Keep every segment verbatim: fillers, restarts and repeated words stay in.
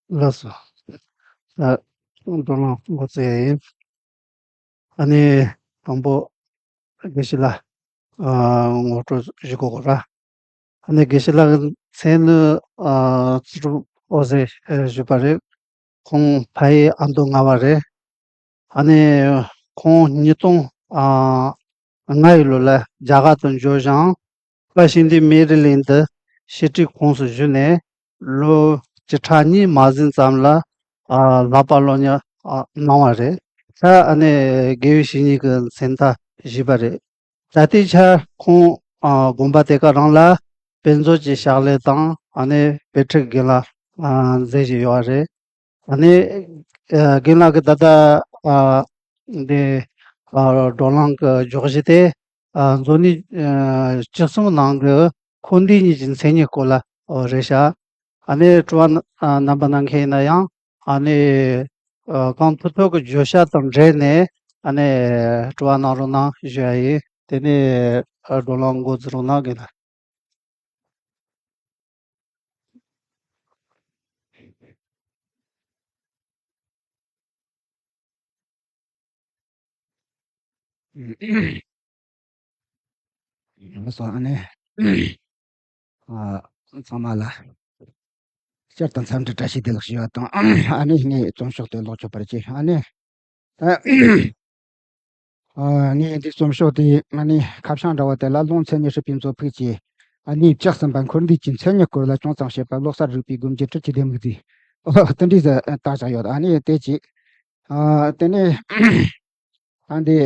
ལགས་སོ། ད་བགྲོ་གླེང་འགོ་བཙུགས་ཡ་ཡིན། ཨ་ནི་དང་པོ་དགེ་བཤེས་ལགས། ཨ། ངོ་སྤྲོད་ཞུ་གོ་གོ་ར། ཨ་ནི་དགེ་བཤེས་ལགས་ཀྱི་མཚན་ནི། ཨ། ཙི་ཀྲུང་ཨོ་ཟེར་ཞུས་པ་རེད། ཁོང་ཕ་ཡུལ་ཨ་མདོ་རྔ་བ་རེད། ཨ་ནི་ཁོང་ཉིས་སྟོང་ལྔ་ཡི་ལོ་ལ་རྒྱ་གར་དུ་འབྱོར་ཞིང་། དཔལ་ཞི་བདེའི་མེ་རི་གླིང་དུ་བཤད་ཁྲིད་ཁོངས་སུ་ཞུགས་ནས་ལོ་བཅུ་ཕྲག་གཉིས་མ་ཟིན་ཙམ་ལ། ཨ། བསླབ་པ་སློབ་གཉེར། ཨ། གནང་བ་རེད། ད་ཨ་ནི་དགེ་བའི་བཤེས་གཉེན་གྱི་མཚན་རྟགས་བཞེས་པ་རེད། ད་ལྟའི་ཆར་ཁོང་། ཨ། དགོན་པ་དེ་ག་རང་ལ་དཔེ་མཛོད་ཀྱི་ཕྱག་ལས་དང་། ཨ་ནི་དཔེ་ཁྲིད་རྒན་ལགས། ཨ། མཛད་བཞིན་ཡོད་པ་རེད། ཨ་ནི། ཨ། རྒན་ལགས་ཀྱིས་ད་ལྟ། ཨ། འདི། ཨ། བགྲོ་གླེང་གི་བརྗོད་གཞི་དེ། ཨ། མཛོད་གནས། ཨ། བཅུ་གསུམ་ནང་གི་འཁོར་འདས་གཉིས་ཀྱི་མཚན་ཉིད་སྐོར་ལ། ཨོ། རེད་ཤག་ཨ་ནི་དྲི་བ། ཨ། རྣམ་པ་གནང་མཁན་ཡིན་ན་ཡང་། ཨ་ནི། ཨ། གང་ཐུབ་ཐུབ་ཀྱི་བརྗོད་བྱ་དང་འབྲེལ་ནས། ཨ་ནི་དྲི་བ་གནང་རོགས་གནང་ཞུ་ཡ་ཡིན། དེ་ནས། ཨ། བགྲོ་གླེང་འགོ་འཛུགས་རོགས་གནང་གི་ན། ལགས་སོ། ཨ་ནི། ཨ། ཚང་མ་ལ་སྤྱིར་དང་འཚམས་འདྲི་བཀྲ་ཤིས་བདེ་ལེགས་ཞུ་བ་དང་། ཨ་ནི་ངས་རྩོམ་ཤོག་དེ་ཀློག་ཆོག་པར་བྱེད། ཨ་ནི། ཨ། ངས་འདི་རྩོམ་ཤོག་དེ། ཨ་ནི་ཁ་བྱང་འདྲ་བོ་དེ་ལ་ལུང་མཚན་ཉིད་སྲིད་པའི་མཛོད་ཕུགས་ཀྱི། ཨ་ནི་བཅུ་གསུམ་པ་འཁོར་འདས་ཀྱི་མཚན་ཉིད་སྐོར་ལ་ཅུང་ཙམ་བཤད་པ། ལོ་གསར་རིག་པའི་སྒོ་འབྱེད་སྤྲུལ་གྱི་ལྡེ་མིག་ཟེར། ཨོ། དེ་འདྲའི་ཟེར་བཏགས་བཞག་ཡོད། ཨ་ནི་དེ་གཅིག་ཨ། དེ་ནས། ཨ། འདི་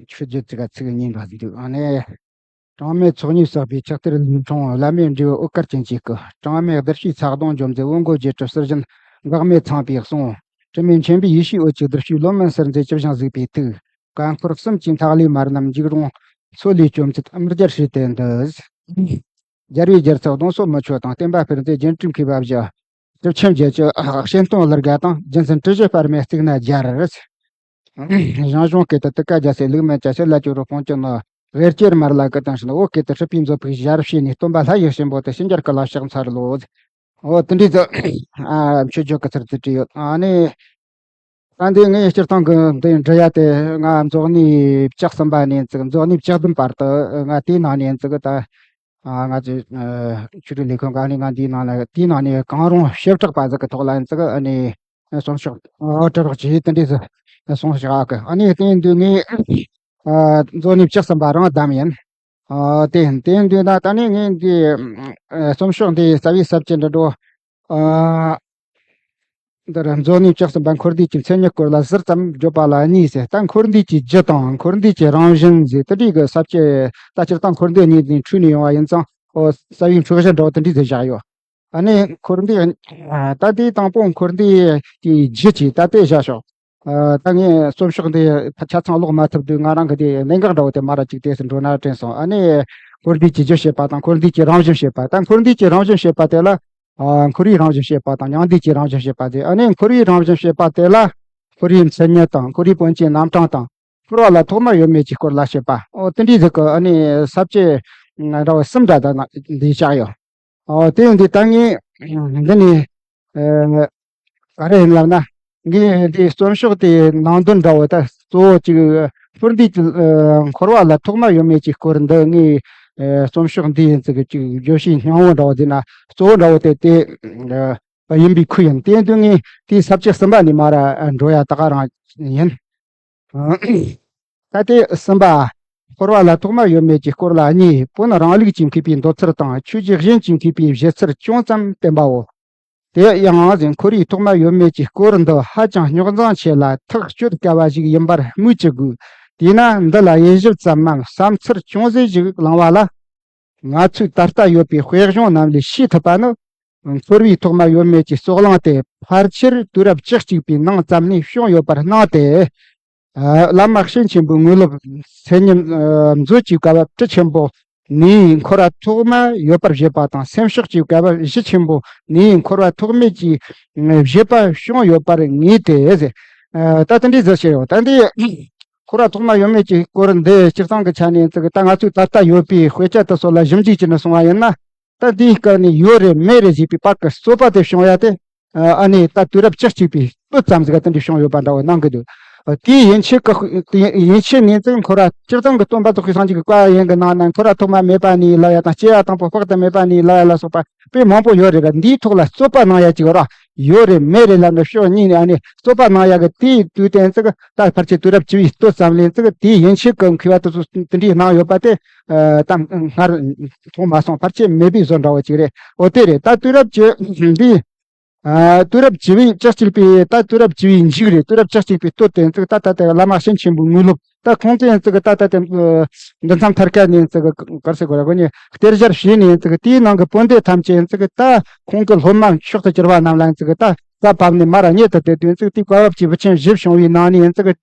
ཆོས་བརྒྱུད་ཚིག་ཚིག་གཉིས་འདྲ་འདུག་ཨ་ནི། གྲངས་མེད་ཚོགས་གཉིས་བསགས་པའི་ཆགས་གཏེར་ལུས་འཕྲོག་བླ་མེད་འབྲས་བུ་འོད་དཀར་ཅན་གྱི་སྐུ། གྲངས་མེད་གདུལ་བྱའི་ཚ་གདུང་འཇོམས་མཛད་བོན་སྒོ་འབྱེད་གྲུབ། ཟུར་བཞིན་འགག་མེད་ཚངས་པའི་གསུང་། དྲི་མེད་མཁྱེན་པའི་ཡེ་ཤེས་འོད་ཀྱི་གདུལ་བྱའི་ལོ་མན་སེལ་མཛད། ཇི་བཞིན་གཟིགས་པའི་ཐུགས། བཀའ་འཁོར་གསུམ་གྱི་མཐའ་ཀླས་མར་རྣམས་འཇིགས་རུང་། མཚོ་ལས་བཅོམ་མཛད་མི་བརྒྱར་བྱས་ཏེ་འདུད། རྒྱལ་བའི་རྒྱལ་ཚབ་གདུང་སྲོག་མི་ཆོད་དང་། བསྟན་པ་སྤེལ་མཛད་རྒྱན་སྤྲུལ་མཁས་པ་བཞི། སྒྲུབ་ཆེན་བརྒྱད་ཅུ་ཞལ་སྟོན་ལར་དགའ་དང་། རྒྱུ་མཚན་དྲི་ཞིམ་སྤར་མོས་བརྩིགས་ན་སྦྱར། ཞང་ཞུང་སྐད་དུ་དུ་ཀ་རྒྱལ་སྲས། ལུགས་མན་ཆད་ཞི་ལ་ཅོ་རུ་སྤོང་གྱུར་ནོ། དབྱེར་གྱིས་མར་ལ་སྐུ་དང་ནི། འོ་སྐད་དུ་སྲིད་པའི་མཛོད་ཕུགས་ཞལ་ཕྱེ་ནས། སྟོན་པ་ལྷ་ཡི་གཤིན་པོ་དེ། ཕྱི་འགྱུར་སྐུ་ལ་ཕྱག་འཚལ་ལོ། འོ་དེ་འདྲའི་ཚོ། ཨ། མཆོད་བརྗོད་ཀྱི་ཚུལ་དུ་བྲིས་ཡོད། ཨ་ནི། ད་འདི་ངས་སྤྱིར་བཏང་གི་འདི་འབྲི་ཡ་དེ། ང་མཛོད་གནས་བཅུ་གསུམ་པ་ནས་བཙུགས། མཛོད་གནས་བཅུ་བདུན་བར་དུ་ང་དེའི་ནང་ནས་བཙུགས། ད། ཨ། ང་ཚོའི། ཨ། ཆོས་རིག་ལས་ཁུངས་ཀྱི། ཨ་ནི་ང་འདིའི་ནང་ལ། དེའི་ནང་ནས་གང་རུང་བྱེ་བྲག་པ་ཟིག་གི་ཐོག་ལ་བཙུགས། ཨ་ནི་རྩོམ་ཤོག་ཨོ་དྲི་རོགས་ཀྱིས་དེ་འདྲས་སུ་གསུངས་བཞག་གི། ཨ་ནི་དེ་འདི་ངས། ཨ། མཛོད་གནས་བཅུ་གསུམ་པ་རང་བདམས་ཡིན། ཨ། དེ་དེ་འདི་ན་ད་ནི་ངས་འདི། ཨ། རྩོམ་ཤོག་འདི་རྩ་བའི་ས་བཅད་འདི་འགྲོ། ཨ། འདིར་མཛོད་གནས་བཅུ་གསུམ་པ་འཁོར་འདས་ཀྱི་མཚན་ཉིད་སྐོར་ལ་ཟུར་ཙམ་བརྗོད་པ་ལ་གཉིས་ཟེར། ད་འཁོར་འདས་ཀྱི་རྒྱུ་དང་འཁོར་འདས་ཀྱི་རང་བཞིན་ཟེར། དེ་འདྲའི་གི་ས་བཅད། ད་སྤྱིར་བཏང་འཁོར་འདས་གཉིས་འདི་འཁྲུལ་ནས་ཡོང་བ་ཡིན་ཙང་། ཨོ། རྩ་བའི་འཁྲུལ་གཞི་འདྲ་བོ་དེ་འདྲའི་ཟེར་བཞག་ཡོད། ཨ་ནི་འཁོར་འདས། ཨ། ད་དེའི་དང་པོ་འཁོར་འདས་ཀྱི་རྒྱུ་ཅིག་ད་ལྟའི་བཞག་ཤོག་ཨ། ད་ངས་རྩོམ་ཤོག་འདི་ཆ་ཚང་ཀློག་མ་ཐུབ་དུས། ང་རང་གི་དེ་གནད་འགག་འདྲ་བོ་དེ་མར་ར་ཅིག་དེ་སུ་འགྲོ་ན་དྲན་སོང་། ཨ་ནི་འཁོར་འདས་ཀྱི་རྒྱུ་བཤད་པ་དང་འཁོར་འདས་ཀྱི་རང་བཞིན་བཤད་པ། ད་འཁོར་འདས་ཀྱི་རང་བཞིན་བཤད་པ་དེ་ལ། ཨ། འཁོར་བའི་རང་བཞིན་བཤད་པ་དང་མྱང་འདས་ཀྱི་རང་བཞིན་བཤད་པ་དེ། ཨ་ནི་འཁོར་བའི་རང་བཞིན་བཤད་པ་དེ་ལ་འཁོར་བའི་མཚན་ཉིད་དང་། འཁོར་བའི་དཔོན་གྱི་རྣམ་གྲངས་དང་། འཁོར་བ་ལ་ཐོག་མ་ཡོད་མེད་ཀྱི་སྐོར་ལ་བཤད་པ། ཨོ་དེ་འདྲའི་ཟིག་གི། ཨ་ནི་ས་བཅད་འདྲ་བོ་གསུམ་འདྲ་ད་ན་འདི་བཞག་ཡོད། ཨོ་དེ་ཡིན་དུས་ད་ངས་འདི་ནས། ཨ། ག་རེ་ཡིན་ལབ་ན། ངས་འདི་རྩོམ་ཤོག་དེའི་ནང་དོན་འདྲ་བོ། ད་གཙོ་བོ་གཅིག་འཁོར་འདས་ཀྱི། ཨ། འཁོར་བ་ལ་ཐོག་མ་ཡོད་མེད་ཀྱི་སྐོར་འདི། ངས། ཨ། རྩོམ་ཤོག་འདི་ཡིན་ཙི་གི་གཅིག་བརྗོད་བྱའི་སྙིང་བོ་འདྲ་བོ་ཟེར་ན། གཙོ་བོ་འདྲ་བོ་དེ་དེ། ཨ། ཡིན་པའི་ཁུལ་ཡིན། དེ་ཡིན་དུས་ངས་དེའི་ས་བཅད་གསུམ་པ་ནས་མར་ར་འགྲོ་ཡ་ད་ག་རང་ཡིན། ད་ལྟའི་གསུམ་པ། འཁོར་བ་ལ་ཐོག་མ་ཡོད་མེད་ཀྱི་སྐོར་ལ་གཉིས། པོ་ནི་རང་ལུགས་ཀྱི་མཁས་པའི་འདོད་ཚུལ་དང་ཆོས་བརྒྱུད་གཞན་གྱི་མཁས་པའི་བཞེད་ཚུལ་ཅུང་ཙམ་བསྟན་པའོ། དེ་ཡང་ཟེར། འཁོར་བའི་ཐོག་མ་ཡོད་མེད་ཀྱི་སྐོར་འདི་ཧ་ཅང་རྙོག་འཛིང་ཆེ་ལ་ཐག་གཅོད་དཀའ་བ་ཞིག་ཡིན་པར་སྨོས་ཅི་དགོས། དེས་ན་འདི་ལ་དབྱེ་ཞིབ་ཙམ་མམ་བསམ་ཚུལ་ཅུང་ཟད་ཞིག་བླང་བ་ལ། ང་ཚོས་ད་ལྟ་ཡོད་པའི་དཔེ་གཞུང་རྣམས་ལས་ཤེས་ཐུབ་པ་ནི། འཁོར་བའི་ཐོག་མ་ཡོད་མེད་ཀྱི་རྩོད་གླེང་དེ་ཕལ་ཆེར་དུས་རབས་བཅུ་གཅིག་པའི་ནང་ཙམ་ནས་བྱུང་ཡོད་པར་སྣང་སྟེ། ཨ། བླ་མ་ཤེས་ཆེན་པོའི་དངོས་སློབ་མཚན་ཉིད། ཨ། མཛོད་ཀྱི་བཀའ་བབས་བྲི་ཆེན་པོ་ནས། འཁོར་བ་ཐོག་མ་ཡོད་པར་བཞེད་པ་དང་། སེམས་ཕྱོགས་ཀྱི་བཀའ་བབས་བཞི་ཆེན་པོ་ནས་འཁོར་བ་ཐོག་མེད་ཀྱི་བཞེད་པ་བྱུང་ཡོད་པར་ངེས་ཏེ། ཨ། ད་དེ་འདྲའི་ཟེར་བཤད་ཡོད། ད་འདི་འཁོར་བ་ཐོག་མ་ཡོད་མེད་ཀྱི་སྐོར་འདི་སྤྱིར་བཏང་གི་ཆ་ནས་ཙི་གི་ད་ང་ཚོས་ད་ལྟ་ཡོད་པའི་དཔེ་ཆ་དེ་ཚོ་ལ་ཞིབ་འཇུག་བྱས་ནས་སོང་བ་ཡིན་ན། ད་འདིའི་སྐབས་ནས་ཡོད་རེད་མེད་རེད་ཞེས་པའི་བར་གྱི་རྩོད་པ་དེ་བྱུང་ཡ་དེ། ཨ་ནི་ད་དུས་རབས་བཅུ་གཅིག་པའི་སྟོད་ཙམ་ཟིག་ག་དེ་འདྲའི་བྱུང་ཡོད་པ་འདྲ་བོ་སྣང་གི་འདུག། དེའི་ཡན་ཆད་ཀྱི་ཡན་ཆད་ནས་ཙིག་འཁོར་བ་སྤྱིར་བཏང་གི་སྟོན་པ་ཐུགས་ཀྱི་སངས་རྒྱས་ཀྱི་བཀའ་ཡན་གྱི་ནང་ན་འཁོར་བ་ཐོག་མ་མེད་པ་ནས་ལབ་ཡ་དང་། སྐྱེ་བ་དང་པོ་དཔག་ཏུ་མེད་པ་ནས་ལབ་ཡ་ལ་སོགས་པ་དཔེ་མང་པོ་ཡོད་རེད་ག། འདིའི་ཐོག་ལ་རྩོད་པ་གནང་ཡ་ཅིག་ར་ཡོད་རེད་མེད་རེད་ལབ་ན། ཕྱོགས་གཉིས་ནས་ཨ་ནི་རྩོད་པ་གནང་ཡ་གི་དེའི་དུས་དེ་ཙིག་ད་ཕལ་ཆེར་དུས་རབས་བཅུ་བའི་སྟོད་ཙམ་ལས་ཙིག་དེའི་ཡན་ཆད་ཀྱི་མཁས་པ་དེ་ཚོ་དེ་འདྲའི་གནང་ཡོད་པ་དེ་ད་སྔར་མཐོང་མ་སོང་། ཕལ་ཆེར་མེད་པའི་བཟོ་འདྲ་བོ་ཅིག་རེད། འོ་དེ་རེད། ད་དུས་རབས་བཅུ་འདི། ཨ། དུས་རབས་བཅུ་བའི་བཅུ་གཅིག་པའི་ད་དུས་རབས་བཅུ་བའི་མཇུག་རེད། དུས་རབས་བཅུ་གཅིག་པའི་སྟོད་དེ་ཙིག་ད་ད་ལྟ་བླ་མ་ཤེར་ཕྱིན་པའི་དངོས་སློབ་ད་ཁོང་ཚོས་ཙིག་ད་ད་ལྟ་འདི་མཚམས་ཐར་ཁ་ནས་ཙིག་གར་སེ་གོ་ར་གོ་ནས་གཏེར་བཞེས་བྱས་ནས་ཙིག་དེའི་ནང་གི་བོན་སྡེ་ཐམས་ཅད་ཙིག་ད་ཁོང་གི་སློབ་མ་མཆོག་ཏུ་གྱུར་པ་རྣམས་ལ་ཙིག་ད་རྩ་བབས་ནས་མར་རྙེད་དུ་དེ་དུས་ཙིག་དེའི་བཀའ་བབས་ཀྱི་བུ་ཆེན་བཞི་བྱུང་བའི་ནང་ནས་ཙིག་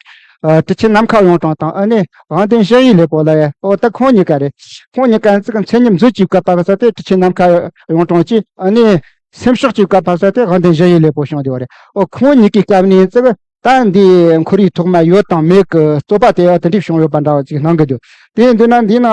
ཨ། ཁྲི་ཆེན་ནམ་མཁའ་གཡུང་དྲུང་དང་ཨ་ནི་དབང་ལྡན་ཞི་བའི་ལེགས་པོ་ལ་ཡ། འོ་ད་ཁོང་གཉིས་ཀ་རེད། ཁོང་གཉིས་ཀ་ཙིག་མཚན་ཉིད་མཛོད་ཀྱི་བཀའ་བབས་ས་དེ་ཁྲི་ཆེན་ནམ་མཁའ་གཡུང་དྲུང་གྱིས། ཨ་ནི་སེམས་ཕྱོགས་ཀྱི་བཀའ་བབས་ས་དེ་དབང་ལྡན་ཞི་བའི་ལེགས་པོ་བྱུང་བསྡད་པ་རེད། འོ་ཁོང་གཉིས་ཀའི་སྐབས་ནས་ཙིག་ད་འདི་འཁོར་བའི་ཐོག་མ་ཡོད་དང་མེད་ཀྱི་རྩོད་པ་དེ་ཡང་དེ་འདྲས་བྱུང་ཡོད་པ་འདྲ་བ་ཅིག་སྣང་གི་འདུག། དེ་ཡིན་དུས་ན་འདི་ན་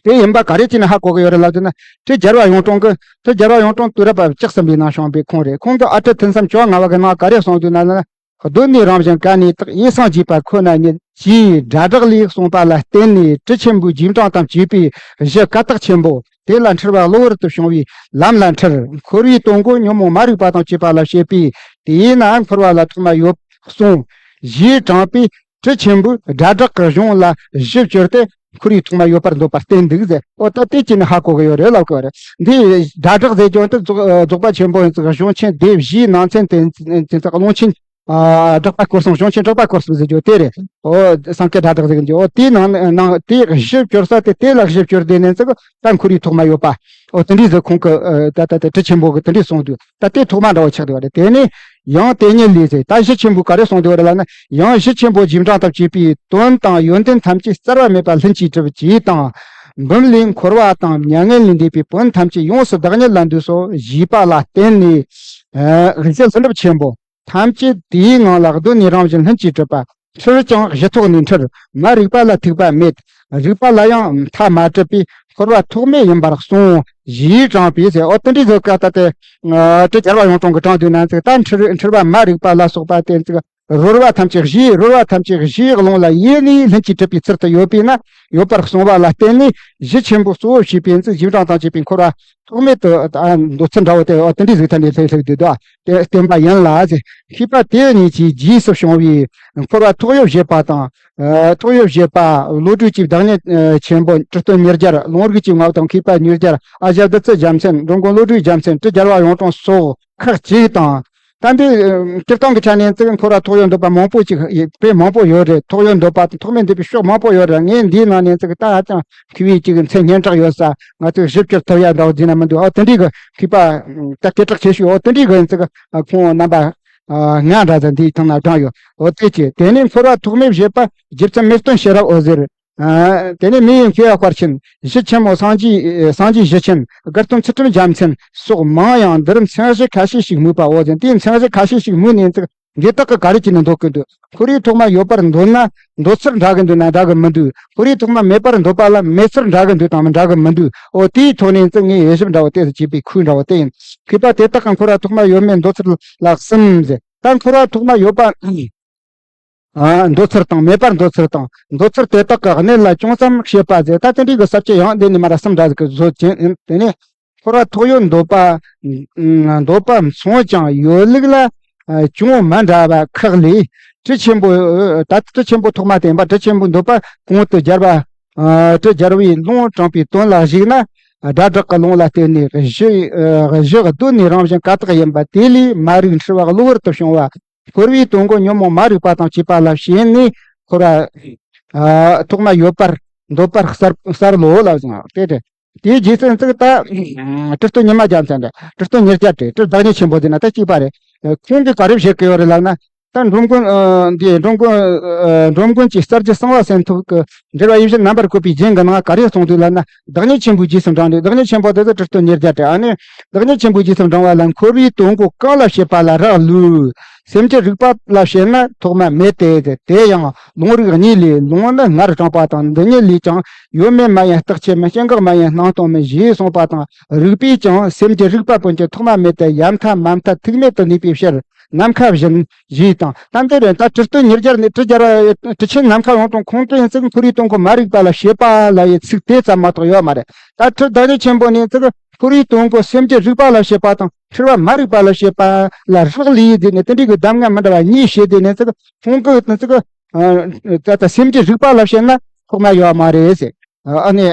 དེ་ཡིན་པ་ག་རེ་བྱས་ནས་ཧ་གོ་གི་ཡོད་རེད་ལབ་དུས་ན། ཁྲི་རྒྱལ་བ་གཡུང་དྲུང་གི། ཁྲི་རྒྱལ་བ་གཡུང་དྲུང་དུས་རབས་བཅུ་གསུམ་པའི་ནང་བྱུང་བའི་ཁོང་རེད། ཁོང་གི་ཨ་ཁྲིད་ཐུན་མཚམས་བཅོ་ལྔ་པ་གི་ནང་ག་རེ་གསུངས་འདུག་ན་ལ། གདོད་ནས་རང་བཞིན་གལ་གནས་དག། ཡེ་སངས་རྒྱས་པ་ཁོ་ན་ཉིད། ཅེས་སྒྲ་སྒྲོགས་ལས་གསུངས་པ་ལ་བརྟེན་ནས་ཁྲི་ཆེན་པོའི་རྗེས་འབྲང་དང་བཅས་པའི་གཞི་ཀ་དག་ཆེན་པོ་དེ་ལ་འཁྲུལ་བ་གློ་བུར་དུ་བྱུང་བའི་ལམ་ལ་འཁྲུལ། འཁོར་བའི་དོན་གོ་ཉོན་མོངས་མ་རིག་པ་དང་བཅས་པ་ལ་བཤད་པས། དེས་ན་འཁོར་བ་ལ་ཐོག་མ་ཡོད་གསུངས། ཞེས་དྲངས་པས་ཁྲི་ཆེན་པོས་སྒྲ་སྒྲོགས་ཀྱི་གཞུང་ལ་གཞི་བཅོལ་ཏེ་འཁོར་བའི་ཐོག་མ་ཡོད་པར་འདོད་པར་བསྟན་འདུག་ཟེར། འོ་ད་དེ་ཅི་ནས་ཧ་གོ་གི་ཡོད་རེད་ལབ་གི་ཡོད་རེད། འདི་སྒྲ་སྒྲོགས་ཟེར་རྒྱུ་འདི་རྫོགས་རྫོགས་པ་ཆེན་པོ་ཡིན་ཙང་གཞུང་ཆེན་སྡེ་བཞིའི་ནང་ཚན་དེ་དེ་ཚོ་ཀློང་ཆེན། ཨ། སྒྲགས་པ་སྐོར་གསུམ། གཞུང་ཆེན་སྒྲགས་པ་སྐོར་གསུམ་ཟེར་རྒྱུ་དེ་རེད། འོ་སངས་རྒྱས་སྒྲ་སྒྲོགས་ཟེར་གི་འདི། འོ་དེའི་ནང་ནང་དེ་གཞི་བཅོལ་ས་དེ་དེ་ལ་གཞི་བཅོལ་དེ་ནས་ཙིག་ད་འཁོར་བའི་ཐོག་མ་ཡོད་པ། འོ་དེ་འདྲའི་ཟིག་ཁོང་གི་ཨ། ད་ད་ད་ཁྲི་ཆེན་པོ་གི་དེ་འདྲའི་གསུངས་འདུག། ད་དེ་ཐོག་མ་འདྲ་བོ་ཆགས་བསྡད་པ་རེད། དེ་ནས་ཡང་དེ་ཉིད་ལས་ཟེར། ད་གཞི་ཆེན་པོ་ག་རེ་གསུངས་བསྡད་པ་རེད་ལབ་ན། ཡང་གཞི་ཆེན་པོ་རྗེས་འབྲང་དང་བཅས་པའི་དོན་དང་ཡོན་ཏན་ཐམས་ཅད་རྩ་བ་མེད་པ་ལྷུན་གྱིས་གྲུབ་ཅེས་དང་། འབུམ་ལས་འཁོར་བ་དང་མྱ་ངན་ལས་འདས་པའི་བོན་ཐམས་ཅད་ཡོངས་སུ་བདག་ཉིད་ལ་འདུས་སོ་ཞེས་པ་ལ་བརྟེན་ནས། ཨ། གཞི་ལྷུན་གྲུབ་ཆེན་པོ། ཐམས་ཅད་དེའི་ངང་ལ་གདོད་ནས་རང་བཞིན་ལྷུན་གྱིས་གྲུབ་པ། འཁྲུལ་ཀྱང་གཞི་ཐོག་ནས་འཁྲུལ། མ་རིག་པ་ལ་ཐུག་པ་མེད། རིག་པ་ལ་ཡང་མཐའ་མ་གྲུབ་པས་འཁོར་བ་ཐོག་མེད་ཡིན་པར་གསུངས། ཞེས་དྲངས་པས་ཟེར། འོ་དེ་འདྲའི་བཟོ་ཀ་ད་དེ། ཨ། ཁྲི་རྒྱལ་བ་གཡུང་དྲུང་གིས་དྲངས་དུས་ན་ཙིག་ད་འཁྲུལ་འཁྲུལ་པ་མ་རིག་པ་ལ་སོགས་པ་དེ་ཙིག་རོལ་བ་ཐམས་ཅད་གཞིའི། རོལ་བ་ཐམས་ཅད་གཞིའི་ཀློང་ལ་ཡེ་ནས་ལྷུན་གྱིས་གྲུབ་པའི་ཚུལ་དུ་ཡོད་པས་ན། ཡོད་པར་གསུངས་པ་ལ་བརྟེན་ནས་གཞི་ཆེན་པོ་གཙོ་བོ་བྱས་པའི་ཙིག་རྗེས་འབྲང་དང་བཅས་པའི་འཁོར་བ་ཐོག་མེད་དུ་འདོད་ཚུལ་འདྲ་བོ་དེ། འོ་དེ་འདྲའི་ཟིག་ཐད་ནས་ལྷུག་ལྷུག་འདུག་ད། དེ་བསྟན་པ་ཡིན་ལ་ཟེར། མཁས་པ་དེ་གཉིས་ཀྱི་རྗེས་སུ་བྱུང་བའི་འཁོར་བ་ཐོག་གཡོ་བཞེད་པ་དང་། ཨ། ཐོག་གཡོ་བཞེད་པ། བློ་གྲོས་ཀྱི་བདག་ཉིད་ཆེན་པོ་ཁྲི་སྟོན་ཉེར་བརྒྱ། ལུང་རིགས་ཀྱི་མངའ་བདག་མཁས་པ་ཉེར་བརྒྱ། ཨ་ཞང་བདུད་རྩི་རྒྱལ་མཚན། འགྲོ་མགོན་བློ་གྲོས་རྒྱལ་མཚན། ཁྲི་རྒྱལ་བ་གཡུང་དྲུང་སོགས་ཁག་ཅིག་དང་། ད་འདི་སྤྱིར་བཏང་གི་ཆ་ནས་ཙིག་འཁོར་བ་ཐོག་གཡོ་འདོད་པ་མང་པོ་ཅིག་དཔེ་མང་པོ་ཡོད་རེད། ཐོག་གཡོ་འདོད་པ་དང་ཐོག་མེད་འདོད་པའི་ཕྱོགས་མང་པོ་ཡོད་རེད། ངས་འདིའི་ནང་ནས་ཙིག་ད་ཧ་ཅང་མཁས་པའི་ཅིག་མཚན་སྙན་གྲགས་ཡོད་ས། ང་ཚོས་ཞིབ་ཕྲ་ཐུབ་ཡ་འདྲ་བོ་བྱས་ན་མི་འདུག། ཨོ་དེ་འདྲའི་གི་མཁས་པ་ད་སྐད་གྲགས་ཆེ་ཤོས། ཨོ་དེ་འདྲའི་གི་ཙིག་ཁོང་རྣམ་པ་ལྔ་འདྲ་ཟིག་འདིའི་ཐང་ན་བགྲངས་ཡོད། ཨོ་དེ་ཅི། དེ་ནས་འཁོར་བ་ཐོག་མེད་བཞེད་པ་རྗེ་བཙུན་མེས་སྟོན་ཤེས་རབ་འོད་ཟེར། ཨ། དེ་ནས་མི་ཡི་མཁས་པ་དཔལ་ཆེན་ཞི་ཆེན་མོ། སངས་རྒྱས་སངས་རྒྱས་ཞི་ཆེན། དགའ་སྟོན་ཚུལ་ཁྲིམས་རྒྱལ་མཚན་སོགས་མང་ཡང་། འདི་རུ་མཚན་གཞི་ཁ་ཤས་ཤིག་སྨོས་པའོ་ཟེར། དེའི་མཚན་གཞི་ཁ་ཤས་ཤིག་སྨོས་ནས་ཙིག་འདི་དག་གི་ག་རེ་བྱས་ནས་འདོད་ཀྱི་འདུག། འཁོར་བའི་ཐོག་མ་ཡོད་པར་འདོད་ན་འདོད་ཚུལ་འདྲ་གི་འདུག་ན་འདྲ་གི་མི་འདུག། འཁོར་བའི་ཐོག་མ་མེད་པར་འདོད་པ་ལ་མེད་ཚུལ་འདྲ་གི་འདུག་དང་མི་འདྲ་གི་མི་འདུག། ཨོ་དེའི་ཐོག་ནས་ཙིག་ངས་དབྱེ་ཞིབ་འདྲ་བོ་དེ་ཚོ་བྱས་པའི་ཁུལ་འདྲ་བོ་དེ་ཡིན། མཁས་པ་དེ་དག་གི་འཁོར་བ་ཐོག་མ་ཡོད་མེད་འདོད་ཚུལ་ལ་གསུམ་ཟེར། ད་འཁོར་བ་ཐོག་མ་ཡོད་པ། ཨ། འདོད་ཚུལ་དང་མེད་པར་འདོད་ཚུལ་དང་། འདོད་ཚུལ་དེ་དག་གི་གནད་ལ་ཅུང་ཙམ་བཤད་པ་ཟེར། ད་དེ་འདྲའི་གི་ས་བཅད་ཡང་འདི་ནས་མར་གསུམ་འདྲ་ཟིག་གི་བཟོ་བྱས་ཡིན། དེ་ནས་འཁོར་བ་ཐོག་གཡོ་འདོད་པ། འདོད་པ་མཚུངས་ཀྱང་ཡོད་ལུགས་ལ་ཅུང་མི་འདྲ་བ་ཁག་ལས། ཁྲི་ཆེན་པོ། ད་ཁྲི་ཆེན་པོ་ཐོག་མ་བསྟན་པ། ཁྲི་ཆེན་པོ་འདོད་པ་གོང་དུ་རྒྱལ་བ་ཁྲི་རྒྱལ་བའི་ལུང་དྲངས་པའི་དོན་ལ་གཞིགས་ན། སྒྲ་སྒྲོགས་ཀྱི་ལུང་ལ་བརྟེན་ནས་གཞི་གཞི་གདོད་ནས་རང་བཞིན་ཀ་དག་ཡིན་པ་དེ་ལས་མ་རིག་འཁྲུལ་བ་གློ་བུར་དུ་བྱུང་བ། འཁོར་བའི་དོན་གོ་ཉོན་མོངས་མ་རིག་པ་དང་བཅས་པ་ལ་ཞེན་ནས་འཁོར་བ། ཨ། ཐོག་མ་ཡོད་པར་འདོད་པར་གསར་གསར་ལོ་ལབ་ཟེར། དེ་རེད། དེའི་རྗེས་སུ་ཙིག་ད་ཁྲི་སྟོན་ཉི་མ་རྒྱལ་མཚན་རེད། ཁྲི་སྟོན་ཉེར་བརྒྱད་རེད། ཁྲི་བདག་ཉིད་ཆེན་པོ་ཟེར་ན་ད་གཅིག་པ་རེད། ཁོང་གིས་ག་རེ་བཤད་ཀྱི་ཡོད་རེད་ལབ་ན། ད་འགྲོ་མགོན། ཨ། འདི་འགྲོ་མགོན། ཨ། འགྲོ་མགོན་གྱི་གསར་བརྗེ་གསང་བ་སེམས་ཐུབ་ཀྱི་འགྲེལ་བ་དབྱིབས་བཞིན་རྣམ་པར་བཀོད་པའི་རྒྱན་གྱི་ནང་ག་རེ་གསུངས་འདུག་ལབ་ན། བདག་ཉིད་ཆེན་པོའི་རྗེས་སུ་འབྲང་ནས། བདག་ཉིད་ཆེན་པོ་དེ་ཚོ་ཁྲི་སྟོན་ཉེར་བརྒྱད་རེད། ཨ་ནི་བདག་ཉིད་ཆེན་པོའི་རྗེས་སུ་འབྲང་བ་ལ་འཁོར་བའི་དོན་གོ་གང་ལ་བྱེད་པ་ལ་རག་ལུས། སེམས་ཀྱི་རིག་པ་ལ་བྱེད་ན་ཐོག་མ་མེད་དེ། དེ་ཡང་ལུང་རིགས་གཉིས་ལས། ལུང་ནི་སྔར་དྲངས་པ་དང་། འདི་ཉིད་ལས་ཀྱང་ཡོད་མིན་མ་ཡིན་རྟག་ཆད་མིན། སྐྱེ་འགག་མ་ཡིན་སྣང་སྟོང་མིན་ཞེས་གསུངས་པ་དང་། རིགས་པས་ཀྱང་སེམས་ཀྱི་རིག་པ་ཀུན་གྱི་ཐོག་མ་མེད་དེ། ཡ་མཐའ་མ་མཐའ་ཐུག་མེད་དུ་གནས་པའི་ཕྱིར། ནམ་མཁའ་བཞིན་ཞེས་དང་། ད་འདི་རེད། ད་ཁྲི་སྟོན་ཉེར་བརྒྱ་ནས་ཁྲི་བརྒྱ་ར་ཁྲི་ཆེན་ནམ་མཁའ་ཡོངས་དང་ཁོང་གི་ཡིན་ཚིག་མཐོ་རིས་སྟོང་གི་མ་རིག་པ་ལ་བྱེད་པ་ལ་ཡི་ཚིག་དེ་ཙམ་མ་གཏོགས་ཡོད་མ་རེད། ད་ཁྲི་བདག་ཉིད་ཆེན་པོ་ནས་ཚིག་མཐོ་རིས་སྟོང་གི་སེམས་ཀྱི་རིག་པ་ལ་བྱེད་པ་དང་། འཁྲུལ་བ་མ་རིག་པ་ལ་བྱེད་པ་ལ་རག་ལས་ཡིན་ཟེར་ནས་དེ་འདྲའི་གི་གདམས་ངག་མི་འདྲ་བ་གཉིས་བྱས་དེ་ནས་ཚིག་ཁོང་གི་ཚིག་ད་ལྟ་སེམས་ཀྱི་རིག་པ་ལ་བྱེད་ན་ཐོག་མ་ཡོད་མ་རེད་ཟེར། ཨ་ནི།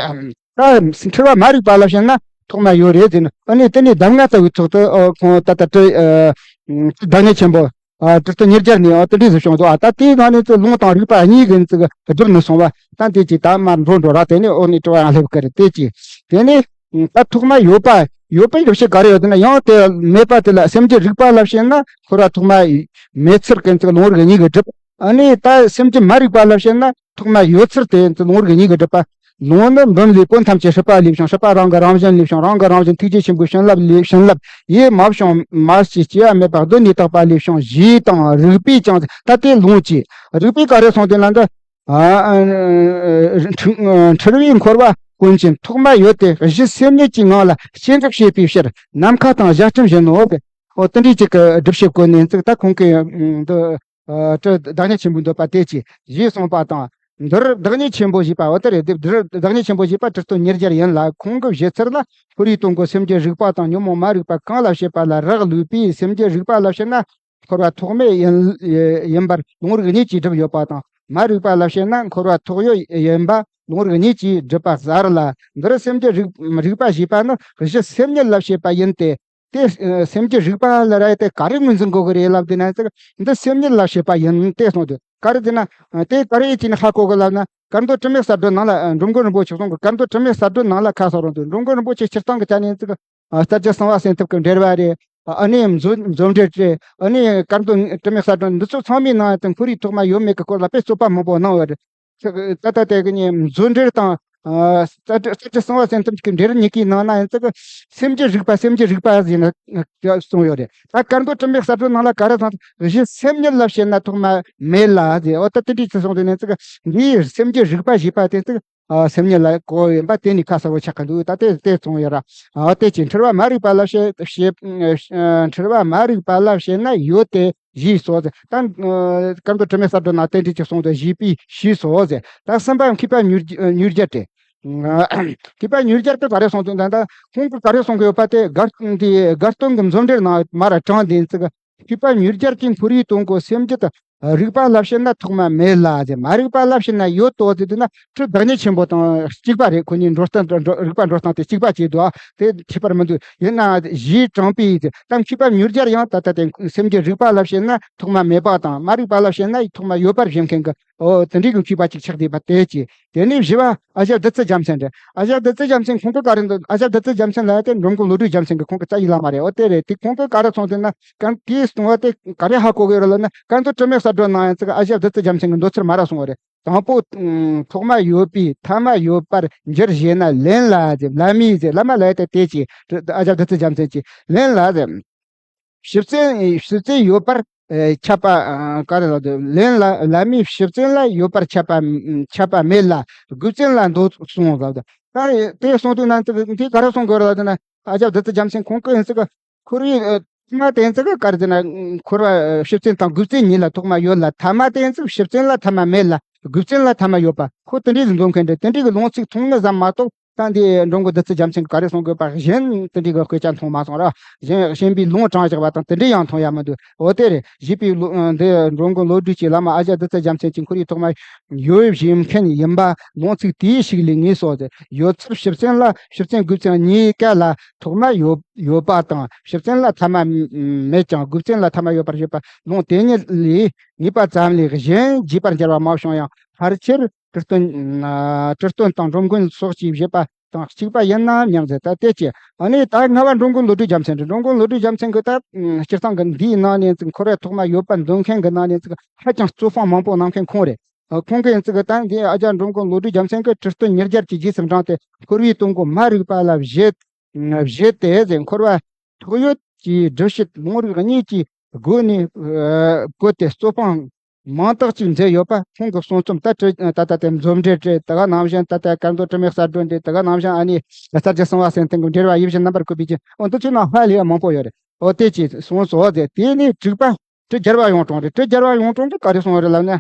ད་འཁྲུལ་བ་མ་རིག་པ་ལ་བྱེད་ན་ཐོག་མ་ཡོད་རེད་ཟེར་ན། ཨ་ནི་དེ་ནས་གདམས་ངག་ལྟ་བུའི་ཐོག་ཏུ་ཨ་ཁོང་ད་ལྟ་ཁྲི་ཨ་བདག་ཉིད་ཆེན་པོ་ཨ་ཁྲི་སྟོན་ཉེར་བརྒྱ་ནས་ཨ་དེ་འདྲ་ཞིག་བྱུང་འདུག་ཨ་ད་དེའི་ནང་ནས་ཚུར་ལུང་དང་རིགས་པ་གཉིས་ཀྱི་ཚུར་བསྒྲུབས་ནས་སོང་བ། ད་དེ་ཅིག་ད་མར་འགྲོ་འགྲོ་ར། དེ་ནས་འོག་ནས་དྲི་བ་ཡང་སླེབས་ཀྱི་རེད། དེ་ཅིག་དེ་ནས་ད་ཐོག་མ་ཡོད་པ་ཡོད་པའི་ཡོད་བྱད་ག་རེ་ཡོད་དེ་ན། ཡང་དེ་མེད་པ་དེ་ལ་སེམས་ཀྱི་རིག་པ་ལ་བྱེད་ན་འཁོར་བ་ཐོག་མ་མེད་ཚུལ་གྱི་ཚུར་ལུང་རིགས་གཉིས་ཀྱིས་བསྒྲུབས། ཨ་ནི་ད་སེམས་ཀྱི་མ་རིག་པ་ལ་བྱེད་ན་ཐོག་མ་ཡོད་ཚུལ་དེ་ཚུར་ལུང་རིགས་གཉིས་ཀྱིས་སྒྲུབ་པ། ལུང་ནི་འབུམ་ལས་ཀུན་ཐམས་ཅད་སྲིད་པ་ལས་བྱུང་། སྲིད་པ་རང་གི་རང་བཞིན་ལས་བྱུང་། རང་གི་རང་བཞིན་ཐུགས་རྗེ་ཆེན་པོའི་བྱིན་རླབས་ལས་བྱིན་རླབས་ཡེ་མ་བྱུང་མ་སྐྱེས་སྐྱེ་བ་མེད་པ་གདོད་ནས་དག་པ་ལས་བྱུང་ཞེས་དང་། རིགས་པས་ཀྱང་ད་དེ་ལུང་གཅིག་རིགས་པས་ག་རེ་གསུངས་དེ་ན་འདི། ཨ་ཨ་འཁྲུལ་འཁྲུལ་བའི་འཁོར་བ་ཀུན་གྱི་ཐོག་མ་ཡོད་དེ། གཞི་སེམས་ཉིད་ཀྱི་ངང་ལ་སྐྱེ་འཇིག་བྱེད་པའི་ཕྱིར་ནམ་མཁའ་དང་རྒྱ་ཁྱིམ་བཞིན་ནོ། ཨོ་དེ་འདྲའི་ཅིག་གི་སྒྲུབ་བྱེད་བཀོད་ནས་ཚིག་ད་ཁོང་གི་འདི། ཨ་ཁྲི་བདག་ཉིད་ཆེན་པོའི་འདོད་པ་དེ་ཅི་ཞེས་གསུངས་པ་དང་། འདིར་བདག་ཉིད་ཆེན་པོ་ཞེས་པ་འོ་དེ་རེད། འདིར་བདག་ཉིད་ཆེན་པོ་ཞེས་པ་ཁྲི་སྟོན་ཉེར་བརྒྱ་ཡིན་ལ། ཁོང་གི་བཞེད་ཚུལ་ལ་མཐོ་རིས་སྟོང་གི་སེམས་ཀྱི་རིག་པ་དང་ཉོན་མོངས་མ་རིག་པ་གང་ལ་བྱེད་པ་ལ་རག་ལུས་པས། སེམས་ཀྱི་རིག་པ་ལ་བྱེད་ན་འཁོར་བ་ཐོག་མེད་ཡིན་ཡིན་པར་ལུང་རིགས་གཉིས་ཀྱིས་བསྒྲུབས་ཡོད་པ་དང་། མ་རིག་པ་ལ་བྱེད་ན་འཁོར་བ་ཐོག་ཡོད་ཡིན་པ་ལུང་རིགས་གཉིས་ཀྱིས་བསྒྲུབས་པ་གསལ་ལ། འདིར་སེམས་ཀྱི་རིག་རིག་པ་ཞེས་པ་ནི་གཞི་སེམས་ཉིད་ལ་བྱེད་པ་ཡིན་ཏེ། དེ་སེམས་ཀྱི་རིག་པ་ལ་ར་དེ་ག་རེ་ངོས་འཛིན་དགོས་ཀྱི་རེད་ལབ་དེ་ན་ཚིག་འདི་སེམས་ཉིད་ལ་བྱེད་པ་ཡིན་ཏེ་གསུངས་དུས། ག་རེ་ཟེར་ན། དེ་ག་རེ་ཡིན་ཅི་ནི་ཧ་གོ་གི་ལབ་ན། བཀའ་མདོ་དྲི་མེད་གསལ་སྒྲོན་ནང་ལ་འགྲོ་མགོན་རིན་པོ་ཆེ་གསུང་གི། བཀའ་མདོ་དྲི་མེད་གསལ་སྒྲོན་ནང་ལ་ཁ་གསལ་རུང་དུས་འགྲོ་མགོན་རིན་པོ་ཆེ་སྤྱིར་བཏང་གི་ཆ་ནས་ཚིག་ཨ་རྩ་རྒྱུད་གསང་བ་བཙན་ཐབས་ཀྱི་འགྲེལ་བ་རེད། ཨ་ནི་མཛོད་མཛོད་འགྲེལ་རེད། ཨ་ནི་བཀའ་མདོ་དྲི་མེད་གསལ་སྒྲོན་འདི་ཚོ་ཚང་མའི་ནང་དུ་ཁོར་ཡུག་ཐོག་མ་ཡོད་མེད་ཀྱི་སྐོར་ལ་དཔེ་རྩོད་པ་མང་པོ་གནང་བ་རེད། ད་ལྟ་དེ་གི་ནི་མཛོད་འགྲེལ་དང་། ཨ་རྩ་རྩ་རྒྱུད་གསང་བ་བཙན་ཐབས་ཀྱི་འགྲེལ་གཉིས་ཀའི་ནང་ན་ཡང་ཚིག་སེམས་ཀྱི་རིག་པ་སེམས་ཀྱི་རིག་པ་ཟེར་ནས་གསུངས་ཡོད་རེད། ད་བཀའ་མདོ་དྲི་མེད་གསལ་སྒྲོན་ནང་ལ་ག་རེ་གསུངས། གཞི་སེམས་ཉིད་ལ་བྱེད་ན་ཐོག་མ་མེད་ལ་ཟེར། འོ་ད་དེ་འདྲའི་ཚིག་གསུངས་དེ་ནས་ཚིག་འདིའི་སེམས་ཀྱི་རིག་པ་ཞེས་པ་དེ་ཚིག་ཨ་སེམས་ཉིད་ལ་གོ་ཡིན་པ་དེ་ནི་ཁ་གསལ་པོ་ཆགས་ཀྱི་འདུག་ད་དེ་དེ་གསུངས་ཡོད་ར། ཨ་དེ་ཅི་འཁྲུལ་བ་མ་རིག་པ་ལ་བྱེད་བྱེད་འཁྲུལ་བ་མ་རིག་པ་ལ་བྱེད་ན་ཡོད་དེ་ཞེས་སོ་ཟེར། ད་བཀའ་མདོ་དྲི་མེད་གསལ་སྒྲོན་ན་དེ་འདྲ་ཅིག་གསུངས་ཏེ་ཞེས་པའི་ཞེས་སོ་ཟེར། ད་གསུམ་པ་མཁས་པ་མྱུར་མྱུར་མགྱོགས་ཏེ། མཁས་པ་མྱུར་མགྱོགས་ཀྱིས་ག་རེ་གསུངས་ཏེ་ད་ད་ཁོང་གིས་ག་རེ་གསུང་གི་ཡོད་པ་དེ་དགའ་དེ་དགའ་སྟོན་གྱི་མཛོད་འགྲེལ་ནང་མར་དྲངས་དེ་ཚིག་མཁས་པ་མྱུར་མགྱོགས་ཀྱིས་མཐོ་རིས་སྟོང་གི་སེམས་རྒྱུད་དུ་རིག་པ་ལ་བྱེད་ན་ཐོག་མ་མེད་ལ་ཟེར། མ་རིག་པ་ལ་བྱེད་ན་ཡོད་དོ་ཟེར་དུས་ན་ཁྲི་བདག་ཉིད་ཆེན་པོ་དང་གཅིག་པ་རེད། ཁོ་གཉིས་འགྲོ་སྟངས་འགྲོ་རིག་པ་འགྲོ་སྟངས་དེ་གཅིག་པ་བྱས་འདུག་དེ་ཁྱད་པར་མི་འདུག་ཡིན་ནའང་ཞེས་དྲངས་པས་ཟེར། ད་མཁས་པ་མྱུར་མགྱོགས་ཡང་ད་ལྟ་དེ་སེམས་ཀྱི་རིག་པ་ལ་བྱེད་ན་ཐོག་མ་མེད་པ་དང་མ་རིག་པ་ལ་བྱེད་ན་ཐོག་མ་ཡོད་པར་བཞེད་མཁན་གྱི་འོ་དེ་འདྲའི་གི་མཁས་པ་ཅིག་ཆགས་བསྡད་པ་དེ་ཅི། དེ་ནས་བཞི་བ་ཨ་ཞང་བདུད་རྩི་རྒྱལ་མཚན་རེད། ཨ་ཞང་བདུད་རྩི་རྒྱལ་མཚན་ཁོང་གིས་ག་རེ་འདུག་ཨ་ཞང་བདུད་རྩི་རྒྱལ་མཚན་ལ་དེ་འགྲོ་མགོན་བློ་གྲོས་རྒྱལ་མཚན་གྱི་ཁོང་གི་རྩ་བའི་བླ་མ་རེད། འོ་དེ་རེད། དེ་ཁོང་གིས་ག་རེ་གསུངས་དེ་ན་གང་དེའི་གསུང་བ་དེ་ག་རེ་ཧ་གོ་གི་ཡོད་རེད་ལབ་ན། བཀའ་མདོ་དྲི་མེད་གསལ་སྒྲོན་ནང་ཡང་ཚིག་ཨ་ཞང་བདུད་རྩི་རྒྱལ་མཚན་གྱི་འདོད་ཚུལ་མར་ར་གསུངས་པ་རེད། དང་པོ། ཐོག་མ་ཡོད་པའི་ཐ་མ་ཡོད་པར་འགྱུར་ཞེ་ན་ལན་ལ་ཟེར། བླ་མའི་ཟེར། བླ་མ་ལ་ཡ་དེ་དེ་ཅི། ཨ་ཞང་བདུད་རྩི་རྒྱལ་མཚན་གྱིས་ལན་ལ་ཟེར། ཕྱི་བཙན་ཕྱི་བཙན་ཡོད་པར་ཁྱབ་པ། ག་རེ་ལབ་དུས་ལན་ལ་བླ་མའི་ཕྱི་བཙན་ལ་ཡོད་པར་ཁྱབ་པ་ཁྱབ་པ་མེད་ལ་དགུ་བཙན་ལ་འདོད་གསུངས་ལབ་དུས། ད་དེ་གསུངས་དུས་ན་དེ་ག་རེ་གསུང་དགོས་རེད་ལབ་དུས་ན། ཨ་ཞང་བདུད་རྩི་རྒྱལ་མཚན་ཁོང་གིས་ཡིན་ཙི་ག་འཁོར་བའི་ཐ་མ་དེ་ཡིན་ཙི་ག་ག་རེ་ཟེར་ན། འཁོར་བ་ཕྱི་བཙན་དང་དགུ་བཙན་གཉིས་ལ་ཐོག་མ་ཡོད་ལ། ཐ་མ་དེ་ཡིན་ཙི་ཕྱི་བཙན་ལ་ཐ་མ་མེད་ལ་དགུ་བཙན་ལ་ཐ་མ་ཡོད་པ་ཁོ་དེ་འདྲའི་འདོད་མཁན་རེད། དེ་འདྲའི་གི་ལུང་ཚིག་ཐུང་ངུ་ཙམ་མ་གཏོགས། ད་འདི་འགྲོ་མགོན་བདུད་རྩི་རྒྱལ་མཚན་གྱིས་ག་རེ་གསུང་དགོས་པ་གཞན་དེ་འདྲའི་གི་སྐད་ཆ་མཐོང་མ་སོང་ར། གཞན་གཞན་པའི་ལུང་དྲངས་བཞག་པ་དང་དེ་འདྲ་ཡང་མཐོང་ཡ་མི་འདུག་འོ་དེ་རེད། ཞེས་པའི་ལུ་འདི་འགྲོ་མགོན་བློ་གྲོས་ཀྱི་བླ་མ་ཨ་ཞང་བདུད་རྩི་རྒྱལ་མཚན་གྱིས་འཁོར་བའི་ཐོག་མ་ཡོད་བཞེད་མཁན་ཡིན་པ་ལུང་ཚིག་དེའི་ཞིག་ལས་ངེས་སོ་ཟེར། ཡོད་ཚུལ་ཕྱི་བཙན་ལ་ཕྱི་བཙན་དགུ་བཙན་གཉིས་ཀ་ལ་ཐོག་མ་ཡོད་ཡོད་པ་དང་། ཕྱི་བཙན་ལ་ཐ་མ་མེད་ཀྱང་དགུ་བཙན་ལ་ཐ་མ་ཡོད་པར་བཞེད་པ་ལུང་དེ་ཉིད་ལས་ངེས་པ་ཙམ་ལས་གཞན་རྒྱས་པར་འགྱུར་བ་མ་བྱུང་ཡང་། ཕལ་ཆེར་ཁྲི་སྟོན་ཁྲི་སྟོན་དང་འགྲོ་མགོན་སོགས་ཀྱིས་བཞེད་པ་དང་གཅིག་པ་ཡིན་ནམ་སྙམ་ཟེར། ད་དེ་ཅི། ཨ་ནི་ད་ལྔ་བ་འགྲོ་མགོན་བློ་གྲོས་རྒྱལ་མཚན་རེད། འགྲོ་མགོན་བློ་གྲོས་རྒྱལ་མཚན་གྱིས་ད་སྤྱིར་བཏང་གི་འདིའི་ནང་ནས་འཁོར་བའི་ཐོག་མ་ཡོད་པར་འདོད་མཁན་གྱི་ནང་ནས་ཧ་ཅང་རྩོད་སྤོང་མང་པོ་གནང་མཁན་ཁོང་རེད། ཁོང་གིས་ཡིན་ཙི་གི་ད་འདི་ཨ་ཞང་འགྲོ་མགོན་བློ་གྲོས་རྒྱལ་མཚན་གྱིས་ཁྲི་སྟོན་ཉེར་བརྒྱད་ཀྱི་རྗེས་སུ་འབྲངས་ཏེ་འཁོར་བའི་སྟོང་གི་མ་རིག་པ་ལ་བཞེད་བཞེད་དེ་ཟེར། འཁོར་བ་ཐོག་ཡོད་ཀྱི་སྒྲུབ་བྱེད་ལུང་རིགས་གཉིས་ཀྱིས་ སྒོ་ནས་ཨ་བཀོད་དེ་གཙོ་སྤང་མང་དག་ཅིག་མཛད་ཡོད་པ་ཁོང་གི་གསུང་རྩོམ་ད་དྲི་ད་ལྟ་དེ་མཛོད་འགྲེལ་རེད། དེ་ག་ནང་བཞིན་ད་ལྟ་བཀའ་མདོ་དྲི་མེད་གསལ་སྒྲོན་རེད། དེ་ག་ནང་བཞིན་ཨ་ནི་གསལ་རྒྱལ་གསང་བ་སེང་བློན་གྱི་འགྲེལ་བ་ཡིད་བཞིན་རྣམ་པར་བཀོད་པའི་རྒྱན། འོ་འདི་ཚོའི་ནང་ཧ་ལས་མང་པོ་ཡོད་རེད། འོ་དེ་ཅིག་གསུངས་སོ། དེ་དེ་ནས་དྲུག་པ་དྲི་རྒྱལ་བ་གཡུང་དྲུང་རེད། དྲི་རྒྱལ་བ་གཡུང་དྲུང་གིས་ག་རེ་གསུངས་རེད་ལབ་ན།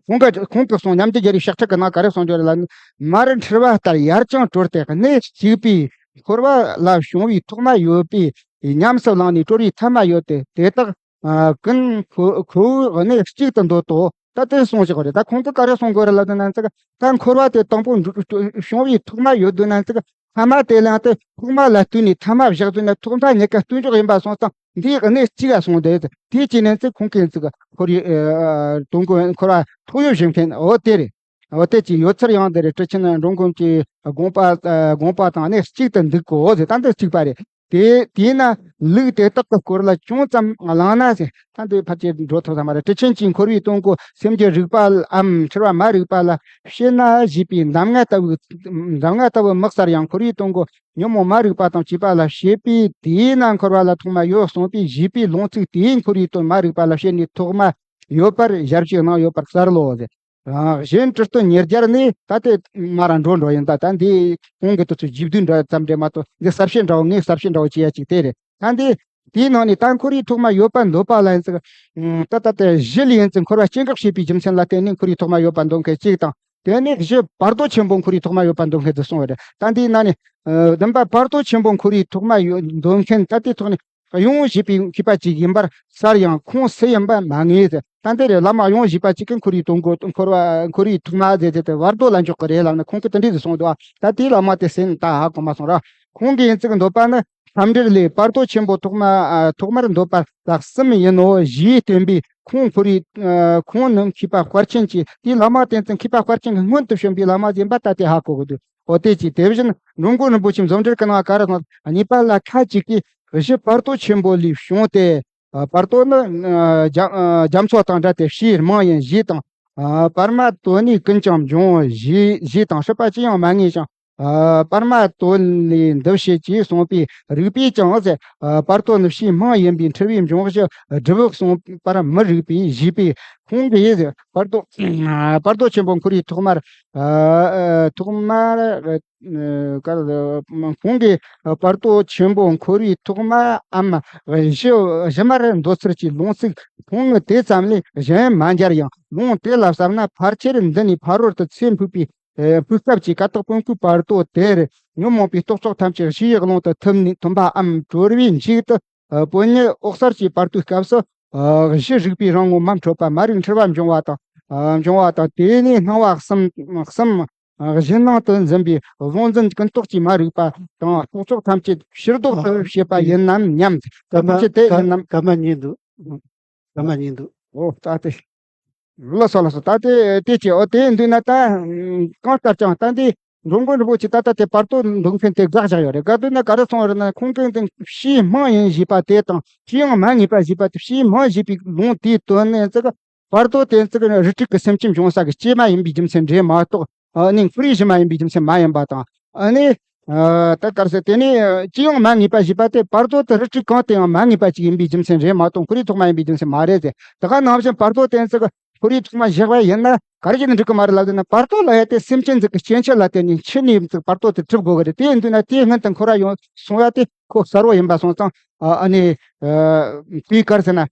ཁོང་གི་ཁོང་གི་གསུང་མཉམ་རྗེ་རྒྱལ་བའི་ཕྱག་ཁྲིད་ཀྱི་ནང་ག་རེ་གསུངས་ཡོད་རེད་ལབ་ན། མར་འཁྲུལ་བ་ལྟར་ཡར་བརྐྱང་གྲོལ་ཏེ་གནས་གཅིག་པའི་འཁོར་བ་ལ་བྱུང་བའི་ཐོག་མ་ཡོད་པས། ཉམས་སུ་བླངས་ནས་གྲོལ་བའི་ཐབས་མ་ཡོད་དེ། དེ་དག་ཨ་ཀུན་ཁོ་ཁོ་བོའི་གནས་གཅིག་ཏུ་འདོད་དོ། ད་དེ་གསུངས་བཞག་རེད། ད་ཁོང་གིས་ག་རེ་གསུང་དགོས་རེད་ལབ་དུས་ན་ཙི་ག་ད་འཁོར་བ་དེ་དང་པོ་འགྲོ་བྱུང་བའི་ཐོག་མ་ཡོད་དུས་ན་ཙི་ག་ཐ་མ་དེ་ལ་དེ་ཐོག་མ་ལ་ལྟོས་ནས་ཐ་མ་བཞག་དུས་ན་ཐོག་མཐའ་གཉིས་ཀ་ལྟོས་འཇོག་ཡིན་པ་སོང་ཙང་། འདིའི་གནས་གཅིག་ག་སོང་དེ་དེ་བྱས་ནས་ཙི་ཁོང་གིས་ཙི་ག་འཁོར་བའི་ཨ་དོན་གོ་འཁོར་བ་ཐོག་ཡོད་བཞིན་མཁན་འོ་དེ་རེད། འོ་དེ་ཅིག་ཡོད་ཚུལ་ཡང་དེ་རེད། ཁྲི་ཆེན་འགྲོ་མགོན་གྱི་དགོངས་པ་ཨ་དགོངས་པ་དང་གནས་གཅིག་ཏུ་འདུག་གོ་ཟེར། ད་འདི་གཅིག་པ་རེད། དེ་དེས་ན་ལུགས་དེ་དག་གི་སྐོར་ལ་ཅུང་ཙམ་གླེང་ན་ཟེར། ད་འདི་ཕལ་ཆེར་འགྲོ་ཐུབ་ས་མ་རེད། ཁྲི་ཆེན་གྱིས་འཁོར་བའི་དོན་གོ་སེམས་ཀྱི་རིག་པའམ་འཁྲུལ་བ་མ་རིག་པ་ལ་བཤད་ན་ཞེས་པའི་གདམས་ངག་ལྟ་བུ་གདམས་ངག་ལྟ་བུ་དམིགས་བསལ་ཡང་འཁོར་བའི་དོན་གོ་ཉོན་མོངས་མ་རིག་པ་དང་བཅས་པ་ལ་བཤད་པས། དེས་ན་འཁོར་བ་ལ་ཐོག་མ་ཡོད་གསུངས་པས། ཞེས་པའི་ལུང་ཚིག་དེས་འཁོར་བའི་དོན་མ་རིག་པ་ལ་བཤད་ནས་ཐོག་མ་ཡོད་པར་ཞལ་བཞེས་གནང་ཡོད་པར་གསལ་ལོ་ཟེར། ཨ་གཞན་དྲི་སྟོན་ཉེར་བརྒྱད་ནི་ད་དེ་མ་ར་འགྲོ་འགྲོ་ཡིན། ད་ད་འདི་གོང་གི་དུས་ཚོད་རྒྱས་བསྡུས་འདྲ་ཙམ་རེད་མ་གཏོགས། འདི་གསལ་བཤད་འདྲ་བོ་ངས་གསལ་བཤད་འདྲ་བོ་བྱེད་ཡ་ཅིག་དེ་རེད། ད་འདི་དེའི་ནང་ནས་ད་འཁོར་བའི་ཐོག་མ་ཡོད་པར་འདོད་པ་ལ་ཡིན་ཙི་ད་ད་ལྟ་གཞི་ལ་ཡིན་ཙི་འཁོར་བ་སྐྱེ་འགག་བྱེད་པའི་རྒྱུ་མཚན་ལ་བརྟེན་ནས་འཁོར་བའི་ཐོག་མ་ཡོད་པར་འདོད་མཁན་གཅིག་དང་། དེ་ནས་གཞི་བར་དོ་ཆེན་པོ་འཁོར་བའི་ཐོག་མ་ཡོད་པར་འདོད་མཁན་དུ་གསུངས་པ་རེད། ད་འདིའི་ནང་ནས་ཨ་བདུན་པ་བར་དོ་ཆེན་པོ་འཁོར་བའི་ཐོག་མ་ཡོད་འདོད་མཁན་ད་ལྟའི་ཐོག་ནས། གཡོ་སྒྱུ་བྱེད་པའི་མཁས་པ་ཅིག་ཡིན་པར་སར་ཡང་ཁོང་སུ་ཡིན་པ་མ་ངེས་ཟེར། ད་འདི་རེད། བླ་མ་གཡོ་སྒྱུ་བྱེད་པ་ཅིག་གིས་འཁོར་བའི་དོན་གོ་འཁོར་བ་འཁོར་བའི་ཐོག་མ་ཟེར་དེ་དེ་བར་དོ་ལ་འཇོག་གི་རེད་ལབ་ནས་ཁོང་གིས་དེ་འདྲས་ཟེར་གསུངས་འདུག་ད་དེའི་བླ་མ་དེ་སུ་ཡིན་ད་ཧ་གོ་མ་སོང་ར། ཁོང་གིས་ཡིན་ཙིག་འདོད་པ་ནི་འཚམས་འདྲིར་ལས་བར་དོ་ཆེན་པོ་ཐོག་མ་ཐོག་མར་འདོད་པ་ལ་གསུམ་ཡིན་ནོ་ཞེས་བསྟན་པས། ཁོང་འཁོར་བའི་ཁོང་ནི་མཁས་པ་དཔལ་ཆེན་གྱི་དེའི་བླ་མ་དེ་ཙིག་མཁས་པ་དཔལ་ཆེན་གྱི་སྔོན་དུ་བྱོན་པའི་བླ་མ་ཡིན་པ་ད་དེ་ཧ་གོ་གི་འདུག་འོ་དེ་ཅི་དེ་བཞིན་འགྲོ་མགོན་རིན་པོ་ཆེ་མཛོད་འགྲེལ་གྱི་ནང་ག་རེ་གསུངས། གཉིས་པ་ལ་ཁ་ཅིག་གིས་གཞི་བར་དོ་ཆེན་པོ་ལས་བྱུང་སྟེ། ཨ་བར་དོ་ནི་ཨ་རྒྱ་ཨ་རྒྱ་མཚོ་དང་འདྲ་སྟེ་བྱེ་མང་ཡིན་ཞེས་དང་། ཨ་བར་མ་དོ་ནས་ཀུན་ཀྱང་འབྱུང་ཞེས་ཞེས་དང་། སྲིད་པ་ཅི་ཡང་མ་ངེས་ཤིང་། ཨ་བར་མ་དོ་ལས་འདུ་བྱེད་ཅེས་གསུངས་པའི་རིགས་པས་ཀྱང་ཟེར། ཨ་བར་དོ་ནི་བྱེ་མང་ཡིན་པའི་འཁྲུལ་བའི་འབྱུང་གཞི་སྒྲུབ་གསུངས་པར་མི་རིགས་པས་ཞེས་པས། ཁོང་གིས་བར་དོ་བར་དོ་ཆེན་པོ་འཁོར་བའི་ཐོག་མར་ཨ་ཐོག་མར་ཨ་ག་ཁོང་གིས་བར་དོ་ཆེན་པོ་འཁོར་བའི་ཐོག་མའམ་གཞི་གཞི་མར་འདོད་ཚུལ་གྱི་ལུང་ཚིག་ཁོང་དེ་ཙམ་ལས་གཞན་མ་མཇལ་ཡང་། ལུང་དེ་ལ་བསམ་ན་ཕལ་ཆེར་འདི་ནས་ཕ་རོལ་ཏུ་ཚེ་འཕོས་པའི་ཨ་སྐབས་ཀྱི་ཀ་དག་པོན་ཁོའི་བར་དོ་དེར་ཉོན་མོངས་པའི་རྟོག་ཚོགས་ཐམས་ཅད་གཞི་ཡི་ཀློང་དུ་ཐིམ་ནས་ཐིམ་པའམ་གྲོལ་བའི་མཇུག་ཏུ། ཨ་དཔོན་ཉིད་འོད་གསལ་གྱི་བར་དོའི་སྐབས་སུ། ཨ་གཞི་རིག་པའི་རང་ངོ་མ་འཕྲོད་པ་མ་རིག་འཁྲུལ་བ་འབྱུང་བ་དང་། ཨ་འབྱུང་བ་དང་། དེ་ནས་སྣང་བ་གསུམ་གསུམ་གཞི་སྣང་དུ་འཛིན་པའི་བློ་འཛིན་ཀུན་རྟོག་གིས་མ་རིག་པ་དང་རྟོག་ཚོགས་ཐམས་ཅད་ཕྱིར་ལྡོག་ཏུ་བྱེད་པ་ཡིན་ནམ་སྙམ། སྐབས་མ་ཐམས་ཅད་དེ་ཡིན་ནམ། སྐབས་མ་ཉན་འདུག་སྐར་མ་ཉིད་འདུག་འོ་ད་དེ། ལགས་སོ་ལགས་སོ། ད་དེ་དེ་ཅི་འོ་དེ་འདུག་ན་ད་གང་ལྟར་ཀྱང་ད་འདི་འགྲོ་མགོན་རིན་པོ་ཆེ་ད་ལྟ་དེ་བར་དོ་འདོད་མཁན་དེ་དགག་བཞག་ཡོད་རེད། དགག་འདུག་ན་ག་རེ་གསུངས་རེད་ན། ཁོང་གིས་འདི་བྱེ་མང་ཡིན་ཞེས་པ་དེ་དང་བྱེ་ཡང་མ་ངེས་པ་ཞེས་པ་དེ། བྱེ་མང་ཞེས་པའི་ལུང་དེའི་དོན་ནི་ཙི་ག་བར་དོ་དེ་ཙི་ག་རིགས་དྲུག་གི་སེམས་ཅན་འབྱུང་ས་གི་སྐྱེས་མ་ཡིན་པའི་རྒྱུ་མཚན་རེད་མ་གཏོགས། ཨ་ནི་འཁོར་བའི་གཞི་མ་ཡིན་པའི་རྒྱུ་མཚན་མ་ཡིན་པ་དང་། ཨ་ནི། ཨ་ད་ག་རེ་ཟེར། དེ་ནས་ཅི་ཡང་མ་ངེས་པ་ཞེས་པ་དེ་བར་དོ་དེ་རིགས་དྲུག་གང་དུ་ཡང་མ་ངེས་པ་ཅིག་ཡིན་པའི་རྒྱུ་མཚན་རེད་མ་གཏོགས་འཁོར་བའི་ཐོག་མ་ཡིན་པའི་རྒྱུ་མཚན་མ་རེད་ཟེར། དེ་ག་ནང་བཞིན་བར་དོ་དེ་ཚོ་གི་འཁོར་བའི་ཐོག་མ་བཞག་པ་ཡིན་ན་ག་རེ་བྱས་ནས་འགྲིག་གི་མ་རེད་ལབ་ཟེར་ན། བར་དོ་ལ་ཡ་དེ་སེམས་ཅན་ཚོ་གི་སྐྱེ་འཆི་ལ་བརྟེན་ནས་འཆི་ནས་བར་དོ་དེ་གྲུབ་དགོས་གི་རེད། དེ་ཡིན་དུས་ན་དེའི་སྔོན་དུ་འཁོར་བ་ཡོང་སོང་བ་དེ་ཁོ་གསལ་བོ་ཡིན་པ་སོང་ཙང་། ཨ་ནི། དེའི་ག་རེ་ཟེར་ན།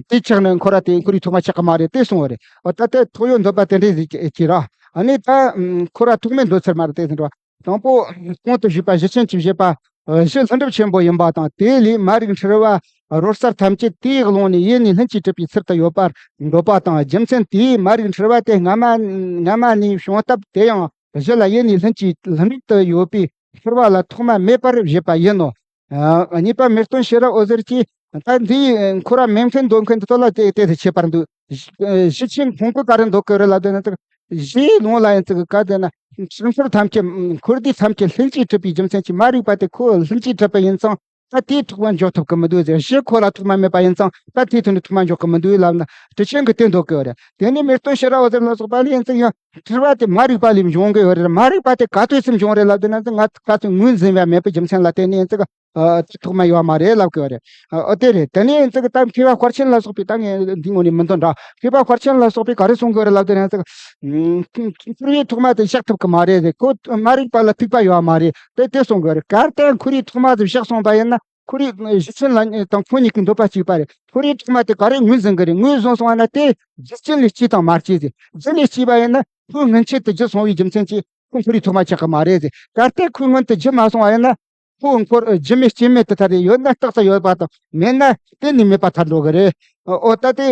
དེ་ཆགས་ནས་འཁོར་བ་དེ་འཁོར་བའི་ཐོག་མ་ཆགས་ཀྱི་མ་རེད་དེ་གསུངས་པ་རེད། འོ་ད་ལྟ་ཐོག་ཡོད་འདོད་པ་དེ་འདྲས་ཟིག་ཅིག་ར། ཨ་ནི་ད་འཁོར་བ་ཐོག་མེད་འདོད་ཚུལ་མ་རེད་དེ་ཟེར་བ། དང་པོ་གོང་དུ་ཞུས་པ་གཞི་ཆེན་གྱི་བཞེད་པ། གཞི་ལྷུན་གྲུབ་ཆེན་པོ་ཡིན་པ་དང་། དེ་ལས་མ་རིག་འཁྲུལ་བ་རོལ་སར་ཐམས་ཅད་དེའི་ཀློང་ནས་ཡེ་ནས་ལྷུན་གྱིས་གྲུབ་པའི་ཚུལ་དུ་ཡོད་པར་འདོད་པ་དང་། རྒྱུ་མཚན་དེས་མ་རིག་འཁྲུལ་བ་དེ་སྔ་མ་སྔ་མ་ནས་བྱུང་སྟབས། དེ་ཡང་གཞི་ལ་ཡེ་ནས་ལྷུན་གྱིས་ལྷུན་གྲུབ་ཏུ་ཡོད་པའི་འཁྲུལ་བ་ལ་ཐོག་མ་མེད་པར་བཞེད་པ་ཡིན་ནོ། ཨ་གཉིས་པ་མེ་སྟོན་ཤེས་རབ་འོད་ཟེར་གྱིས་ད་འདིའི་འཁོར་བ་མེད་མཁན་འདོད་མཁན་དེ་ཚོ་ལ་དེ་དེ་དེ་ཁྱད་པར་འདུག་གཞི་ཆེན་ཁོང་གིས་ག་རེ་འདོད་གི་རེད་ལབ་དུས་ན། གཞིའི་ལུང་ལ་ཡིན་ཙི་ག་དེ་ན་བྱང་ཆུབ་ཐམས་ཅད་འཁོར་འདས་ཐམས་ཅད་ལྷུན་གྱིས་གྲུབ་པའི་རྒྱུ་མཚན་གྱིས་མ་རིག་པ་དེ་ཁོ་ལྷུན་གྱིས་གྲུབ་པ་ཡིན་ཙང་ད་དེའི་ཐོག་མ་འཇོག་ཐུབ་གི་མི་འདུག་ཟེར། གཞི་ཁོ་ལ་ཐོག་མ་མེད་པ་ཡིན་ཙང་ད་དེའི་ཐོག་ནས་ཐོག་མ་འཇོག་གི་མི་འདུག་ལབ་ན། ཁྲི་ཆེན་གྱིས་དེ་འདོད་གི་རེད། དེ་ནས་མེ་སྟོན་ཤེས་རབ་འོད་ཟེར་ལ་སོགས་པ་ལ་ཡིན་ཙི་ཡང་འཁྲུལ་བ་དེ་མ་རིག་པ་ལས་འབྱུང་གི་ཡོད་རེད། མ་རིག་པ་དེ་ག་དུས་སུ་འབྱུང་རེད་ལབ་དུས་ན། ང་ག་དུས་ངོས་འཛིན་པ་མེད་པའི་རྒྱུ་མཚན་ལ་བརྟེན་ནས་ཡིན་ཙི་ག་ཨ་ཐོག་མ་ཡོད་མ་རེད་ལབ་གི་ཡོད་རེད། ཨ་དེ་རེད། དེ་ནས་ཚིག་ད་མཁས་པ་དཔལ་ཆེན་ལ་སོགས་པའི་ད་ངས་འདི་ངོ་ནས་མི་འདོན་འདྲ། མཁས་པ་དཔལ་ཆེན་ལ་སོགས་པས་ག་རེ་གསུང་གི་ཡོད་རེད་ལབ་དེ་ནས་ཚིག་ཁོར་ཡུག་ཐོག་མ་དེ་བཞག་ཐུབ་གི་མ་རེད་ཟེར། ཁོ་མ་རིག་པ་ལ་ཐུག་པ་ཡོད་མ་རེད། དེ་དེ་གསུང་གི་ཡོད་རེད། གལ་ཏེ་ཁོར་ཡུག་ཐོག་མ་དེ་བཞག་སོང་པ་ཡིན་ན། ཁོར་ཡུག་གཞི་ཁྱོན་ལ་དང་ཁོ་གཉིས་ཀྱི་འདོད་པ་གཅིག་པ་རེད། ཁོར་ཡུག་ཐོག་མ་དེ་ག་རེ་ངོས་འཛིན་གི་རེད། ངོས་བཟུང་སོང་བ་ན་དེ་རྒྱུ་རྐྱེན་ལས་སྐྱེས་དང་མ་སྐྱེས་ཟེར། རྒྱུ་ལས་སྐྱེས་པ་ཡིན་ན་ཁོའི་སྔོན་ཆད་དུ་རྒྱུ་སོང་བའི་རྒྱུ་མཚན་གྱིས་ཁོ་ཁོར་ཡུག་ཐོག་མ་ཆགས་གི་མ་རེད་ཟེར། གལ་ཏེ་ཁོའི་སྔོན་དུ་རྒྱུ་མ་སོང་བ་ཡིན་ན་ཁོ་འཁོར་རྒྱུ་མེད་རྐྱེན་མེད་དུ་ཐར་རེད། ཡོད་ན་རྟག་ཏུ་ཡོད་པ་དང་མེད་ན་གཏན་ནས་མེད་པ་ཐར་འགྲོ་གི་རེད། ཨོ་ད་དེ་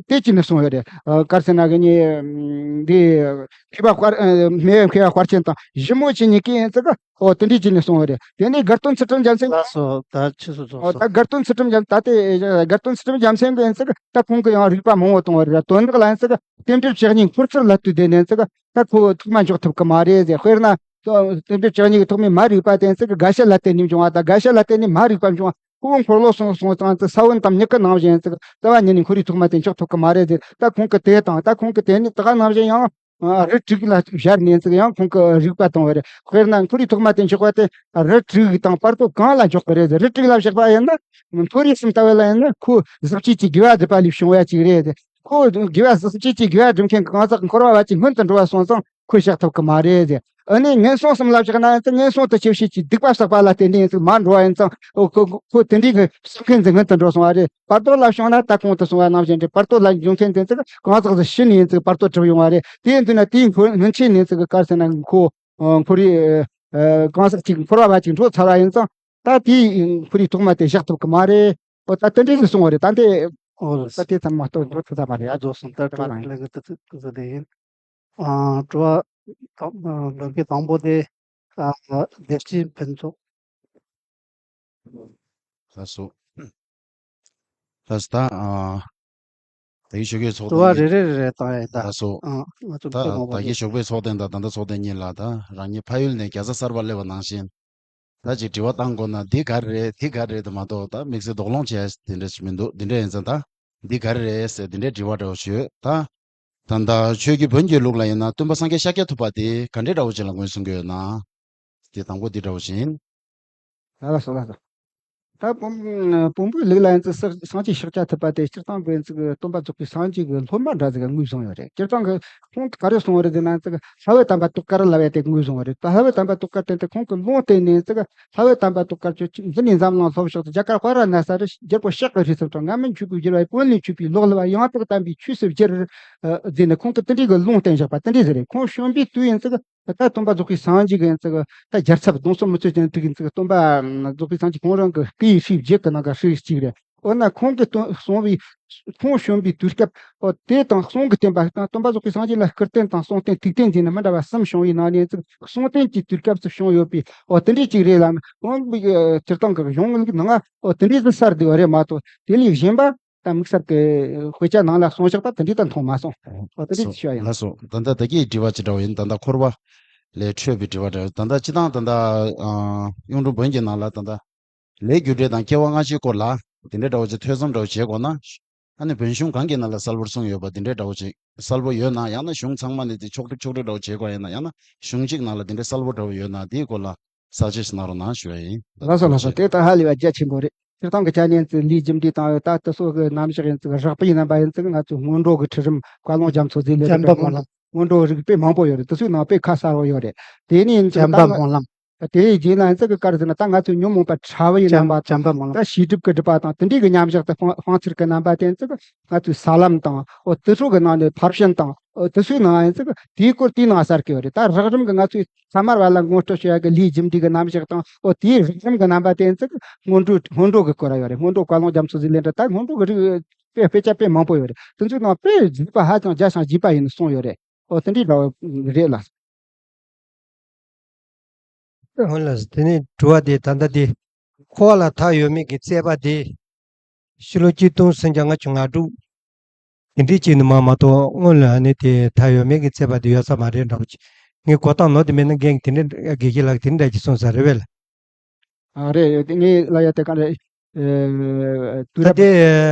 དེ་ཅི་ནས་གསུངས་ཡོད་རེད། ག་རེ་ཟེར་ན་གི་ནི་འདི་མཁས་པ་དཔལ་མཁས་པ་དཔལ་ཆེན་དང་ཞི་མོ་ཆེ་གཉིས་ཀས་ཡིན་ཙི་གི་ཨོ་དེ་འདྲའི་ཅི་ནས་གསུངས་ཡོད་རེད། དེ་ནས་དགའ་སྟོན་ཚུལ་ཁྲིམས་རྒྱལ་མཚན། ལགས་སོ། ད་ཆི་སོ་སོ་ཨོ་སོ། ད་དགའ་སྟོན་ཚུལ་ཁྲིམས་རྒྱལ་ད་ལྟའི་དགའ་སྟོན་ཚུལ་ཁྲིམས་རྒྱལ་མཚན་གྱི་ཡིན་ཙི་གི་ད་ཁོང་གི་ཡང་རིགས་པ་མང་བོ་གཏོང་བ་རེད། དོན་དག་ལ་ཡིན་ཙི་གི་རྟེན་འབྲེལ་བཅུ་གཉིས་འཁོར་ཚུལ་ལ་ལྟོས་ཏེ་ནས་ཙི་གི་ད་ཁོ་ཐོག་མ་འཇོག་ཐུབ་གི་མ་རེད་ཟེར། དཔེར་ན་རྟེན་འབྲེལ་བཅུ་གཉིས་ཀྱི་ཐོག་མའི་མ་རིག་པ་དེ་ཡིན་ཙི་གི་དགའ་བྱ་ལ་བརྟེན་ནས་འབྱུང་བ་དང་། དགའ་བྱ་ལ་བརྟེན་ནས་མ་རིག་པ་འབྱུང་བ། ཁོ་འཁོར་ལོ་སོང་སོང་ཙང་ཙི་ས་བོན་དང་མྱུ་གུ་ནང་བཞིན་ཙི་གི་རྩ་བ་ཉིད་ནས་ཁོར་ཡུག་ཐོག་མ་དེ་འཇོག་ཐུབ་གི་མ་རེད་ཟེར། ད་ཁོང་གི་དེ་དང་ད་ཁོང་གི་དེ་ནི་ད་ག་ནང་བཞིན་ཡང་རི་དྲུག་ལ་བཞར་ནས་ཙི་གི་ཡང་ཁོང་གི་རིག་པ་བཏང་བ་རེད། དཔེར་ན་ཁོར་ཡུག་ཐོག་མ་དེ་འཇོག་པ་དེ་རི་དྲུག་དང་བར་དོ་གང་ལ་འཇོག་གི་རེད་ཟེར། རི་དྲུག་ལ་བཞག་པ་ཡིན་ན་མཐོ་རིས་གསུམ་ལྟ་བུ་ལ་ཡིན་ན་ཁོ་གཟི་བརྗིད་ཀྱི་དགེ་བ་སྒྲིབ་པ་ལས་བྱུང་བ་ཅིག་རེད་ཟེར། ཁོ་དགེ་བ་གཟི་བརྗིད་ཀྱི་དགེ་བ་སྒྲིབ་མཁན་གྱི་གང་ཟག་གི་འཁོར་བ་བ་ཅིག་སྔོན་དུ་འགྲོ་བ་སོང་ཙང་ཁོས་བཞག་ཐུབ་ཀྱི་མ་རེད་ཟེར། ཨ་ནི་ངན་སོང་གསུམ་ལ་བཞག་ན་ཡང་ངན་སོང་དུ་སྐྱེ་བྱེད་ཀྱི་སྡིག་པ་བསགས་པ་ལ་བརྟེན་ནས་ཡང་མར་འགྲོ་བ་ཡིན་ཙང་ཁོ་ཁོ་ཁོ་དེ་འདྲའི་གི་བསགས་མཁན་ཚོ་སྔོན་དུ་འགྲོ་སོང་བ་རེད། བར་དོ་ལ་བྱུང་ན་ད་གོང་དུ་གསུངས་པ་ནང་བཞིན་རེད། བར་དོ་ལ་འབྱུང་མཁན་དེ་ཚོ་གང་ཟག་ཚོ་ཤི་ནས་ཡིན་ཙང་བར་དོ་གྲུབ་ཡོང་བ་རེད། དེ་ཡིན་དུས་ན་དེའི་སྔོན་སྔོན་ཆད་ནས་ཙི་ག་ག་རེ་ཟེར་ན་ཁོ་ཁོར་ཡུག་གང་ཟག་ཅིག་འཁོར་བ་བ་ཅིག་འགྲོ་ཚར་བ་ཡིན་ཙང་ད་དེའི་ཁོར་ཡུག་ཐོག་མ་དེ་བཞག་ཐུབ་ཀྱི་མ་རེད། ཨོ་ད་དེ་འདྲའི་གི་གསུངས་པ་རེད། ད་དེ་ཨོ་ད་དེ་ཙམ་མ་གཏོགས་འགྲོ་ཐུབ་ས་མ་རེད། ཨ་རྫོགས་སོང་། ད་དྲི་བ་ལན་གི་དེ་ཚོ་དེ་ཡིན། ཨ་དྲི་བ་དང་ལོ་གི་དང་པོ་དེ་ཨ་བདེ་སྐྱིད་ཕུན་ཚོགས། ལགས་སོ། ལགས་སོ། ད་ཨ་ད་གི་ཞོགས་པའི་ཚོགས་དྲི་བ་རེ་རེ་རེ་རེ་བཏང་ཡ་ད། ལགས་སོ། ཨ་ང་ཚོ་ད་མཁས་མང་པོ་ད་གི་ཡོད། ཞོགས་པའི་ཚོགས་ཐེངས་དང་ད་ལྟ་ཚོགས་ཐེངས་གཉིས་ལ་ད་རང་ཉིད་ཕ་ཡུལ་ནས་རྒྱལ་ས་གསར་པར་སླེབས་པ་ནང་བཞིན། ད་ཅིག་དྲི་བ་བཏང་དགོས་ན་འདི་ག་རེ་རེད་འདི་ག་རེ་རེད་དུ་མ་གཏོགས་ད་དམིགས་བསལ་དོགས་སློང་བྱས་དེ་འདྲ་ཞིག་མི་འདུག་འདི་འདྲ་ཡིན་ཙང་ད་འདི་ག་རེ་རེད་ཟེར་འདི་འདྲའི་དྲི་བ་འདྲ་བོ་ཞིག་ཡོད་ད། ད་ལྟ་ཆོས་ཀྱི་བོན་གྱི་ལུགས་ལ་ཡིན་ན་སྟོན་པ་སངས་རྒྱས་ཤཱཀྱ་ཐུབ་པ་དེ་ག་འདྲའི་འདྲ་བོ་ཅིག་ལ་ངོས་བཟུང་གི་ཡོད་ན། དེ་དང་པོ་འདི་འདྲ་བོ་ཞིག་ཡིན། ལགས་སོ་ལགས་སོ། ད་བོན་བོན་པོའི་ལུགས་ལ་ཡིན་ཙང་སངས་རྒྱས་ཤཱཀྱ་ཐུབ་པ་དེ་སྤྱིར་བཏང་གི་ཡིན་ཙང་སྟོན་པ་རྫོགས་པའི་སངས་རྒྱས་ཀྱི་སློབ་མ་འདྲ་ཟིག་ག་ངོས་བཟུང་ཡོད་རེད། སྤྱིར་བཏང་གི་ཁོང་གིས་ག་རེ་གསུངས་པ་རེད་ཟེར་ན་ཙང་ལྷ་བུ་དམ་པ་ཏོག་དཀར་ལབ་ཡ་དེ་ངོས་བཟུང་བ་རེད། ད་ལྷ་བུ་དམ་པ་ཏོག་དཀར་དེ་ཁོང་གི་ལུང་བསྟན་ནས་ཙང་ལྷ་བུ་དམ་པ་ཏོག་དཀར་ཁྱོད་ཅིག་འདི་ནས་འཛམ་གླིང་ལྷོ་ཕྱོགས་སུ་རྒྱ་གར་དཔའ་ར་ན་ས་རུ་རྒྱལ་པོ་གཤེགས་པའི་རིས་སུ་འཕྲོ་ང་མིན་ཆོས་སྐུ་བཞུགས་པའི་བོན་ལས་ཆོས་པའི་ལོག་ལ་བ་ཡང་དག་དམ་པའི་ཆོས་སུ་བསྒྱུར་ཟེར་ནས་ཁོང་གིས་དེ་འདྲའི་གི་ལུང་བསྟན་བཞག་པ་དེ་འདྲའི་ཟིག་རེད། ཁོང་བྱོན་པའི་དུས་ཡིན་ཙང་ད་སྟོན་པ་རྫོགས་པའི་སངས་རྒྱས་ཀྱི་ཡིན་ཙང་ད་རྒྱལ་ཚབ་གདུང་སྲོལ་མུ་ཚད་ཅན་དུ་ཡིན་ཙང་སྟོན་པ་རྫོགས་པའི་སངས་རྒྱས་ཁོང་རང་གི་སྐུའི་ཧྲིལ་བརྒྱད་ཀྱི་ནང་གི་ཧྲིལ་གཅིག་རེད། འོ་ན་ཁོང་གིས་སྟོན་གསུངས་པའི་ཁོང་བྱོན་པའི་དུས་སྐབས་འོ་དེ་དང་གསུང་གི་བསྟན་པ་དང་སྟོན་པ་རྫོགས་པའི་སངས་རྒྱས་ལ་སྐུར་བསྟན་དང་གསུང་བསྟན་ཐུགས་བསྟན་ཟེར་ནས་མི་འདྲ་བ་གསུམ་བྱུང་བའི་ནང་ནས་ཙང་གསུང་བསྟན་གྱི་དུས་སྐབས་སུ་བྱུང་ཡོད་པའི་འོ་དེ་འདྲའི་གཅིག་རེད་ལ་ཁོང་གི་སྤྱིར་བཏང་གི་གཞུང་ལུགས་ནང་འོ་དེ་འདྲའི་ཟིག་གསལ་བསྡད་པ་རེད་མ་གཏོགས་དེ་ལས་གཞན་པ། ད་དམིགས་བསལ་གྱི་དཔེ་ཆ་ནང་ལ་གསུངས་བཞག་པ་དེ་འདྲ་ད་མཐོང་མ་སོང་། འོ་དེ་འདྲ་ཞུ་བ་ཡིན། ལགས་སོ། ད་ལྟ་ད་གིན་དྲི་བ་ཅི་འདྲ་བོ་ཡིན། ད་ལྟ་འཁོར་བ་ལས་འཕྲོས་པའི་དྲི་བ་འདྲ་བོ། ད་ལྟ་སྤྱིར་བཏང་ད་ལྟ་ཨ་གཡུང་དྲུང་བོན་གྱི་ནང་ལ་ད་ལྟ་ལས་རྒྱུ་འབྲས་དང་སྐྱེ་བ་སྔ་ཕྱིའི་སྐོར་ལ་དེ་འདྲ་འདྲ་བོ་ཅིག་ཐོས་བསམ་འདྲ་བོ་བྱེད་དགོས་ན། ཨ་ནི་བོན་གཞུང་གང་གི་ནང་ལ་གསལ་པོར་གསུངས་ཡོད་པ་དེ་འདྲ་འདྲ་བོ་ཅིག་གསལ་པོ་ཡོད་ན། ཡང་ན་གཞུང་ཚང་མ་ནས་དེ་ཕྱོགས་སྒྲིག་ཕྱོགས་སྒྲིག་འདྲ་བོ་བྱེད་དགོས་ཡིན་ན། ཡང་ན་གཞུང་གཅིག་ནང་ལ་དེ་འདྲ་གསལ་པོ་འདྲ་བོ་ཡོད་ན་དེའི་སྐོར་ལ། ས་བཅད་ཞིག་གནང་རོགས་གནང་ཞུ་བ་ཡིན། ལགས་སོ་ལགས་སོ། དེ་ད་ཧ་ལས་པ་རྒྱ་ཆེན་པོ་རེད། སྤྱིར་བཏང་གི་ཆ་ནས་ཚིག་ལས་རྒྱུ་འབྲས་དང་ད་ལྟ་སོགས་ཀྱི་རྣམ་གཞག་ཡིན་ཚིག་རགས་པའི་རྣམ་པ་ཡིན་ཚིག་ང་ཚོའི་སྔོན་འགྲོ་གི་ཁྲིད་རིམ་བཀའ་ལུང་རྒྱ་མཚོ་རྩིས་ལས་རིམ་སྔོན་འགྲོ་རིགས་དཔེ་མང་པོ་ཡོད་རེད། དེ་ཚོའི་ནང་དཔེ་ཁ་གསལ་བོ་ཡོད་རེད། དེ་ནས་ཡིན་ཚིག་ད་ང་དེའི་རྗེས་ལ་ཡིན་ཚིག་གི་བཀར་ཟེར་ན་ད་ང་ཚོའི་ཉོན་མོངས་པ་ཕྲ་བའི་རྣམ་པ་དང་ད་ཤེས་སྒྲིབ་ཀྱི་སྒྲིབ་པ་དང་དེ་འདྲའི་གི་མཉམ་བཞག་ཏུ་སྤང་སྤང་ཚུལ་གྱི་རྣམ་པ་དེ་ཡིན་ཚིག་ང་ཚོའི་ས་ལམ་དང་འོ་དེ་ཚོ་གི་ནང་ནས་ཕར་ཕྱིན་དང་འོ་དེ་ཚོའི་ནང་ཡིན་ཚིག་དེའི་སྐོར་དེའི་ནང་གསལ་གི་ཡོད་རེད། ད་རགས་རིམ་གི་ང་ཚོའི་ས་མར་བ་ལ་ངོ་སྤྲོད་བྱེད་ཡག་གི་ལས་རྒྱུ་འབྲས་ཀྱི་རྣམ་གཞག་དང་འོ་དེའི་རགས་རིམ་གྱི་རྣམ་པ་དེ་ཚོ་སྔོན་འགྲོ་སྔོན་འགྲོ་གི་སྐོར་ཡོད་རེད། སྔོན་འགྲོ་བཀའ་ལུང་རྒྱ་མཚོ་རྩིས་ལས་འབྲས་ད་སྔོན་འགྲོ་གི་རིགས་དཔེ་དཔེ་ཆ་དཔེ་མང་པོ་ཡོད་རེད། དེ་ཚོའི་ནང་དཔེ་རྒྱས་པ་ཧ་ཅང་རྒྱ་ཞིང་རྒྱས་པ་ཡིན་གསུངས་ཡོད་རེད། འོ་དེ་འདྲའི་འདྲ་བོ་རེད་ལགས། འོ་ལགས། དེ་ནས་དྲི་བ་དེ་ད་ལྟ་དེ་འཁོར་བ་ལ་མཐའ་ཡོད་མེད་ཀྱི་རྩོད་པ་དེ་ཕྱི་ལོ་ཆིག་སྟོང་སུམ་བརྒྱ་ལྔ་བཅུ་ང་དྲུག་དེ་འདྲའི་ཅིག་ནས་མ་མ་གཏོགས་སྔོན་ལ་ནི་དེ་མཐའ་ཡོད་མེད་ཀྱི་རྩོད་པ་དེ་ཡོད་ས་མ་རེད་འདྲ་པོ་ཅིག་ངས་གོ་སྟངས་ནོར་དེ་མེད་ན་རྒན་གྱིས་དེ་འདྲ་དགེ་བཤེས་ལགས་དེ་འདྲ་ཅིག་གསུངས་ས་རེད་བས་ལ། ཨ་རེད། དེ་ངས་ལ་ཡ་དེ་ག་རེ། ཨེ་དུས་ད་རབས་དེ་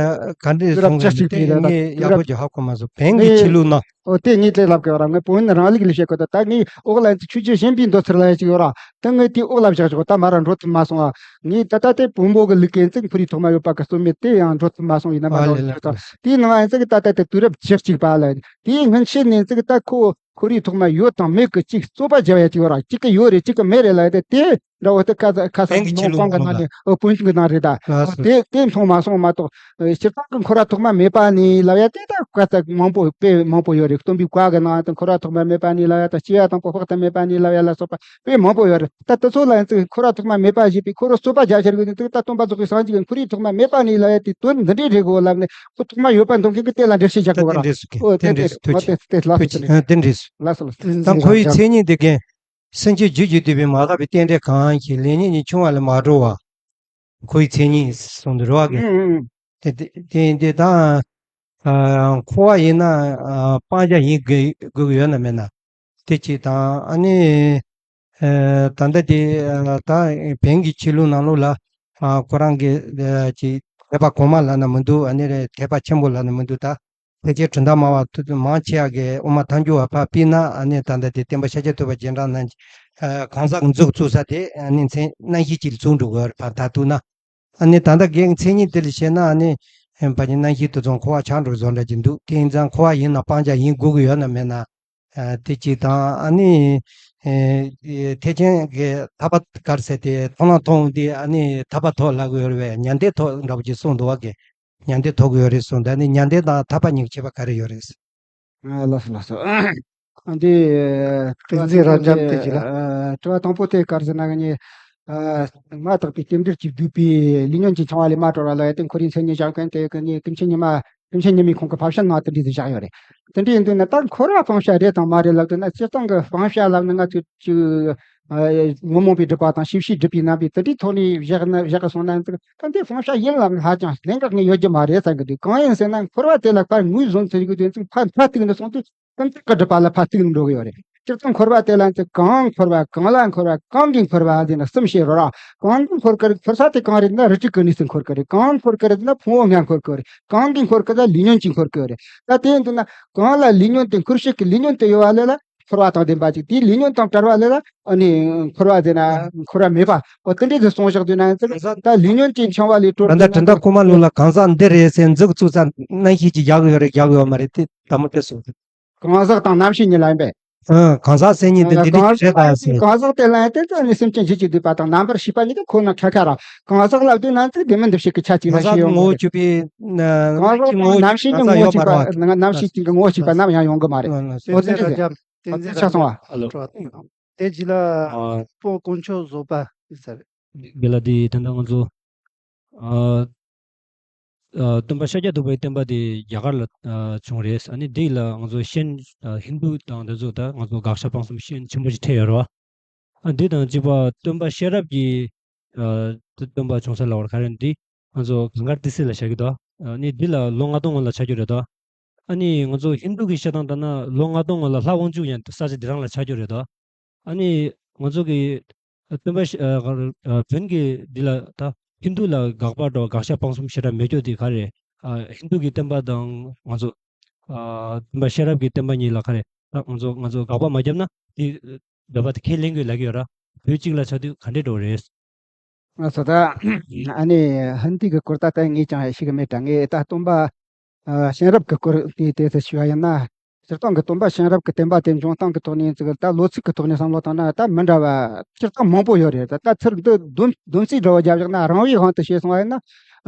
ག་འདྲས་དུས་རབས་གསུངས་བཅུ་གཅིག་པའི་ལ་ད་ངས་དུས་ཡག་པོ་རབས་ཅིག་ཧ་གོ་མ་སོང་། བོན་གྱི་ངས་ཆོས་ལུགས་ནང་ ཨོ་དེ་ངས་དེ་ལབ་གི་ཡོད་ར། ངས་བོད་ཡིན་རང་ལུགས་ལ་བཤད་གི་འདུག་ད་ངས་འོག་ལ་ཡིན་ཚིག་ཆོས་བརྒྱུད་གཞན་པའི་འདོད་ཚུལ་ལ་ཡ་ཅིག་ཡོད་ར། ད་ངས་དེ་འོག་ལ་བཞག་ཆོག་ད་མ་ར་འགྲོ་ཐུབ་མ་སོང་བ། ངས་ད་ལྟ་དེ་བོན་པོ་གི་ལུགས་ཀྱི་ཡིན་ཚིག་ཁོར་ཡུག་ཐོག་མ་ཡོད་པ་གི་རྩོད་མེད་དེ་ཡང་འགྲོ་ཐུབ་མ་སོང་། ཡིན་ན་མ་ཨ་ལེ་འགྲོ་ལེ་ཐུབ་ད། དེའི་ནང་ཡིན་ཚིག་ད་ལྟ་དེ་དུས་རབས་བཅུ་གཅིག་པ་ལ་དེའི་སྔོན་ཆད་ནས་ཡིན་ཚིག་ད་ཁོ་ཁོར་ཡུག་ཐོག་མ་ཡོད་དང་མེད་ཀྱི་གཅིག་རྩོད་པ་བརྒྱབ་ཡ་ཅིག་ཡོད་ར། གཅིག་གི་ཡོད་རེད། གཅིག་གི་མེད་རེད་ལབ་ཡ་དེ་དེ་འདྲ་བོ་དེ་ཁ་ཁ་སང་བོན་གྱི་ཆོས་ལུགས་ནང་ལོགས་ལ། ཨོ་བོན་གྱི་ནང་རེད་ད། ལགས་སོ། དེ་དེ་མཐོང་མ་སོང་མ་གཏོགས་སྤྱིར་བཏང་གི་འཁོར་བ་ཐོག་མ་མེད་པ་ནས་ལབ་ཡ་དེ་ད་ཁ་ས་མང་པོ་དཔེ་མང་པོ་ཡོད་རེད། སྟོན་པའི་བཀའ་གི་ནང་དུ་འཁོར་བ་ཐོག་མ་མེད་པ་ནས་ལབ་ཡ་དང་། སྐྱེ་བ་དང་པོ་དཔག་ཏུ་མེད་པ་ནས་ལབ་ཡ་ལ་སོགས་པ་དཔེ་མང་པོ་ཡོད་རེད། ད་དེ་ཚོ་ལ་ཡིན་ཚིག་འཁོར་བ་ཐོག་མ་མེད་པ་ཞེས་པའི་འཁོར་བ་རྩོད་པ་རྒྱབ་ཤར་གི་ཡིན་ཚིག་ད་སྟོན་པ་རྫོགས་པའི་སངས་རྒྱས་ཀྱི་འཁོར་བའི་ཐོག་མ་མེད་པ་ནས་ལབ་ཡ་དེ་དོན་འདི་འདྲའི་རེད་གོ་ལབ་ནས་ཁོ་ཐོག་མ་ཡོད་པ་འདོད་མཁན་གྱི་དེ་ལ་འགྲེལ་བཤད་རྒྱག་ད་དགོས་ར། དེ་འདྲས་སུ་ཨོ་དེ་དེ་འདྲས་འདྲས་སུ་ཐུགས་ཨོ་དེ་རྗེ་དེ་ལ་ཐུགས་རྗེ་ཆེ། དེ་འདྲས་སུ། ལ་སོ་ལ་སོ། ད་ཁོ་ཡི་མཚན་ཉིད་དེ་གན་སེམས་ཅན་རྒྱུད་བརྒྱུད་དུ་པའི་མ་དག་པའི་རྟེན་འབྲེལ་གང་ཞིག་ལེགས་ཉེས་ཉིད་ཆུང་བ་ལས་མ་གྲོལ་བ། ཁོ་ཡི་མཚན་ཉིད་གསུངས་འདུག་རེད་བ་གན། ཨུ་ཨུ་ཨུ། དེ་དེ་དེ་དེ་ད་ཨ་འཁོར་བ་ཡིན་ན་ཨ་སྤང་བྱ་ཡིན་དགོས་དགོས་ཀྱི་ཡོད་ན་མེད་ན། དེ་གཅིག་དང་ཨ་ནི་ཨ་ད་ལྟ་དེ་ཨ་ད་བོན་གྱི་ཆོས་ལུགས་ནང་ལོགས་ལ་ཨ་ཁོ་རང་གི་ཨ་ཅིག་ཐེག་པ་གོང་མ་ལབ་ན་མི་འདུག་ཨ་ནི་རེད། ཐེག་པ་ཆེན་པོ་ལབ་ན་མི་འདུག་ད་ཕལ་ཆེར་གྲུབ་མཐའ་སྨྲ་བ་ཐུབ་མང་ཆེ་བ་གི་དབུ་མ་ཐལ་འགྱུར་བ་ཕར་ཕུད་ན་ཨ་ནི་ད་ལྟ་དེ་སྟོན་པ་ཤཱཀྱ་ཐུབ་པ་རྗེས་འབྲང་རྣམས་ཀྱི་ཨ་གང་ཟག་གི་མཛུབ་བཙུགས་ས་དེ་ཨ་ནི་མཚན་རྣམ་བཞི་ཅིག་ལ་བཙུགས་འགྲོ་དགོས་རེད། ཕར་ད་ཐུག་ན། ཨ་ནི་ད་ལྟ་རྒན་མཚན་ཉིད་དེ་ལ་བཤད་ན་ཨ་ནི་ཕ་གི་རྣམ་བཞི་དེ་ཚོ་འཁོར་བ་ཆགས་འགྲོ་བཟོ་འདྲ་ཅིག་འདུག་དེ་ཡིན་ཙང་འཁོར་བ་ཡིན་ན་སྤང་བྱ་ཡིན་དགོས་ཀྱི་ཡོད་ན་མེད་ན། ཨ་དེ་གཅིག་དང་ཨ་ནི་ཨེ་ཐེག་ཆེན་གྱི་ཐར་པ་ག་རེ་ཟེར་དེ་མཐོང་ལམ་མཐོང་དེ་ཨ་ནི་ཐར་པ་ཐོབ་ལབ་ཀྱི་ཡོད་རེད་པས། མྱང་འདས་ཐོབ་འདྲ་པོ་ཅིག་གསུངས་འདུག་བ་གི། མྱང་འདས་ཐོབ་ཀྱི་ཡོད་རེད་གསུངས། ད་ནི་མྱང་འདས་དང་ཐར་པ་གཉིས་ཀྱི་ཁྱད་པར་ག་རེ་ཡོད་རེད། ཨ་ལགས་སོ་ལགས་སོ། ཨ་འདི་ཏིང་འཛིན་རབ་འབྱམས་དེ་ཅིག་ལ། ཨ་དྲི་བ་དང་པོ་དེ་ག་རེ་ཟེར་ན་གི་ནི་ཨ་མ་དག་པའི་རྟེན་འབྲེལ་གྱིས་བསྡུས་པའི་ལས་ཉོན་གྱི་འཆིང་བ་ལས་མ་གྲོལ་བ་ལ་ཡ་དེ་འཁོར་བའི་མཚན་ཉིད་སྦྱང་མཁན་དེ་གི་ནི་ཀུན་མཁྱེན་ཉི་མ་ཀུན་མཁྱེན་ཉི་མའི་ཁོང་གི་ཕབ་བཤད་ནང་དེ་འདྲ་ཞིག་བཞག་ཡོད་རེད། དེ་འདྲ་ཡིན་དུས་ན་ད་འཁོར་བ་སྤང་བྱ་རེད་དང་མ་རེད་ལབ་དུས་ན་སྤྱིར་བཏང་གི་སྤང་བྱ་ལབ་ན་ང་ཚོས་ཅིག་ཨ་ཉོན་མོངས་པའི་སྒྲིབ་པ་དང་ཤེས་བྱའི་སྒྲིབ་པའི་རྣམ་པའི་དེ་འདྲའི་ཐོག་ནས་བཞག་ན་བཞག་གི་སོང་ན་ད་འདི་སྤང་བྱ་ཡིན་ལབ་ན་ཧ་ཅང་གནད་འགག་ངེས་ཡོད་རྒྱུ་མ་རེད་བསམ་གི་འདུག་གང་ཡིན་ཟེར་ན་འཁོར་བ་དེ་ལ་ཕར་ངོས་བཟུང་ཚུལ་གྱི་དོན་ཚིག་ཕར་མཐའ་གཏུགས་ནས་སོང་དུས་ཀུན་རྟོག་གི་སྒྲིབ་པ་ལ་ཕར་གཏུགས་ནས་འགྲོ་གི་ཡོད་རེད། སྤྱིར་བཏང་འཁོར་བ་དེ་ལ་ཚེ་གང་འཁོར་བ་གང་ལ་འཁོར་བ་གང་གིས་འཁོར་བ་ཟེར་ན་གསུམ་བཤད་རོགས་ར། གང་གིས་འཁོར་གི་རེད། འཁོར་ས་དེ་གང་རེད་ན་རི་ཁྲོད་ཀྱི་གནས་སུ་འཁོར་གི་རེད། གང་འཁོར་གི་རེད་ན་ཕུང་པོ་ལྔས་འཁོར་གི་རེད། གང་གིས་འཁོར་གི་ད་ལས་ཉོན་གྱིས་འཁོར་གི་རེད། ད་དེ་ཡིན་དུས་ན་གང་ལ་ལས་ཉོན་དེ་འཁོར་བྱེད་ཀྱི་ལས་ཉོན་དེ་ཡོད་པ་ལས་ལ་འཁོར་བ་དང་ལྡན་པ་ཅིག་དེའི་ལས་ཉོན་དང་བྲལ་བ་ལས་ལ་ཨ་ནི་འཁོར་བ་ཟེར་ན་འཁོར་བ་མེད་པ། འོ་དེ་འདྲའི་དེ་གསུངས་བཞག་དུས་ན་ཡང་ད་ལས་ཉོན་གྱི་འཆིང་བ་ལས་གྲོལ་ད་ལྟ་དུས་ན་གྲུབ་མཐའ་གོང་མ་ལུགས་ལ་གང་ཟག་འདི་རེད་ཟེར་མཛུབ་བཙུགས་ས་རྣམ་ཤེས་ཀྱིས་རྒྱག་གི་ཡོད་རེད་རྒྱག་གི་ཡོད་མ་རེད་དེ་དྲང་མོ་དེ་གསུངས། གང་ཟག་དང་རྣམ་ཤེས་གཉིས་ལ་ཡིན་པས། ཨ་གང་ཟག་མཚན་ཉིད་དེ་འདི་འདྲ་གང་ཞིག་རེད་ཟག་ད་ཟེར། གང་ཟག་དེ་ལ་ཡང་དེ་ལྟ་ནི་སེམས་ཅན་རྒྱུད་ཀྱི་སྡུད་པ་དང་རྣམ་པར་ཤེས་པ་གཉིས་ཀ་ཁོ་ན་ཁ་ཁ་ར། གང་ཟག་ལ་ལྟོས་ན་ཚིག་དེ་མིན་འདི་ཞིག་གི་ཆ་གཅིག་གང་ལ་ཟག་ཤེས་ཡོང་ངོ་བོ་གི་གཅིག་པའི་གང་ཟག་གཅིག་ངོ་བོ་གཅིག་རྣམ་ཤེས་གཉིས་ངོ་བོ་གཅིག་པ་རྣམ་ཤེས་གཅིག་གི་ངོ་བོ་གཅིག་པ་ནམ་ཡང་ཡོང་གི་མ་རེད། ཨོ་དེ་འདྲ་ཟེར། ཆགས་སོང་བ། ཨ་ལོ། དེ་རྗེས་ལ་ཨ་སྤོ་དཀོན་མཆོག་བཟོད་པ་ཟེར། དགེ་ལ་དེ་ད་ལྟ་ང་ཚོ་ཨ། ཨ་སྟོན་པ་ཤཱཀྱ་ཐུབ་པའི་བསྟན་པ་དེ་རྒྱ་གར་ལ་ཨ་བྱུང་རེད། ཨ་ནི་འདི་ལ་ང་ཚོ་ཤན་ཨ་ཧིན་རྡུ་དང་དེ་ཚོ་ད་ང་ཚོ་དགག་བྱ་སྤང་གསུམ་ཤན་ཆེན་པོ་ཞིག་འཕྲད་ཡོད་རེད་བ། ཨ་འདི་དང་གཅིག་པ་སྟོན་པ་ཤེས་རབ་ཀྱི་ཨ་སྟོན་པ་བྱུང་ས་ལ་བར་ག་རེ་འདི་ང་ཚོ་གངྒཱ་ཏི་སེ་ལ་བཞག་གི་འདུག་ཨ་ནི་འདི་ལ་ལོ་ལྔ་སྟོང་སྔོན་ལ་ཆགས་ཀྱི་རེད་དོ། ཨ་ནི་ང་ཚོ་ཧིན་རྡུ་གི་བཤད་སྟངས་ལྟར་ན་ལོ་ལྔ་སྟོང་སྔོན་ལ་ལྷ་དབང་ཕྱུག་ཡང་ས་ཆ་འདི་རང་ལ་ཆགས་ཀྱི་རེད་དོ། ཨ་ནི་ང་ཚོ་གི་སྟོན་པ་ཤ- ཨ་ཨ་བོན་གྱི་འདི་ལ་ད་ཧིན་རྡུ་ལ་དགག་པ་འགྲོ་དགག་བྱ་སྤང་གསུམ་ཞེ་དྲག་མེད་ཀྱོག་དེ་ག་རེ། ཨ་ཧིན་རྡུ་གི་བསྟན་པ་དང་ང་ཚོ་ཨ་སྟོན་པ་ཤེས་རབ་ཀྱི་བསྟན་པ་གཉིས་ལ་ག་རེ་ད་ང་ཚོ་ང་ཚོ་དགག་པ་མ་བརྒྱབ་ན་དེ་འདོད་པ་དེ་ཁས་ལེན་དགོས་ལབ་ཀྱི་ཡོད་ར། བོད་གཅིག་ལ་ཆགས་དུས་ག་འདྲས་འགྲོ་རེད། ང་ཚོ་ད་ཨ་ནི་ཧིན་རྡུ་གི་སྐོར་ད་ལྟ་ངས་ཀྱང་ཤེས་གི་མེད་དྲ། ངས་ད་སྟོན་པ་ཨ་གཤེན་རབ་ཀྱི་སྐོར་དེའི་དེ་ཚོ་ཞུ་བ་ཡིན་ན། སྤྱིར་བཏང་གི་སྟོན་པ་གཤེན་རབ་ཀྱི་བསྟན་པ་དེ་འབྱུང་སྟངས་ཀྱི་ཐོག་ནས་ཚིག་ད་ལོ་ཚིགས་ཀྱི་ཐོག་ནས་བསམ་བློ་བཏང་ན་ད་མི་འདྲ་བ་སྤྱིར་བཏང་མང་པོ་ཡོད་རེད། ད་ད་ཚུར་འདི་སྡོམ་སྡོམ་རྩིས་འདྲ་བོ་བརྒྱབ་བཞག་ན་རང་བའི་དབང་དུ་བྱས་སོང་བ་ཡིན་ན།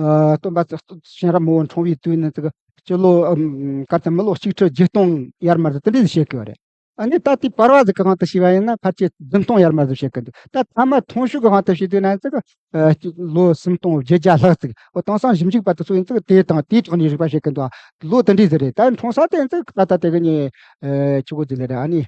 ཨ་སྟོན་པ་གཤེན་རབ་མི་བོ་འཁྲུངས་པའི་དུས་ནས་ཚིག་སྤྱི་ལོ་ཨམ་གར་དུ་མི་ལོ་གཅིག་ཁྲི་བརྒྱད་སྟོང་ཡར་མར་དུ་དེ་འདྲས་བཤད་ཀྱི་ཡོད་རེད། ཨ་ནི་ད་ལྟའི་བར་བ་ཟིག་གི་དབང་དུ་བྱས་པ་ཡིན་ན་ཕལ་ཆེར་བདུན་སྟོང་ཡར་མར་དུ་བཤད་ཀྱི་འདུག་ད་ཐ་མ་ཐུང་ཤོས་ཀྱི་དབང་དུ་བྱས་དུས་ན་ཚིག་ཨ་ལོ་སུམ་སྟོང་བརྒྱད་བརྒྱ་ལྷག་ཙིག་འོ་དེང་སང་ཞིབ་འཇུག་པ་དེ་ཚོ་ཡིན་ཚིག་དེ་དང་དེའི་ཐོག་ནས་རིག་པ་བྱེད་ཀྱི་འདུག་ལོ་དེ་འདྲས་ཟིག་རེད། ད་འཁྲུངས་ས་དེ་ཡིན་ཚིག་ད་ལྟ་དེ་གི་ནི་ཨ་ཆུ་བོ་ཟིག་ལ་རེད། ཨ་ནི་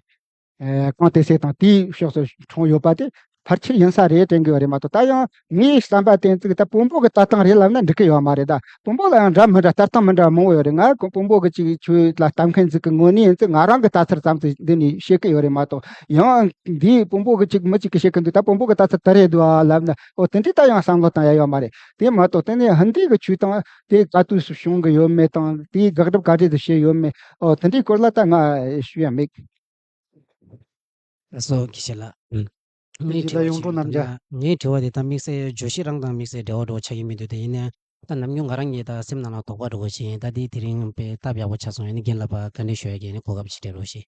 ཨ་གངས་ཏི་སེ་དང་དེའི་ཕྱོགས་སུ་འཁྲུངས་ཡོད་པ་དེ་ ཕལ་ཆེར་ཡིན་ས་རེད་དྲན་གི་ཡོད་རེད་མ་གཏོགས། ད་ཡང་ངའི་བསམ་པ་དེ་ཚོ་ད་དཔོན་པོ་གི་ལྟ་སྟངས་རེད་ལབ་ན་འགྲིག་གི་ཡོད་མ་རེད། ད་དཔོན་པོ་ལ་ཡང་འདྲ་མི་འདྲ་ལྟ་སྟངས་མི་འདྲ་མང་བོ་ཡོད་རེད། ང་དཔོན་པོ་གི་ཅིག་ཆོས་ལ་ལྟ་མཁན་ཟིག་གི་ངོས་ནས་ཡིན་ཚེ་ང་རང་གི་ལྟ་ཚུལ་ཙམ་ཚོ་འདི་ནས་བཤད་གི་ཡོད་རེད་མ་གཏོགས། ཡང་འདིའི་དཔོན་པོ་གི་ཅིག་མི་ཅིག་གིས་བཤད་གི་འདུག་ད་དཔོན་པོ་གི་ལྟ་ཚུལ་དེ་རེད་འདུག་ཨ་ལབ་ན། ཨོ་དེ་འདྲའི་ད་ཡང་བསམ་བློ་བཏང་ཡ་ཡོད་མ་རེད། དེ་མ་གཏོགས་དེ་ནས་ཧིན་དི་གི་ཆོས་དང་དེ་ག་དུས་སུ་བྱུང་གི་ཡོད་མེད་དང་། དེའི་དགག་སྒྲུབ་ག་འདྲས་སུ་བྱས་ཡོད་མེད། ཨོ་དེ་འདྲའི་སྐོར་ལ་ད་ང་ཞུ་ཡ་མེད། ལགས་སོ། དགེ་བཤེས་ལགས། ཨུམ། ངའི་དྲི་བ་ཡོངས་གྲུབ་རྣམ་རྒྱལ། ངའི་དྲི་བ་དེ་ད་དམིགས་བསལ་བརྗོད་གཞི་རང་དང་དམིགས་བསལ་འབྲེལ་བ་འགྲོ་ཆགས་ཀྱི་མི་འདུག་དེ་ཡིན་ན་ད་ནམ་རྒྱུན་ང་རང་གིས་ད་སེམས་ནང་ལ་དོགས་པ་འགྲོ་བཞིན། ད་དེའི་དེ་རིང་དཔེ་སྟབས་ཡག་པོ་ཆགས་སོང་། ཡིན་ན་རྒན་ལགས་ཕར་བཀའ་འདྲི་ཞུ་ཡ་གི་ནི་གོ་སྐབས་ཤིག་སྤྲད་རོགས་ཞེས།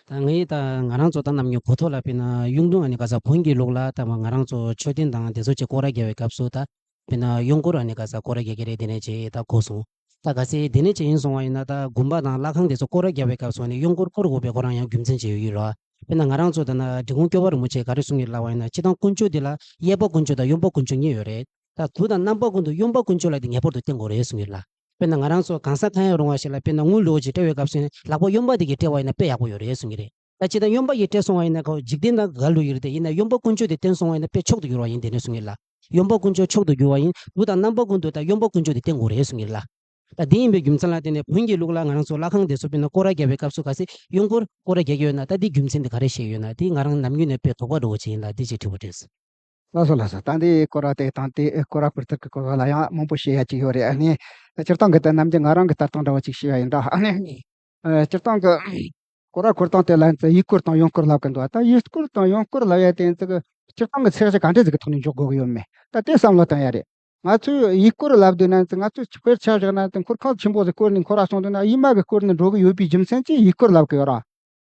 ད་ངས་ད་ང་རང་ཚོ་ད་ནམ་རྒྱུན་གོ་ཐོས་ལ་དཔེར་ན་གཡུང་དྲུང་ཨ་ནི་ག་ས་བོན་གྱི་ལུགས་ལ་ད་ང་རང་ཚོ་མཆོད་རྟེན་དང་དེ་ཚོ་ཅིག་སྐོར་ར་རྒྱག་པའི་སྐབས་སུ། ད་དཔེར་ན་གཡོག་འཁོར་ཨ་ནི་ག་ས་སྐོར་ར་རྒྱག་གི་རེད། དེ་ནས་ཅིག་ད་གོ་སོང་། ད་གལ་སྲིད་དེ་ནས་ཅིག་ཡིན་སོང་བ་ཡིན་ན། ད་དགོན་པ་དང་ལྷ་ཁང་དེ་ཚོ་སྐོར་ར་རྒྱག་པའི་སྐབས་སུ་ནི་གཡོག་འཁོར་བསྐོར་དགོས་པའི་ཁོ་རང་ཡང་རྒྱུ་མཚན་ཅིག་ཡོད་ཡོད་རེད་བ། དཔེར་ན་ང་རང་ཚོ་ད་ན་འབྲི་གུང་སྐྱོབ་པ་རིན་པོ་ཆེས་ག་རེ་གསུང་གི་ལབ་པ་ཡིན་ན། སྤྱིར་བཏང་དཀོན་མཆོག་འདི་ལ་གཡས་པ་དཀོན་མཆོག་དང་གཡོན་པ་དཀོན་མཆོག་གཉིས་ཡོད་རེད། ད་དུས་དང་རྣམ་པ་ཀུན་ཏུ་གཡོན་པ་དཀོན་མཆོག་ལ་དེ་ངེས་པར་དུ་བརྟེན་དགོས་རེད་གསུང་གི་ལ། དཔེར་ན་ང་རང་ཚོ་གང་ས་གང་ཡང་རུང་བ་ཞིག་ལ་དཔེར་ན་དངུལ་ལོ་ཅིག་སྤྲད་པའི་སྐབས་སུ་ནི་ལག་པ་གཡོན་པ་དེ་གིས་སྤྲད་པ་ཡིན་ན་དཔེ་ཡག་པོ་ཡོད་རེད་གསུང་གི་རེད། ད་སྤྱིར་བཏང་གཡོན་པ་གིས་སྤྲད་སོང་བ་ཡིན་ན་ཁོ་འཇིག་རྟེན་དང་འགལ་འགྲོ་ཡི་རེད་དེ། ཡིན་ན་གཡོན་པ་དཀོན་མཆོག་དེ་བརྟེན་སོང་བ་ཡིན་ན་དཔེ་མཆོག་ཏུ་འགྱུར་བ་ཡིན། དེ་ནས་གསུང་གི་ལ། གཡོན་པ་དཀོན་མཆོག་མཆོག་ཏུ་འགྱུར་བ་ཡིན། དུས་དང་རྣམ་པ་ཀུན་ཏུ་ད་གཡོན་པ་དཀོན་མཆོག་དེ་བརྟེན་དགོས་རེད་གསུང་གི་ལ། ད་འདི་ཡིན་པའི་རྒྱུ་མཚན་ལ་བརྟེན་ནས་བོན་གྱི་ལུགས་ལ་ང་རང་ཚོ་ལྷ་ཁང་དེ་ཚོ་དཔེར་ན་སྐོར་ར་རྒྱག་པའི་སྐབས་སུ་གལ་སྲིད་གཡོན་སྐོར་སྐོར་ར་རྒྱག་གི་ཡོད་ན། ད་འདིའི་རྒྱུ་མཚན་དེ་ག་རེ་བཤད་ཡོད་ན། དེ་ང་རང་ནམ་རྒྱུན་ནས་དཔེ་དོགས་པ་འདྲ་བོ་ཅིག་ཡིན་ལ། འདི་ཅིག་དྲི་བ་དྲིས། ལགས་སོ་ལགས་སོ། ད་འདི་སྐོར་ར་དེ་དང་དེ་སྐོར་ར་བསྐོར་ཐབས་ཀྱི་སྐོར་ལ་ཡང་མང་པོ་བཤད་ཡ་ཅིག་ཡོད་རེད། ཨ་ནི་སྤྱིར་བཏང་གི་ད་ནམ་རྒྱུན་ང་རང་གི་ལྟ་སྟངས་འདྲ་བོ་ཅིག་བཤད་ཡ་ཡིན་འདྲ། ཨ་ནི་སྤྱིར་བཏང་གི་སྐོར་ར་བསྐོར་སྟངས་དེ་ལ་ཡིན་ཙང་ཡིག་སྐོར་དང་གཡོན་སྐོར་ལབ་གི་འདུག་ད་ཡིག་སྐོར་དང་གཡོན་སྐོར་ལབ་ཡ་དེ་ཡིན་ཙང་གི་སྤྱིར་བཏང་གི་ཚད་གཞི་ག་འདྲས་ཟིག་གི་ཐོག་ནས་འཇོག་དགོས་གི་ཡོད་མེད། ད་དེ་བསམ་བློ་བཏང་ཡ་རེད། ང་ཚོས་ཡིག་སྐོར་ལབ་དུས་ན་ང་ཚོས་དཔེར་ཆ་བཞག་ན། དེ་འཁོར་ཁང་ཆེན་པོ་ཟིག་བསྐོར་ནས་འཁོར་ར་སོང་དུས་ན་ཡི་མ་གིས་བསྐོར་ནས་འགྲོ་གི་ཡོད་པའི་རྒྱུ་མཚན་གྱིས་ཡིག་སྐོར་ལབ་གི་ཡོད་ར།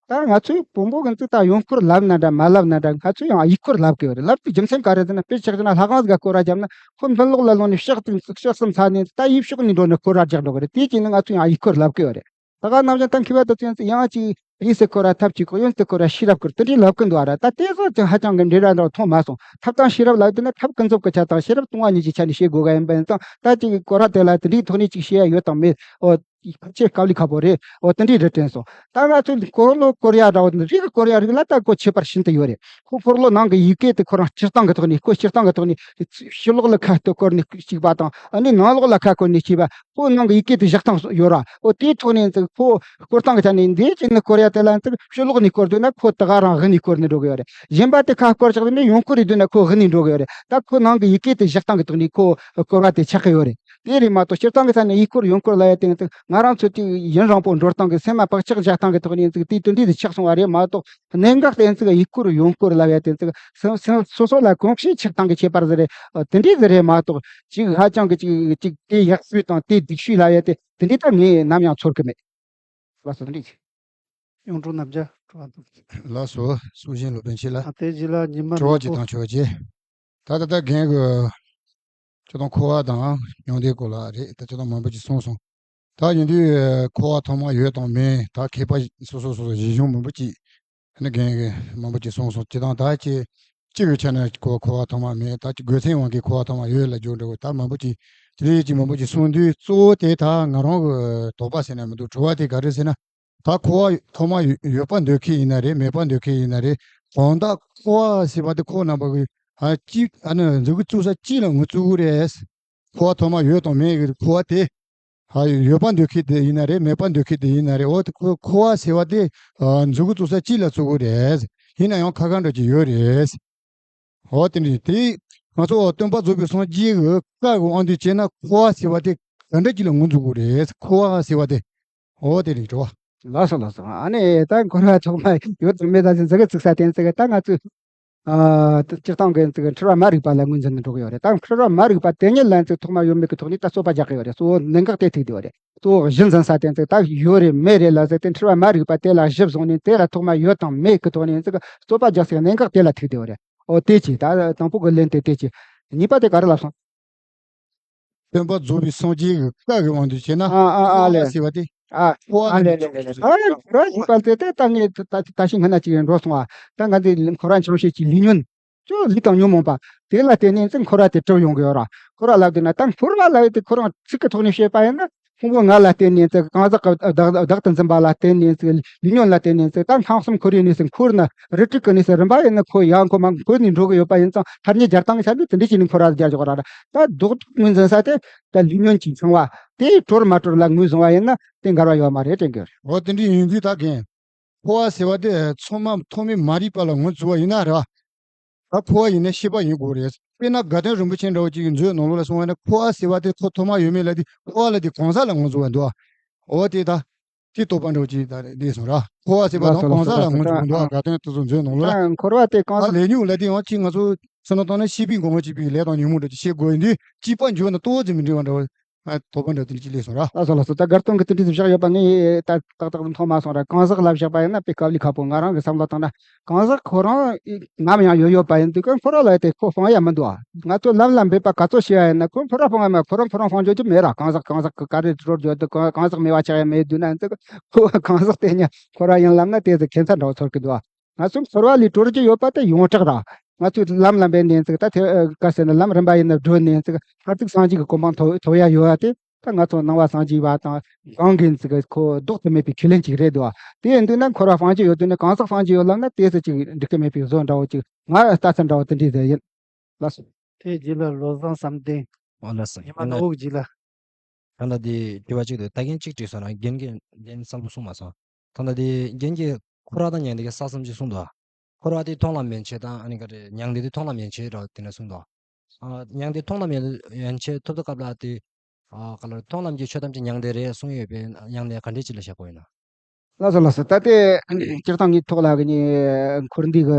ད་ང་ཚོས་བོན་པོ་གི་ཚིག་ད་གཡོན་སྐོར་ལབ་ན་འདྲ་མ་ལབ་ན་འདྲ། ང་ཚོས་ཡང་ཡིག་སྐོར་ལབ་གི་ཡོད་རེད། ལབ་དུས་རྒྱུ་མཚན་ག་རེ་ཟེར་ན། དཔེར་ཆ་བཞག་ན་ལྷ་ཁང་ཟིག་ག་སྐོར་ར་བརྒྱབ་ན། ཁོ་མཐུན་ལོག་ལ་ལོག་ནས་ཕྱག་དང་ཕྱག་གསུམ་འཚལ་ནས་ད་ཡུལ་ཕྱོགས་ནས་འགྲོ་ནས་སྐོར་ར་རྒྱག་འགྲོ་གི་རེད། དེའི་རྐྱེན་ནས་ང་ཚོས་ཡང་ཡིག་སྐོར་ལབ་གི་ཡོད་རེད། ད་ག་ནང་བཞིན་ད་མཁས་པ་དེ་ཚོས་ཡང་ཅིག་གཡས་སུ་སྐོར་ར་ཐབས་གཅིག་གོ། གཡོན་དུ་སྐོར་ར་ཤེས་རབ་སྐོར། དེ་འདྲའི་ལབ་གི་འདུག་ཨ་ར། ད་དེ་ཚོ་ཅིག་ཧ་ཅང་གི་འབྲེལ་བ་འདྲ་བོ་མཐོང་མ་སོང་། ཐབས་དང་ཤེས་རབ་ལབ་དུས་ན་ཐབས་ཀུན་རྫོབ་ཀྱི་ཆ་དང་ཤེས་རབ་ལྟུང་བ་གཉིས་ཀྱི་ཆ་ནས་བཤད་དགོས་ག་ཡིན་པ་ཡིན་ཙང་། ད་ཅིག་སྐོར་ར་དེ་ལ་དེ་འདྲའི་ཐོག་ནས་ཅིག་བཤད་ཡ་ཡོད་དང་མེད། ཨོ། ཕལ་ཆེར་དཀའ་ལས་ཁག་པོ་རེད། འོ་དེ་འདྲའི་རེ་དྲན་སོང་། ད་ང་ཚོས་འཁོར་ལོ་བསྐོར་ཡ་འདྲ་བོ་དེ་རིགས་བསྐོར་ཡ་རིགས་ལ་ད་གོ་ཁྱད་པར་ཤིན་ཏུ་ཡོད་རེད། ཁོ་འཁོར་ལོ་ནང་གི་ཡི་གེ་དེ་ཁོ་རང་སྤྱིར་བཏང་གི་ཐོག་ནས། ཁོ་སྤྱིར་བཏང་གི་ཐོག་ནས་ཕྱི་ལོགས་ལ་ཁ་ཏོན་བསྐོར་ནས་གཅིག་པ་དང་། ཨ་ནི་ནང་ལོགས་ལ་ཁ་བསྐོར་ནས་གཅིག་པ། ཁོ་ནང་གི་ཡི་གེ་དེ་བཞག་སྟངས་ཡོད་ར། འོ་དེའི་ཐོག་ནས་ཚིག་ཁོ་བསྐོར་སྟངས་གི་ཆ་ནས་འདིའི་གཅིག་ནས་བསྐོར་ཡ་དེ་ལ་ཚིག་ཕྱི་ལོགས་ནས་བསྐོར་དུས་ན་ཁོ་ད་ག་རང་དབུ་ནས་བསྐོར་ནས་འགྲོ་གི་ཡོད་རེད། གཞན་པ་དེ་ཁ་བསྐོར་བཞག་དུས་ན་ཡང་བསྐོར་རེ་དུས་ན་ཁོ་དབུ་ནས་འགྲོ་གི་ཡོད་རེད། ད་ཁོ་ནང་གི་ཡི་གེ་དེ་བཞག་སྟངས་གི་ཐོག་ནས་ཁོ་བསྐོར་བ་དེ་ཆགས་ཀྱི་ཡོད་རེད། དེ་རེད་མ་གཏོགས་སྤྱིར་བཏང་གི་ས་ནས་ཡིག་སྐོར་གཡོན་སྐོར་ལབ་ཡ་དེ་ཚིག་ང་རང་ཚོ་ཅིག་ཡུན་རིང་པོ་འགྲོ་སྟངས་ཀྱི་སེམས་ལ་བག་ཆགས་བཞག་སྟངས་ཀྱི་ཐོག་ནས་ཚིག་དེ་དོན་འདི་དེ་ཆགས་སོང་བ་རེད་མ་གཏོགས། གནད་འགག་དེ་ཚིག་ཡིག་སྐོར་གཡོན་སྐོར་ལབ་ཡ་དེ་ཚིག་སོ་སོ་ལ་གོམས་གཤིས་ཆགས་སྟངས་ཀྱི་ཁྱད་པར་ཟིག་རེད། དེ་འདྲས་ཟིག་རེད་མ་གཏོགས། ཅིག་ཧ་ཅང་གི་ཅིག་ཅིག་དེ་ཡག་ཤོས་དང་དེ་སྡུག་ཤོས་ལབ་ཡ་དེ་དེ་འདྲས་ད་ངས་ནམ་ཡང་ཚོར་གི་མེད། ལགས་སོ། དེ་འདྲས་ཅིག་གཡུང་དྲུང་རྣམ་རྒྱལ། ལགས་སོ། སྲོག་ཤིང་སློབ་དཔོན་ཆེ་ལ། ཨ་དེ་རྗེས་ལ་ཉི་མ་དྲི་བ་ནག་པོ། ཅིག་དང་ཆོག་ཅེས། ད་ད་ལྟ་རྒན་གྱིས་ཁྱོད་དང་འཁོར་བ་དང་མྱང་འདས་སྐོར་ལ་རེད། ད་ཁྱོད་དང་མང་པོ་ཅིག་གསུངས་སོང་། ད་ཡིན་དུས་འཁོར་བ་ཐོག་མ་ཡོད་དང་མེད། ད་མཁས་པ་སོ་སོ་སོ་སོ་གཞི་གཞུང་མང་པོ་ཅིག་ཨ་ནི་རྒན་གྱིས་མང་པོ་ཅིག་གསུངས་སོང་། ཅི་དང་ད་ཅི་སྤྱི་པའི་ཆ་ནས་འཁོར་འཁོར་བ་ཐོག་མ་མེད། ད་ཅི་རྒོལ་འཚེའི་དབང་གིས་འཁོར་བ་ཐོག་མ་ཡོད་ལབ་རྒྱུ་འདྲ་བོ་ད་མང་པོ་ཅིག་དེ་རིགས་ཅིག་མང་པོ་ཅིག་གསུངས་དུས། གཙོ་བོ་དེ་ད་ང་རང་གི་དོགས་པ་ཟེར་ན་མི་འདུག་དྲི་བ་དེ་ག་རེ་ཟེར་ན། ད་འཁོར་བ་ཐོག་མ་ཡོད་པ་འདོད་མཁན་ཡིན་ན་རེད། མེད་པ་འདོད་མཁན་ཡིན་ན་རེད། དོན་དག་འཁོར་བ་ཟེར་བ་དེ་ཁོ་རྣམ་པ་གི་ཨ་གཅིག་ཨ་ནི་མཛུབ་གུ་བཙུགས་ས་གཅིག་ལ་ངོས་བཙུགས་དགོས་རེད། འཁོར་བ་ཐོག་མ་ཡོད་དང་མེད་ཀྱི་འཁོར་བ་དེ། ཨ་ཡོད་པ་འདོད་མཁན་དེ་ཡིན་ན་རེད། མེད་པ་འདོད་མཁན་དེ་ཡིན་ན་རེད། འོ་དེ་ཁོ་འཁོར་བ་ཟེར་བ་དེ་ཨ་མཛུབ་གུ་བཙུགས་ས་གཅིག་ལ་བཙུགས་དགོས་རེད། ཡིན་ན་ཡང་ཁ་ཁ་འདྲ་ཅིག་ཡོད་རེད། འོ་དེ་འདྲ་དེ་ང་ཚོ་སྟོན་པ་རྫོགས་པའི་སངས་རྒྱས་ཀྱི་བཀའ་གི་དབང་དུ་བྱས་ན་འཁོར་བ་ཟེར་བ་དེ་ག་འདྲ་ཅིག་ལ་ངོས་འཛིན་དགོས་རེད། འཁོར་བ་ཟེར་བ་དེ། འོ་དེ་རེད་དྲི་བ། ལགས་སོ་ལགས་སོ། ཨ་ནི་ད་འཁོར་བ་ཐོག་མ་ཡོད་དང་མེད་ད་ཟེར་མཛུབ་གུ་བཙུགས་ས་དེ་ཚིག་ད་ང་ཚོས་ཨ་སྤྱིར་བཏང་གི་ཚིག་འཁོར་བ་མ་རིག་པ་ལ་ངོས་འཛིན་ནས་འགྲོ་གི་ཡོད་རེད། ད་འཁོར་བ་མ་རིག་པ་དེ་ཉིད་ལ་ཚིག་ཐོག་མ་ཡོད་མེད་ཀྱི་ཐོག་ནས་ད་རྩོད་པ་རྒྱག་གི་ཡོད་རེད། གཙོ་བོ་གནད་འགག་དེ་ཐུག་བསྡད་ཡོད་རེད། གཙོ་བོ་གཞི་འཛིན་ས་དེ་ཚིག་ད་ཡོད་རེད་མེད་རེད་ལ་ཟེར་ཏེ་འཁོར་བ་མ་རིག་པ་དེ་ལ་གཞི་བཟུང་ནས་དེ་ལ་ཐོག་མ་ཡོད་དང་མེད་ཀྱི་ཐོག་ནས་ཚིག་རྩོད་པ་རྒྱག་སའི་གནད་འགག་དེ་ལ་ཐུག་བསྡད་ཡོད་རེད། ཨོ་དེ་གཅིག་ད་དང་པོ་གི་ལན་དེ་དེ་གཅིག་གཉིས་པ་དེ་ག་རེ་ལབ་སོང་། སྟོན་པ་རྫོགས་པའི་སངས་རྒྱས་ཀྱི་བཀའ་གི་དབང་དུ་བྱས་ན། ཨ་ཨ་ཨ་ལེ། འཁོར་བ་ཟེར་བ་དེ། ཨ། འཁོར་བ་ཨ་ལེ་ལེ་ལེ་ལེ། ཨ་འཁོར་བ་ཟེར་བ་དེ་ད་ངས་ད་ད་ད་ཤི་སྔ་ན་ཅིག་འགྲོ་སོང་བ། ད་ང་འདི་འཁོར་བ་འཆང་བྱེད་ཀྱི་ལས་ཉོན། ཅོ་ལས་དང་ཉོན་མོངས་པ། དེ་ལ་བརྟེན་ནས་ཚིག་འཁོར་བ་དེ་གྲུབ་ཡོང་གི་ཡོད་ར། འཁོར་བ་ལབ་དུས་ན་ད་འཁོར་བ་ལབ་དེ་ཁོ་རང་ཚིག་གི་ཐོག་ནས་བཤད་པ་ཡིན་ན། ཕུང་པོ་ལྔ་ལ་བརྟེན་ནས་ཚིག་གང་ཟག་གི་བདག་བདག་ཏུ་འཛིན་པ་ལ་བརྟེན་ནས་ཚིག་ལུས་ཉོན་ལ་བརྟེན་ནས་ཚིག་ད་སྣང་གསུམ་འཁོར་བའི་གནས་སུ་འཁོར་ན་རིགས་དྲུག་གི་གནས་སུ་རིམ་པ་ཡིན་ན་འཁོར་ཡང་འཁོར་མ་འཁོར་ནས་འགྲོ་གི་ཡོད་པ་ཡིན་ཙང་ཐ་སྙད་སྦྱར་སྟངས་ཆ་ནས་དེ་འདྲ་བྱས་ནས་འཁོར་བ་སྦྱར་ཆོག་ར། ད་ལྡོག་ཕྱོགས་ངོས་འཛིན་ས་དེ་ད་ལུས་ཉོན་གྱིས་འཆིང་བ་དེ་གྲོལ་མ་གྲོལ་ལ་ངོས་བཟུང་བ་ཡིན་ན་དེ་འགལ་བ་ཡོད་མ་རེད་དྲན་གི་རེད། འོ་དེ་འདྲའི་ཡིན་དུས་ད་གན། འཁོར་བ་ཟེར་བ་དེ་ཚང་མ་ཐོག་མེད་མ་རིག་པ་ལ་ངོས་འཛིན་པ་ཡིན་ན་རེད་བ། ད་འཁོར་བ་ཡིན་ན་ཤེས་པ་ཡིན་དགོས་རེད། དཔེར་ན་དགའ་ལྡན་རིན་པོ་ཆེ་འདྲ་བོ་ཅིག་གིས་མཛོད་ནང་ལོགས་ལ་གསུངས་པ་ན་འཁོར་བ་ཟེར་བ་དེ་ཁོ་ཐོག་མ་ཡོད་མེད་ལ་དེ་འཁོར་བ་ལ་དེ་གང་ཟག་ལ་ངོས་འཛིན་པ་འདུག་འོ་དེ་ད་དེ་རྟོག་པ་འདྲ་བོ་ཅིག་ད་རེད་འདི་སོང་ར། འཁོར་བ་ཟེར་བ་དང་གང་ཟག་ལ་ངོས་འཛིན་པ་འདུག་དགའ་ལྡན་དེ་ཚོ་མཛོད་ནང་ལོགས་ལ། ད་འཁོར་བ་དེ་གང་ཟག་ད་ལས་ཉོན་ལ་དེ་ཡང་ཅིག་ང་ཚོ་སུན་སྣང་བཏང་ན་ཤེས་པའི་ངོ་བོ་གཅིག་པའི་ལས་དང་ཉོན་མོངས་འདྲ་ཅིག་ཤེས་དགོས་ཡིན་དུས་གཅིག་པ་འཇོག་ན་ཏོག་ཙམ་མི་འགྲིག་པ་འདྲ་བོ། ཨ། དོགས་པ་འདྲ་དེ་འདྲ་ཅིག་སླེབས་སོང་ར། ལགས་སོ་ལགས་སོ། ད་དགར་སྟོན་གྱི་དེ་འདྲ་ཞིག་བཞག་ཡོད་པ་ངས་ད་ཏག་ཏག་ཏུ་མཐོང་མ་སོང་ར། གང་ཟག་ལ་བཞག་པ་ཡིན་ན་དཔེ་དཀའ་ལས་ཁག་པོ། ང་རང་གི་བསམ་བློ་བཏང་ན་གང་ཟག་ཁོ་རང་ནམ་ཡང་ཡོད་ཡོད་པ་ཡིན་དུས་ཀྱང་འཁོར་བ་ལ་དེ་ཁོ་སྤང་ཡ་མི་འདུག་ང་ཚོ་ལམ་ལ་འབད་པ་ག་ཚོད་བྱེད་ཡ་ཡིན་ན་ཁོ་འཁོར་བ་སྤང་ཡ་མ། ཁོ་རང་ཁོ་རང་སྤང་རྒྱུ་ཅི་མེད་ར། གང་ཟག་གང་ཟག་གི་ག་རེ་གྲོལ་རྒྱུ་དེ་གང་གང་ཟག་མེད་པ་ཆགས་ཡ་མེད་དུས་ན་ཡིན་ཙང་ཁོ་གང་ཟག་དེ་ཉིད་འཁོར་བ་ཡིན་ལབ་ན་དེ་ཚོ་ཁྱད་མཚར་འདྲ་བོ་ཚོར་གི་འདུག་ང་ཚོ་འཁོར་བ་ལས་གྲོལ་རྒྱུ་ཡོད་པ་དེ་ཡོངས་གྲགས་ར། ང་ཚོས་ལམ་ལ་འབད་ནས་ཚིག་ད་དེ་ག་ཟེར་ན་ལམ་རིམ་པ་ཡིན་ན་བགྲོད་ནས་ཚིག་མཐར་ཐུག་སངས་རྒྱས་ཀྱི་གོ་འཕང་ཐོབ་ཐོབ་ཡ་ཡོད་པ་དེ་ད་ང་ཚོ་ནང་པ་སངས་རྒྱས་པ་དང་གང་གིས་ཚིག་ཁོ་ལྡོག་ཏུ་མེད་པའི་ཁས་ལེན་ཅིག་རེད་འདུག་དེ་ཡིན་དུས་ན་འཁོར་བ་སྤང་རྒྱུ་ཡོད་དུས་ན་གང་ཟག་སྤང་རྒྱུ་ཡོད་ལབ་ན་དེ་ཚོ་ཅིག་འགྲིག་གི་མེད་པའི་བཟོ་འདྲ་བོ་ཅིག་ང་ལྟ་ཚུལ་འདྲ་བོ་དེ་འདྲའི་ཟེར་ཡིན། ལགས་སོ། དེ་རྗེས་ལ་བློ་བཟང་བསམ་གཏན། ཨོ་ལགས་སོ། ཉི་མ་ནོར་བུ་རྗེས་ལ། ད་ལྟ་དེ་དྲི་བ་གཅིག་འདུག་ད་གིན་གཅིག་དྲིས་སོང་ན་རྒན་གྱིས་རྒན་གསལ་པོ་གསུངས་མ་སོང་། ད་ལྟ་དེ་རྒན་གྱིས་འཁོར་བ་དང་མྱང་འདས་ཀྱི་ས་གསུམ་ཅིག་གསུངས་འདུག་འཁོར་བ་དེ་མཐོང་ལམ་ཡན་ཆད་དང་ཨ་ནི་ག་རེ་མྱང་འདས་དེ་མཐོང་ལམ་ཡན་ཆད་རེད་དེ་འདྲ་གསུངས་འདུག་ཨ། མྱང་འདས་མཐོང་ལམ་ཡན་ཡན་ཆད་ཐོབ་དུས་སྐབས་ལ་དེ། ཨ། ག་ལ་མཐོང་ལམ་གྱི་ཆོས་ཐམས་ཅད་མྱང་འདས་རེད་གསུངས་ཡོད་པས་མྱང་འདས་ག་འདྲས་ཅིག་ལ་བཞག་དགོས་ཡིན་ན། ལགས་སོ་ལགས་སོ། ད་ལྟའི་སྤྱིར་བཏང་ངའི་ཐོག་ལ་གི་ནི་འཁོར་འདས་ཀྱི་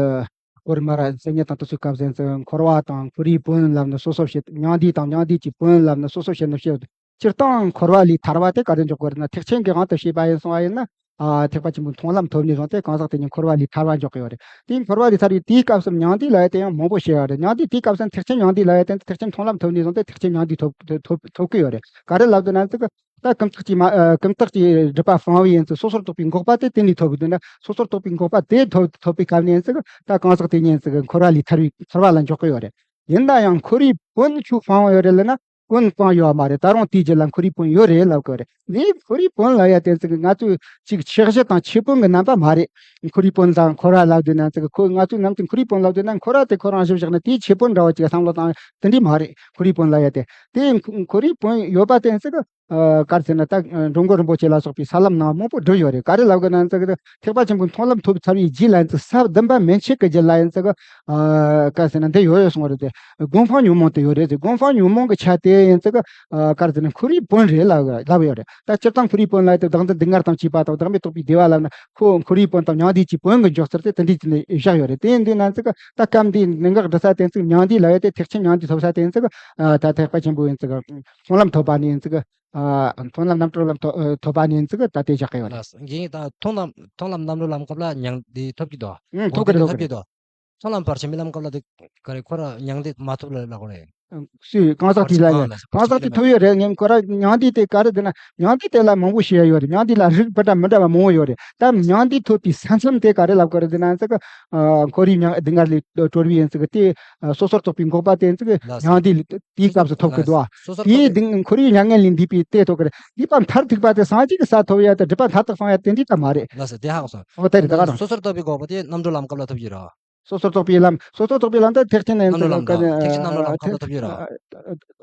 སྐོར་མར་གསལ་བསྙད་དང་དེ་ཚོའི་སྐབས་ཟིན་ཚེ་འཁོར་བ་དང་འཁོར་བའི་དོན་ལབ་ནི་སོ་སོ་བཤད། མྱང་འདས་དང་མྱང་འདས་ཀྱི་དོན་ལབ་ནི་སོ་སོ་བཤད་ནི་བཤད། སྤྱིར་བཏང་འཁོར་བ་ལས་ཐར་བ་དེ་ག་རེ་འཇོག་དགོས་རེད་ན། ཐེག་ཆེན་གྱི་དབང་དུ་བྱས་པ་ཡིན་སོང་བ་ཡིན་ན། ཨ། ཐེག་པ་ཆེན་པོའི་མཐོང་ལམ་ཐོབ་ནས་བཟུང་སྟེ་གང་ཟག་དེ་ཉིད་འཁོར་བ་ལས་ཐར་བ་འཇོག་གི་ཡོད་རེད། དེ་འཁོར་བ་ལས་ཐར་བའི་དེའི་སྐབས་སུ་མྱང་འདས་ལབ་ཡ་དེ་ཡང་མང་པོ་བཤད་ཡོད་རེད། མྱང་འདས་དེའི་སྐབས་སུ་ཐེག་ཆེན་མྱང་འདས་ལབ་ཡ་དེ་ཐེག་ཆེན་མཐོང་ལམ་ཐོབ་ནས་བཟུང་སྟེ་ཐེག་ཆེན་མྱང་འདས་ཐོབ་ཐོབ་ཐོབ་ཀྱི་ཡོད་རེད། ག་རེ་ལབ་འདུག་ན་ཚིག་ད་ཀུན་བརྟགས་ཀྱི་མ། ཨ། ཀུན་བརྟགས་ཀྱི་སྒྲིབ་པ་སྤངས་པ་ཡིན་ཚེ་སོ་སོར་རྟོག་པའི་འགོག་པ་དེ་དེ་ནས་ཐོབ་གི་འདུག་ན། སོ་སོར་རྟོག་པའི་འགོག་པ་དེ་ཐོབ་ཐོབ་པའི་སྐབས་ནས་ཚིག་ད་གང་ཟག་དེ་ཉིད་ཚིག་འཁོར་བ་ལས་ཐར་བའི་ཐར་བ་ལ་འཇོག་གི་ཡོད་རེད། ཡིན་ན་ཡང་འཁོར་བའི་དོན་ཁྱོད་སྤང་ཡོད་རེད་ལབ་ན། དོན་སྤང་ཡོད་མ་རེད། ད་རུང་དེའི་རྗེས་ལ་འཁོར་བའི་དོན་ཡོད་རེད་ལབ་དགོས་རེད། འདི་འཁོར་བའི་དོན་ལབ་ཡ་དེ་ཚིག་ང་ཚོས་ཅིག་ཆགས་གཞི་དང་ཁྱད་པར་གྱི་རྣམ་པ་མ་རེད། འཁོར་བའི་དོན་དང་འཁོར་བ་ལབ་དུས་ན་ཚིག་ཁོ་ང་ཚོའི་ནང་དུ་འཁོར་བའི་དོན་ལབ་དུས་ན་འཁོར་བ་དེ་ཁོ་རང་བཞིན་བཞག་ན་དེའི་ཁྱད་པར་འདྲ་བོ་ཅིག་བསམ་བློ་བཏང་དེ་འདྲ་མ་རེད། འཁོར་བའི་དོན་ལབ་ཡ་དེ་དེ་འཁོར་བའི་དོན་ཡོད་པ་དེ་ཚིག་ཨ། ག་རེ་ཟེར་ན་ད་འགྲོ་མགོན་རིན་པོ་ཆེ་ལ་སོགས་པའི་ས་ལམ་ནང་མང་པོ་བསྒྲུབས་ཡོད་རེད། ག་རེ་ལབ་དགོས་ན་ཚིག་ཐེག་པ་ཆེན་པོའི་མཐོང་ལམ་ཐོབ་ཚར་བའི་རྗེས་ལ་ཡིན་ཚིག་ས་བདུན་པ་མན་ཆད་ཀྱི་རྗེས་ལ་ཡིན་ཚིག་ཨ། ག་རེ་ཟེར་ན་འདི་ཡོད་ཡོད་གསུངས་པ་རེད་དེ། སྒོམ་སྤང་ཉོན་མོངས་དེ་ཡོད་རེད་དེ། སྒོམ་སྤང་ཉོན་མོངས་ཀྱི་ཆ་དེ་ཡིན་ཚིག་ཨ། ག་རེ་ཟེར་ན་འཁོར་བའི་དོན་རེད་ལབ་ལབ་ཡོད་རེད། ད་སྤྱིར་བཏང་འཁོར་བའི་དོན་ལབ་ཡ་དེ་བདག་འཛིན་སྡུག་བསྔལ་དང་བཅས་པ་དང་བདག་མེད་རྟོགས་པའི་བདེ་བ་ལབ་ན་ཁོ་འཁོར་བའི་དོན་དང་མྱང་འདས་ཀྱི་དོན་གྱི་འཇོག་ཚུལ་དེ་དེ་འདྲའི་ཅིག་ནས་བཞག་ཡོད་རེད། དེ་ཡིན་དུས་ན་ཚིག་ད་སྐབས་འདིའི་གནད་འགག་འདྲི་ས་དེ་ཚིག་མྱང་འདས་ལབ་ཡ་དེ་ཐེག་ཆེན་མྱང་འདས་ཐོབ་ས་དེ་ཡིན་ཚིག་ཨ། ད་ཐེག་པ་ཆེན་པོ་ཡིན་ཚིག་མཐོང་ལམ་ཐོབ་པ་ནས་ཡིན་ཚིག་ཨ། མཐོང་ལམ་རྣམ་གྲོལ་ལམ་ཐོབ་ཐོབ་པ་ནས་ཡིན་ཚིག་ད་དེ་བཞག་གི་ཡོད་རེད། ལགས་སོ། རྒན་ཡིན་ད་མཐོང་ལམ་མཐོང་ལམ་རྣམ་གྲོལ་ལམ་སྐབས་ལ་མྱང་འདས་ཐོབ་ཀྱི་འདུག་ཨང་། ཐོབ་ཀྱི་རེད། ཐོབ་ཀྱི་རེད། མཐོང་ལམ་བར་ཆད་མེད་ལམ་སྐབས་ལ་དེ་ག་རེ་ཁོ་ར་མྱང་འདས་མ་ཐོབ་ལ་ལ་གོ་རེད། སུས་གང་ཟག་དེ་ལ་ཡིན། གང་ཟག་དེ་ཐོབ་ཡོད་རེད། ངས་ཁོ་ར་མྱང་འདས་དེ་ག་རེ་ཟེར་ན་མྱང་འདས་དེ་ལ་མང་པོ་བཤད་ཡོད་རེད། མྱང་འདས་ལ་རིགས་མི་འདྲ་མི་འདྲ་བ་མང་པོ་ཡོད་རེད། ད་མྱང་འདས་ཐོབ་པའི་ས་མཚམས་དེ་ག་རེ་ལབ་དགོས་རེད་ཟེར་ན་ཚིག་ཨ། འཁོར་བའི་མྱང་སྡུག་བསྔལ་ལས་གྲོལ་བའི་ཡིན་ཚིག་དེ་ཨ། སོ་སོར་རྟོག་པའི་འགོག་པ་དེ་ཚིག་ལགས་སོ། མྱང་འདས་དེའི་སྐབས་སུ་ཐོབ་ཀྱི་འདུག་ཨ། སོ་སོར་དེའི་རྟོག་སྡུག་འཁོར་བའི་མྱ་ངན་ལས་འདས་པའི་དེ་ཐོབ་ཀྱི་རེད། སྡིག་པ་མཐར་ཐུག་པ་དེ་སངས་རྒྱས་ཀྱི་ས་ཐོབ་ཡ་དེ་སྒྲིབ་པ་མཐར་ཐུག་སྤང་ཡ་དེ་འདྲ་ད་མ་རེད། ལགས་སོ། དེ་ཧ་གོ་སོང་། འོ་དེ་རེད། ད་ག་རང་སོ་སོར་རྟོག་པའི་འགོག་པ་དེ་རྣམ་གྲོལ་ལམ་སྐབས་ལ་ཐོབ་ཀྱི་རེད། སོ་སོར་རྟོག་པའི་ལམ། སོ་སོར་རྟོག་པའི་ལམ་དེ་ཐེག་ཆེན་ནས་རྣམ་གྲོལ་ལམ་དང་ཐེག་ཆེན་རྣམ་གྲོལ་ལམ་སྐབས་ལ་ཐོབ་ཀྱི་རེད།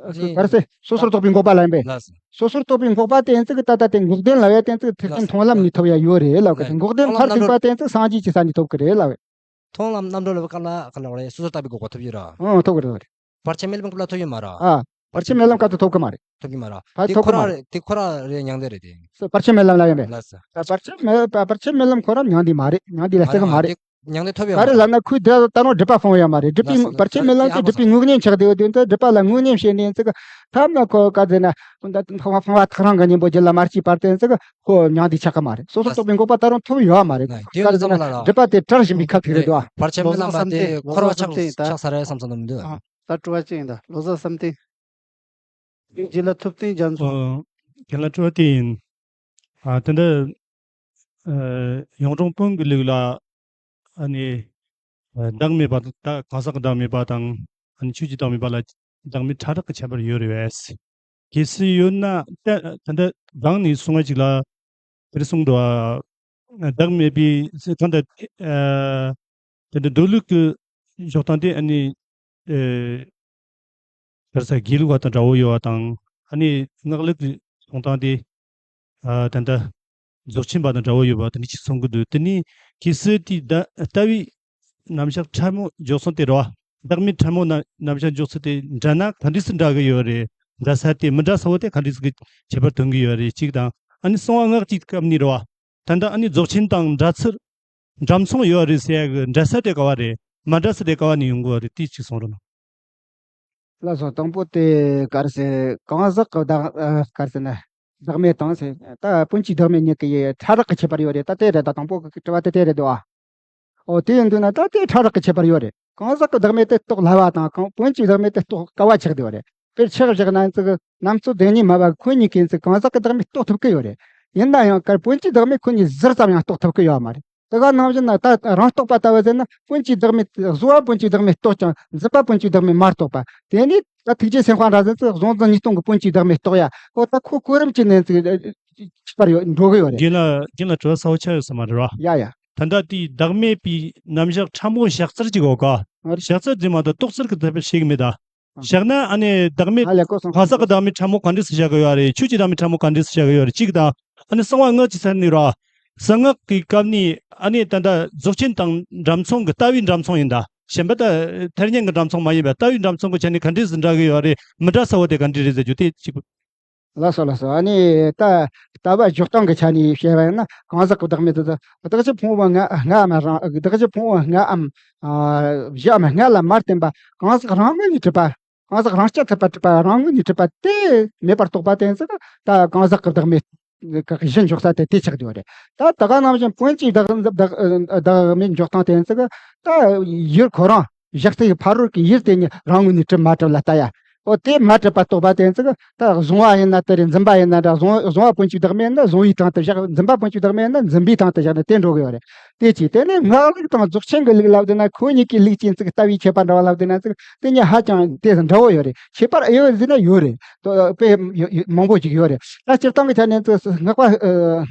ཨ་ནི་ག་རེ་ཟེར། སོ་སོར་རྟོག་པའི་འགོག་པ་ལ་ཡིན་པས། ལགས་སོ། སོ་སོར་རྟོག་པའི་འགོག་པ་དེ་ཡིན་ཚིག་ད་ལྟ་དེ་འགོག་བདེན་ལབ་ཡ་དེ་ཡིན་ཚིག་ཐེག་ཆེན་མཐོང་ལམ་ནས་ཐོབ་ཡ་ཡོད་རེད་ལབ་གི། འགོག་བདེན་མཐར་ཐུག་པ་དེ་ཡིན་ཚིག་སངས་རྒྱས་ཀྱི་ས་ནས་ཐོབ་ཀྱི་རེད་ལབ། མཐོང་ལམ་རྣམ་གྲོལ་ལ་བཀར་ལ་ག་ལ་བ་རེད། སོ་སོར་ལྟ་བུའི་འགོག་པ་ཐོབ་ཀྱི་རེད། ཨང་། ཐོབ་ཀྱི་རེད། ཐོབ་ཀྱི་རེད། བར་ཆད་མེད་ལམ་སྐབས་ལ་ཐོབ་ཡོད་མ་རེད། ཨ། བར་ཆད་མེད་ལམ་སྐབས་དུ་ཐོབ་ཀྱི་མ་རེད། ཐོབ་ཀྱི་མ་རེད། ད་དེ་ཐོབ་ཁོ་ཀྱི་མ་རང་རེད། རེད། དེ་ཁོ་རང་རེད་མྱང་འདས་རེད་དེ། བར་ཆད་མེད་ལམ་ལ་ཡིན་པས། ལགས་སོ། ད་བར་ཆད་མེད་པ་བར་ཆད་མེད་ལམ་ཁོ་རང་མྱང་འདས་མ་རེད། མྱང་འདས་ལ་བརྩི་གི་མ་རེད། མྱང་འདས་ཐོབ་ཡོད་མ་རེད། ག་རེ་ལབ་ན་ཁོས་དེ་ད་རུང་སྒྲིབ་པ་སྤོང་ཡོད་མ་རེད། སྒྲིབ་པའི། ལགས་སོ། བར་ཆད་མེད་ལམ་དེ་སྒྲིབ་པའི་དངོས་གཉེན་ཆགས་བསྡད་ཡོད་དུས་ད་སྒྲིབ་པ་ལ་དངོས་གཉེན་བྱས་ནས་ཚིག་ཐབས་ན་ཁོ་ག་ཟེར་ན་སྤང་བ་ཐག་རིང་གི་གཉེན་པོ་རྒྱུད་ལ་མ་སྐྱེས་བར་དུ་ཚིག་ཁོ་མྱང་འདས་ཆགས་ཀྱི་མ་རེད། སོ་སོར་རྟོག་པའི་འགོག་པ་ད་རུང་ཐོབ་ཡོད་མ་རེད། ལགས། དེ་ག་ཡིན་ཟེར་ན་ཙམ་ལ་ལ། སྒྲིབ་པ་དེ་བྲལ་བཞིན་པའི་ཁ་ཐུག་རེད་དོ། བར་ཆད་མེད་ལམ་པ་དེ་འཁོར་བ་ཆགས་ཆགས་ས་རེད་བསམ་བསམ་འདུག་ཨ། ད་དྲི་བ་ཅི་ཡིན་ད། བློ་བཟང་བསམ་གཏན། རྗེས་ལ་ཐུབ་བསྟན་རྒྱ་མཚོ། ཨོ། རྒན་ལགས་དྲི་བ་དེ་ཡིན། ཨ། དེ་འདྲ། ཨ། ཡུངས་ཀྲུང་དཔོན་གྱི་ལུགས་ལ། ཨ་ནི། ཨ། བདག་མེད་པ་དང་། ད་གང་ཟག་གི་བདག་མེད་པ་དང་། ཨ་ནི་ཆོས་ཀྱི་བདག་མེད་པ་ལ་བདག་མེད་ཕྲ་རགས་ཀྱི་ཁྱད་པར་ཡོད་རེད་པས། གལ་སྲིད་ཡོད་ན་ད་ད་ལྟ་སྒང་ནས་གསུང་བ་ཅིག་ལ་དེར་གསུངས་འདུག་བ། བདག་མེད་པའི་གང་ལྟར་ཨ་དེ་འདྲ་མདོ་ལུགས་ཀྱི་འཇོག་སྟངས་དེ་ཨ་ནི་ཨེ་ག་རེ་ཟེར་དགེ་ལུགས་པ་དང་འདྲ་བོ་ཡོད་པ་དང་ཨ་ནི་སྔགས་ལུགས་ཀྱི་གསུང་སྟངས་དེ་ཨ་ད་ལྟ་རྫོགས་ཆེན་པ་དང་འདྲ་བོ་ཡོད་པ་དེ་འདྲ་ཅིག་གསུང་གི་འདུག་དེ་ནི་གལ་སྲིད་དེ་ད་ལྟ་བའི་རྣམ་གཞག་ཕྲ་མོ་འཇོག་སྟངས་དེ་རེད་བ། བདག་མེད་ཕྲ་མོ་རྣམ་རྣམ་གཞག་འཇོག་ཚུལ་དེ་འདྲ་ན་ག་འདྲས་སུ་འདྲ་གི་ཡོད་རེད། འདྲ་ས་དེ་མི་འདྲ་ས་བོ་དེ་ག་འདྲས་སུ་གི་ཁྱད་པར་སྟོན་གི་ཡོད་རེད་གཅིག་དང་། ཨ་ནི་གསང་བ་སྔགས་ཀྱི་སྐབས་ནས་རེད་བ། ད་ལྟ་ཨ་ནི་རྫོགས་ཆེན་དང་འདྲ་ཚུལ་འདྲ་མཚུངས་ཡོད་རེད་ཟེར་ཡ་གི་འདྲ་ས་དེ་ག་བ་རེད། མ་འདྲ་ས་དེ་ག་བ་ནས་ཡོང་གི་ཡོད་རེད། དེ་གཅིག་གསུང་རོགས་གནང་། ལགས་སོ། དང་པོ་དེ་ག་རེ་ཟེར། གང་ཟག་གི་བདག་ཨ་ག་རེ་ཟེར་ན། བདག་མེད་དང་ཟེར། ད་དཔོན་གྱི་བདག་མེད་གཉིས་ཀྱི་ཕྲ་རགས་ཀྱི་ཁྱད་པར་ཡོད་རེད། ད་དེ་རེད། ད་དང་པོ་གི་དྲི་བ་དེ་དེ་རེད་འདུག་ཨ། ཨོ་དེ་ཡིན་དུས་ན་ད་དེ་ཕྲ་རགས་ཀྱི་ཁྱད་པར་ཡོད་རེད། གང་ཟག་གི་བདག་མེད་དེ་རྟོགས་སླ་བ་དང་གང་དཔོན་གྱི་བདག་མེད་དེ་རྟོགས་དཀའ་བ་ཆགས་བསྡད་པ་རེད། དཔེར་ཆ་བཞག་ན་ཡིན་ཙིག་རྣམ་རྩོད་ལྡན་ཉིད་སྨྲ་བ་ཁོ་གཉིས་ཀས་ཡིན་ཙིག་གང་ཟག་གི་བདག་མེད་རྟོགས་ཐུབ་ཀྱི་ཡོད་རེད། ཡིན་ན་ཡང་དཀར་དཔོན་གྱི་བདག་མེད་ཁོ་གཉིས་ཟུར་ཙམ་ཡང་རྟོགས་ཐུབ་ཀྱི་ཡོད་མ་རེད། དེ་ག་ནང་བཞིན་ན་ད་རང་རྟོག་པ་ལྟ་བུ་ཟེར་ན་དཔོན་གྱི་བདག་མེད་གཟུང་བ་དཔོན་གྱི་བདག་མེད་རྟོགས་ཀྱང་འཛིན་པ་དཔོན་གྱི་བདག་མེད་མ་རྟོགས་པ། དེ་ནི་ད་ཐུགས་རྗེ་སེམས་དཔའ་འདྲ་ཟེར་ཙིག་གཟུང་འཛིན་གཉིས་སྟོང་གི་དཔོན་གྱི་བདག་མེད་རྟོགས་ཡ། ཨོ་ད་ཁོ་གོ་རིམ་གྱི་ནང་ཙིག་ཁྱད་པར་ཡོད་འགྲོ་གི་ཡོད་རེད། རྒན་ལགས་རྒན་ལགས་དྲི་བ་གསལ་པོ་ཆགས་ཡོད་ས་མ་རེད་བ། ཡ་ཡ། ད་ལྟ་དེའི་བདག་མེད་པའི་རྣམ་གཞག་ཕྲ་མོ་བཞག་ཚུལ་གྱི་འོག་ག་ཨ་རེད། བཞག་ཚུལ་དེ་མ་གཏོགས་རྟོགས་ཚུལ་གྱི་ཐད་པར་ཤེས་ཀྱི་མེད་ད། ཨ། བཞག་ན་ཨ་ནི་བདག་མེད་ཨ་ལས་གོ་སོང་གང་ཟག་གི་བདག་མེད་ཕྲ་མོ་ག་འདྲས་སུ་བཞག་གི་ཡོད་རེད། ཆོས་ཀྱི་བདག་མེད་ཕྲ་མོ་ག་འདྲས་སུ་བཞག་གི་ཡོད་རེད་གཅིག་དང་། ཨ་ནི་གསང་བ་སྔགས་ཀྱི་ས་ནས་ར། གསང་སྔགས་ཀྱི་སྐབས་ནས་ཨ་ནི་ད་ལྟ་རྫོགས་ཆེན་དང་འདྲ་མཚུངས་ཀྱི་ལྟ་བའི་འདྲ་མཚུངས་ཡིན་ད། གཞན་པ་ད་ཐེར་ཉན་གྱི་འདྲ་མཚུངས་མ་ཡིན་པ་ལྟ་བའི་འདྲ་མཚུངས་ཀྱི་ཆ་ནས་ག་འདྲས་སུ་འདྲ་གི་ཡོད་རེད། མི་འདྲ་ས་བོ་དེ་ག་འདྲས་རེད་ཟེར་རྒྱུ་དེ་གཅིག་ལགས་སོ་ལགས་སོ། ཨ་ནི་ད་ལྟ་བ་འཇོག་སྟངས་ཀྱི་ཆ་ནས་བཤད་པ་ཡིན་ན་གང་ཟག་གི་བདག་མེད་དུ་བདག་ཕྱིར་ཕུང་པོ་ལྔའམ་རང་བདག་ཕྱིར་ཕུང་པོ་ལྔའམ་ཨ་བཞིའམ་ལྔ་ལ་མ་བརྟེན་པ་གང་ཟག་རང་ངོས་ནས་གྲུབ་པ། གང་ཟག་རང་རྐྱ་ཐུབ་པ་གྲུབ་པ་རང་ངོས་ནས་གྲུབ་པ་དེ་མེད་པར་རྟོགས་པ་དེ་ཚོ་ད་གང་ཟག་གི་བདག་མེད་གཞི་འཇོག་ས་དེ་དེ་ཆགས་བསྡད་པ་རེད། ད་ད་ག་ནང་བཞིན་དཔོན་གྱི་བདག་བདག་བདག་མེད་འཇོག་སྟངས་དེ་ཚོ་ད་ཡུལ་ཁོ་རང་བཞག་སྟེ་ཕ་རོལ་གྱི་ཡུལ་དེ་ཉིད་རང་ངོས་ནས་གྲུབ་མ་གྲུབ་ལ་ལྟ་ཡ། ཨོ་དེ་མ་གྲུབ་པ་རྟོགས་པ་དེ་ཚོ་ད་གཟུང་བ་ཡིན་ན་དེ་རེད། འཛིན་པ་ཡིན་ན་འདྲ། གཟུང་གཟུང་བ་དཔོན་གྱི་བདག་མེད་ན་གཟུང་བའི་སྟེང་དུ་བཞག་འཛིན་པ་དཔོན་གྱི་བདག་མེད་ན་འཛིན་པའི་སྟེང་དུ་བཞག་ནས་དེ་འགྲོ་གི་ཡོད་རེད། དེ་གཅིག་དེ་ནས་སྔགས་ལུགས་དང་རྫོགས་ཆེན་གྱི་ལུགས་ལབ་དེ་ན་ཁོ་གཉིས་ཀྱི་ལུགས་ཀྱི་ཚིག་ལྟ་བའི་ཁྱད་པར་འདྲ་བ་ལབ་དེ་ན་ཚིག་དེ་གཉིས་ཧ་ཅང་དེ་འདྲ་བོ་ཡོད་རེད། ཁྱད་པར་ཨེ་ཡོད་ཟེར་ན་ཡོད་རེད། དཔེ་མང་པོ་ཅིག་ཡོད་རེད། ད་སྤྱིར་བཏང་གི་ཆ་ནས་ཚིག་སྔགས་པ་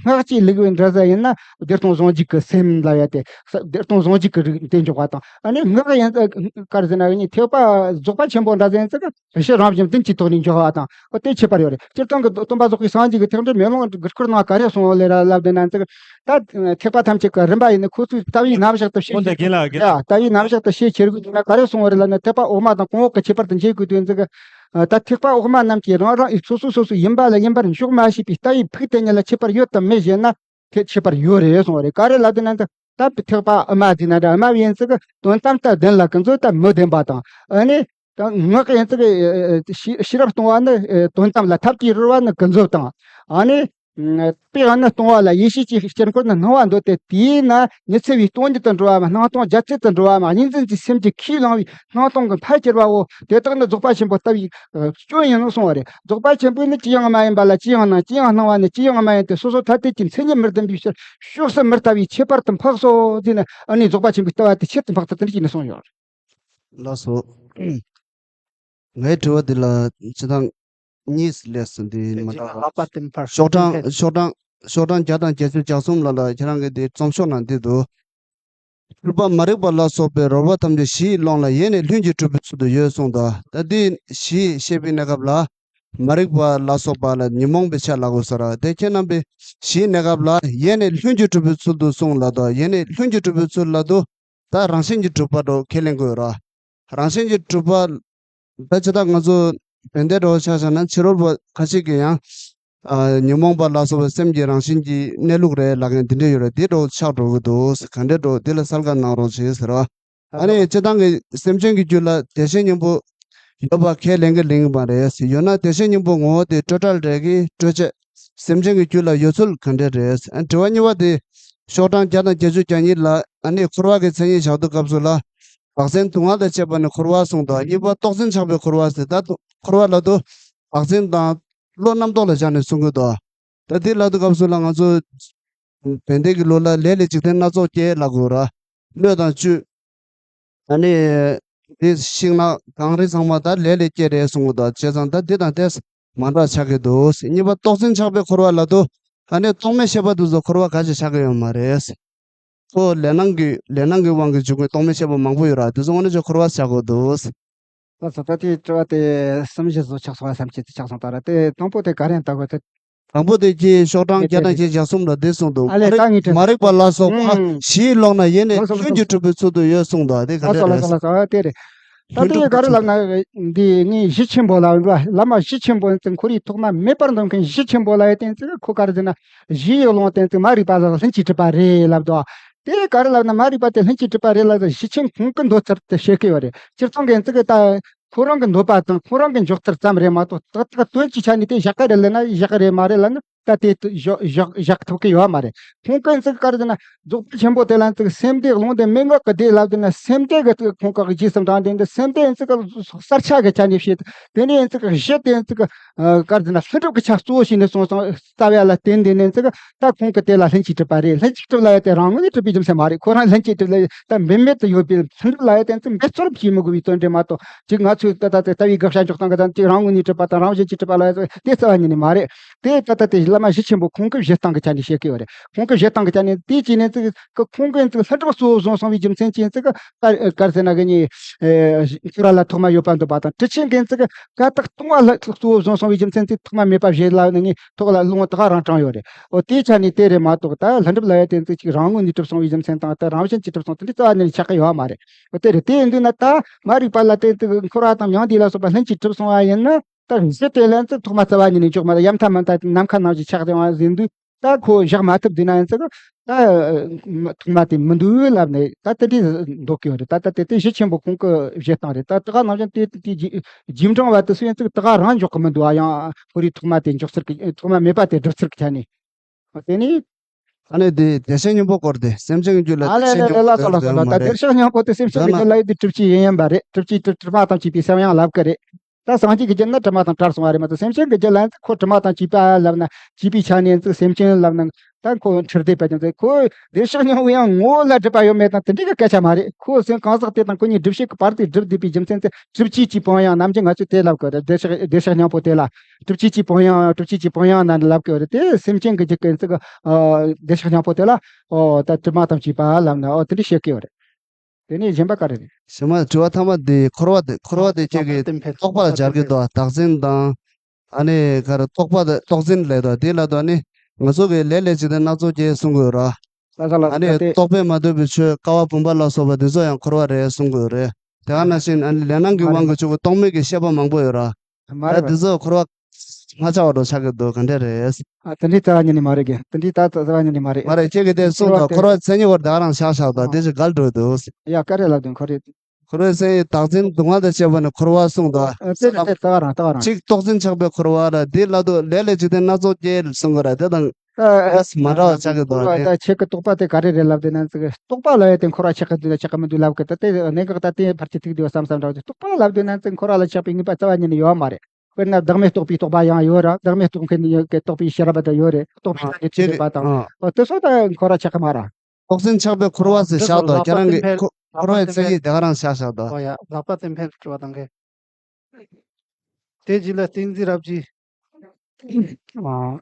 སྔགས་ཀྱི་ལུགས་འདྲ་ས་ཡིན་ན་བདེ་སྟོང་ཟུང་འཇུག་གི་སེམས་ལབ་ཡ་དེ། བདེ་སྟོང་ཟུང་འཇུག་གི་རིགས་དེ་འཇོག་པ་དང་། ཨ་ནི་སྔགས་ཡིན་ཚིག་ག་རེ་ཟེར་ན་ཡིན་ཐེག་པ་རྫོགས་པ་ཆེན་པོ་འདྲ་ཟེར་ཚིག་གཞི་རང་བཞིན་བདུན་གྱི་ཐོག་ནས་འཇོག་པ་དང་། ཨོ་དེ་ཁྱད་པར་ཡོད་རེད། སྤྱིར་བཏང་གི་སྟོན་པ་རྫོགས་པའི་སངས་རྒྱས་ཀྱི་ཐེག་མཆོག་མེ་ལོང་གི་སྐུར་སྣང་ག་རེ་གསུངས་ཡོད་ལེ་ར་ལབ་དེ་ན་ཚིག་ད་ཐེག་པ་ཐམས་ཅད་ཀྱི་རིམ་པ་ཡིན་ན་ཁོ་ཚོའི་ལྟ་བའི་རྣམ་གཞག་ཏུ་ཤེས། འོན་ཏེ་རྒན་ལགས་རྒན་ཡ་ལགས། ལྟ་བའི་རྣམ་གཞག་ཏུ་ཤེས་ཁྱེར་དགོས་དུས་ན་ག་རེ་གསུངས་པ་རེད་ལབ་ན་ཐེག་པ་འོག་མ་དང་གོང་འོག་གི་ཁྱད་པར་དུ་འབྱེད་དགོས་དུས་ཚིག་ད་ཐེག་པ་འོག་མ་རྣམས་ཀྱིས་རང་རང་གི་སོ་སོ་སོ་སོའི་ཡིན་པ་ལ་ཡིན་པར་འཇོག་མ་ཤེས་པའི་ལྟ་བའི་ཕུགས་དེ་ཉིད་ལ་ཁྱད་པར་ཡོད་དམ་མེད་ཞེ་ན། དེ་ཁྱད་པར་ཡོད་རེད་གསུངས་པ་རེད། ག་རེ་ལབ་དུས་ན་ད་ད་ཐེག་པ་དབུ་མ་ཟེར་ན་འདྲ། དབུ་མ་ཡིན་ཚིག་དོན་དམ་ལྟར་བདེན་ལ་ཀུན་རྫོབ་ལྟར་མི་བདེན་པ་དང་། ཨ་ནི། ད་སྔགས་ཡིན་ཚིག་ཤེས་ཤེས་རབ་སྟོང་བ་ནི་དོན་དམ་ལ་ཐབས་ཀྱིས་རོལ་བ་ནི་ཀུན་རྫོབ་དང་། ཨ་ནི། དཔེ་ཡང་ན་སྟོང་བ་ལ་ཡེ་ཤེས་ཀྱི་དཀྱིལ་འཁོར་ནི་སྣང་བ་འདོད་དེ། དེས་ན་ཉི་ཚེ་བའི་སྟོང་ཉིད་དུ་འགྲོ་བའམ་སྣང་སྟོང་རྒྱ་ཆེར་དུ་འགྲོ་བའམ་གཉིས་འཛིན་གྱི་སེམས་ཀྱིས་ཁས་བླངས་པའི་སྣང་སྟོང་གི་ཕར་གྱུར་པའོ། དེ་དག་ནི་རྫོགས་པ་ཆེན་པོ་ལྟ་བུའི་སྐྱོན་ཡིན་ནོ་གསུངས་པ་རེད། རྫོགས་པ་ཆེན་པོས་ནི་ཅི་ཡང་མ་ཡིན་པ་ལ་ཅི་ཡང་སྣང་། ཅི་ཡང་སྣང་བ་ནི་ཅི་ཡང་མ་ཡིན་ཏེ། སོ་སོ་ཐ་དད་ཀྱི་མཚན་ཉིད་མི་ལྡན་པའི་ཕྱིར་ཕྱོགས་སུ་མི་ལྟ་བའི་ཁྱད་པར་དུ་འཕགས་སོ། དེས་ན་ཨ་ནི་རྫོགས་པ་ཆེན་པོའི་ལྟ་བ་དེ་ཆེད་དུ་འཕགས་ཏེ་དེ་འདྲ་ཅིག་ནི་གསུངས་ཡོད། ལགས་སོ། ངའི་དྲི་བ་འདི་ལ་སྤྱིར་བཏང་གཉིས་སུ་ལས་སུ་འདི་མི་འདྲ་བ། ལྷག་པ་བསྟན་པར་ཤོག་གྲངས་ཤོག་གྲངས་ཤོག་གྲངས་བརྒྱ་དང་བརྒྱད་ཅུ་གྱ་གསུམ་ལ་ལ་ཁྱེད་རང་གིས་འདི་རྩོམ་ཤོག་ནང་འདི་འདུག་འཁྲུལ་པ་མ་རིག་པ་ལ་སོགས་པའི་རོལ་པ་ཐམས་ཅད་གཞི་ཡི་ཀློང་ལ་ཡེ་ནས་ལྷུན་གྱིས་གྲུབ་པའི་ཚུལ་དུ་ཡོད་གསུངས་དང་། ད་འདི་གཞི་བཤད་པའི་གནས་སྐབས་ལ་མ་རིག་པ་ལ་སོགས་པ་ལ་ཉོན་མོངས་པའི་ཆ་ལ་གོ་ས་ར། དེ་ཁྱེད་རྣམ་པས་གཞིའི་གནས་སྐབས་ལ་ཡེ་ནས་ལྷུན་གྱིས་གྲུབ་པའི་ཚུལ་དུ་གསུངས་ལ་དང་། ཡེ་ནས་ལྷུན་གྱིས་གྲུབ་པའི་ཚུལ་ལ་དུ། ད་རང་བཞིན་གྱིས་གྲུབ་པ་འགྲོ་ཁས་ལེན་དགོས་ར། རང་བཞིན་གྱིས་གྲུབ་པ། ད་ཅི་ད་ང་ཚོ་བན་དེ་འགྲོ་ཆ་བཞག་ན་ཕྱི་རོལ་པ་ཁ་ཅིག་གིས་ཡང་། ཨ་ཉོན་མོངས་པ་ལ་སོགས་པའི་སེམས་ཀྱི་རང་བཞིན་གྱི་གནས་ལུགས་རེད་ལབ་མཁན་དེ་འདྲ་ཡོད་རེད། དེ་འགྲོ་ཆགས་འགྲོ་གི་འདུག་ག་འདྲ་འགྲོ་དེ་ལ་གསལ་ཁ་གནང་རོགས་བྱེད་ཟེར་བ། ཨ་ནི་སྤྱིར་བཏང་གི་སེམས་ཅན་གྱི་རྒྱུད་ལ་བདེ་གཤེགས་སྙིང་པོ་ཡོད་པ་ཁས་ལེན་གི་ལེན་གི་མ་རེད། ཡོད་ན་བདེ་གཤེགས་སྙིང་པོ་ངོ་བོ་དེ་སྤྲོས་བྲལ་རེད་གི་སྤྲོས་བཅས། སེམས་ཅན་གྱི་རྒྱུད་ལ་ཡོད་ཚུལ་ག་འདྲ་རེད། ཨ་དྲི་བ་གཉིས་པ་དེ། ཤོག་གྲངས་བརྒྱ་དང་བརྒྱད་ཅུ་གྱ་གཉིས་ལ་ཨ་ནི་འཁོར་བ་གི་མཚན་ཉིད་བཞག་དུས་སྐབས་སུ་ལ། བག་ཟན་དུག་ལྔ་དང་བཅས་པ་ནི་འཁོར་བ་གསུངས་དང་། གཉིས་པ་རྟོག་འཛིན་ཆགས་པའི་འཁོར་བ་ཟེར། ད་འཁོར་བ་ལ་དུ་བག་ཟན་དང་བློ་རྣམ་རྟོག་ལ་སྦྱར་ནས་གསུང་གི་འདུག་ད་དེ་ལ་དུས་སྐབས་སུ་ལ་ང་ཚོ་བན་དེ་གི་ལོ་ལ་ལས་ལས་འཇིག་རྟེན་སྣ་ཚོགས་སྐྱེ་ལ་དགོས་ར། སྣོད་དང་བཅུད། ཨ་ནི། དེ་ཤིང་ནགས་གངས་རི་ཚང་མ་ད་ལས་ལས་སྐྱེ་རེད་གསུང་གི་འདུག་བྱས་ཙང་ད་འདི་དང་དེ་ མ་འདྲ་ཆགས་ཀྱི་འདུག་གཉིས་པ་རྟོག་འཛིན་ཆགས་པའི་འཁོར་བ་ལབ་དུས། ཨ་ནི་རྟོག་མེད་ཤེས་པ་དེ་ཚོ་འཁོར་བ་ག་ཞིག་ཆགས་ཀྱི་ཡོད་མ་རེད། ཁོ་ལས་སྣང་གི་ལས་སྣང་གི་དབང་གིས་བྱུང་བའི་རྟོག་མེད་ཤེས་པ་མང་པོ་ཡོད་ར། དེ་ཚོ་དངོས་གནས་ཀྱི་འཁོར་བ་ཆགས་ཀྱི་འདུག་ལགས་སོ། ད་དེའི་དྲི་བ་དེ་གསུམ་བཞི་བཟོ་ཆགས་སོང་བ་བསམ་གྱི་དེ་ཆགས་སོང་། ད་ར་དེ་དང་པོ་དེ་ག་རེ་ལྟ་དགོས་དེ། དང་པོ་དེ་ཀྱི་ཤོག་གྲངས་བརྒྱ་དང་བརྒྱད་ཅུ་གྱ་གསུམ་ལ་བསྡུས་གསུངས་འདུག་ཨ་ལས་ད་ངས་དྲི། མ་རིག་པ་ལ་སོགས་པ་ཨུམ། བཞིའི་ཀློང་ན་ཡེ་ནས། ལགས་སོ་ལགས་སོ། ལྷུན་གྱིས་གྲུབ་པའི་ཚུལ་དུ་ཡོད་གསུངས་འདུག་དེ་ག་ལགས་སོ་འདྲ་ལགས་སོ་རེད། ལགས་སོ། ཨ་དེ་ག་རེ་ལབ་ན་འདི་ངས་གཞི་ཆེན་པོ་ལ་བླ་མ་གཞི་ཆེན་པོ་ཡིན་ཙང་ཁོ་རའི་ཐོག་མ་མེད་པར་འདོད་མཁན་གཞི་ཆེན་པོ་ལ་ཡོད་དེ་ཙི་ཁོ་ག་རེ་ཟེར་ན། བཞི་ཡི་ཀློང་དེ་ཙི་མ་རིག་པ་ལ་ལྷུན་གྱིས་གྲུབ་པ་རེད་ལབ་འདུག་དེ་ག་རེ་ལབ་ན་མ་རིག་པ་དེ་ལྷུན་གྱིས་གྲུབ་པ་རེད་ལབ་ན་གཞི་ཆེན་ཁོང་གི་འདོད་ཚུལ་དེ་བཤད་ཀྱི་ཡོད་རེད། སྤྱིར་བཏང་གི་ཙི་གི་ད། ཁོ་རང་གི་འདོད་པ་དང་ཁོ་རང་གི་འཇོག་ཚུལ་ཙམ་རེད་མ་གཏོགས་ཏག་ཏག་དོན་གྱི་ཆ་ནས་དེ་བཞག་གི་རེད་ལབ་ན་བཞག་གི་རེད་མ་རེད་ལབ་ན་ད་དེ་བཞག་བཞག་བཞག་ཐུབ་ཀྱི་ཡོད་མ་རེད། ཁོང་གིས་ཙི་ག་རེ་ཟེར་ན་རྫོགས་པ་ཆེན་པོ་དེ་ལ་ཙི་སེམས་སྡེ་ཀློང་དེ་མན་ངག་གི་སྡེ་ལབ་དེ་ན་སེམས་སྡེ་གི་ཁོང་གི་རྗེས་སུ་འབྲངས་དེ་འདི་སེམས་སྡེ་ཙི་ག་གསལ་ཆ་གི་ཆ་ནས་བཤད། དེ་ནས་ཙི་ག་གཞི་དེ་ཙི་ག་ག་རེ་ཟེར་ན་ལྷུན་གྲུབ་ཀྱི་ཆ་གཙོ་བོ་བྱས་ནས་སོང་སོང་རྩ་བ་ལ་བརྟེན་དེ་ནས་ཙི་ག་ད་ཁོང་གི་དེ་ལ་ལྷུན་གྱིས་གྲུབ་པ་རེད། ལྷུན་གྱིས་གྲུབ་ལ་ཡོད་དེ་རང་ངོས་ནས་གྲུབ་པའི་རྒྱུ་མཚན་མ་རེད། ཁོ་རང་ལྷུན་གྱིས་གྲུབ་ལ་ཡོད་ད་འབད་མེད་དུ་ཡོད་པའི་ལྷུན་གྲུབ་ལ་ཡོད་དེ་ཙི་འབད་རྩོལ་བྱེད་མི་དགོས་པའི་དོན་འདྲེ་མ་གཏོགས་ཅིག་ང་ཚོས་ད་ལྟ་དེ་ལྟ་བའི་དགག་བྱ་འཇོག་སྟངས་ཀྱི་དང་ཅིག་རང་ངོས་ནས་གྲུབ་པ་དང་རང་བཞིན་གྱིས་གྲུབ་པ་ལ་ཡོད་དེ་རྩ་བ་ཉིད་ནས་མ་རེད། དེ་ད་ལྟ་དེ་བླ་མ་གཞི་ཆེན་པོ་ཁོང་གིས་བཞེད་སྟངས་ཀྱི་ཆ་ནས་བཤད་ཀྱི་ཡོད་རེད། ཁོང་གིས་བཞེད་སྟངས་ཀྱི་ཆ་ནས་དེའི་ཆ་ནས་ཙི་ཁོང་གིས་ཙི་ལྷུན་གྲུབ་གཙོ་བོ་བཟུང་སོང་བའི་རྒྱུ་མཚན་ཅན་ཙི་ག་གར་ཟེར་ན་གི་ནི་ཁོ་ར་ལ་ཐོག་མ་ཡོད་པ་འདོད་པ་དང་དྲི་ཆེན་གིས་ཙི་ག་ཀ་དག་སྟོང་བ་ལ་གཙོ་བོ་བཟུང་སོང་བའི་རྒྱུ་མཚན་ཙི་ཐོག་མ་མེད་པ་བཞེད་ལ་ནི་ཐོག་ལ་ལུང་ད་ག་རང་དྲངས་ཡོད་རེད། འོ་དེའི་ཆ་ནས་དེ་རེད་མ་གཏོགས་ད་ལྷུན་གྲུབ་ལ་ཡོད་དེ་ཙི་ཅིག་རང་ངོས་ནས་གྲུབ་སོང་བའི་རྒྱུ་མཚན་དང་ད་རང་བཞིན་གྱིས་གྲུབ་སོང་དེ་འདྲའི་རྩ་བ་ནས་ཆགས་ཀྱི་ཡོད་མ་རེད། འོ་དེ་རེད། དེ་ཡིན་དུས་ན་ད་མ་རིག་པ་ལ་བརྟེན་དུ་འཁོར་བ་དང་མྱང་འདས་ལ་སོགས་པ་ལྷུན་གྱིས་གྲུབ་སོང་བ་ཡིན་ན་ད་གཞི་དེ་ལ་ནི་ཐོག་མ་རྩ་བ་ཉིད་ནས་འཇོག་མ་ཐུབ། ཡ་མཐའ་མི་མཐའ་ནམ་མཁའ་ནང་བཞིན་ཆགས་བསྡད་པ་ཡིན་དུས་ད་ཁོ་བཞག་མ་ཐུབ་དུས་ན་ཡིན་ཙི་ད་ཐོག་མ་དེ་མི་འདུག་ལབ་ནས་ད་དེ་འདྲའི་འདོད་ཀྱི་ཡོད་རེད། ད་ད་དེ་དེ་གཞི་ཆེན་པོ་ཁོང་གི་བཞེད་སྟངས་རེད། ད་ད་ག་ནང་བཞིན་དེ་དེ་རྗེས་འབྲང་བ་དེ་སུ་ཡིན་ཙི་ད་ག་རང་འཇོག་གི་མི་འདུག་ཨ་ཡང་ཁོ་རའི་ཐོག་མ་དེ་འཇོག་ཚུལ་གྱི་ཐོག་མ་མེད་པ་དེ་སྒྲུབ་ཚུལ་གྱི་ཆ་ནས་དེ་ནི། ཨ་ནི་དེ་བདེ་གཤེགས་སྙིང་པོ་སྐོར་དེ་སེམས་ཅན་གྱི་རྒྱུད་ལ་ཨ་ལེ་བདེ་ལེ་གཤེགས་ལེ་སྙིང་ལ་པོ་སོ་ལ་སོ་ལ་ད་བདེ་གཤེགས་སྙིང་པོ་དེ་སེམས་ཅན་གྱི་རྒྱུད་ལ་ཡོད་དེ་གྲུབ་ཆའི་དབྱེ་བ་རེད། གྲུབ་ཆའི་དྲི་དྲི་མ་དང་བཅས་པའི་སེམས་ཡང་ལབ་ཀྱི་རེད། ད་སངས་རྒྱས་ཀྱི་རྒྱུད་ན་དྲི་མ་དང་བྲལ་སོང་བ་རེད་མ་གཏོགས་སེམས་ཅན་གྱི་རྒྱུད་ལ་ཁོ་དྲི་མ་དང་བཅས་པ་ལབ་ན་བཅས་པའི་ཆ་ནས་ཙི་སེམས་ཅན་ལབ་ན་ད་ཁོ་འཁྲུལ་བསྡད་པ་ཅན་ཙི་ཁོ་བདེ་གཤེགས་སྙིང་པོ་ཡང་ངོ་བོ་ལ་སྒྲུབ་པ་ཡོད་མེད་དང་དེ་འདྲའི་གི་སྐད་ཆ་མ་རེད། ཁོ་སེམས་གང་ཟག་དེ་དང་ཁོ་གཉིས་སྒྲུབ་བྱེད་ཀྱི་བར་དུ་སྒྲུབ་བསྡད་པའི་རྒྱུ་མཚན་ཙི་གྲུབ་ཆའི་གི་དབྱེ་བ་ནམ་རྒྱུན་ང་ཚོས་དེ་ལབ་དགོས་རེད། བདེ་གཤེགས་བདེ་གཤེགས་སྙིང་པོ་དེ་ལ་གྲུབ་ཆའི་གི་དབྱེ་བ་གྲུབ་ཆའི་གི་དབྱེ་བ་ན་ལབ་དགོས་རེད། དེ་སེམས་ཅན་གྱི་རྒྱུད་ཀྱི་ཙི་གི་བདེ་གཤེགས་སྙིང་པོ་དེ་ལ་ཨོ་ད་དྲི་མ་དང་བཅས་པ་ལབ་ན་ཨོ་དེ་འདྲ་བཤད་ཀྱི་ཡོད་རེད། དེ་ནས་གཞན་པ་ག་རེ་རེད། ཞི་མ་དྲི་བ་ཐ་མ་འདི་འཁོར་བ་དེ་འཁོར་བ་དེ་ཁྱེད་ཀྱིས་རྟོག་པ་ལ་སྦྱར་གྱི་འདུག་བདག་འཛིན་དང་། ཨ་ནི་ག་རེ་རྟོག་པ་དེ་རྟོག་འཛིན་ལས་དང་དེ་ལ་དང་ནི་ང་ཚོ་གི་ལས་ལས་ཅི་དེ་སྣ་ཚོགས་སྐྱེ་གསུང་དགོས་ར། ལ་ས་ལ་ཨ་ནི་ད་དེ་རྟོག་པས་མ་གཏོགས་པའི་ཆོས་ཀ་བ་བུམ་པ་ལ་སོགས་པ་དེ་ཚོ་ཡང་འཁོར་བ་རེད་གསུང་དགོས་རེད། དེ་ག་ནང་བཞིན་ཨ་ནི་ལས་སྣང་གི་མ་དབང་རེད་གིས་བྱུང་བའི་རྟོག་མེད་ཀྱི་ཤེས་པ་མང་པོ་ཡོད་ར། མ་ད་རེད་པ། དེ་ཚོ་འཁོར་བ་མ་ཆགས་པ་འགྲོ་ཆགས་ཀྱི་འདུག་ག་འདྲ་རེད། ཨ་དེ་འདྲའི་རྩ་བ་ཉིད་ནས་མ་རེད་གི། དེ་འདྲའི་ད་རྩ་བ་ཉིད་ནས་མ་རེད། མ་རེད་ཁྱེད་ཀྱིས་དེ་གསུངས་འཁོར་བ་དང་དེ་འཁོར་བའི་མཚན་ཉིད་བར་ད་ག་རང་ཆགས་ཆགས་དང་དེ་ཨ་ཞིག་འགལ་འགྲོ་འདུག་ཡ་ག་རེ་ལབ་དོན་ཁོ་རེད། འཁོར་བའི་མཚན་ཉིད་བདག་འཛིན་སྡུག་བསྔལ་དང་བཅས་པ་ནི་འཁོར་བ་གསུངས་དང་ཨ་དེ་རེད་དེ་རྩ་བ་རང་རྩ་བ་རང་གཅིག་རྟོག་འཛིན་ཆགས་པའི་འཁོར་བ་ལ་དེ་ལ་དུ་ལས་ལས་ཅི་དེ་སྣ་ཚོགས་སྐྱེ་གསུང་གི་རེད། དེ་དང་ཨ་ཨ་མ་འདྲ་བ་ཆགས་ཀྱི་འདུག་ཨ་དེ། ད་ཁྱེད་ཀྱི་རྟོག་པ་དེ་ག་རེ་རེད་ལབ་དེ་ན་ཚིག་རྟོག་པ་ལ་ཡོད་དེ་འཁོར་བ་ཆགས་ཀྱི་འདུག་ལ་ཆགས་ཀྱི་མི་འདུག་ལབ་གི་ད་དེ་གནད་འགག་ད་དེ་ཕལ་ཆེར་ཐུག་དུས་བསམ་བསམ་འདྲ་བ་དེ་རྟོག་པ་ལབ་དེ་ན་ཚིག་འཁོར་བ་ལ་ཆགས་པའི་ངེས་པ་རྩ་བ་ཉིད་ནས་ཡོད་མ་རེད། དཔེར་ན་བདག་མེད་རྟོགས་པའི་རྟོག་པ་ཡང་ཡོད་ར། བདག་མེད་རྟོགས་མཁན་ནི་ཡོད་ཀྱི་རྟོགས་པའི་ཤེས་རབ་དང་ཡོད་རེད། རྟོགས་པའི་ཨ་ཐ་སྙད་ཅེས་ཡོད་པ་དང་། ཨ་ཨོ་དེ་ཚོ་ད་འཁོར་བ་ཆགས་ཀྱི་མ་ར། རྟོག་འཛིན་ཆགས་པའི་འཁོར་བ་ཟེར་བཞག་དང་ཁྱེད་རང་གི་འཁོ་འཁོར་བའི་མཚན་ཉིད་དེ་ག་རང་བཞག་བཞག་དང་། ཨོ་ཡ་ལག་པ་བསྟན་འཕེལ་དྲི་བ་དང་གི། དེ་རྗེས་ལ་བསྟན་འཛིན་རབ་རྒྱས། ཨ།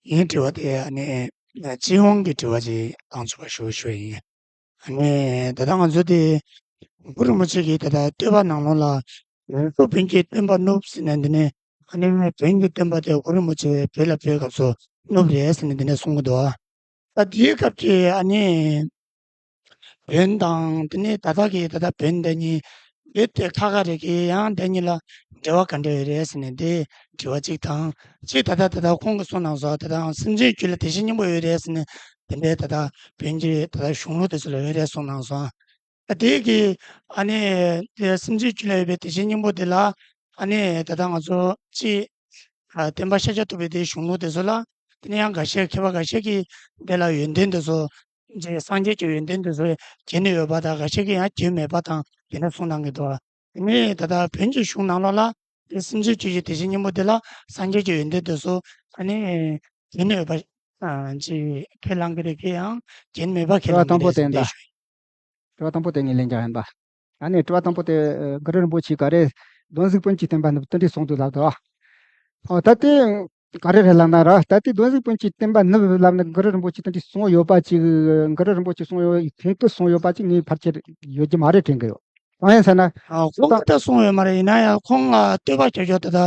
ངའི་དྲི་བ་དེ་ཨ་ནི་སྤྱི་ཡོངས་ཀྱི་དྲི་བ་ཅིག་བཏང་ཆོག་པ་ཞུ་ཞུ་ཡིན། ཨ་ནི་ད་ལྟ་ང་ཚོ་དེ་གུ་རུ་མི་ཆོས་ཀྱི་ད་ལྟ་བསྟོད་པ་ནང་ལོགས་ལ་ཡོངས་སུ་བོན་གྱི་སྟོན་པ་བསྣུབས་ཟེར་ནས་འདི་ནས་ཨ་ནི་བོན་གྱི་སྟོན་པ་དེ་གུ་རུ་མི་ཆོས་བོད་ལ་ཕེབས་སྐབས་སུ་བསྣུབས་རེད་ཟེར་ནས་འདི་ནས་གསུང་གི་འདུག་ད་དེའི་སྐབས་ཀྱི་ཨ་ནི་བོན་དང་དེ་ནས་ད་ལྟ་གི་ད་ལྟ་བོན་འདི་གཉིས་བོད་དེ་ཁ་ཁ་རེད་ཀི་ཡང་འདི་གཉིས་ལ་འབྲེལ་བ་ག་འདྲ་ཡོད་རེད་ཟེར་ནས་དེ་དྲི་བ་གཅིག་དང་གཅིག་ད་ལྟ་ད་ལྟ་ཁོང་གིས་གསུངས་གནང་སོང་། ད་ལྟ་སེམས་ཅན་རྒྱུད་ལ་བདེ་གཤེགས་སྙིང་པོ་ཡོད་རེད་ཟེར་ནས་དེ་འདྲའི་ད་ལྟ་བོན་གྱི་ད་ལྟ་གཞུང་ལུགས་དེ་ཚོ་ལ་ཡོད་རེད་གསུངས་གནང་སོང་། ཨ་དེ་གི་ཨ་ནི་དེ་སེམས་ཅན་རྒྱུད་ལ་ཡོད་པའི་བདེ་གཤེགས་སྙིང་པོ་དེ་ལ་ཨ་ནི་ད་ལྟ་ང་ཚོ་ཅིག་ཨ་སྟོན་པ་ཤཱཀྱ་ཐུབ་པའི་དེའི་གཞུང་ལུགས་དེ་ཚོ་ལ་དེ་ནས་ཡང་འགའ་ཤས་མཁས་པ་འགའ་ཤས་ཀྱིས་དེ་ལ་ཡོན་ཏན་དེ་ཚོ་ཅིག་སངས་རྒྱས་ཀྱི་ཡོན་ཏན་དེ་ཚོ་གྱེར་ནས་ཡོད་པ་དང་འགའ་ཤས་ཀྱིས་ཡང་གྱེར་མེད་པ་དང་དེ་འདྲ་གསུངས་གནང་གི་འདུག་ཨ་ནི་ད་ལྟ་བོན་གྱི་གཞུང་ནང་ལོགས་ལ་དེ་སེམས་ཅན་རྒྱུད་ཀྱི་བདེ་གཤེགས་སྙིང་པོ་དེ་ལ་སངས་རྒྱས་ཀྱི་ཡོན་ཏན་དེ་ཚོ་ཨ་ནི་གྱེར་ནས་ཡོད་པ་ཨ་ཅིག་ཁས་བླངས་ཀྱི་རེད་ཀི་ཡང་གྱེར་མེད་པ་ཁས་བླངས་ཀྱི་རེད་ཟེར་ཏེ་ཞུ། དྲི་བ་དང་པོ་དེ་ངས་ལན་རྒྱག་ཡིན་པ། ཨ་ནི་དྲི་བ་དང་པོ་དེ་ཨ་གུ་རུ་རིན་པོ་ཆེ་ག་རེ་གདོན་གཟུགས་བོན་གྱི་སྟོན་པ་ནི་དེ་འདྲས་གསུངས་འདུག་ལབ་འདུག་ཨོ་ད་དེ་ག་རེ་རེད་ལབ་ན་ར། ད་དེ་གདོན་གཟིག་སྤུན་གྱི་བསྟན་པ་ནུབ་ལབ་ན་གུ་རུ་རིན་པོ་ཆེ་དེ་འདྲའི་གསུང་ཡོད་པ་ཅིག་གུ་རུ་རིན་པོ་ཆེ་གསུང་ཡོད་ཁོང་གིས་གསུང་ཡོད་པ་ཅིག་ངས་ཕལ་ཆེར་ཡོད་ཀྱི་མ་རེད་དྲན་གི་ཡོད། གང་ཡིན་ཟེར་ན། ཨ། ཁོང་གིས་ད་གསུངས་ཡོད་མ་རེད། ཡིན་ན་ཡང་ཁོང་ལ་བསྟོད་པ་ཞུ་ཞོར་དུ་ད།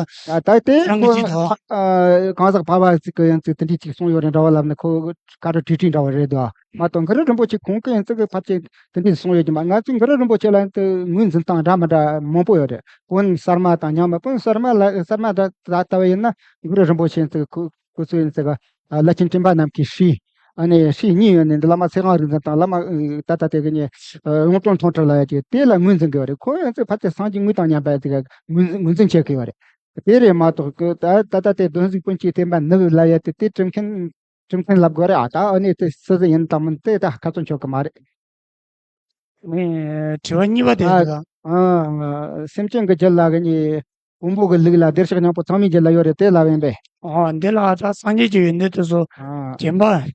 ད་ལྟ་དེ་རང་གི་ཁོ་ཅིག་ད། ཨ། གང་ཟག་ཕལ་པ་ཅིག་གིས་ཡང་ཅིག་དེ་འདྲའི་ཅིག་གསུངས་ཡོད་རེད་འདྲ་བ་ལབ་ན་ཁོ་ཁ་བྲལ་ཁྲིག་ཁྲིག་འདྲ་བ་རེད་འདུག་མ་གཏོགས་གུ་རུ་རིན་པོ་ཆེ་ཁོང་གིས་ཡང་ཅིག་ཕལ་ཆེར་དེ་འདྲའི་གསུངས་ཡོད་ཀྱི་མ། ང་ཚོས་གུ་རུ་རིན་པོ་ཆེ་ལ་ཡང་ཅིག་ངོས་འཛིན་སྟངས་འདྲ་མི་འདྲ་མང་པོ་ཡོད་རེད། བོན་གསར་མ་དང་རྙིང་མ། བོན་གསར་མ་ལ་གསར་མ་ད་ད་ལྟ་བ་ཡིན་ན་གུ་རུ་རིན་པོ་ཆེ་ཡང་ཅིག་ཁོ་ཁོ་ཚོས་ཡང་ཅིག་ཨ། བླ་ཆེན་སྤྲིན་པ་རྣམས་ཀྱི་ཧྲཱིཿ་ཨ་ནི་ཧྲཱིཿ་གཉིས་ཡོད་ནི་འདི་བླ་མ་ཚེ་དབང་རིག་འཛིན་དང་བླ་མ་ཨ། ད་ལྟ་དེ་གི་ནི་ཨ། གཡུང་དྲུང་མཐོང་གྲོལ་ལབ་ཡ་ཅིག་དེ་ལ་ངོས་འཛིན་དགོས་པ་རེད། ཁོ་ཡང་ཅིག་ཕལ་ཆེར་སངས་རྒྱས་དངོས་དང་མཉམ་པ་དེ་ག་ངོས་འཛིན་ངོས་འཛིན་བྱེད་དགོས་པ་རེད། དེ་རེད་མ་གཏོགས་ཀི་ད་ད་ལྟ་དེ་གདོན་གཟིག་སྤུན་གྱི་བསྟན་པ་ནུབ་ལབ་ཡ་དེ་དེ་གྲུབ་མཁན་གྲུབ་མཁན་ལབ་དགོས་རེད། ཨ། ད་ཨ་ནི་དེ་སུ་ཟིག་ཡིན་དང་མིན་དེ་ད་ཁ་ཚོན་ཆོད་གི་མ་རེད། ངས་དྲི་བ་གཉིས་པ་དེ། ཨ། ཡིན་ད། ཨ། སེམས་ཅན་གྱི་རྒྱུད་ལ་གི་ནི་བོན་པོ་གི་ལུགས་ལ་བདེར་གཤེགས་སྙིང་པོ་ཚང་མའི་རྒྱུད་ལ་ཡོད་རེད་དེ་ལབ་ཡིན་པས། ཨ། འདི་ལ་ད་སངས་རྒྱས་ཀྱི་ཡོན་ཏན་དེ་ཚོ། ཨ། རྒྱན་པ།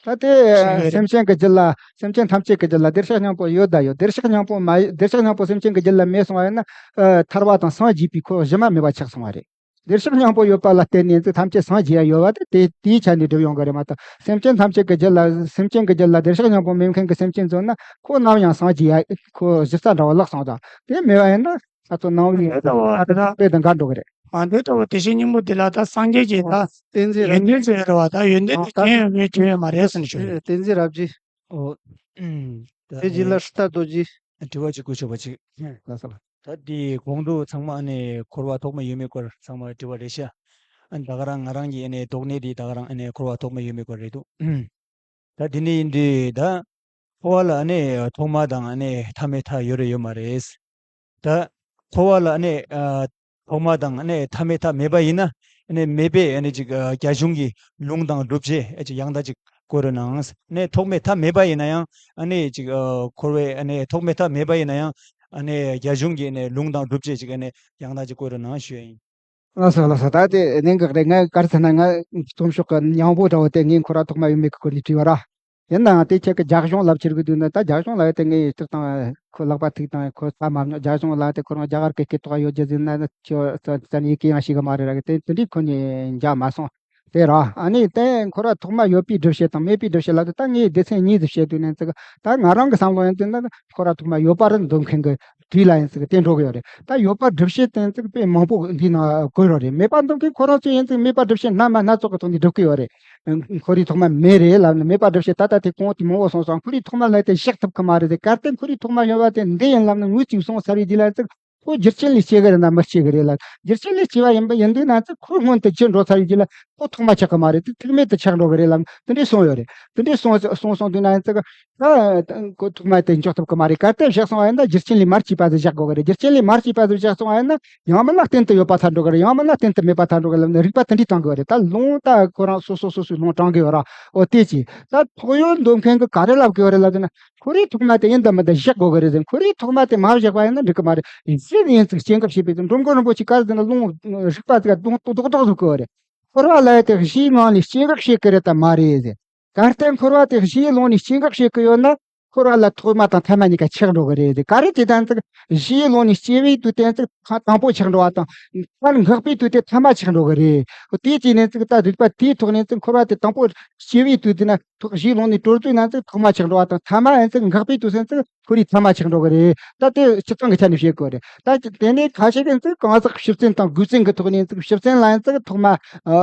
ད་དེ་ཞིག་ཡོད་རེད། སེམས་ཅན་གྱི་རྒྱུད་ལ་སེམས་ཅན་ཐམས་ཅད་ཀྱི་རྒྱུད་ལ་བདེར་གཤེགས་སྙིང་པོ་ཡོད་ད་ཡོད། བདེར་གཤེགས་སྙིང་པོ་མ་བདེར་གཤེགས་སྙིང་པོ་སེམས་ཅན་གྱི་རྒྱུད་ལ་མེད་སོང་བ་ཡིན་ན། ཨ། ཐར་པ་དང་སངས་རྒྱས་པའི་ཁོ་གཞི་མ་མེད་པ་ཆགས་སོང་བ་རེད། བདེར་གཤེགས་སྙིང་པོ་ཡོད་པ་ལ་བརྟེན་ནས་ཚིག་ཐམས་ཅད་སངས་རྒྱས་ཡ་ཡོད་པ་དེ་དེའི་ཆ་ནས་སྒྲུབ་ཡོང་གི་རེད་མ་གཏོགས། སེམས་ཅན་ཐམས་ཅད་ཀྱི་རྒྱུད་ལ་སེམས་ཅན་གྱི་རྒྱུད་ལ་བདེར་གཤེགས་སྙིང་པོ་མེད་མཁན་གྱི་སེམས་ཅན་ཚོ་ན་ཁོ་ནམ་ཡང་སངས་རྒྱས་ཡ་ཁོ་གཞི་རྩ་འདྲ་བ་བརླག་སོང་དང་། དེ་མེད་པ་ཡིན་ན་ང་ཚོ་ནང་བའི་དེ་ལྟ་བུ་ཨ་དེ་དང་དཔེ་དང་འགལ་འགྲོ་གི་རེད། ཨ། དེ་ལྟ་བུ་དེ་བཞིན་སྙིང་པོ་དེ་ལ་ད་སངས་རྒྱས་ཀྱི་ད་བསྟན་འཛིན་རབ་ཡོན་ཏན་ཚོ་ཡོད་རེད་བ། ད་ཡོན་ཏན་ཨ་དེ་ད་རྒྱན་ཡོད་མེད་རྒྱན་ཡོད་མ་རེད་ཟེར་ནས་ཞུ་ཡོད། བསྟན་འཛིན་རབ་རྒྱས། ཨོ། ཨུམ། ད་དེ་རྗེས་ལ་ཨ་ནི་ཧྲི་ཏ་རྡོ་རྗེ། དྲི་བ་གཅིག་བཀོད་ཆོག་པ་གཅིག་ལགས་སོ། ད་དེ་གོང་དུ་ཚང་མ་ཨ་ནི་འཁོར་བ་ཐོག་མ་ཡོད་མེད་སྐོར་ཚང་མ་དྲི་བ་རེད་ཤག་ཨ་ནི་ད་ག་རང་ང་རང་གི་ཨ་ནི་དོགས་གནས་དེ་ད་ག་རང་ཨ་ནི་འཁོར་བ་ཐོག་མ་ཡོད་མེད་སྐོར་རེད་འདུག་ད་དེ་ནས་ཡིན་དུས་ད་འཁོར་བ་ལ་ཨ་ནི་ཐོག་མ་དང་ཨ་ནི་མཐའ་མེད་མཐའ་ཡོད་རེད་ཡོད་མ་རེད། ད་འཁོར་བ་ལ་ཨ་ནི་ཨ་ཐོག་མ་དང་ཨ་ནི་མཐའ་མེད་མཐའ་མེད་པ་ཡིན་ན་ཨ་ནི་མེད་པའི་ཨ་ནི་ཅིག་ཨ་རྒྱ་གཞུང་གི་ལུང་དང་སྒྲུབ་བྱེད་ཨ་ཅིག་ཡང་དག་ཅིག་བཀོད་རོགས་གནང་། ཨ་ནི་ཐོག་མེད་མཐའ་མེད་པ་ཡིན་ན་ཡང་ཨ་ནི་ཅིག་ཨ་འཁོར་བའི་ཨ་ནི་ཐོག་མེད་མཐའ་མེད་པ་ཡིན་ན་ཡང་ཨ་ནི་རྒྱ་གཞུང་གི་ཨ་ནི་ལུང་དང་སྒྲུབ་བྱེད་ཅིག་ཨ་ནི་ཡང་དག་ཅིག་བཀོད་རོགས་གནང་ཞུ་ཡ་ཡིན། ལགས་སོ་ལགས་སོ། ད་དེ་གནད་འགག་རེད། ང་ག་རེ་ཟེར་ན་ང་རྩོམ་ཤོག་གི་སྙིང་པོ་འདྲ་བོ་དེ་ངས་འཁོར་བ་ཐོག་མ་ཡོད་མེད་ཀྱི་སྐོར་ནས་བྲིས་པ་ར། ཡིན་ནའང་དེ་ཁྱེད་ཀྱི་རྒྱ་གཞུང་ལབ་ཕྱིར་གི་དུས་ནི་ད་རྒྱ་གཞུང་ལབ་ཡ་དེ་ངས་སྤྱིར་བཏང་ཁོ་ལག་པ་ཐུག་དང་ཁོ་ལྟ་མ་མྱོང་། རྒྱ་གཞུང་ལབ་དེ་ཁོ་རང་རྒྱ་གར་གི་སྐད་ཐོག་ཡོད་རྒྱུ་ཟིན་ན་ནི་ཁྱོད་ཙ་ཙ་ནས་ཡི་གེ་ཡང་ཤེས་གི་མ་རེད་ར་གི། དེ་དེ་འདྲའི་ཁོ་ནས་འཇགས་མ་སོང་། དེ་ར་ཨ་ནི་དེ་འཁོར་བ་ཐོག་མ་ཡོད་པའི་སྒྲུབ་བྱེད་དང་མེད་པའི་སྒྲུབ་བྱེད་ལབ་དུས་ད་ངས་སྡེ་ཚན་གཉིས་སུ་བཤད་དུས་ནས་ཚིག་ད་ང་རང་གི་བསམ་བློ་ཡིན་དུས་ན་འཁོར་བ་ཐོག་མ་ཡོད་པ་རེད་འདོད་མཁན་གྱི་དུས་ལ་ཡིན་ཚིག་དེ་འགྲོ་གི་ཡོད་རེད། ད་ཡོད་པ་སྒྲུབ་བྱེད་དེ་ཚིག་དཔེ་མང་པོ་འདི་ནང་བཀོད་རོགས་རེད། མེད་པ་འདོད་མཁན་ཁོ་རང་ཚོ་ཡིན་ཚིག་མེད་པ་སྒྲུབ་བྱེད་སྣ་མ་སྣ་ཚོགས་ཀྱི་ཐོག་ནས་སྒྲུབ་གི་ཡོད་རེད། འཁོར་བའི་ཐོག་མ་མེད་རེད་ལབ་ནས་མེད་པ་སྒྲུབ་བྱེད་ད་ལྟ་དེ་གོང་དུ་མང་བོ་སོང་སོང་། འཁོར་བའི་ཐོག་མ་ལ་དེ་བཞག་ཐུབ་གི་མ་རེད་དེ། གལ་ཏེ་འཁོར་བའི་ཐོག་མ་ཡོད་པ་དེ་འདི་ཡིན་ལབ་ནས་ངོས་གཅིག་སོང་ཚར་བའི་རྗེས་ལ་ཚིག་ཁོ་རྒྱུ་རྐྱེན་ལས་སྐྱེ་གི་རེད་ན་མི་སྐྱེ་གི་རེད་ལ། རྒྱུ་རྐྱེན་ལས་སྐྱེ་བ་ཡིན་པ་ཡིན་དུས་ན་ཚེ་ཁོ་སྔོན་དུ་ཅི་འགྲོ་ཚར་ཡོད་ཀྱི་ལ་ཁོ་ཐོག་མ་ཆགས་ཀྱི་མ་རེད། དེ་ཐུག་མེད་དུ་ཆགས་འགྲོ་གི་རེད་ལ། དེ་འདྲས་གསུངས་ཡོད་རེད། དེ་འདྲས་གསུངས་གསུངས་གསུངས་དུས་ན་ཡིན་ཚེ་ད་ཁོ་ཐོག་མ་དེ་འཇོག་ཐུབ་ཀྱི་མ་རེད། གལ་ཏེ་བཞག་སོང་བ་ཡིན་ན་རྒྱུ་རྐྱེན་ལས་མར་སྐྱེས་པ་ཟིག་བཞག་དགོས་གི་རེད། རྒྱུ་རྐྱེན་ལས་མར་སྐྱེས་པ་ཟིག་བཞག་སོང་བ་ཡིན་ན་ཡང་མིན་ན་གཏན་དུ་ཡོད་པ་ཐལ་འགྲོ་གི་རེད། ཡང་མིན་ན་གཏན་དུ་མེད་པ་ཐལ་འགྲོ་གི་རེད་ལབ་ནས་རིགས་པ་དེ་འདྲས་བཏང་གི་ཡོད་རེད། ད་ལུང་ད་ཁོ་རང་སོ་སོ་སོ་སོའི་ལུང་དྲངས་གི་ཡོད་ར། འོ་དེ་ཅི་ད་ཐོག་ཡོད་འདོད་མཁན་གི་ག་རེ་ལབ་གི་ཡོད་རེད་ལབ་ན། ཁོ་རའི་ཐོག་མ་དེ་ཡིན་དང་མིན་དང་བཞག་དགོས་གི་རེད་ཟེར། ཁོ་རའི་ཐོག་མ་དེ་མ་བཞག་པ་ཡིན་ན་འགྲིག་གི་མ་རེད། གཞི་ནས་ཡིན་ཚིག་སྐྱེ་འགག་བྱེད་པའི་ཚིག་འགྲོ་མགོན་རིན་པོ་ཆེ་ག་རེ་ཟེར་ན་ལུང་རིགས་པ་ཚིག་རྡོག་རྡོག་རྡོག་རྡོག་གི་རེད། འཁོར་བ་ལ་ཡ་དེ་གཞིའི་ངང་ནས་སྐྱེ་འགག་བྱེད་གི་རེད་དམ་མ་རེད་ཟེར། གལ་ཏེ་འཁོར་བ་དེ་གཞིའི་ཀློང་ནས་སྐྱེ་འགག་བྱེད་གི་ཡོད་ན་འཁོར་བ་ལ་ཐོག་མ་དང་ཐ་མ་གཉིས་ཀ་ཆགས་འགྲོ་གི་རེད་ཟེར། ག་རེ་བྱེད་དང་ཚིག་གཞིའི་ཀློང་ནས་སྐྱེ་བའི་དུས་དེ་ཚིག་དང་པོ་ཆགས་འགྲོ་བ་དང་། མཐར་འགག་པའི་དུས་དེ་ཐ་མ་ཆགས་འགྲོ་གི་རེད། དེ་བྱས་ནས་ཚིག་ད་རིགས་པ་དེའི་ཐོག་ནས་ཚིག་འཁོར་བ་དེ་དང་པོ་སྐྱེ་བའི་དུས་དེ་ན་ཐོག་གཞིའི་ཀློང་ནས་གྲོལ་དུས་ན་ཚིག་ཐོག་མ་ཆགས་འགྲོ་བ་དང་། ཐ་མ་ཡང་ཚིག་འགག་པའི་དུས་སུ་ཚིག་འཁོར་བའི་ཐ་མ་ཆགས་འགྲོ་གི་རེད། ད་དེ་སྤྱིར་བཏང་གི་ཆ་ནས་བཤད་དགོས་རེད། ད་དེ་ནས་ཁ་ཤས་ཀྱིས་ཚིག་གང་ཟག་ཤེར་ཕྱིན་དང་རྒོལ་རྩིས་ཀྱི་ཐོག་ནས་ཚིག་ཤེར་ཕྱིན་ལ་ཡང་ཚིག་ཐོག་མ་ཨ་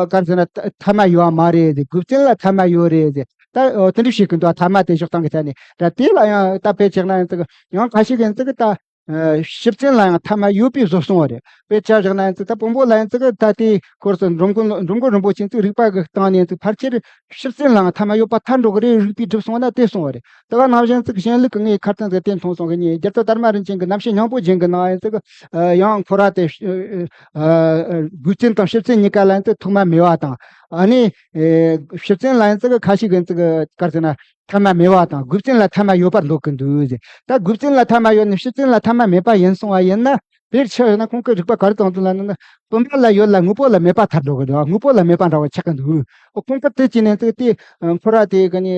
ག་རེ་ཟེར་ན་ཐ་མ་ཡོད་པ་མ་རེད་ཟེར། རྒོལ་རྩིས་ལ་ཐ་མ་ཡོད་རེད་ཟེར། ད་ཨ་དེ་འདྲ་བཤད་ཀྱི་འདུག་ཐ་མ་དེ་སྤྱིར་བཏང་གི་ཆ་ནས། ད་དེ་ལ་ཡང་ད་དཔེ་བཞག་ན་ཡང་ཚིག་ཡང་ཁ་ཤས་ཀྱིས་ཚིག་ད་ཨ་ཤེར་ཕྱིན་ལ་ཡང་ཐ་མ་ཡོད་པའི་བཟོ་གསུངས་པ་རེད། དཔེ་ཆ་བཞག་ན་ཡང་ཚིག་ད་བོན་པོ་ལ་ཡང་ཚིག་ད་དེ་སྐོར་སུ་འགྲོ་མགོན་འགྲོ་མགོན་རིན་པོ་ཆེ་ཚིག་རིགས་པ་གི་སྟེང་ནས་ཚིག་ཕལ་ཆེར་ཤེར་ཕྱིན་ལའང་ཐ་མ་ཡོད་པ་ཐལ་འགྲོ་གི་རེད། རིགས་པས་གྲུབ་སོང་ན་དེ་གསུངས་པ་རེད། དེ་ག་ནང་བཞིན་ཚིག་གཞན་ལུགས་ཀྱི་ངས་ཁ་སང་ཚིག་དེ་མཐོང་སོང་གི། ངས་རྒྱལ་སྲས་དར་མ་རིན་ཆེན་གྱི་རྣམ་བཤད་སྙིང་པོ་རྒྱན་གྱི་ནང་ཡང་ཚིག་ཡང་འཁོར་བ་དེ་རྒོལ་རྩིས་དང་ཤེར་ཕྱིན་གཉིས་ཀ་ལ་ཡང་ཚིག་ཐོག་མ་མེད་པ་དང་། ཨ་ནི་ཤེར་ཕྱིན་ལ་ཡང་ཚིག་ཁ་ཤས་ཀྱིས་ཚིག་ག་རེ་ཟེར་ན། ཐ་མ་མེད་པ་དང་རྒོལ་རྩིས་ལ་ཐ་མ་ཡོད་པར་འདོད་ཀྱི་འདུག་ཟེར། ད་རྒོལ་རྩིས་ལ་ཐ་མ་ཡོད་ནི་ཤེར་ཕྱིན་ལ་ཐ་མ་མེད་པ་ཡིན་སོང་བ་ཡིན་ན། དེར་ཆགས་ཡོད་ན་ཁོང་གི་རིག་པ་ག་རེ་བཏང་འདུག་ལབ་ན། བུམ་པ་ལ་ཡོད་ལ་དངོས་པོ་ལ་མེད་པ་ཐལ་འགྲོ་གི་འདུག་དངོས་པོ་ལ་མེད་པ་འདྲ་བོ་ཆགས་ཀྱི་འདུག་ཨོ་ཁོང་གི་དེ་བྱས་ནས་ཙིག་དེ་འཁོར་བ་དེ་གི་ནི་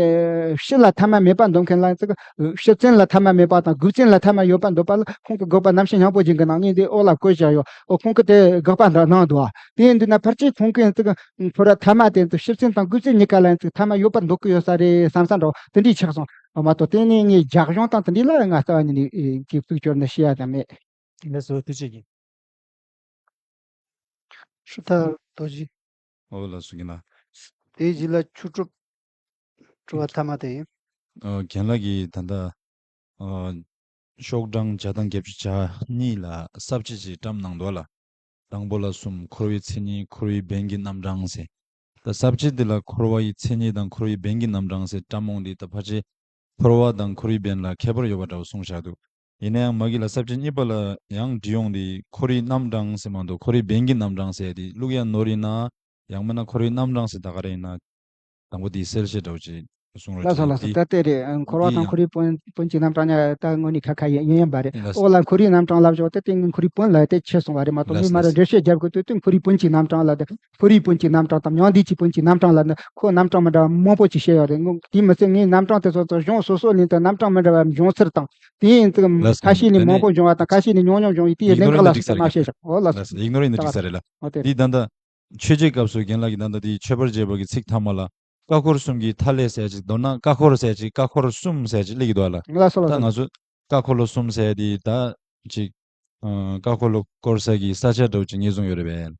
ཕྱི་ལ་ཐ་མ་མེད་པ་འདོད་མཁན་ལ་ཙིག་ཕྱི་བཙན་ལ་ཐ་མ་མེད་པ་དང་སྒོ་བཙན་ལ་ཐ་མ་ཡོད་པ་འདོད་པ་ལ་ཁོང་གི་དགག་པ་རྣམ་བཤད་སྙིང་པོ་རྒྱན་གྱི་ནང་ནས་དེ་འོག་ལ་བཀོད་བཞག་ཡོད། ཨོ་ཁོང་གི་དེ་དགག་པ་འདྲ་གནང་འདུག་དེ་ཡིན་དུས་ན་ཕལ་ཆེར་ཁོང་གིས་ཙིག་འཁོར་བ་ཐ་མ་དེ་ཙིག་ཕྱི་བཙན་དང་སྒོ་བཙན་གཉིས་ཀ་ལ་ཙིག་ཐ་མ་ཡོད་པར་འདོད་ཀྱི་ཡོད་ས་རེད་བསམ་ས་འདྲ་བོ་དེ་འདྲས་ཆགས་སོང་། ཨ་མ་གཏོགས་དེ་ནས་ངས་རྒྱ་གཞུང་དང་དེ་འདྲས་ལ་ང་རྩ་བ་ཉིད་ནས་ཨེ་གི་གཙུག་སྐྱོར་ནི་ཤེས་ཡ་དང་མེད། ལགས་སོ། ཐུགས་རྗེ་ཆེ། ཤུ་ཐ་རྡོ་རྗེ། ཨོ་ལགས་སོ། རྒན་ལགས། དེའི་རྗེས་ལ་ཆོས་གྲུབ། དྲི་བ་ཐ་མ་དེ་ཡིན། ཨ། རྒན་ལགས་ཀྱིས་ད་ལྟ་ཨ་ཤོག་གྲངས་བརྒྱ་དང་བརྒྱད་ཅུ་གྱ་གཉིས་ལ་ས་བཅད་ཅིག་བཀྲམ་གནང་འདུག་ལ། དང་པོ་ལ་གསུམ། འཁོར་བའི་མཚན་ཉིད། འཁོར་བའི་བན་གྱི་རྣམ་གྲངས་ཟེར། ད་ས་བཅད་འདི་ལ་འཁོར་བའི་མཚན་ཉིད་དང་འཁོར་བའི་བན་གྱི་རྣམ་གྲངས་ཟེར་བཀྲམ་འོང་དུས་ད་ཕལ་ཆེར་འཁོར་བ་དང་འཁོར་བའི་བན་ལ་ཁྱད་པར་ཡོད་པ་འདྲ་བོ་གསུངས་བཞག་འདུག་ཡིན་ན་ཡང་མ་གི་ལ་ས་བཅད་གཉིས་པ་ལ་ཡང་འབྲི་ཡོང་དུས་འཁོར་བའི་རྣམ་གྲངས་ཟེར་མ་གཏོགས་འཁོར་བའི་བན་གྱི་རྣམ་གྲངས་ཟེར་དེ་བླུག་ཡ་ནོར་ཡིན་ན། ཡང་མིན་ན་འཁོར་བའི་རྣམ་གྲངས་ཟེར་ད་ག་རེ་ཡིན་ན། དང་པོ་དེའི་གསལ་བཤད་འདྲ་བོ་ཅིག་གསུང་རོགས་ལགས་སོ། ལགས་སོ། གྱིས། ད་དེ་རེད། འཁོར་བ་དང་འཁོར་བའི་བོན་བོན་གྱི་རྣམ་གྲངས་ཉ་ད་དངོས་གནས་ཁ་ཁ་ཡིན་ཡིན་ཡིན་པ་རེད། ལགས་སོ། འོག་ལ་འཁོར་བའི་རྣམ་གྲངས་ལབ་ཞོག་དེ་དེ་ངས་འཁོར་བའི་བོན་ལབ་དེ་ཆད་སོང་བ་རེད་མ་གཏོགས། ལགས་ངས་མ་རེད། ལགས་སོ། འགྲེལ་བཤད་རྒྱབ་དགོས་དུས་དེ་འཁོར་བའི་བོན་གྱི་རྣམ་གྲངས་ལབ་དེ། འཁོར་བའི་བོན་གྱི་རྣམ་གྲངས་དང་མྱང་འདས་ཀྱི་བོན་གྱི་རྣམ་གྲངས་ལབ་ནི་ཁོ་རྣམ་གྲངས་མི་འདྲ་བ་མང་པོ་ཅིག་བཤད་ཡོད་རེད། ངོ་དེ་མི་ཚད་ངས་རྣམ་གྲངས་དེ་ཚོ་ཚོ་གཞུང་སོ་སོ་ནས་དུ་རྣམ་གྲངས་མི་འདྲ་བ་འབྱུང་ཚུལ་དང་དེ་ཡིན་ཙང་ལགས་སོ། ཁ་ཤས་ནས་དེ་ནས་མང་པོ་འབྱུང་བ་དང་ཁ་ཤས་ནས་ཉུང་ཉུང་འབྱུང་བའི་དེའི་ཡིག་ནོར་གནད་ལ་ཡིན་ན་སོགས་འགྲིག་ས་མ་རེད། བཤད་ཤག་འོ་ལགས་ལགས་སོ། སོ། ཡིག་ནོར་ཡིན་ན་འགྲིག་ས་རེད་ལ། འོ་དེ་རེད། འདི་ད་ལྟ་མཆོད་བརྗེད་སྐབས་སུ་རྒན་ལགས་ཀྱིས་ད་ལྟ་དེའི་མཆོད་པར་བརྗོད་པ་གི་ཚིག་ཐ་མ་ལ། ཀ་འཁོར་གསུམ་གྱི་མཐའ་ལས་ཟེར་ཅིག་མདོར་ན་ཀ་འཁོར་ཟེར་ཅིག་ཀ་འཁོར་གསུམ་ཟེར་ཅིག་སླེབས་ཀྱི་འདུག་ལ། ལགས་སོ་ལགས་ད་སོ། ང་ཚོ་ཀ་འཁོར་ལོ་གསུམ་ཟེར་དེ་ད་ཅིག་ཨ། ཀ་འཁོར་ལོ་བསྐོར་ས་གི་ས་ཆ་འདྲ་བོ་ཅིག་ངེས་བཟུང་ཡོད་རེད་པས།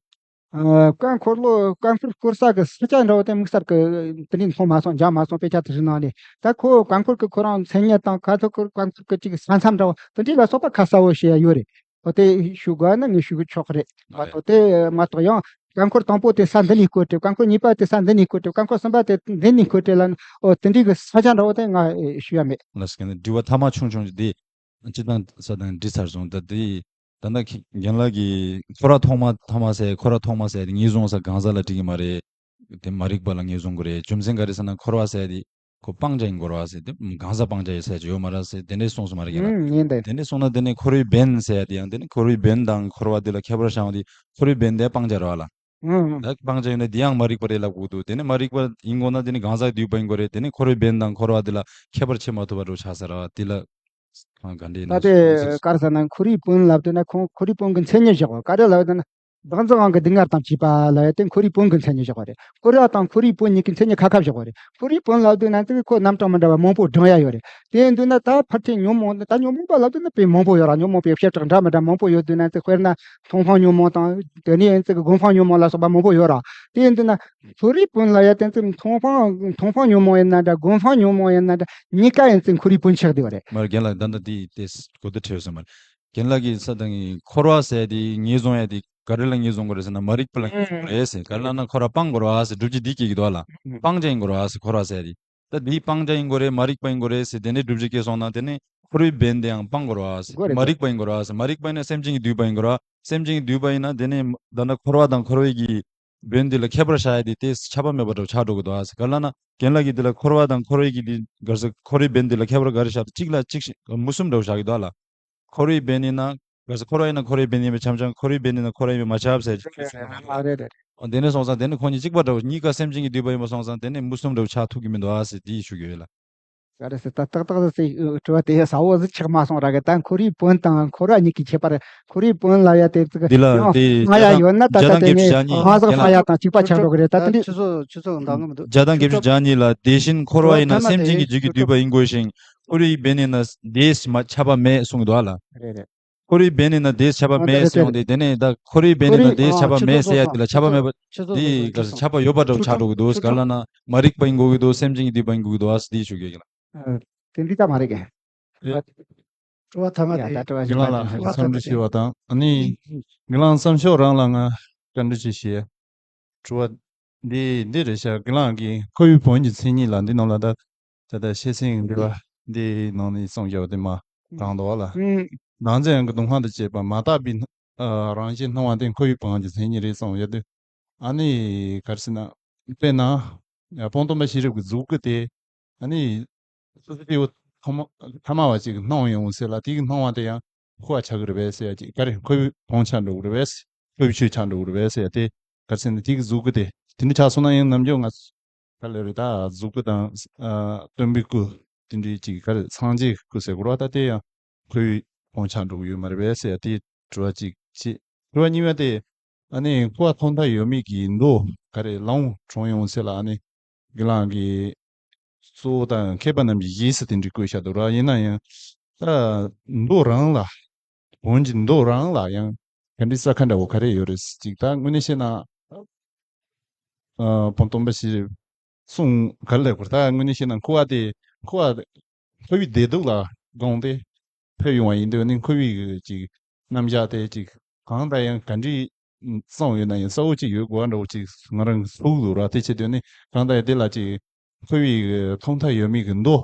ཨ། ཀ་འཁོར་ལོ་ཀ་འཁོར་བསྐོར་ས་གི་ས་ཆ་འདྲ་བོ་དེ་དམིགས་བསལ་གི་དེ་འདྲའི་མཐོང་མ་སོང་། མཇལ་མ་སོང་། དཔེ་ཆ་དེ་ཚོའི་ནང་ནས་ད་ཁོ་ཀ་འཁོར་གི་ཁོ་རང་མཚན་ཉིད་དང་ཀ་འཁོར་ཀ་འཁོར་གི་ཅིག་ས་མཚམས་འདྲ་བོ་དེ་འདྲའི་ལ་སོགས་པ་ཁ་གསལ་བོ་བཤད་ཡ་ཡོད་རེད། འོ་དེ་ཞུ་དགོས་ན་ངས་ཞུ་གི་ཆོག་གི་རེད་མ་གཏོགས། དེ་མ་གཏོགས་ཡང་ཀ་འཁོར་དང་པོ་དེ་ས་འདི་ནས་བསྐོར་ཏེ། ཀ་འཁོར་གཉིས་པ་དེ་ས་འདི་ནས་བསྐོར་ཏེ། ཀ་འཁོར་གསུམ་པ་དེ་འདི་ནས་བསྐོར་ཏེ་ལ། འོ་དེ་འདྲའི་གི་ས་ཆ་འདྲ་བོ་དེ་ང་ཞུ་ཡ་མེད། ལགས་སོ། དྲི་བ་ཐ་མ་ཆུང་ཆུང་ཅིག་དེ། སྤྱིར་བཏང་ས་དང་འདྲི་ཚར་སོང་། ད་དེ་ད་ལྟ་ཁྱེད་རྒན་ལགས་ཀྱིས་འཁོར་བ་ཐོག་མ་ཐོག་མ་ཟེར། འཁོར་བ་ཐོག་མ་ཟེར་དེ་ངེས་བཟུང་ས་གང་ཟག་ལ་འགྲིག་གི་མ་རེད། དེ་མ་རིག་པ་ལ་ངེས་བཟུང་དགོས་རེད། རྒྱུ་མཚན་ག་རེ་ཟེར་ན་འཁོར་བ་ཟེར་དེ་ཁོ་སྤང་བྱ་ཡིན་དགོས་རེད་བ་ཟེར། དེ་གང་ཟག་སྤང་བྱ་ཡིན་ཟེར་གྱི་ཡོད་མ་རེད་ཟེར་དེ་འདྲས་གསུངས་སོང་མ་རེད་ཀྱི་ལ། ཨུམ། ཡིན་ད། དེ་འདྲས་གསུངས་ན་དེ་ནས་འཁོར་བའི་བན་ཟེར་ཡ་དེ་ཡང་དེ་ནས་འཁོར་བའི་བན་དང་འཁོར་བ་དེ་ལ་ཁྱད་པར་བྱུང་བ་དེ་འཁོར་བའི་བན་དེ་སྤང་བྱ་རེད་བ་ལ། ཨུམ། ད་སྤང་བྱ་ཡིན་ན་དེ་ཡང་མ་རིག་པ་རེད་ལབ་དགོས་འདུག་དེ་ནས་མ་རིག་པ་ཡིན་དགོས་ན་དེ་ནས་གང་ཟག་འདུས་པ་ཡིན་དགོས་རེད། དེ་ནས་འཁོར་བའི་བན་དང་འཁོར་བ་དེ་ལ་ཁྱད་པར་བྱེད་མ་ཐུབ་པ་འདྲ་ཆགས་ས་རེད་བ། དེ་ལ། ཨ། ག་འདྲས་ན་ད་དེ་ག་རེ་ཟེར་ན་འཁོར་བའི་བོན་ལབ་དུས་ན་ཁོང་འཁོར་བའི་བོན་གྱི་མཚན་ཉིད་བཞག་པ་ག་རེ་ལབ་དུས་ན། བདག་འཛིན་དབང་གི་སྡུག་བསྔལ་དང་བཅས་པ་ལབ་ཡ་དེ་འཁོར་བའི་བོན་གྱི་མཚན་ཉིད་བཞག་པ་རེད། འཁོར་བ་དང་འཁོར་བའི་བོན་གཉིས་ཀྱི་མཚན་ཉིད་ཁ་ཁ་བཞག་པ་རེད། འཁོར་བའི་བོན་ལབ་དུས་ན་དེ་ཁོ་རྣམ་གྲངས་མི་འདྲ་བ་མང་པོ་བགྲང་ཡ་ཡོད་རེད། དེ་ཡིན་དུས་ན་ད་ཕལ་ཆེར་ཉོན་མོངས་ད་ཉོན་མོངས་པ་ལབ་དུས་ན་དཔེ་མང་པོ་ཡོད་ར། ཉོན་མོངས་པའི་བྱེ་བྲག་འདྲ་མི་འདྲ་མང་པོ་ཡོད་དུས་ན་དེ་དཔེར་ན་མཐོང་སྤང་ཉོན་མོངས་དང་དེ་ནས་ཡིན་ཙི་གི་སྒོམ་སྤང་ཉོན་མོངས་ལ་སོགས་པ་མང་པོ་ཡོད་ར། དེ་ཡིན་དུས་ན། འཁོར་བའི་བོན་ལབ་ཡ་དེ་ཚོ་མཐོང་སྤང་མཐོང་སྤང་ཉོན་མོངས་ཡིན་ན་འདྲ། སྒོམ་སྤང་ཉོན་མོངས་ཡིན་ན་འདྲ། གཉིས་ཀ་ཡིན་ཚེ་འཁོར་བའི་བོན་ཆགས་བསྡད་པ་རེད། མར་རྒན་ལགས་ད་ལྟ་དེ་དེ་གོ་བདེ་འཕྲོད་སོང་མར། རྒན་ལགས་ཀྱིས་ས་དང་གི་འཁོར་བ་ཟེར་དེ་ངེས་བཟུང་ཡ་དེ་ག་རེ་ལ་ངེས་བཟུང་དགོས་རེད་ཟེར་ན་མ་རིག་པ་ལ་ངེས་བཟུང་དགོས་རེད་ཟེར། ག་རེ་ལབ་ན་འཁོར་བ་སྤང་དགོས་རེད་བ་ཟེར་སྒྲུབ་བྱེད་འདི་སྐྱེ་གི་འདུག་ལ། སྤང་བྱ་ཡིན་དགོས་རེད་བ་ཟེར་འཁོར་བ་ཟེར་དེ། ད་དེ་སྤང་བྱ་ཡིན་དགོས་རེད། མ་རིག་པ་ཡིན་དགོས་རེད་ཟེར་དེ་ནས་སྒྲུབ་བྱེད་སྐྱེ་སོང་ན་དེ་ནས་འཁོར་བའི་བོན་དེ་ཡང་སྤང་དགོས་རེད་བ་ཟེར། དགོས་རེད། མ་རིག་པ་ཡིན་དགོས་རེད་བ་ཟེར། མ་རིག་པ་ཡིན་ན་སེམས་ཅན་གྱི་འདུས་པ་ཡིན་དགོས་རེད་བ། སེམས་ཅན་གྱི་འདུས་པ་ཡིན་ན་དེ་ནས་ད་ལྟ་འཁོར་བ་དང་འཁོར་བའི་གི་བོན་འདི་ལ་ཁྱད་པར་བྱ་ཡ་དེ་དེ་ཁྱབ་པ་མེད་པ་འདྲ་ཆགས་འགྲོ་གི་འདུག་ཨ་ཟེར། ག་ལབ་ན་རྒན་ལགས་ཀྱིས་འདི་ལ་འཁོར་བ་དང་འཁོར་བའི་གི་འདི་ག་ཟེར་འཁོར་བའི་བོན་འདི་ལ་ཁྱད་པར་ག་རེ་བྱ་གཅིག་ལ་གཅིག་མུ་གསུམ་འདྲ་བོ་བྱ་གི་འདུག་ཨ་ལ། འཁོར་བའི་བོན་ཡིན་ན་ག་ཟེར་འཁོར་བ་ཡིན་ན་འཁོར་བའི་བོན་ཡིན་པའི་ཆ་མཚོན། འཁོར་བའི་བོན་ཡིན་ན་འཁོར་བ་ཡིན་པའི་མ་ཁྱབ་ཟེར་གཅིག་ཨ་རེད་རེད། འདི་ནས་སོང་ཙང་དེ་ནི་ཁོ་གཉིས་གཅིག་པ་འདྲ་བོ་གཉིས་ཀ་སེམས་ཅན་གྱི་འདུས་པ་ཡིན་པ་སོང་ཙང་དེ་ནི་མུ་གསུམ་འདྲ་བོ་ཆགས་ཐུབ་ཀྱི་མི་འདུག་ཨ་ཟེར་དེ་ཞུ་གི་ཡོད་ལ། ག་རེ་ཟེར་ད་ཏག་ཏག་ཟེར་དྲི་བ་དེ་ཟ་བོ་ཟིག་ཆགས་མ་སོང་ར་གི། ད་འཁོར་བའི་བོན་དང་འཁོར་བ་གཉིས་ཀྱི་ཁྱད་པར། འཁོར་བའི་བོན་ལབ་ཡ་དེ་ཚིག་འདི་ལ་ཡང་དེ་སྔ་ཡ་ཡོད་ན་ད་ལྟ་དེ་ནས་སྔ་ཟག་སྔ་ཡ་དང་གཅིག་པ་ཆགས་འགྲོ་གི་རེད། ད་དེ་འདྲ་ཆུ་ཚོད་ཆུ་ཚོད་འདང་གི་མི་འདུག་བརྒྱ་དང་བརྒྱད་ཅུ་གྱ་གཉིས་ལ་དེ་བཞིན་འཁོར་བ་ཡིན་ན་སེམས་ཅན་གྱི་རྒྱུད་ཀྱི་འདུས་པ་ཡིན་དགོས་ཤིང་། འཁོར་བའི་བོན་ཡིན་ན་དེས་མ་ཁྱབ་པ་མེད་གསུངས་འདུག་ཨ་ལ། རེད་རེད། འཁོར་བའི་བོན་ཡིན་ན་དེས་ཁྱབ་པ་མེད་གསུངས་ཏེ། དེ་ནས་ད་འཁོར་བའི་བོན་ཡིན་ན་དེས་ཁྱབ་པ་མེད་ཟེར་ཡ་དེ་ལ་ཁྱབ་པ་མེད་པ་དེ་ག་ཁྱབ་པ་ཡོད་པ་འདྲ་ཆགས་འགྲོ་གི་འདུག་ག་ལབ་ན་མ་རིག་པ་ཡིན་དགོས་གི་འདུག་སེམས་ཅན་གྱི་འདུས་པ་ཡིན་དགོས་གི་འདུག་ཨ་ཟེར་དེ་ཞུ་གི་ཡིན་ལ། ཨ། དེ་འདི་ལྟ་མ་རེད་གི། རེད། དྲི་བ་ཐ་མ་ཡ་དེ། ད་དྲི་བ་ཞིག་རྒན་ལགས་ལ་འཚམས་འདྲི་ཞུ་བ་དང་ཨ་ནི་རྒན་ལགས་བསམ་ཤོག་རང་ལ་ང་བཀའ་འདྲི་ཅིག་ཞུ། དྲི་བ་འདི་འདི་རེད་ཤག་རྒན་ལགས་ཀྱིས་འཁོར་བའི་བོན་གྱི་མཚན་ཉིད་ལ་འདི་ནང་ལ་ད་ད་ལྟ་ཤེར་ཕྱིན་གྱི་འདུལ་བ་འདི་ནང་ནས་གསུངས་ཡོད་དེ་མ་དྲང་འདུག་བ་ལ། ནང་ཚན་གྱི་སྡོང་ཁང་དུ་བཅས་པ་མ་དག་པའི་རང་བཞིན་སྣང་བ་དེ་འཁོར་བའི་བོན་གྱི་མཚན་ཉིད་རེད་གསུངས་ཡོད་དེ། ཨ་ནི་ག་རེ་ཟེར་ན། དཔེར་ན། སྤང་སྟོང་པ་ཤེས་རབ་ཀྱི་གཟུགས་སྐུ་དེ། ཨ་ནི། སོ་སོ་སྐྱེ་བོ་ཐ་མ་ཐ་མ་བ་ཅིག་སྣང་ཡོང་ཟེར་ལ་དེའི་སྣང་བ་དེ་ཡང་ འཁོར་བ་ཆགས་ཀྱི་རེད་པས་ཟེར་ཡ་ཅིག་ག་རེ་འཁོར་བའི་བོང་ཆགས་འགྲོ་གི་རེད་པས། འཁོར་བའི་ཆོས་ཆགས་འགྲོ་གི་རེད་པས་ཟེར་ཡ་དེ་ག་རེ་ཟེར་ན་དེ་གི་གཟུགས་སྐུ་དེ་དེ་འདྲ་ཆགས་སོང་ན་ཡང་ནམ་རྒྱུན་ང་ཚོ་ག་ལེར་ད་གཟུགས་སྐུ་དང་ཨ་སྟོན་པའི་སྐུ་དེ་འདྲའི་ཅིག་ག་རེ་སངས་རྒྱས་ཀྱི་སྐུ་ཟེར་དགོས་རེད་པ། ད་དེ་ཡང་འཁོར་བའི་བོང་ཆགས་འགྲོ་གི་ཡོད་མ་རེད་པས་ཟེར་ཡ་དེ་དྲི་བ་གཅིག་བྱས། དྲི་བ་གཉིས་པ་དེ་ཨ་ནི་འཁོར་བ་ཐོག་མཐའ་ཡོད་མེད་ཀྱི་མདོ་ག་རེ་ལམ་དྲངས་ཡོང་ཟེར་ལ་ཨ་ནི་དགེ་ལགས་ཀྱིས་གཙོ་བོ་དང་མཁས་པ་རྣམས་ཀྱིས་ཞེས་ཟེར་དེ་འདྲའི་བཀོད་བཞག་འདུག་ར། ཡིན་ན་ཡང་ད་མདོ་རང་ལ་བོན་གྱི་མདོ་རང་ལ་ཡང་ག་འདྲའི་རྩ་ཁ་འདྲ་བོ་ག་རེ་ཡོད་རེད་ཅིག་ད་དངོས་གནས་བཤད་ན་ཨ་བོན་སྟོན་པ་ཞེས་གསུངས་ག་རེ་ལབ་དགོས་རེད། ད་དངོས་གནས་བཤད་ན་འཁོར་བ་དེ་འཁོར་བ་འཁོར་བའི་བདེ་སྡུག་ལ་དགོངས་ཏེ་ཕེབས་ཡོང་བ་ཡིན་དུས་ནི་འཁོར་བའི་ཅིག་རྣམ་གཞག་དེ་ཅིག་གང་ལྟར་ཡང་ག་འདྲའི་གསུངས་ཡོད་ན་ཡང་གསལ་བོ་ཅིག་ཡོད་དགོས་པ་འདྲ་བོ་ཅིག་ང་རང་གི་ཚོར་གི་འདུག་ར། དེ་བྱེད་དུས་ནི་གང་ལྟར་ཡང་དེ་ལ་ཅིག་འཁོར་བའི་ཐོག་མཐའ་ཡོད་མེད་ཀྱི་མདོ་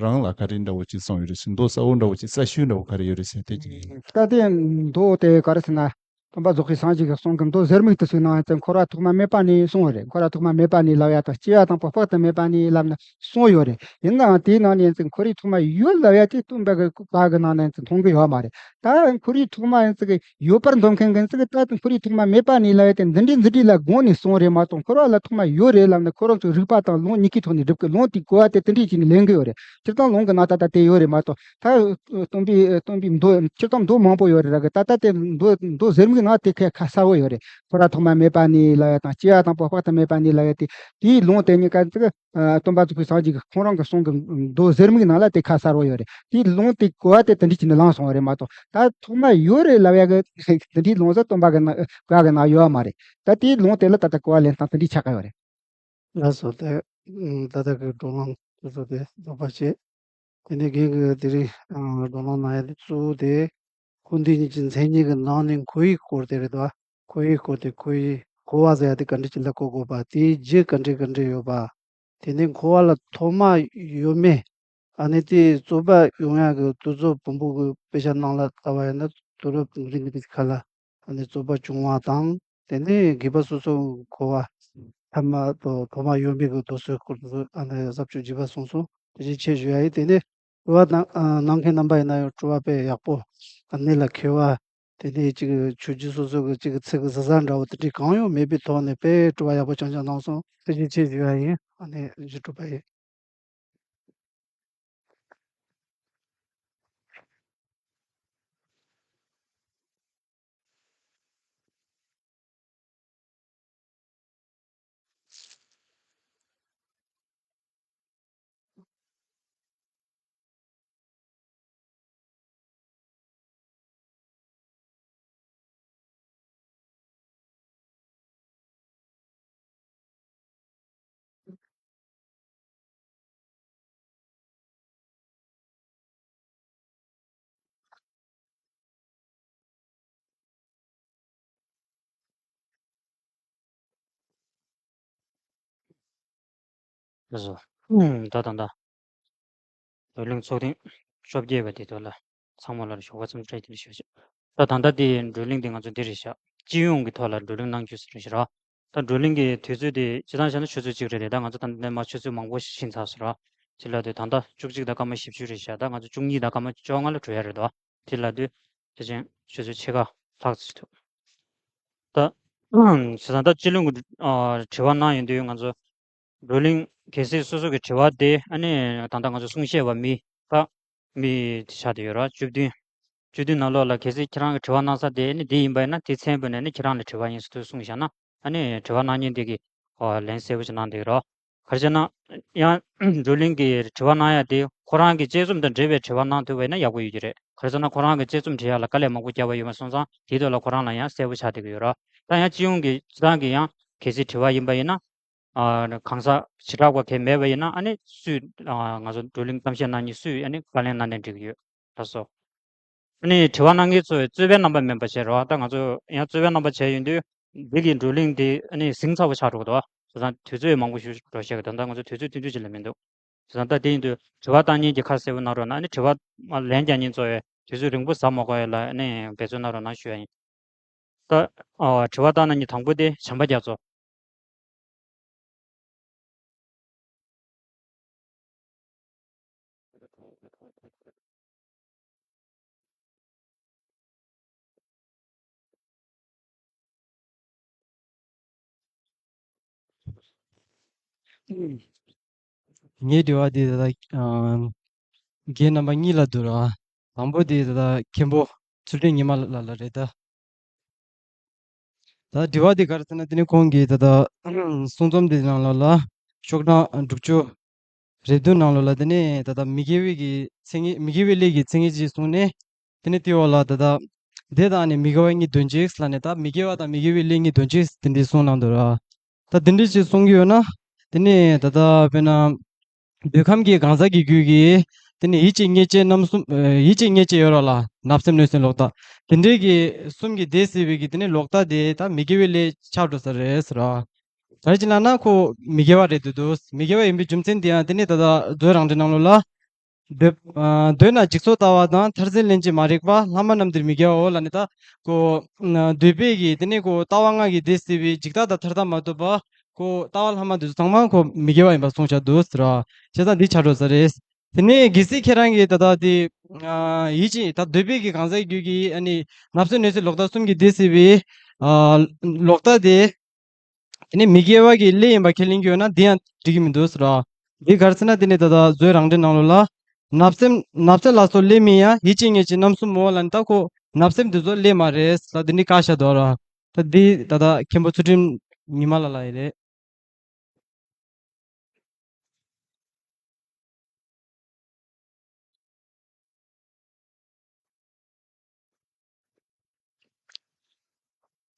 རང་ལ་ག་རེ་འདྲ་བོ་ཅིག་གསུངས་ཡོད་རེད་ཟེར། མདོ་གསལ་བོ་འདྲ་བོ་ཅིག་རྩ་ཤུལ་འདྲ་བོ་ག་རེ་ཡོད་རེད་ཟེར་དེ་ཅིག་ཡིན། ད་དེ་མདོ་དེ་ག་རེ་ཟེར་ན། སྟོན་པ་རྫོགས་པའི་སངས་རྒྱས་ཀྱི་གསུང་གི་མདོ་ཟུར་མིག་ཏུ་ཞུགས་ནའང་ཙང་འཁོར་བ་ཐོག་མ་མེད་པ་ནས་གསུངས་པ་རེད། འཁོར་བ་ཐོག་མ་མེད་པ་ནས་ལབ་ཡ་དང་སྐྱེ་བ་དང་པོ་དཔག་ཏུ་མེད་པ་ནས་ལབ་ནས་གསུངས་ཡོད་རེད། ཡིན་ནའང་དེའི་ནང་ནས་ཙང་འཁོར་བའི་ཐོག་མ་ཡོད་ལབ་ཡ་དེ་སྟོན་པ་གི་བཀའ་གི་ནང་ནས་ཙང་མཐོང་གི་ཡོད་མ་རེད། ད་འཁོར་བའི་ཐོག་མ་ཡིན་ཙང་ཡོད་པར་འདོད་མཁན་གྱིས་ཙང་ད་འཁོར་བའི་ཐོག་མ་མེད་པ་ནས་ལབ་ཡ་དེ་འདི་འདྲའི་འདི་འདྲའི་ལ་དགོངས་ནས་གསུངས་རེད་མ་གཏོགས་འཁོར་བ་ལ་ཐོག་མ་ཡོད་རེད་ལབ་ན་ཁོ་རང་ཚོའི་རིག་པ་དང་ལུང་གཉིས་ཀའི་ཐོག་ནས་སྒྲུབ་ཀྱི། ལུང་དེ་གོ་བ་དེ་དེ་འདྲའི་བྱས་ནས་ལེན་གི་ཡོད་རེད། སྤྱིར་བཏང་ལུང་གི་ནང་ད་ལྟ་དེ་ཡོད་རེད་མ་གཏོགས། ད་སྟོན་པའི་སྟོན་པའི་མདོ་སྤྱིར་བཏང་མདོ་མང་པོ་ཡོད་རེད་ར་གི། ད་ལྟ་དེ་མདོ་མདོ་ཟུར་མིག་ནང་དེ་ཁ་ཁ་གསལ་བོ་ཡོད་རེད། འཁོར་བ་ཐོག་མ་མེད་པ་ནས་ལབ་ཡ་དང་སྐྱེ་བ་དང་པོ་དཔག་ཏུ་མེད་པ་ནས་ལབ་ཡ་དེ། དེའི་ལུང་དེ་གཉིས་ཀ་ཙིག་ཨ་སྟོན་པ་རྫོགས་པའི་སངས་རྒྱས་ཀྱི་ཁོང་རང་གི་གསུང་གི་མདོ་ཟུར་མིག་ནང་ལ་དེ་ཁ་གསལ་བོ་ཡོད་རེད། དེའི་ལུང་དེ་གོ་བ་དེ་དེ་འདྲ་བྱས་ནས་བླངས་སོང་བ་རེད་མ་གཏོགས། ད་ཐོག་མ་ཡོད་རེད་ལབ་ཡ་གི་དེ་འདྲའི་ལུང་ཟུར་སྟོན་པ་གི་ནང་བཀའ་གི་ནང་ཡོད་མ་རེད། ད་དེའི་ལུང་དེ་ལ་ད་ལྟ་གོ་བ་ལེན་སྟངས་དེ་འདྲའི་ཆགས་ཀྱི་ཡོད་རེད། ལགས་སོ། དེ་ད་ལྟ་གི་བགྲོ་གླེང་དེ་ཚོ་དེ་རྫོགས་པ་བྱེད། དེ་ནས་རྒན་གྱིས་དེ་རིང་བགྲོ་གླེང་གནང་ཡ་དེ་གཙོ་བོ་དེ་ཁོ་འདི་གཉིས་ཀྱི་མཚན་ཉིད་ཀྱི་ནང་ནས་འཁོར་བའི་སྐོར་དེ་རེད་དོ། འཁོར་བའི་སྐོར་དེ་འཁོར་བའི་འཁོར་བ་ཟེར་ཡ་དེ་ག་འདྲ་ཅིག་ལ་གོ་དགོས་པ། དེའི་རྒྱུ་ག་འདྲ་ག་འདྲ་ཡོད་པ། དེ་ནས་འཁོར་བ་ལ་ཐོག་མ་ཡོད་མེད། ཨ་ནི་དེ་རྩོད་པ་ཡོང་ཡ་གི་དུས་ཚོད་བོན་པོ་གི་དཔེ་ཆ་ནང་ལ་ལྟ་བ་ཡིན་ན་དུས་རབས་རིང་གི་དེ་ཁ་ལ་ཨ་ནི་རྩོད་པ་བྱུང་བ་དང་། དེ་ནས་དགེ་བ་སོ་སོ་འཁོར་བ་ཐ་མ་དང་ཐོག་མ་ཡོད་མེད་ཀྱི་མདོ་སོའི་སྐོར་དུ་ཨ་ནི་ས་བཅུ་བརྒྱད་པ་གསུངས་སོང་། དེ་བཞིན་ཆེ་ཞུ་ཡ་ཡིན། དེ་ནས་དྲི་བ་གནང་ཨ་གནང་མཁན་རྣམ་པ་ཡིན་ན་ཡང་དྲི་བ་དཔེ་ཡག་པོ་གནད་ལ་འཁེལ་བ། དེ་ནས་ཅིག་ཆོས་བརྒྱུད་སོ་སོ་གི་ཅིག་ཚིག་གི་ཟུར་ཟ་འདྲ་བོ་དེ་འདྲའི་གང་ཡང་མེད་པའི་ཐོག་ནས་དཔེ་དྲི་བ་ཡག་པོ་རྐྱང་རྐྱང་གནང་སོང་། དེ་བཞིན་ཆེ་ཞུ་ཡ་ཡིན། ཨ་ནི་རྗེས་དྲི་བ་ཡིན། ལགས་སོ། ད་ད་ད། བགྲོ་གླེང་ཚོགས་ཐེངས་བཅོ་བརྒྱད་པ་དེ་ཐོག་ལ་ཚང་མ་ལ་ཞོགས་པ་འཚམས་འདྲི་དེ་ཞུ་ཞུ། ད་ད་ལྟ་དེ་བགྲོ་གླེང་དེ་ང་ཚོ་འདི་རེད་ཤག་སྤྱི་ཡོངས་ཀྱི་ཐོག་ལ་བགྲོ་གླེང་གནང་རྒྱུ་ཟེར་རེད་ཤག་ད་བགྲོ་གླེང་གི་དུས་ཚོད་དེ་སྤྱིར་བཏང་བཤད་ན་ཆུ་ཚོད་གཅིག་རེད་དེ། ད་ང་ཚོ་ད་ལྟ་མ་ཆུ་ཚོད་མང་པོ་ཕྱིན་ཚར་སོང་ར། དེ་ལ་དེ་ད་ལྟ་བཅུ་གཅིག་དང་སྐར་མ་བཞི་བཅུ་རེད་ཤག་ད་ང་ཚོ་བཅུ་གཉིས་དང་སྐར་མ་བཅོ་ལྔ་ལ་འགྲོ་ཡ་རེད་དོ། དེ་ལ་དུས་དེ་ཅན་ཆུ་ཚོད་ཕྱེད་ཀ་ལྷག་ཙམ་ཐུབ། ད་བྱས་ཙང་ད་སྤྱི་ལོ་གི་ཨ་དྲི་བ་གནང་ཡོང་དུས་ང་ཚོ་བགྲོ་གླེང་གལ་སྲིད་སོ་སོ་གི་དྲི་བ་དེ་ཨ་ནི་ད་ལྟ་ང་ཚོ་གསུང་བཤད་པ་མི་ཁག་མི་དེ་ཆགས་བསྡད་ཡོད་ར། བཅུ་བདུན། བཅུ་བདུན་ནང་ལོགས་ལ་གལ་སྲིད་ཁྱེད་རང་གི་དྲི་བ་གནང་ས་དེ་ཨ་ནི་དེ་ཡིན་པ་ཡིན་ན་དེ་མཚན་པོ་ནས་ཨ་ནི་ཁྱེད་རང་ལ་དྲི་བ་ཡིན་ཟེར་དུས་གསུངས་བཞག་ན་ཨ་ནི་དྲི་བ་གནང་མཁན་དེ་གི་ཨོ་ལན་གསལ་པོ་ཞིག་གནང་བསྡད་ཀྱི་རེད། ག་རེ་བྱས་ན་ཡང་བགྲོ་གླེང་གི་དྲི་བ་གནང་ཡ་དེ་ཁོ་རང་གི་དཔྱད་རྩོམ་དང་འབྲེལ་བའི་དྲི་བ་གནང་ཐུབ་པ་ཡིན་ན་ཡག་པོ་ཡོད་ཀྱི་རེད། ག་རེ་ཟེར་ན་ཁོ་རང་གི་དཔྱད་རྩོམ་བྲིས་ཡ་ལ་དཀའ་ལས་མང་པོ་བརྒྱབ་པ་ཡོད་པ་སོང་ཙང་དེའི་ཐོག་ལ་ཁོ་རང་ལ་ཡང་གསལ་པོ་ཆགས་བསྡད་ཀྱི་ཡོད་ར། ད་ཡང་སྤྱི་ཡོངས་ཀྱི་སྤྱིར་བཏང་གི་ཡང་གལ་སྲིད་དྲི་བ་ཡིན་པ་ཡིན་ན། ཨ་གང་ཟག་བྱེ་བྲག་པ་གང་མེད་པ་ཡིན་ན་ཨ་ནི་སུས་ཨ་ང་ཚོ་བགྲོ་གླེང་གཏམ་བཤད་གནང་མཁན་སུས་ཨ་ནི་བཀའ་ལན་གནང་ནས་འགྲིག་གི་ཡོད། ལགས་སོ། ཨ་ནི་དྲི་བ་གནང་མཁན་ཚོས་རྩོད་པའི་རྣམ་པ་མིན་པ་བྱས་རོགས། ད་ང་ཚོ་ཡང་རྩོད་པའི་རྣམ་པ་བྱས་ཡོང་དུས་འདི་གི་བགྲོ་གླེང་འདི་ཨ་ནི་ཟིང་ཚ་བོ་ཆགས་འགྲོ་གི་འདུག་བྱས་ཙང་དུས་ཚོད་མང་པོ་ཞིག་འགྲོ་ཤེས་ཀྱི་འདུག་ད་ང་ཚོ་དུས་ཚོད་བསྟུན་རྒྱུ་ཅིག་ལ་མི་འདུག་བྱས་ཙང་ད་དེ་ཡིན་དུས་དྲི་བ་བཏང་མཁན་གྱིས་ཁ་གསལ་པོ་གནང་རོགས་གནང་། ཨ་ནི་དྲི་བ་ལན་རྒྱག་མཁན་ཚོ་ཡང་དུས་ཚོད་རིང་པོ་ཟ་མ་དགོས་ཡ་ལ་ཨ་ནི་འབད་བརྩོན་གནང་རོགས་གནང་ཞུ་ཡ་ཡིན། ད་ཨ་དྲི་བ་བཏང་མཁན་དང་པོ་དེ་བྱམས་པ་རྒྱ་མཚོ། ངའི་དྲི་བ་འདི་ད་ལྟ་ཨ་རྒན་རྣམ་པ་གཉིས་ལ་འདུག་ར། དང་པོ་འདི་ད་ལྟ་མཁན་པོ་ཚུལ་ཁྲིམས་ཉི་མ་ལགས་ལ་རེད་ད། ད་དྲི་བ་འདི་ག་རེ་ཟེར་ན། དེ་ནི་ཁོང་གིས་ད་ལྟ་གསུང་རྩོམ་འདི་ནང་ལོགས་ལ་ཤོག་གྲངས་དྲུག་ཅུ་རེ་བདུན་ནང་ལོགས་ལ། དེ་ནི་ད་ལྟ་མི་དགེ་བའི་གི་མཚན་ཉིད། མི་དགེ་བའི་ལས་ཀྱི་མཚན་ཉིད་ཅིག་གསུངས་ནས། དེ་ནི་དེའི་འོག་ལ་ད་ལྟ་དེ་དང་ནི་མི་དགེ་བ་གཉིས་དོན་གཅིག་ལབ་ནས། ད་མི་དགེ་བ་དང་མི་དགེ་བའི་ལས་གཉིས་དོན་གཅིག་དེ་འདྲའི་གསུངས་གནང་འདུག་ར། ད་དེ་འདྲའི་ཅིག་གསུང་གི་ཡོད་ན། དེ་ནི་ད་ལྟ་དཔེར་ན་འདོད་ཁམས་ཀྱི་གང་ཟག་གི་རྒྱུད་ཀྱི་དེ་ནི་ཡིད་ཀྱི་རྔུལ་ཆུ་རྣམ་གསུམ། ཨ་ཡིད་ཀྱི་རྔུལ་ཆུ་ཡོད་ར་ལ། བརྣབ་སེམས་གནོད་སེམས་ལོག་ལྟ་དེ་འདྲའི་གི་གསུམ་གྱིས་འདས་ཟིན་པའི་གི་དེ་ནི་ལོག་ལྟ་དེ་ད་མི་དགེ་བའི་ལས་ཆགས་འགྲོ་ས་རེད་ཟེར་ར། ག་རེ་བྱས་ན་ན་ཁོ་མི་དགེ་བ་རེད་འདུག་འདུག་མི་དགེ་བ་ཡིན་པའི་རྒྱུ་མཚན་དེ་ཡང་དེ་ནི་ད་ལྟ་མཛོད་རང་འགྲེལ་ནང་ལོགས་ལ། འདོད་ཨ་འདོད་ན་འཇིག་ཚོགས་ལྟ་བ་དང་། མཐར་འཛིན་ལྷན་ཅིག་མ་རིག་པ། ལྷག་མ་རྣམས་འདིར་མི་དགེ་བའོ་ལབ་ནས། ད་ཁོ་འདོད་པའི་གི་དེ་ནས་ཁོ་ལྟ་བ་ལྔ་གིས་འདས་ཟིན་པའི་འཇིག་ལྟ་དང་མཐར་ལྟ་མ་ཐུབ་པ། ཁོ་ལྟ་བ་ལྷག་མ་དེ་ཚོ་ཚང་མ་ཁོ་མི་དགེ་བ་ཡིན་པ་གསུངས་བཞག་འདུག་ཟེར་བ། བྱས་ཙང་འདི་ཆགས་འགྲོ་ས་རེད། དེ་ནས་གལ་སྲིད་ཁྱེད་རང་གིས་ད་ལྟ་དེ་ཨ་ཡིད་ཀྱི་ད་འདོད་པའི་གི་གང་ཟག་རྒྱུད་ཀྱི་ཨ་ནི་བརྣབ་སེམས་གནོད་སེམས་ལོག་ལྟ་གསུམ་གྱིས་འདས་ཟིན་པའི་ཨ་ལོག་ལྟ་དེ། དེ་ནས་མི་དགེ་བ་གི་ལས་ཡིན་པ་ཁས་ལེན་གྱི་ཡོད་ན། འདི་ཡང་འགྲིག་གི་མི་འདུག་ཟེར་བ། འདི་ག་རེ་ཟེར་ན། དེ་ནས་ད་ལྟ་མཛོད་རང་འགྲེལ་ནང་ལོགས་ལ། བརྣབ་སེམས་བརྣབ་སེམས་ལ་སོགས་ལས་མིན་ཡང་། ཡིད་ཀྱི་རྔུལ་ཆུ་རྣམ་གསུམ་མོ་ལབ་ནས། ད་ཁོ་བརྣབ་སེམས་འདི་ཚོ་ལས་མ་རེད་ལབ། འདི་ནི་བཀག་བཞག་འདུག་ར། ད་འདི་ད་ལྟ་མཁན་པོ་ཚུལ་ཁྲིམས་ཉི་མ་ལགས་ལ་ཡི་རེད།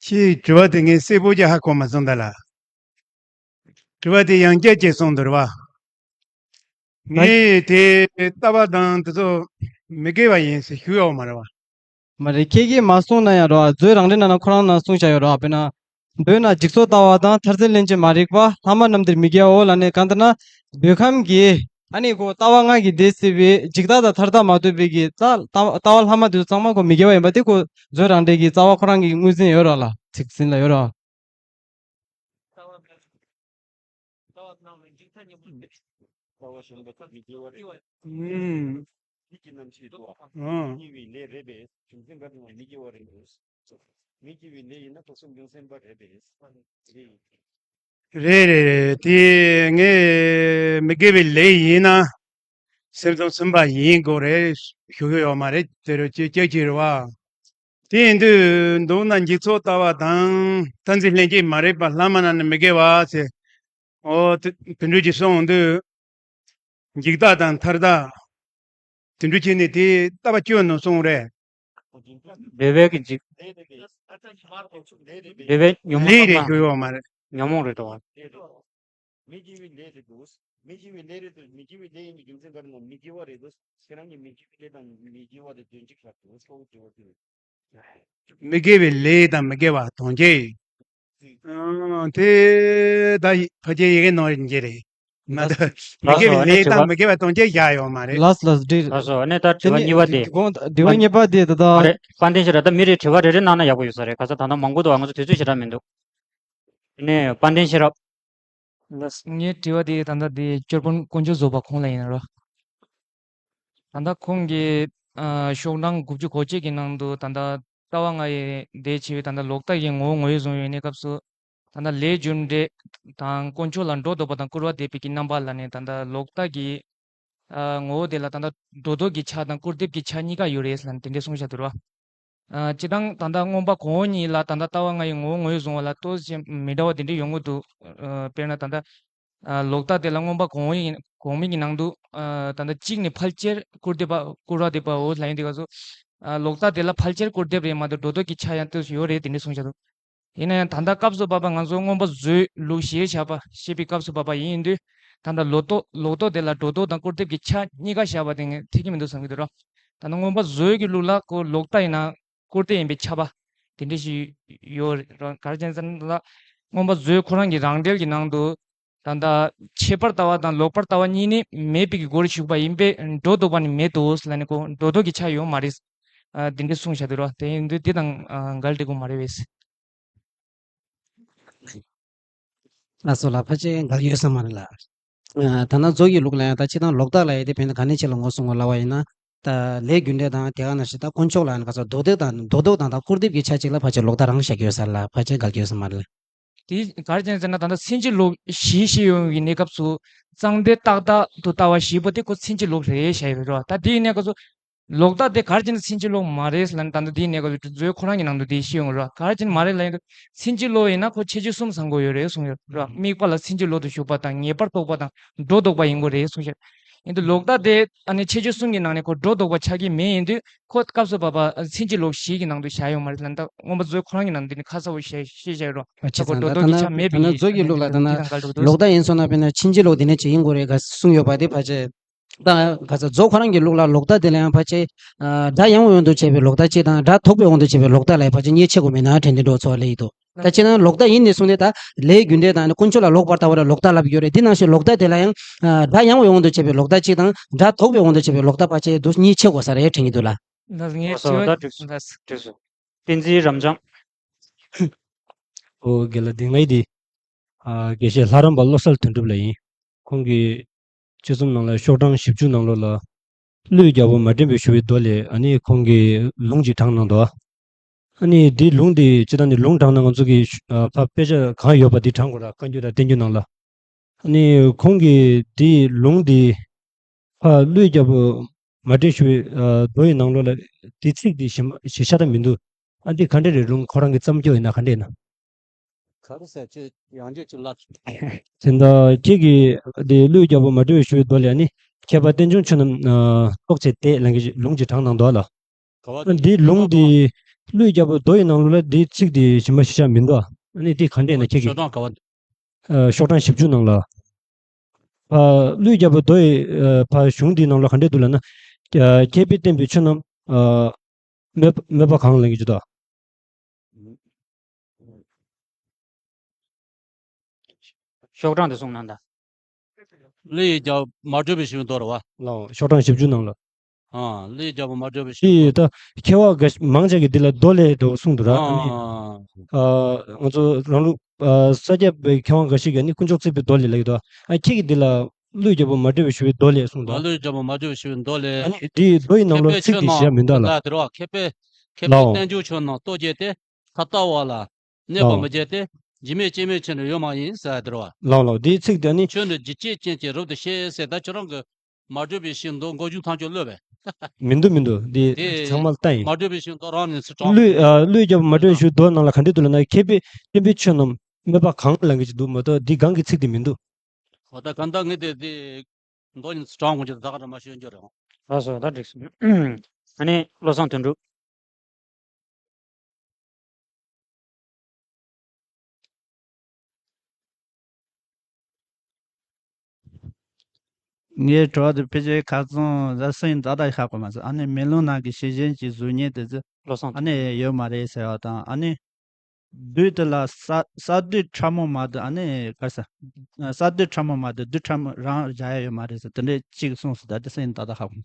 ཁྱེད་དྲི་བ་དེ་ངས་གསལ་པོ་ཅིག་ཧ་གོ་མ་སོང་ད་ལ། དྲི་བ་དེ་ཡང་བསྐྱར་ཅིག་གསུངས་འདུག་ར་བ། ངས་དེ་ལྟ་བ་དང་དེ་ཚོ་མི་དགེ་བ་ཡིན་ཟེར་ཞུ་ཡོད་མ་རེད་བ། མ་རེད། ཁྱེད་ཀྱིས་མ་གསུངས་ན་ཡང་རོ། མཛོད་རང་འགྲེལ་ནང་ན་ཁོ་རང་ནང་གསུངས་བཞག་ཡོད་རོ། དཔེར་ན། འདོད་ན་འཇིག་ཚོགས་ལྟ་བ་དང་། མཐར་འཛིན་ལྷན་ཅིག་མ་རིག་པ། ལྷག་མ་རྣམས་འདིར་མི་དགེའོ་ལབ་ནས། གང་ལྟར་ན་འདོད་ཁམས་ཀྱི་ཨ་ནི་ཁོ་ལྟ་བ་ལྔ་གིས་འདས་ཟིན་པའི་འཇིག་ལྟ་དང་མཐར་ལྟ་མ་ཐུབ་པའི་གི་ལྟ་ལྟ་ལྟ་བ་ལྷག་མ་དེ་ཚོ་ཚང་མ་ཁོ་མི་དགེ་བ་ཡིན་པ་དེ་ཁོ་མཛོད་རང་འགྲེལ་གྱི་རྩ་བ་ཁོ་རང་གི་ངོས་འཛིན་ཡོད་རོ་ལ། ཚིག་ཟིན་ལ་ཡོད་རོ། ལྟ་བ་གཞན་པ་དག་མི་དགེ་བ་རེད། ཨུམ། ཡིད་ཀྱི་རྣམ་ཤེས་དུ། ཨང་། མི་དགེ་བའི་ལས་རེད་པས། རྒྱུ་མཚན་ག་རེ་ཡིན་ན་མི་དགེ་བ་རེད། མི་དགེ་བའི་ལས་ཡིན་ན་སྟོང་གསུམ་རྒྱུ་མཚན་པ་རེད་པས། རེད། རེད་རེད་རེད། དེ་ངས་མི་དགེ་བའི་ལས་ཡིན་ན་སེམས་ཙམ་ཟིན་པ་ཡིན་དགོས་རེད་ཞུ་གི་ཡོད་མ་རེད། དེ་རུ་ཅི་ཅི་ཅི་རེད་བ། དེ་ཡིན་དུས་མདོར་ན་འཇིག་ཚོགས་ལྟ་བ་དང་། མཐར་འཛིན་ལྷན་ཅིག་མ་རིག་པ། ལྷག་མ་རྣམས་ནི་མི་དགེ་བ་ཟེར། ཨོ་དེ་དེ་འདྲ་ཅིག་གསུངས་དུས། འཇིག་ལྟ་དང་མཐར་ལྟ། དེ་འདྲ་བྱས་ནས་དེ་ལྟ་བ་སྐྱོན་ནོ་གསུངས་རེད། འདོད་པའི་གི་འཇིག་འདོད་པའི་ཉོན་མོངས་ལས་རེད་ལྟ་བ་ཞུ་ཡོད་མ་རེད། ཉོན་མོངས་རེད་ལྟ་བ། མི་དགེ་བའི་ལས་རེད་འདུག་མི་དགེ་བའི་ལས་རེད་འདུག་མི་དགེ་བའི་ལས་ཡིན་པའི་རྒྱུ་མཚན་ག་རེ་ན་མི་དགེ་བ་རེད་འདུག་ཁྱེད་རང་གིས་མི་དགེ་བའི་ལས་དང་མི་དགེ་བ་དེ་དོན་གཅིག་ཆགས་འདུག་ཁོ་བོ་དྲི་བ་དེ་རེད། མི་དགེ་བའི་ལས་དང་མི་དགེ་བ་དོན་གཅིག་ཨང་། དེ་ད་ཕལ་ཆེར་ཡི་གེ་ནང་བཞིན་གྱི་རེད། མ་གཏོགས་མི་དགེ་བའི་ལས་དང་མི་དགེ་བ་དོན་གཅིག་བཞག་ཡོད་མ་རེད། ལགས་ལགས་འགྲིག་ལགས་སོ། ཨ་ནི་ད་དྲི་བ་གཉིས་པ་དེ། དགོངས་དྲི་བ་གཉིས་པ་དེ་ད་ལྟ། ཨ་རེ། དཔལ་ལྡན་ཤེས་རབ། ད་མི་རེ་དྲི་བ་རེ་རེ་གནང་ན་ཡག་པོ་ཡོད་ས་རེད། ག་ས་ད་ལྟ་མང་པོ་འདུག་ང་ཚོ་དུས་ཚོད་ཞེ་དྲག་མི་འདུག་དེ་ནས་དཔལ་ལྡན་ཤེས་རབ། ལགས། ངའི་དྲི་བ་དེ་ད་ལྟ་དེ་སྐྱོར་དཔོན་དཀོན་མཆོག་བཟོད་པ་ཁོང་ལ་ཡིན་རོ། ད་ལྟ་ཁོང་གིས་ཨ་ཤོག་གྲངས་དགུ་བཅུ་གོ་གཅིག་གི་ནང་དུ་ད་ལྟ་ལྟ་བ་ལྔ་ཡི་ལས་བྱས་པའི་ད་ལྟ་ལོག་ལྟ་ཡི་ངོ་བོ་ངོས་བཟུང་ཡོད་གནས་སྐབས་སུ། ད་ལྟ་ལས་རྒྱུ་འབྲས་དང་དཀོན་མཆོག་ལ་སྒྲོ་འདོགས་པ་དང་སྐུར་བ་འདེབས་པའི་གི་རྣམ་པ་ལ་ནི། ད་ལྟ་ལོག་ལྟ་གི་ཨ་ངོ་བོ་དེ་ལ་ད་ལྟ་སྒྲོ་འདོགས་ཀྱི་ཆ་དང་སྐུར་འདེབས་ཀྱི་ཆ་གཉིས་ཀ་ཡོད་རེད་ལབ་ནས་དེ་འདྲའི་གསུངས་བཞག་འདུག་ར། ཨ་སྤྱིར་བཏང་ད་ལྟ་མངོན་པ་གོང་འོག་གཉིས་ལ་ད་ལྟ་ལྟ་བ་ལྔ་ཡི་ངོ་བོ་ངོས་བཟུང་བ་ལ་ཏོག་ཙམ་མི་འདྲ་བ་དེ་འདྲ་ཡོང་གི་འདུག་ཨ་དཔེར་ན་ད་ལྟ་ཨ་ལོག་ལྟ་དེ་ལ་མངོན་པ་གོང་འོག་ཡིན་གོང་མིན་གྱི་ནང་དུ། ཨ་ད་ལྟ་གཅིག་ནི་ཕལ་ཆེར་སྐུར་འདེབས་པ་སྐུར་བ་འདེབས་པའོ་ལབ་ཡིན་དུས་སྐབས་སུ། ཨ་ལོག་ལྟ་དེ་ལ་ཕལ་ཆེར་སྐུར་འདེབས་རེད་མ་གཏོགས་སྒྲོ་འདོགས་ཀྱི་ཆ་ཡང་ཏོག་ཙམ་ཡོད་རེད་དེ་འདྲ་གསུངས་བཞག་འདུག་ཡིན་ན་ཡང་ད་ལྟ་སྐབས་སུ་བབ་པ་ང་ཚོ་མངོན་པ་བཟོའི་ལུགས་གཞིར་བཞག་པ་བཤད་པའི་སྐབས་སུ་བབ་པ་ཡིན་དུས། ད་ལྟ་ལོག་རྟོག་ལོག་རྟོག་དེ་ལ་སྒྲོ་འདོགས་དང་སྐུར་འདེབས་ཀྱི་ཆ་གཉིས་ཀ་བཞག་པ་དེ་ངས་འཐད་ཀྱི་མི་འདུག་བསམ་གྱི་འདུག་ར། ད་ལྟ་མངོན་པ་བཟོའི་གི་ལུགས་ལ་ཁོ་ལོག་ལྟ་ཡིན་ན་སྐུར་འདེབས་ཡིན་པའི་ཁྱབ་པ་དེ་འདྲ་ཞིག་ཡོད་རེད་ར། ག་རེ་བྱས་ན་ད་ལྟ་མངོན་པ་བཟོའི་ཁོ་རང་གི་རང་འགྲེལ་གྱི་ནང་དུ། ད་ལྟ་ཁྱད་པར་ལྟ་བ་དང་ལོག་པར་ལྟ་བ་གཉིས་ནི་མེད་པའི་གི་སྒོར་ཞུགས་པ་ཡིན་པས་སྒྲོ་འདོགས་པ་ནི་མེད་དོ་ལབ་ནས་ཁོ་སྒྲོ་འདོགས་ཀྱི་ཆ་ཡོད་མ་རེད། ཨ་དེ་འདྲ་གསུངས་བཞག་འདུག་ར། དེ་ཡིན་དུས་དེ་དང་ཨ་འགལ་འགྲིག་གི་མ་རེད་པས། ལགས་སོ་ལགས། ཕལ་ཆེར་འགལ་ཡོད་ས་མ་རེད་ལགས། ཨ་ད་ནང་མཛོད་ཀྱི་ལུགས་ལ་ཡང་ད་སྤྱིར་བཏང་ལོག་ལྟ་ལབ་ཡས་དེ་བོད་ནང་ག་ནས་ཆེ་ལ་ངོ་སྲུང་བ་ལབ་པ་ཡིན་ན། ད་ལས་རྒྱུ་འབྲས་དང་དེ་ག་ནང་བཞིན་ད་དཀོན་མཆོག་ལ་ཡང་ག་ཚོད་རྡོག་རྡོག་དང་རྡོག་རྡོག་དང་ད་སྐུར་འདེབས་ཀྱི་ཆ་གཅིག་ལ་ཕལ་ཆེར་ལོག་ལྟ་རང་བཞག་གི་ཡོད་ས་ལ་ཕལ་ཆེར་འགལ་གྱི་ཡོད་ས་མ་རེད། དེ་ག་རེ་བྱས་ནས་ཟེར་ན། ད་ལྟ་ཚིག་འབྱེད་ལུགས་བཞི་བཤད་ཡོང་བའི་གནས་སྐབས་སུ། གཙང་སྦྲ་ཏག་ཏག་ཏུ་ལྟ་བ་བཞི་པོ་དེ་ཁོ་ཚིག་འབྱེད་ལུགས་རེད་བཤད་ཡོད་རེད་བ། ད་དེའི་གནས་སྐབས་སུ་ལོག་ལྟ་དེ་ག་རེ་བྱས་ནས་ཚིག་འབྱེད་ལུགས་མ་རེད་ཟེར་ལབ་ན། ད་ལྟ་དེའི་གནས་སྐབས་སུ་མཛོད་ཁོ་རང་གི་ནང་དུ་དེ་བཤད་ཡོང་རེད་བ། ག་རེ་བྱས་ནས་མ་རེད་ལབ་ཡོང་དུས། ཚིག་འབྱེད་ལུགས་ཡིན་ན་ཁོ་ཁྱད་ཆོས་གསུམ་ཚང་དགོས་ཡོད་རེད་གསུངས་ཡོད་རེད་བ། དམིགས་པ་ལ་ཚིག་འབྱེད་ལུགས་དུ་ཞུགས་པ་དང་། ངེས་པར་རྟོག་པ་དང་སྒྲོ་འདོགས་པ་ཡིན་དགོས་རེད་གསུངས་ཤག་ཡིན་དུས་ལོག་ལྟ་དེ་ཨ་ནི་ཁྱད་ཆོས་གསུམ་གྱི་ནང་ནས་ཁོ་སྒྲོ་འདོགས་པ་ཆགས་ཀྱི་མེད། ཡིན་དུས་ཁོ་སྐབས་སུ་བབ་པ་ཚིག་འབྱེད་ལུགས་བཞི་གི་ནང་དུ་བཞག་ཡོད་མ་རེད་ལབ་ན། ད་མངོན་པ་མཛོད་ཁོ་རང་གི་ནང་དུ་དེ་ནི་ཁ་གསལ་པོ་བཤད་བཤད་བཞག་ཡོད་རེད་བ། ཨ་ཆེ་ད་ཁོ་ཚང་ད་སྒྲོ་འདོགས་ད་ཀྱི་ཆ་མེད་པའི་ད་ན་མཛོད་ཀྱི་ལུགས་ལ་ད་ན་དེ་དང་འགལ་འགྲོ་གི་འདུག་ལོག་ལྟ་ཡིན་སོང་ན། དཔེར་ན་ཕྱིན་ཅི་ལོག་དེ་ནས་ཅིག་ཡིན་དགོས་རེད་ག་གསུངས་ཡོད་པ་དེ་ཕལ་ཆེར། ད་ག་ས་མཛོད་ཁོ་རང་གི་ལུགས་ལ་ལོག་ལྟ་དེ་ལ་ཡང་ཕལ་ཆེར་ཨ་སྒྲ་ཡང་དབང་དུ་བྱས་པའི་ལོག་ལྟ་གཅིག་དང་། སྒྲ་ཐོགས་པའི་དབང་དུ་བྱས་པའི་ལོག་ལྟ་ལ་ཕལ་ཆེར་གཉིས་ཕྱེ་དགོས་མེད་ན་དྲན་དེ་འགྲོ་ཚོགས་ལེ་ཡིན་འདུག་ད་ཅི་ན་ལོག་ལྟ་ཡིན་ནས་བཟུང་ནས་ད་ལས་རྒྱུ་འབྲས་དང་ནི་དཀོན་མཆོག་ལ་ལོག་པར་ལྟ་བ་ལ་ལོག་ལྟ་ལབ་ཡོད་རེད། དེ་ནང་བཞིན་ལོག་ལྟ་དེ་ལ་ཡང་ཨ་སྒྲ་ཡང་དབང་དུ་བྱས་པའི་ལོག་ལྟ་གཅིག་དང་། སྒྲ་ཐོགས་པའི་དབང་དུ་བྱས་པའི་ལོག་ལྟ་ཕལ་ཆེར་འདུག་གཉིས་ཕྱེ་དགོས་ས་རེད་དྲན་གྱི་འདུག་ལ། ལགས་ངས་ཨོ་སོ་ད་འགྲིག་སོང་། ལགས། འགྲིག་སོང་། བསྟན་འཛིན་རབ་འབྱམས། ཨོ་རྒན་ལགས། འདི་ང་ཡི་འདི་ཨ་དགེ་བཤེས་ལྷ་རམས་པ་བློ་གསལ་དོན་གྲུབ་ལགས་ཡིན། ཁོང་གི་ཆོས་ཚོམས་ནང་ལ་ཤོག་གྲངས་བཞི་བཅུ་ནང་ལོགས་ལ། ཀླུའི་རྒྱལ་པོ་མ་བསྒྲིམས་པའི་ཞུ་བའི་མདོ་ལས་ཨ་ནི་ཁོང་གིས་ལུང་ཅིག་དྲངས་གནང་འདུག་ཨ་ནི་འདི་ལུང་འདི་སྤྱིར་བཏང་ནི་ལུང་དྲངས་ན་ང་ཚོ་གི་ཨ་ཕ་དཔེ་ཆ་གང་ཡོད་པ་འདི་དྲངས་དགོས་ར། བཀའ་འགྱུར་དང་བསྟན་འགྱུར་ནང་ལ། ཨ་ནི་ཁོང་གིས་འདི་ལུང་འདི་ཕ་ཀླུའི་རྒྱལ་པོ་མ་བསྒྲིམས་ཞུ་བའི་ཨ་མདོ་ཡི་ནང་ལོགས་ལ་འདི་ཚིག་འདི་གཞི་མ་གཞི་ཆགས་ད་མི་འདུག་ཨ་འདི་ག་འདྲ་རེད། ལུང་ཁོ་རང་གི་བརྩམས་རྒྱུ་ཡིན་ན་ག་འདྲ་ཡིན་ན། ག་རེ་ཟེར་ཅི་ཡང་ཅི་ཅི་ལ། དེ་འདྲ་ཁྱེད་ཀྱིས་འདི་ཀླུའི་རྒྱལ་པོ་མ་བསྒྲིམས་པའི་ཞུ་བའི་མདོ་ལས་ནི་མཁས་པ་བསྟན་འབྱུང་ཆོས་རྣམས་རྟོགས་བྱེད་དེ་ལབ་མཁན་ལུང་ཅིག་དྲངས་གནང་འདུག་ལ། ག་བ། འདི་ལུང་འདི་ཀླུའི་རྒྱལ་པོ་མདོ་ཡི་ནང་ལོགས་ལ་འདི་ཚིག་འདི་གཞི་མ་གཞི་ཆགས་མི་འདུག་ཨ་ནི་འདི་ག་འདྲས་ན་ཁྱེད་ཤོག་ཀྱིས་གྲངས་ག་བ། ཨ་ཤོག་གྲངས་བཞི་བཅུ་ནང་ལ། ཨ་ཀླུའི་རྒྱལ་པོ་མདོ་ཡི་ཨ་ཕ་གཞུང་འདིའི་ནང་ལ་ག་འདྲས་འདུག་ལབ་ན། ཨ་མཁས་པས་བསྟན་པའི་ཆོས་རྣམས་ཨ་སྨོད་སྨོད་པ་གང་ལབ་མཁན་ཅིག་འདུག་ཤོག་གྲངས་དེ་གསུངས་གནང་དང་། ཀླུ་ཡི་རྒྱལ་པོ་མ་བསྒྲིམས་པའི་ཞུ་བའི་མདོ་རེད་བ། ལའོ། ཤོག་གྲངས་བཞི་བཅུ་ནང་ལ། ཨ་ཀླུ་ཡི་རྒྱལ་པོ་མ་བསྒྲིམས་པའི་ཞུ་བའི་མདོ། ཅིག་ད་མཁས་པ་འགའ་ཞིག་མང་ཆེ་གིས་འདི་ལ་མདོ་ལས་འགྲོ་གསུངས་འདུག་ར། ཨ་ནི་ཨ་ང་ཚོ་རང་ལུགས་ཨ་ས་སྐྱ་པའི་མཁས་པ་འགའ་ཞིག་གིས་ནི་དཀོན་མཆོག་བརྩེགས་པའི་མདོ་ལས་ལབ་ཀྱི་འདུག་ཨ་ཁྱེད་ཀྱིས་འདི་ལ་ཀླུ་ཡི་རྒྱལ་པོ་མ་བསྒྲིམས་པའི་ཞུ་བའི་མདོ་ལས་གསུངས་འདུག་ཀླུ་ཡི་རྒྱལ་པོ་མ་བསྒྲིམས་པའི་ཞུ་བའི་མདོ་ལས། ཨ་ནི་འདི་མདོ་ཡི་ནང་ལོགས་ཚིག་འདི་གཞི་ཡ་མི་འདུག་ལ། དེ་རེད་བ། མཁས་པས་མཁས་པས་ལའོ། བསྟན་འགྱུར་ཆོས་རྣམས་རྟོགས་བྱེད་དེ། ཁ་ལྟ་བ་ལ་གནོད་པ་ལའོ། མི་བྱེད་དེ། འཇིགས་མེད་སྐྱེ་མེད་ཆོས་ནི་ཡོད་མ་ཡིན་ཟེར་དེ་རེད་བ། ལའོ་ལའོ། འདིའི་ཚིག་དེ་ནི། ཆོས་ནི་འཇིགས་བྱེད་ཅན་གྱི་རབ་ཏུ་ཤེས་ཟེར། ད་ཁྱོད་རང་གི་མ་བསྒྲིམས་པའི་ཞུ་བའི་མདོ་མགོ་མཇུག་ཐམས་ཅད་ཀློག་པས། མི་འདུག་མི་འདུག་འདི་དེ་ཚང་མ་ལྟ་ཡིན། མ་བསྒྲིམས་པའི་ཞུ་བའི་མདོ་རང་ནས་ཚུར་དྲངས། ཀླུ་ཨ་ཀླུའི་རྒྱལ་པོ་མ་བསྒྲིམས་པའི་ཞུ་བའི་མདོ་ནང་ལ་ག་འདྲས་འདུག་ལབ་ན། མཁས་པས་བསྟན་པའི་ཆོས་རྣམས་སྨོད་པ་གང་ལབ་མཁན་ཅིག་འདུག་མ་གཏོགས་འདི་སྒང་གི་ཚིག་དེ་མི་འདུག་འོ་ད་གང་ལྟར་ངས་དེ་དེ་མདོ་ཡིན་ཚུར་དྲངས་དགོས་ཀྱི་ད་ག་རང་མ་ཤོད་རྒྱུ་རེད། ལགས་སོ། ད་འགྲིག་སོང་། ཨ་ནི་བློ་བཟང་དོན་གྲུབ། ངའི་དྲི་བ་དེ་ཕལ་ཆེར་ཁ་སང་ཟ་སེང་ཏག་ཏག་ཤག་གོ་མ་ཟད། ཨ་ནི་མེ་ལོང་ནང་གི་ཤེས་བཞིན་གྱི་གཟུགས་བརྙན་དེ་ཚོ་བློ་བཟང་ཨ་ནི་ཡོད་མ་རེད་ཟེར་བ་དང་། ཨ་ནི་བདུད་དེ་ལ་ས་ས་བདུད་ཕྲ་མོ་མ་གཏོགས། ཨ་ནི་ག་ས་ས་བདུད་ཕྲ་མོ་མ་གཏོགས་བདུད་ཕྲ་མོ་རང་བཞག་ཡ་ཡོད་མ་རེད་ཟེར། དེ་འདྲས་གཅིག་གསུངས་སོང་། ད་དེ་སེང་ཏག་ཏག་ཧ་གོ།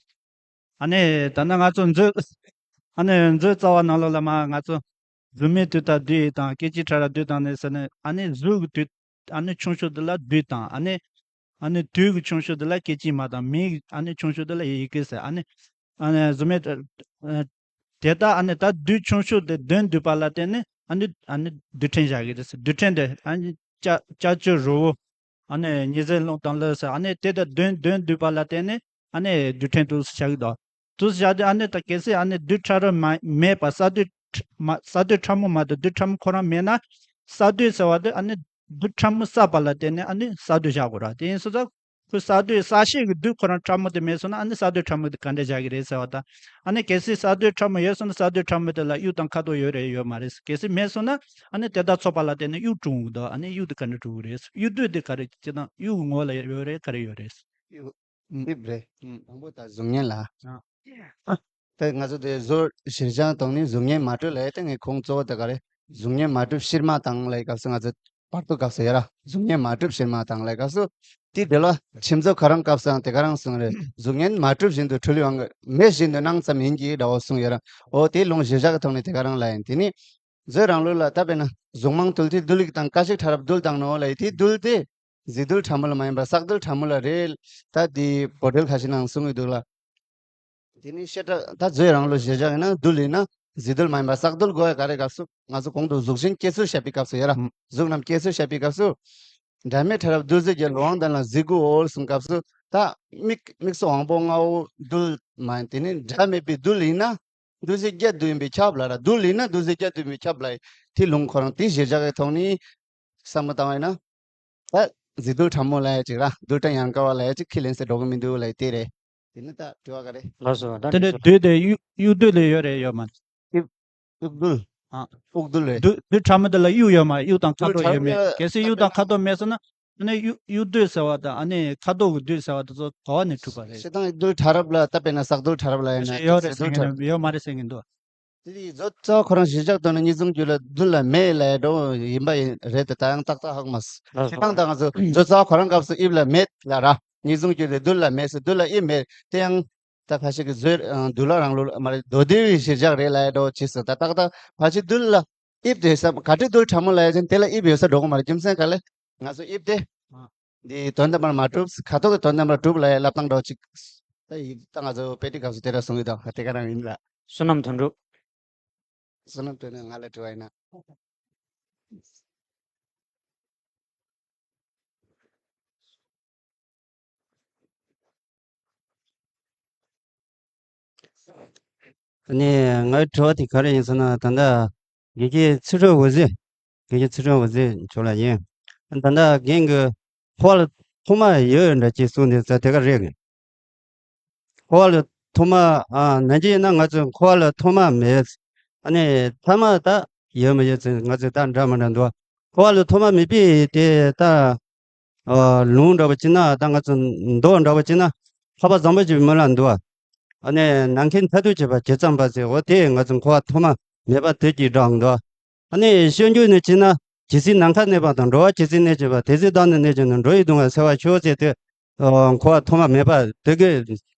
ཨ་ནི་ད་ནི་ང་ཚོ་མཛོད་ཨ་ནི་མཛོད་རྩ་བ་ནང་ལོགས་ལ་མ་ང་ཚོ་གཟུགས་མེད་བདུད་དང་བདུད་ཡི་དང་། སྐད་ཅིག་ཕྲ་རབ་བདུད་དང་ནི་ཟེར་ནས། ཨ་ནི་གཟུགས་ཀྱི་བདུད། ཨ་ནི་ཆུང་ཤོས་དེ་ལ་བདུད་དང་། ཨ་ནི་ཨ་ནི་བདུད་ཀྱི་ཆུང་ཤོས་དེ་ལ་སྐད་ཅིག་མ་དང་། མིང་ཨ་ནི་ཆུང་ཤོས་དེ་ལ་ཡི་གེ་ཟེར། ཨ་ནི་ཨ་ནི་གཟུགས་མེད་ཨ་དེ་ལྟར་ཨ་ནི་ད་བདུད་ཆུང་ཤོས་དེ་དོན་བསྡུས་པ་ལ་བརྟེན་ནས་ཨ་ནི་ཨ་ནི་རྡུལ་ཕྲན་བཞག་གི་རེད་ཟེར། རྡུལ་ཕྲན་དེ་ཨ་ནི་ལྕགས་ལྕགས་ཀྱུ་རི་བོ། ཨ་ནི་ཉི་ཟེར་རླུང་དང་ལ་ཟེར། ཨ་ནི་དེ་དང་དོན་དོན་བསྡུས་པ་ལ་བརྟེན་ནས་ཨ་ནི་རྡུལ་ཕྲན་དུ་བཞག་གི་འདུག་དུ་བཞག་དུས་ཨ་ནི་ད་གལ་སྲིད་ཨ་ནི་བདུད་ཕྲ་རབ་མ་མེད་པ། ས་བདུད་མ་ས་བདུད་ཕྲ་མོ་མ་གཏོགས་བདུད་ཕྲ་མོ་ཁོ་རང་མེད་ན། ས་བདུད་ཟེར་བ་དེ་ཨ་ནི་བདུད་ཕྲ་མོ་བསགས་པ་ལ་བརྟེན་ནས་ཨ་ནི་ས་བདུད་བཞག་དགོས་ར། དེ་ཡིན་སོང་ཙང་ཁོ་ས་བདུད་བསགས་ཤེས་ཀྱི་བདུད་ཁོ་རང་ཕྲ་མོ་དེ་མེད་སོང་ན། ཨ་ནི་ས་བདུད་ཕྲ་མོ་དེ་ག་འདྲ་བཞག་གི་རེད་ཟེར་བ་དང་། ཨ་ནི་གལ་སྲིད་ས་བདུད་ཕྲ་མོ་ཡོད་སོང་ན་ས་བདུད་ཕྲ་མོ་དེ་ལ་དབྱུག་དང་ཁ་དོག་ཡོད་རེད་ཡོད་མ་རེད། གལ་སྲིད་མེད་སོང་ན་ཨ་ནི་དེ་དག་ཚོགས་པ་ལ་བརྟེན་ནས་དབྱུག་འཁྲུངས་འདུག་ཨ་ནི་དབྱུག་དེ་ག་འདྲ་འཁྲུངས་རེད། དབྱུག་བདུད་དེ་ག་རེ་བྱེད་དང་། དབྱུག་གི་ངོ་ལ་ཡོད་རེད། ག་རེ་ཡོད་རེད། དབྱུག་རྡིབ་རེད། ཨུམ། དང་པོ་ད་གཟུགས་བརྙན་ལ། ཨ། ད་ང་ཚོ་དེ་བཟོ་གཞིར་བཞག་གཏོང་ནི་གཟུགས་བརྙན་མ་གྲུབ་ལབ་ཡ་དེ། ངས་ཁུངས་གཙོ་བོ་དེ་ག་རེ། གཟུགས་བརྙན་མ་གྲུབ་ཕྱིར་མ་བཏང་ལབ་ཡ་སྐབས་སུ། ང་ཚོ་བར་དུ་སྐབས་སུ་ཡོད་ར། གཟུགས་བརྙན་མ་གྲུབ་ཕྱིར་མ་བཏང་ལབ་ཡ་སྐབས་སུ། དེ་དེ་ལ་ཁྱིམ་མཚེས་ཁོ་རང་སྐབས་སུའང་དེ་ག་རང་གསུངས་རེད། གཟུགས་བརྙན་མ་གྲུབ་བཞིན་དུ་འཁྲུལ་ཡོང་གི། མེད་བཞིན་དུ་སྣང་ཙམ་ཡིན་གྱི་འདྲ་བོ་གསུངས་ཡོད་ར། འོ་དེ་ལུང་གཞིར་བཞག་གི་ཐོག་ནས་དེ་ག་རང་ལབ་ཡིན། དེ་ནི་མཛོད་རང་ལུགས་ལ་ད་དཔེར་ན་གཟུགས་མང་རྡུལ་དེ་རྡུལ་ལིག་དང་ཀ་ཤིག་ཕྲ་རབ་རྡུལ་དང་ནོ་ལབ་ཡ་དེ། རྡུལ་དེ་གཟུགས་རྡུལ་ཕྲ་མོ་ལ་མ་ཡིན་པར་བསགས་རྡུལ་ཕྲ་མོ་ལ་རེད། ད་དེ་བོད་འགྲེལ་ཁ་ཤས་ནང་གསུངས་ཡོད་འདུག་ལ། དེ་ནི་བཤད་གྲྭ་ད་མཛོད་རང་ལུགས་གཞིར་བཞག་ཡིན་ན་རྡུལ་ཡིན་ན་ གཟེར་རྡུལ་མ་ཡིན་པ་བསགས་རྡུལ་དགོས་ཡ་ག་རེ་སྐབས་སུ། ང་ཚོ་གོང་དུ་གཟུགས་ཅན་སྐྱེ་ཚུལ་བཤད་པའི་སྐབས་སུ་ཡ་ར། གཟུགས་རྣམས་སྐྱེ་ཚུལ་བཤད་པའི་སྐབས་སུ། སྒྲ་མེད་ཕྲ་རབ་རྡུལ་གཟེར་གྱི་ལུས་དབང་ལྡན་ལ་གཟེར་དགུ་འོད་གསུངས་སྐབས་སུ། ད་དམིགས་དམིགས་སུ་དབང་པོ་ལྔ་པོ་རྡུལ་མ་ཡིན། དེ་ནི་སྒྲ་མེད་པའི་རྡུལ་ཡིན་ན། རྡུལ་གཟེར་བརྒྱད་རྡུལ་ཡིན་པས་ཁྱབ་ལ་ར། རྡུལ་ཡིན་ན་རྡུལ་གཟེར་བརྒྱད་རྡུལ་ཡིན་པས་ཁྱབ་ལ། དེ་ལུང་ཁོ་རང་དེའི་གཞིར་བཞག་གི་ཐོག་ནས་བསམ་བློ་བཏང་བས་ན། ད་གཟེར་རྡུལ་ཕྲ་མོ་ལབ་ཡ་ཅིག་ར། རྡུལ་ཕྲན་ཡང་དག་པ་ལབ་ཡ་ཅིག་ཁས་ལེན་ས་འགྲོ་གི་མི་འདུག་ལབ་ཡ་དེ་རེད། དེ་ནི་ད་དྲི་བ་ག་རེ། ལགས་སོ། ད་དེ་འདྲ་འདྲི་ཞུ། རྡུལ་དེ་དབྱུག་དབྱུག་རྡུལ་ལ་ཡོད་རེད་ཡོད་མ་རེད། དབྱུག་དབྱུག་རྡུལ། ཨ། དབྱུག་རྡུལ་རེད། རྡུལ་རྡུལ་ཕྲ་མོ་དེ་ལ་དབྱུག་ཡོད་མ་རེད། དབྱུག་དང་ཁ་རྡུལ་ཡོད་མེད། རྡུལ་ཕྲ་མོ་གལ་སྲིད་དབྱུག་དང་ཁ་རྡུལ་མེད་སོང་ན། ཨ་ནི་དབྱུག་དབྱུག་རྡུལ་ཟེར་བ་དང་ཨ་ནི་ཁ་རྡུལ་གྱི་རྡུལ་ཟེར་བ་དེ་ཚོ་ག་བ་ནས་གྲུབ་པ་རེད། སྤྱིར་བཏང་དབྱུག་རྡུལ་ཕྲ་རབ་ལ་ད་དཔེར་ན་བསགས་རྡུལ་ཕྲ་རབ་ལ་ཡིན་ན་ཡོད་རེད་ཟེར་མཁན་ཡོད་མ་རེད་ཟེར་མཁན་འདུག་དེ་དེ་བཟོ་རྩ་ཁོ་རང་གཞིར་བཞག་བཏང་ན་གཉིས་འཛོམས་རྒྱུད་ལ་རྡུལ་ལ་མེད་ལབ་འགྲོ་ཡིན་པ་ཡིན་རེད་དེ། ད་ཡང་ཏག་ཏག་ཧ་གོ་མ་སོང་། ལགས་སོ། སྤྱིར་བཏང་ད་ང་ཚོ་བཟོ་རྩ་ཁོ་རང་སྐབས་སུ་དབྱིབས་ལ་མེད་ལབ་ར། གཉིས་འཛོམས་རྒྱུད་ལ་རྡུལ་ལ་མེད་ཟེར། རྡུལ་ལ་དབྱིབས་མེད་དེ་ཡང་། ད་ཁ་ཤས་ཀྱིས་བཟོ་རྡུལ་ལ་རང་ལུགས་མ་རེད། མདོ་སྡེ་བའི་གཞིར་བཞག་རེད་ལབ་འགྲོ་བྱས་སོང་། ད་ཏག་ཏག་ཕལ་ཆེར་རྡུལ་ལ་དབྱིབས་དེ་ས་ག་འདྲ་རྡུལ་ཕྲ་མོ་ལབ་ཡ་ཅན་དེ་ལ་དབྱིབས་ཡོད་ས་འགྲོ་གི་མ་རེད། རྒྱུ་མཚན་ག་ལེ། ང་ཚོ་དབྱིབས་དེ། ཨ། འདི་དོན་དམ་པར་མ་གྲུབ། ཁ་ཐོག་གི་དོན་དམ་པར་གྲུབ་ལབ་ཡ་ལབ་སྟངས་འདྲ་ཅིག་ད་ཡིག་ད་ང་ཚོ་དཔེ་ཁྲིད་སྐབས་སུ་དེ་འདྲ་གསུང་གི་འདུག་དེ་ག་རང་ཡིན་ལ། བསོད་ནམས་དོན་གྲུབ། བསོད་ནམས་དོན་གྲུབ་ང་ལ་དྲི་བ་ཡིན་ན། ཨ་ནི་ངའི་དྲི་བ་དེ་ག་རེ་ཡིན་ཟེར་ན། ད་ལྟ་དགེ་བཤེས་ཚུལ་ཁྲིམས་འོད་ཟེར། དགེ་བཤེས་ཚུལ་ཁྲིམས་འོད་ཟེར་མཆོག་ལ་ཡིན། ད་ལྟ་རྒན་གྱིས་འཁོར་བ་ལ་ཐོག་མ་ཡོད་འདྲ་ཅིག་གསུངས་ནས་ཟེར་དེ་ག་རེད་གི། འཁོར་བ་ལ་ཐོག་མ། ཨ། ནན་གྱིས་ཡིན་ན་ང་ཚོས་འཁོར་བ་ལ་ཐོག་མ་མེད། ཨ་ནི་ཐ་མ་ད་ཡོད་མ་ཡོད་ཚེ་ང་ཚོས་ད་འདྲ་མི་འདྲ་འདུག་འཁོར་བ་ལ་ཐོག་མ་མེད་པའི་དེ་ད། ཨ། ལུང་འདྲ་བོ་བྱས་ན། ད་ང་ཚོ་མདོ་འདྲ་བོ་བྱས་ན་འཕགས་པ་བཟང་པོ་ཞིག་མི་ལ་འདུག་ཨ་ནི་ནམ་མཁའི་མཐར་ཐུག་བྱེད་པ་ཇི་ཙམ་པ་ཟེར། འོ་དེ་ང་ཚོ་འཁོར་བ་ཐོག་མ་མེད་པ་དེ་གཅིག་འདྲ་འདུག་ཨ་ནི་སྤྱོད་འཇུག་ནས་བྱས་ན་ཇི་སྲིད་ནམ་མཁའ་གནས་པ་དང་། འགྲོ་བ་ཇི་སྲིད་གནས་བྱེད་པ། དེ་སྲིད་བདག་ནི་གནས་བྱེད་ནས། འགྲོ་ཡི་སྡུག་བསྔལ་སེལ་བར་ཤོག་ཟེར་དུས། ཨ། འཁོར་བ་ཐོག་མ་མེད་པ་དེ་གི་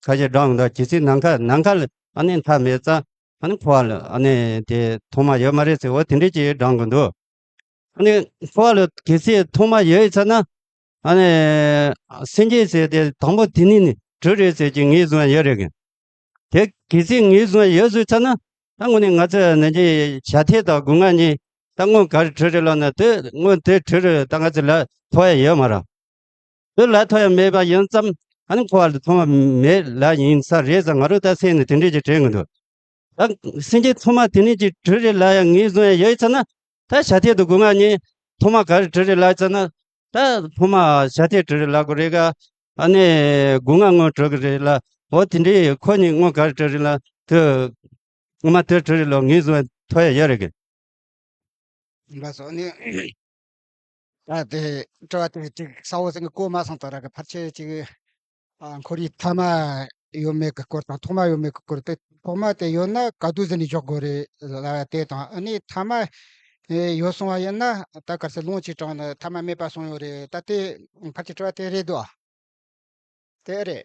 ཁ་ཤས་འདྲ་འདུག་ཇི་སྲིད་ནམ་མཁའ། ནམ་མཁའ་ལ་ཨ་ནི་མཐའ་མེད་ཙང་ཨ་ནི་འཁོར་བ་ལ་ཨ་ནི་དེ་ཐོག་མ་ཡོད་མ་རེད་ཟེར། འོ་དེ་འདྲས་ཅིག་འདྲ་གི་འདུག་ཨ་ནི་འཁོར་བ་ལ་གལ་སྲིད་ཐོག་མ་ཡོད་ཚར་ན། ཨ་ནི་སེམས་ཅན་ཟེར་དེ་དང་པོ་དེ་ནི་ནི་དྲི་རེད་ཟེར་གྱི་ངོས་བཟུང་ཡ་ཡོད་རེད་གི། དེ་གལ་སྲིད་ངོས་བཟུང་ཡ་ཡོད་བཟོས་ཚར་ན། ད་དངོས་གནས་ང་ཚོས་ནན་གྱིས་བྱ་ཐལ་དང་སྒོ་ང་གཉིས་ད་སྔོན་ག་རེ་དྲི་རེད་ལབ་ན། དེ་སྔོན་དེ་དྲི་རེད། ད་ང་ཚོ་ལ་ཐོགས་ཡ་ཡོད་མ་རེད། དེ་ལ་ཐོགས་ཡ་མེད་པ་ཡིན་ཙང་། ཨ་ནི་འཁོར་བ་ལ་ཐོག་མ་མེད་ལབ་ཡིན་ས་རེད་ཟེར། ང་རང་ད་སེམས་ནས་དེ་འདྲས་ཅིག་དྲན་གི་འདུག་ད་སེམས་ཅན་ཐོག་མ་དེ་ནས་ཅིག་དྲི་རེད་ལབ་ཡ་ངོས་བཟུང་ཡ་ཡོད་ཚར་ན། ད་བྱ་ཐལ་དང་སྒོ་ང་གཉིས་ཐོག་མ་ག་རེ་དྲི་རེད་ལབ་ཚར་ན། ད་ཐོག་མ་བྱ་ཐལ་དྲི་རེད་ལབ་དགོས་རེད་ག་ཨ་ནི་སྒོ་ང་སྔོན་དྲི་གི་རེད་ལ། འོ་དེ་འདྲས་ཁོ་གཉིས་སྔོན་ག་རེ་དྲི་རེད་ལབ་དུས། སྔོན་མ་དེ་དྲི་རེད་ལབ་ངོས་བཟུང་ཡ་ཐོགས་ཡ་ཡོད་རེད་གི། ལགས་སོ། ཨ་ནི། ད་དེ་དྲི་བ་དེ་ཅིག་གསལ་བོ་ཟིག་གོ་མ་སོང་། ད་ར་གི་ཕལ་ཆེར་ཅིག་ཨ། འཁོར་བའི་ཐ་མ་ཡོད་མེད་ཀྱི་སྐོར་དང་། ཐོག་མ་ཡོད་མེད་ཀྱི་སྐོར་དེ། ཐོག་མ་དེ་ཡོད་ན་ག་དུས་ཟིན་ནས་འཇོག་དགོས་རེད་ལབ་ཡ་དེ་དང་། ཨ་ནི་ཐ་མ་ཡོད་སོང་བ་ཡིན་ན། ད་གལ་སྲིད་ལུང་གཅིག་དྲངས་ན་ཐ་མ་མེད་པ་སོང་ཡོད་རེད། ད་དེ་ཕལ་ཆེར་དྲི་བ་དེ་རེད་འདུག་དེ་རེད།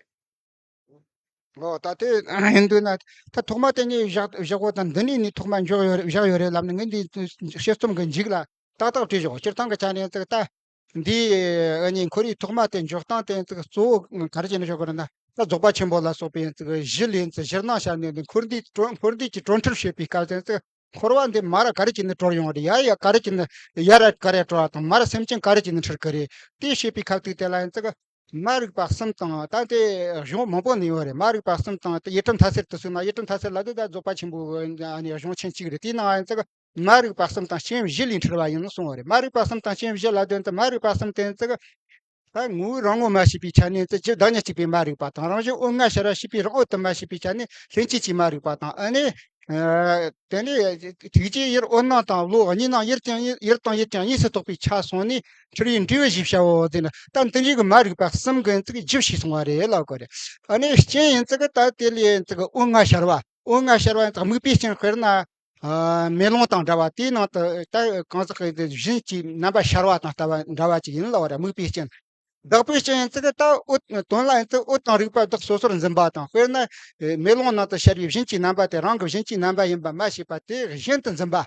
ཨོ། ད་དེ་ཡིན་དུས་ན། ད་ཐོག་མ་དེ་ངས་བཞག་བཞག་གོ་དང་། འདི་ནས་ནི་ཐོག་མ་འཇོག་ཡོད་རེད། བཞག་ཡོད་རེད་ལབ་ནས། ངས་འདི་དཔྱད་རྩོམ་གྱི་མཇུག་ལ་ཏག་ཏག་བྲིས་བཞག་སྤྱིར་བཏང་གི་ཆ་ནས་ཙིག་ད་འདི་ཨ་ནི་འཁོར་བའི་ཐོག་མ་དེ་འཇོག་སྟངས་དེ་ཙིག་གཙོ་བོ་ག་རེ་བྱས་ནས་བཞག་གི་རེད་ན། ད་རྫོགས་པ་ཆེན་པོ་ལ་སོགས་པའི་ཙིག་གཞི་ལས་ཙིག་གཞིར་སྣང་བྱས་ནས། འདི་འཁོར་འདས་དྲོ། འཁོར་འདས་ཀྱི་དྲོད་འཁྲུལ་བྱེད་པའི་སྐབས་དེ་ཙིག་འཁོར་བ་འདི་མར་ག་རེ་བྱས་ནས་དྲོ་ཡོང་བ་རེད། ཡར་ཡར་ག་རེ་བྱས་ནས་ཡར་ར་ག་རེ་དྲོ་བ་དང་། མར་སེམས་ཅན་ག་རེ་བྱས་ནས་འཁྲུལ་གི་རེད། དེ་བྱེད་པའི་སྐབས་དུས་དེ་ལ་ཡང་ཙིག་མ་རིག་པ་གསུམ་དང་། ད་དེ་གཞུང་མང་པོ་ནས་ཡོད་རེད། མ་རིག་པ་གསུམ་དང་། དེ་ཡུལ་ཁྲིམས་མཐའ་གསལ་དུ་གསུངས་ན། ཡུལ་ཁྲིམས་མཐའ་གསལ་ལབ་དུས་ད་རྫོགས་པ་ཆེན་པོའི་ཨ་ནི་གཞུང་ཆེན་གཅིག་རེད། དེའི་ནང་ཡང་ཙིག་མ་རིག་པ་གསུམ་དང་རྐྱེན་བཞི་ལས་འཁྲུལ་བ་ཡིན་གསུངས་པ་རེད། མ་རིག་པ་གསུམ་དང་རྐྱེན་བཞི་ལབ་དུས་ད་མ་རིག་པ་གསུམ་དེ་ཙིག་ད་ངོ་བོའི་རང་ངོ་མ་ཤེས་པའི་ཆ་ནས་ཙིག་རྒྱུ་བདག་ཉིད་གཅིག་པའི་མ་རིག་པ་དང་། རང་བཞིན་དབུགས་ལྔ་ཤར་བ་ཤེས་པའི་རང་འོད་དུ་མ་ཤེས་པའི་ཆ་ནས་ལྷན་སྐྱེས་ཀྱི་མ་རིག་པ་དང་། ཨ་ནི། ཨ། དེ་ནས་ཐུགས་རྗེ་ཡུལ་འོད་སྣང་དང་བློ་གཉིས་སྣང་ཡུལ་ཀྱང་ཡུལ་དང་ཡུལ་ཀྱང་གཉིས་སུ་རྟོགས་པའི་ཆ་སོང་ནས་འཁྲུལ་བའི་འབྲས་བུ་ཞེས་བྱའོ་ཟེར་ན། ད་འདི་འདྲའི་གི་མ་རིག་པ་གསུམ་གི་ཙིག་རྒྱུ་བྱས་སོང་བ་རེད་ལབ་དགོས་རེད། ཨ་ནི་རྐྱེན་ཡིན་ཙིག་ད་དེ་ལས་ཙིག་འོད་ལྔ་ཤར་བ། འོད་ལྔ་ཤར་བ་ཡིན་ཙིག་དམིགས་པའི་རྐྱེན། དཔེར་ན། ཨ། མེ་ལོང་དང་འདྲ་བ། དེའི་ནང་དུ་ད་གང་ཟག་གི་བཞིན་གྱི་རྣམ་པ་ཤར་བ་དང་ལྟ་བ་འདྲ་བ་ཅིག་ཡིན་ལབ་པ་རེད། དམིགས་པའི་རྐྱེན། བདག་པོའི་རྐྱེན་ཡིན་ཙིག་ད་འོད། དོན་ལ་ཡིན་ཙིག་འོད་དང་རིག་པ་བདག་སོ་སོར་འཛིན་པ་དང་། དཔེར་ན་མེ་ལོང་ནང་དུ་ཤར་བའི་བཞིན་གྱི་རྣམ་པ་དེ་རང་གི་བཞིན་གྱི་རྣམ་པ་ཡིན་པ་མ་ཤེས་པ་དེ་གཞན་དུ་འཛིན་པ།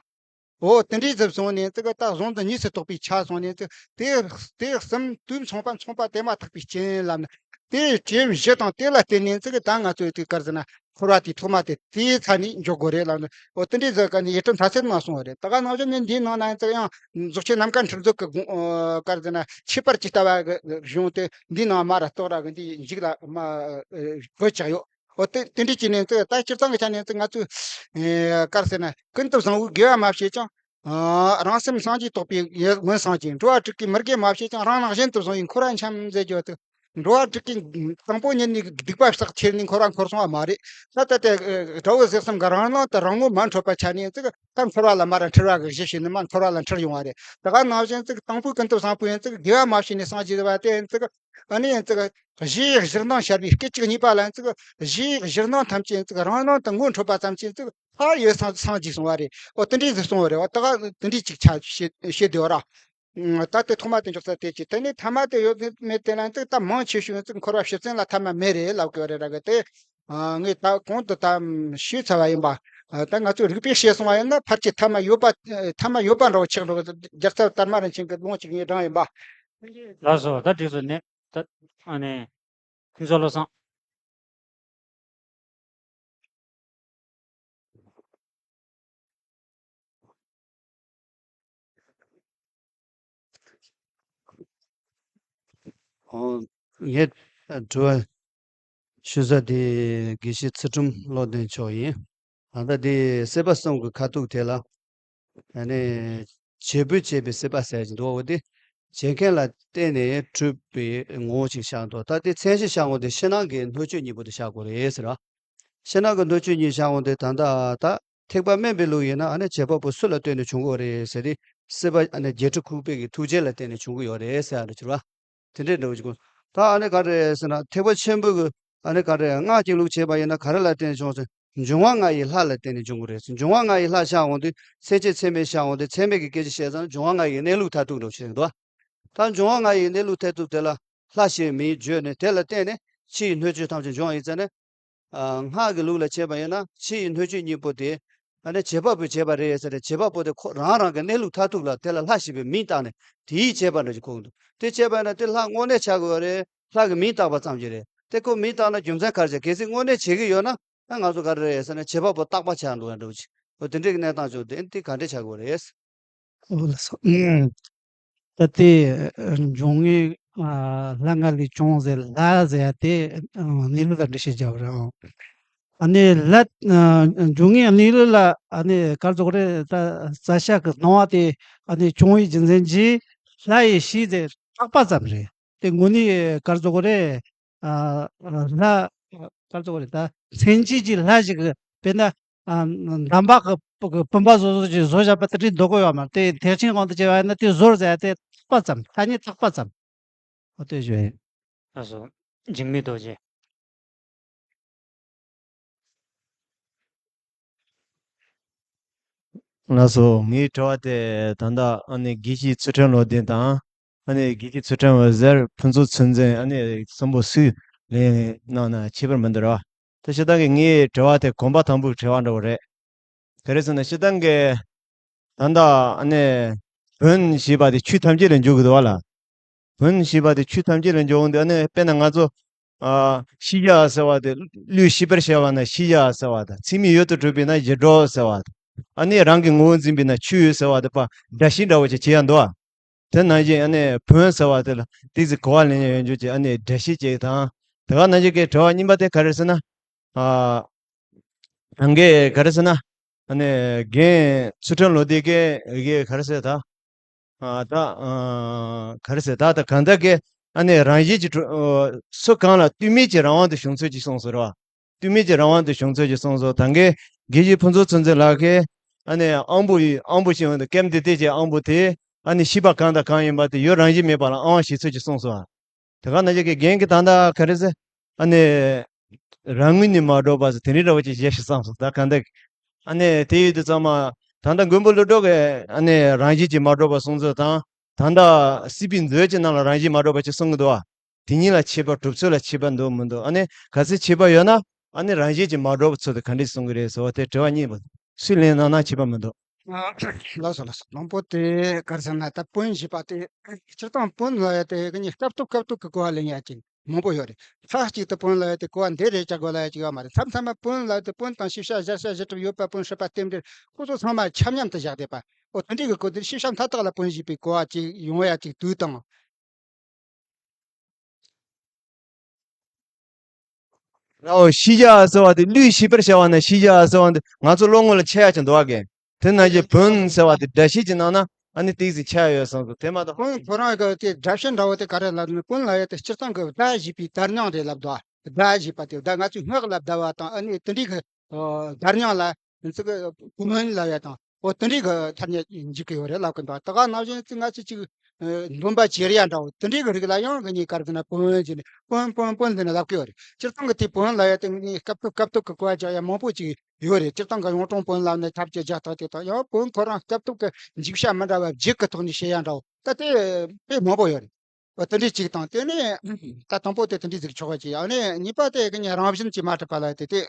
འོ་དེ་འདྲའི་འཛིན་སོང་ནས་ཙིག་ད་གཟུང་འཛིན་གཉིས་སུ་རྟོགས་པའི་ཆ་སོང་ནས་ཙིག་དེ་དེ་གསུམ་དུས་མཚུངས་པ་མཚུངས་པ་དེ་མ་ཐག་པའི་རྐྱེན་ལབ་ན། དེ་བྱེད་བཞི་དང་དེ་ལ་བརྟེན་ནས་ཙི་གི་ད་ང་ཚོས་དེ་གར་ཟེར་ན་འཁོར་བ་དེའི་ཐོག་མ་དེ་དེའི་ཚ་ནས་འཇོག་དགོས་རེད་ལབ་ནས། འོ་དེ་འདྲའི་ཟེར་ག་ནས་ཡིད་སྤྲུལ་མཐའ་ཚད་ནང་གསུངས་པ་རེད། ད་ག་ནང་བཞིན་ནི་འདིའི་ནང་ན་ཡང་ཙི་གི་ཡང་རྫོགས་ཆེན་ནམ་མཁའ་ཁྲི་མཛོད་ཀྱི་དགོངས་ཨ་གར་ཟེར་ན་ཁྱད་པར་གྱི་ལྟ་བ་གི་གཞུང་དེ་འདིའི་ནང་མ་ར་གཏོགས་ར་གི་འདིའི་མཇུག་ལ་མ་བོད་ཆགས་ཡོད། འོ་དེ་དེ་འདྲའི་བྱས་ནས་ཙི་ད་སྤྱིར་བཏང་གི་ཆ་ནས་ཙི་ང་ཚོས་ཨེ་གར་ཟེར་ན་ཀུན་ཏུ་བཟང་པོའི་དགེ་བ་མ་བྱས་ཀྱང་། ཨ་རང་སེམས་སངས་རྒྱས་རྟོགས་པའི་ཡུལ་མངོན་སངས་རྒྱས། འགྲོ་བ་དྲུག་གི་མི་དགེ་མ་བྱས་ཀྱང་། རང་སྣང་གཞན་དུ་བཟུང་བའི་འཁོར་བ་འཁྱམས་མཛད་རྒྱུ་དེ། འགྲོ་བ་དྲུག་གི་དང་པོ་ཉིད་ནས་སྡིག་པ་བསགས་ཁྱེར་ནས་འཁོར་བ་འཁོར་སོང་བ་མ་རེད། ད་ལྟ་དེ་དགྲ་བོ་ཟེར་གསུམ་གྱི་རང་སྣང་དུ་རང་ངོ་མ་འཕྲོད་པ་ཆ་ནས་ཙི་གི་ད་འཁོར་བ་ལ་མ་ར་འཁྲུལ་བ་གི་གཞི་བྱས་ནས་མ་འཁོར་བ་ལ་འཁྲུལ་ཡོང་བ་རེད། ད་ག་ནང་བཞིན་ཙི་གི་དང་པོའི་ཀུན་ཏུ་བཟང་པོ་ཡིན་ཙི་གི་དགེ་བ་མ་བྱས་ནས་སངས་རྒྱས་པ་དེ་ཡིན་ཙི་གི་ཨ་ནི་ཡང་ཙི་ག་གཞི་ཡི་གཞིར་སྣང་ཤར་བའི་སྐད་ཅིག་གཉིས་པ་ལ་ཡང་ཙི་ག་གཞི་ཡི་གཞིར་སྣང་ཐམས་ཅད་ཙི་ག་རང་སྣང་དུ་ངོ་འཕྲོད་པ་ཙམ་གྱིས་ཙི་ག་ལྷ་ཡི་སངས་སངས་རྒྱས་གསུང་བ་རེད། འོ་དེ་འདྲའི་ཟིག་གསུང་བ་རེད། འོ་ད་ག་དེ་འདྲའི་ཅིག་ཆ་བཤད་བཤད་དེ་བ་ར། ད་དེ་ཐོག་མ་དེ་འཇོག་ས་དེ་ཅི་དེ་ནས་ཐ་མ་དེ་ཡོད་མེད་དེ་ལ་ཙི་ག་ད་མང་ཆེ་ཤོས་ཙི་ག་འཁོར་བ་ཕྱི་བཙན་ལ་ཐ་མ་མེད་རེད་ལབ་དགོས་རེད་ར་གི་དེ། ངས་ད་གོང་དུ་ད་ཞུས་ཚར་བ་ཡིན་པ། ད་ང་ཚོས་རིགས་པས་དཔྱད་སོང་བ་ཡིན་ན་ཕལ་ཆེར་ཐ་མ་ཡོད་པ་ཐ་མ་ཡོད་པ་འདྲ་བོ་ཆགས་འགྲོ་གི་རྒྱལ་ཚབ་དར་མ་རིན་ཆེན་གྱི་ལུང་གཅིག་ངས་དྲངས་ཡིན་པ། ལགས་སོ། ད་འགྲིག་སོང་ནས་ད་ཨ་ནི་ཕུན་ཚོགས་བློ་བཟང་། ཨོ། ངས་དྲི་བ་ཞུ་ས་དེ་དགེ་བཤེས་ཚུལ་ཁྲིམས་བློ་ལྡན་མཆོག་ཡིན། ད་ལྟ་དེ་སྲིད་པ་གསུམ་གྱི་ཁ་ཐུག་དེ་ལ་ཨ་ནི་བྱེད་པོས་བྱས་པའི་སྲིད་པ་ཟེར་གྱི་འདུག་འོ་དེ་བྱེད་མཁན་ལ་བརྟེན་ནས་གྲུབ་པའི་ངོ་བོ་ཅིག་བཞག་འདུག་ད་དེ་མཚན་གཞི་བཞག་འོང་དེ་ཕྱི་ནང་གི་སྣོད་བཅུད་གཉིས་པོ་དེ་བཞག་དགོས་རེད་ཟེར་བ། ཕྱི་ནང་གི་སྣོད་བཅུད་གཉིས་བཞག་འོང་དེ་ད་ལྟ་ད་ཐེག་པ་དམན་པའི་ལུགས་ཡིན་ན་ཨ་ནི་བྱེད་པ་པོ་སུ་ལ་ལྟོས་ནས་བྱུང་དགོས་རེད་ཟེར་དེ་སྲིད་པ་ཨ་ནི་བརྒྱད་ཁྲི་ཁུག་པའི་གི་ཐུགས་རྗེ་ལ་བརྟེན་ནས་བྱུང་གི་ཡོད་རེད་ཟེར་ཡ་འདྲ་གྱུར་བ། དེ་འདྲའི་འདྲ་བོ་ཅིག་གོ། ད་ཨ་ནི་ག་རེ་ཟེར་ན་ཐེག་པ་ཆེན་པོའི་གི་ཨ་ནི་ག་རེ་སྔགས་ཀྱི་ལུགས་བྱས་པ་ཡིན་ན་ག་རེ་ལ་བརྟེན་བྱུང་ཟེར། འབྱུང་བ་ལྔ་ཡི་ལྷ་ལ་བརྟེན་ནས་འབྱུང་གི་རེད་ཟེར། འབྱུང་བ་ལྔ་ཡི་ལྷ་བཞག་འོང་དུས་ཚད་མེད་ཚད་མེད་བཞག་འོང་དུས་ཚད་མེད་ཀྱི་སྐད་ཆ་བཤད་ཙང་འབྱུང་བ་ལྔ་ཡི་གནས་ལུགས་མཐར་ཐུག་འདྲ་བོ་ཞིག་རེད་འདུག་ད་འབྱུང་བ་ལྔ་ཡི་གནས་ལུགས་མཐར་ཐུག་དེ་ལ་ལྷ་ཞེས་མིང་བརྗོད་ནས་དེ་ལ་བརྟེན་ནས་ཕྱི་ཡི་སྣོད་བཅུད་ཐམས་ཅད་འབྱུང་བ་ཡིན་ཙང་ནས། ཨ་སྔགས་ཀྱི་ལུགས་ལ་བྱས་པ་ཡིན་ན་ཕྱི་ཡི་སྣོད་བཅུད་གཉིས་པོ་དེ་ཨ་ནི་བྱེད་པ་པོས་བྱས་པ་རེད་ཟེར་ཏེ་བྱེད་པ་པོ་དེ་ཁོ་རང་རང་གི་གནས་ལུགས་མཐར་ཐུག་ལ་དེ་ལ་ལྷ་ཞེས་པའི་མིང་བཏགས་ནས་དེ་ཡིས་བྱས་པ་འདྲ་ཞིག་གོ་གི་འདུག་དེ་བྱས་པ་ཡིན་ན་དེ་ལྷ་དངོས་གནས་ཆགས་དགོས་པ་རེད། ལྷ་གི་མིང་བཏགས་པ་ཙམ་གྱིས་རེད། དེ་ཁོ་མིང་བཏགས་ན་རྒྱུ་མཚན་ག་རེ་བྱས། གལ་སྲིད་དངོས་གནས་བྱེད་ཀྱི་ཡོད་ན་ད་ང་ཚོ་ག་རེ་རེད་ཟེར་ན་བྱེད་པ་པོ་རྟག་པ་ཆགས་འགྲོ་ཡ་འདྲ་བོ་ཅིག་འོ་དེ་འདྲའི་གི་གནས་སྟངས་བྱུང་དེ་འདི་ག་འདྲས་ཆགས་དགོས་རེད། འོ་ལགས་སོ། ད་ལྟའི་འབྱུང་ལྔའི་ལྷ་ལྔ་ལས་བྱུང་ཟེར་ལྷ་ཟེར་ཡ་དེ་གནས་ལུགས་ལ་འགྲེལ་བཤད་བརྒྱབ་རེད། ཨ་ནི་ལྷ་འབྱུང་ལྔའི་གནས་ལུགས་ལ་ཨ་ནི་ག་རེ་ཟེར་དགོས་རེད། ད་རྩ་ཤེ་གི་སྣང་བ་དེ་ཨ་ནི་བྱུང་བའི་རྒྱུ་མཚན་གྱིས་ལྷ་ཡིས་ཤེས་ཟེར་བཏགས་པ་ཙམ་རེད། དེ་དངོས་གནས་ག་རེ་ཟེར་དགོས་རེད། ལྷ་ག་རེ་ཟེར་དགོས་རེད། ད་མཚན་བཅས་ཀྱི་ལྷ་ཞིག་གི་དཔེར་ན། ཨ་འདམ་བག་གི་གི་བུམ་པ་བཟོ་བཟོ་ཅིག་བཟོ་བཞག་པ་དེ་འདྲའི་འདོད་གོ་ཡོད་མ་རེད། དེ་ཐེག་ཆེན་དབང་དུ་བྱས་པ་ཡིན་ན་དེ་བཟོ་ཟེར་ཡ་དེ་བཏགས་པ་ཙམ། ཐ་སྙད་བཏགས་པ་ཙམ། འོ་དེ་ཞུ་ཡིན། ལགས་སོ། འཇིགས་མེད་རྡོ་རྗེ། ལགས་སོ། ངའི་དྲི་བ་དེ་ད་ལྟ་ཨ་ནི་དགེ་བཤེས་ཚུལ་ཁྲིམས་བློ་ལྡན་དང་། ཨ་ནི་དགེ་བཤེས་ཚུལ་ཁྲིམས་འོད་ཟེར་ཕུན་ཚོགས་ཚུལ་འཛིན་ཨ་ནི་གསུམ་པོ་སུས་ལན་གནང་ན་ཁྱད་པར་མི་འདུག་ར། ད་སྤྱིར་བཏང་གི་ངའི་དྲི་བ་དེ་གོམ་པ་དང་པོའི་དྲི་བ་འདྲ་བོ་རེད། ག་རེ་ཟེར་ན་སྤྱིར་བཏང་གི་ད་ལྟ་ཨ་ནི་བོན་ཞེས་པ་དེ་ཆོས་ཐམས་ཅད་ལ་འཇུག་གི་འདུག་བ་ལ། བོན་ཞེས་པ་དེ་ཆོས་ཐམས་ཅད་ལ་འཇུག་འོང་དུས་ཨ་ནི་དཔེར་ན་ང་ཚོ་ཨ་ཤེས་བྱ་ཟེར་བ་དེ་བློས་ཤེས་པར་བྱ་བ་ན་ཤེས་བྱ་ཟེར་བ་དང་ཚད་མའི་ཡུལ་དུ་གྲུབ་པས་ན་བྱིས་གྲོགས་ཟེར་བ་དང་། ཨ་ནི་རང་གི་ངོ་བོ་འཛིན་པས་ན་ཆོས་ཟེར་བ་དེ་པ་སྒྲ་བཤད་འདྲ་བོ་ཅིག་བྱེད་ཡ་འདུག་བ། དེ་ནང་བཞིན་ཨ་ནི་བོན་ཟེར་བ་དེ་ལ་ཏོག་ཙམ་གོ་བ་ལེན་ཡ་ཡོད་འཇུག་ཅིག་ཨ་ནི་སྒྲ་བཤད་ཅིག་དང་། དེ་ག་ནང་བཞིན་གྱི་དྲི་བ་གཉིས་པ་དེ་ག་རེ་ཟེར་ན། ཨ་རང་གིས་ག་རེ་ཟེར་ན། ཨ་ནི་རྒན་ཚུལ་ཁྲིམས་བློ་ལྡན་གྱིས་ག་རེ་ཟེར་ད། ཨ་ད་ཨ་ག་རེ་ཟེར་ད་ད་གང་ལྟར་གྱི་ཨ་ནི་རང་བཞིན་གྱི་གྲུ་ཨ་སུ་གང་ལ་ལྟོས་མེད་ཀྱི་རང་དབང་དུ་བྱུང་ཚུལ་གྱི་གསུངས་སོ་ར། ལྟོས་མེད་ཀྱི་རང་དབང་དུ་བྱུང་ཚུལ་གྱི་གསུངས་སོ། ད་གིན་དགེ་བཤེས་ཕུན་ཚོགས་ཚུལ་འཛིན་ལགས་ཀྱིས་ཨ་ནི་དབང་པོ་ཡི་དབང་པོ་ཞེས་པ་འདི་ཀེམ་དེ་དེ་ཀྱི་དབང་པོ་དེ་ཨ་ནི་ཤེས་པ་གང་དང་གང་ཡིན་པ་དེ་ཡུལ་རང་བཞིན་མེད་པ་ལ་དབང་བ་བྱེད་ཚུལ་གྱི་གསུངས་སོ། དེ་ག་ནང་བཞིན་གྱི་རྒན་གྱིས་ད་ལྟ་ག་རེ་ཟེར། ཨ་ནི། རང་ངོས་ནས་མ་གྲུབ་པ་ཟེར་དེ་འདྲའི་འདྲ་བོ་ཅིག་བཤད་ཤག་བསམ་སོང་ད་ག་འདྲ། ཨ་ནི་དེ་ཡོད་དུས་ཚང་མ་ད་ལྟ་མགོན་པོ་ཀླུ་སྒྲུབ་ཀྱིས་ཨ་ནི་རང་བཞིན་གྱིས་མ་གྲུབ་པ་གསུང་ཚུལ་དང་། ད་ལྟ་སྲིད་པའི་མཛོད་ཀྱི་ནང་ལ་རང་བཞིན་མ་གྲུབ་པ་ཅིག་གསུང་གི་འདུག་བ། དེ་གཉིས་ལ་ཁྱད་པར་གྲུབ་ཚུལ་ལ་ཁྱད་པར་འདུག་མི་འདུག་ཨ་ནི་གལ་སྲིད་ཁྱད་པར་ཡོད་ན་ཨ་ནི་རང་བཞིན་གྱིས་མ་གྲུབ་པའི་ཚུལ་དེ་ག་འདྲས་གསུང་གི་རེད་ཟེར་བ་དེ་དྲི་བ་གཉིས་པ་སུས་ལན་གནང་ན་ཁྱད་པར་མི་འདུག་ལགས་སོ་ལགས་སོ། དང་པོ་དེ་ག་རེ་ཟེར་ན་ད་བོན་ཞེས་པ་དེ་སྤྱིར་བཏང་བོན་ལབ་ཡ་དེ་གི་ནི་སྐབས་ཐོབ་སྐབས་ཐོབ་ཀྱི་གོ་བ་ལེན་ཡ་ཅིག་མང་པོ་ཡོད་རེད། མཐའ་གཅིག་ཏུ་བོན་ལབ་ཡ་དེ་གོ་བ་འདི་རེད་ཅེས་གོ་ལབ་ཡ་ཅིག་ཡོད་མ་རེད། མཚམས་མཚམས་མ་བོན་ལབ་དེ་བོན་དང་ཤེས་བྱ་གཞལ་བྱ་གཞི་གྲུབ་ཡོད་པ་བོན་སྲིད་པ་རྟེན་འབྲེལ་ཁོ་ཚོ་ཚང་མ་ཆ་མཉམ་དུ་བཞག་བསྡད་པ། འོ་དེ་འདྲའི་གི་གོ་དེར་ཤེས་བྱ་མཐའ་དག་ལ་བོན་ཞེས་པའི་གོ་བ་ཅིག་ཡོང་ཡ་ཅིག་དུས་དང་། རའོ་ཤེས་བྱ་ཟེར་བ་དེ་ལུས་ཤེས་པར་བྱ་བ་ན་ཤེས་བྱ་ཟེར་བ་འདི་ང་ཚོ་བློ་ངོ་ལ་འཆར་ཡ་ཅིག་འདུག་གས། དེ་ནང་བཞིན་བོན་ཟེར་བ་དེ་སྒྲ་བཤད་ཀྱི་ནང་ན་ཨ་ནི་ཏིག་ཙི་ཆགས་ཡོད་བསམ་སོང་། དེ་མ་གཏོགས་བོན་ཁོ་རང་གི་དེ་སྒྲ་བཤད་འདྲ་བོ་དེ་ག་རེ་ལབ་ན། བོན་ལབ་ཡ་དེ་སྤྱིར་བཏང་གི་བརྡ་ཞེས་པའི་བརྡ་རྙིང་རེད་ལབ་འདུག་བརྡ་ཞེས་པ་དེ་བརྡ་ང་ཚོའི་སྔགས་ལ་བརྡ་བ་དང་ཨ་ནི་དེ་འདྲའི་གི་བརྡ་རྙིང་ལ་ང་ཚོ་གི་བོན་ལབ་ཡ་དང་འོ་དེ་འདྲའི་གི་ཐ་སྙད་འཇུག་གི་ཡོད་རེད་ལབ་གི་འདུག་ད་ག་ནང་བཞིན་ང་ཚོ་ཅིག་འདོན་པ་བྱེད་ཡ་འདྲ་བོ་དེ་འདྲའི་གི་རིགས་ལ་ཡང་གི་ཉེ་དཀར་གི་ན་བོན་ཟེར་ནས་བོན་བོན་བོན་ཟེར་ནས་ལབ་གི་ཡོད་རེད། སྤྱིར་བཏང་གི་དེ་བོན་ལབ་ཡ་དེ་ངས་སྐབས་ཐོབ་སྐབས་ཐོབ་གི་གོ་བ་རྒྱག་ཡ་མང་པོ་ཅིག་ཡོད་རེད། སྤྱིར་བཏང་གི་གཡུང་དྲུང་བོན་ལབ་ནས་ཐབས་ཀྱི་རྒྱ་ཐག་དེ་དང་ཡང་བོན་ཁོ་རང་སྐབས་ཐོབ་ཀྱི་འཇིགས་བྱ་མི་འདྲ་བ་བརྒྱད་ཀྱི་ཐོག་ནས་བཤད་ཡ་འདྲ་བོ་ད་དེ་དཔེ་མང་པོ་ཡོད་རེད། འོ་དེ་འདྲའི་གཅིག་དང་དེ་ནས་ད་དང་པོ་དེ་དེ་འདྲའི་ཟིག་ཆོག་པ་ཅིག་ཡང་ནས་གཉིས་པ་དེ་གི་ཉིན་རང་བཞིན་གྱིས་མ་གྲུབ་པ་ལ་དེ་དེ་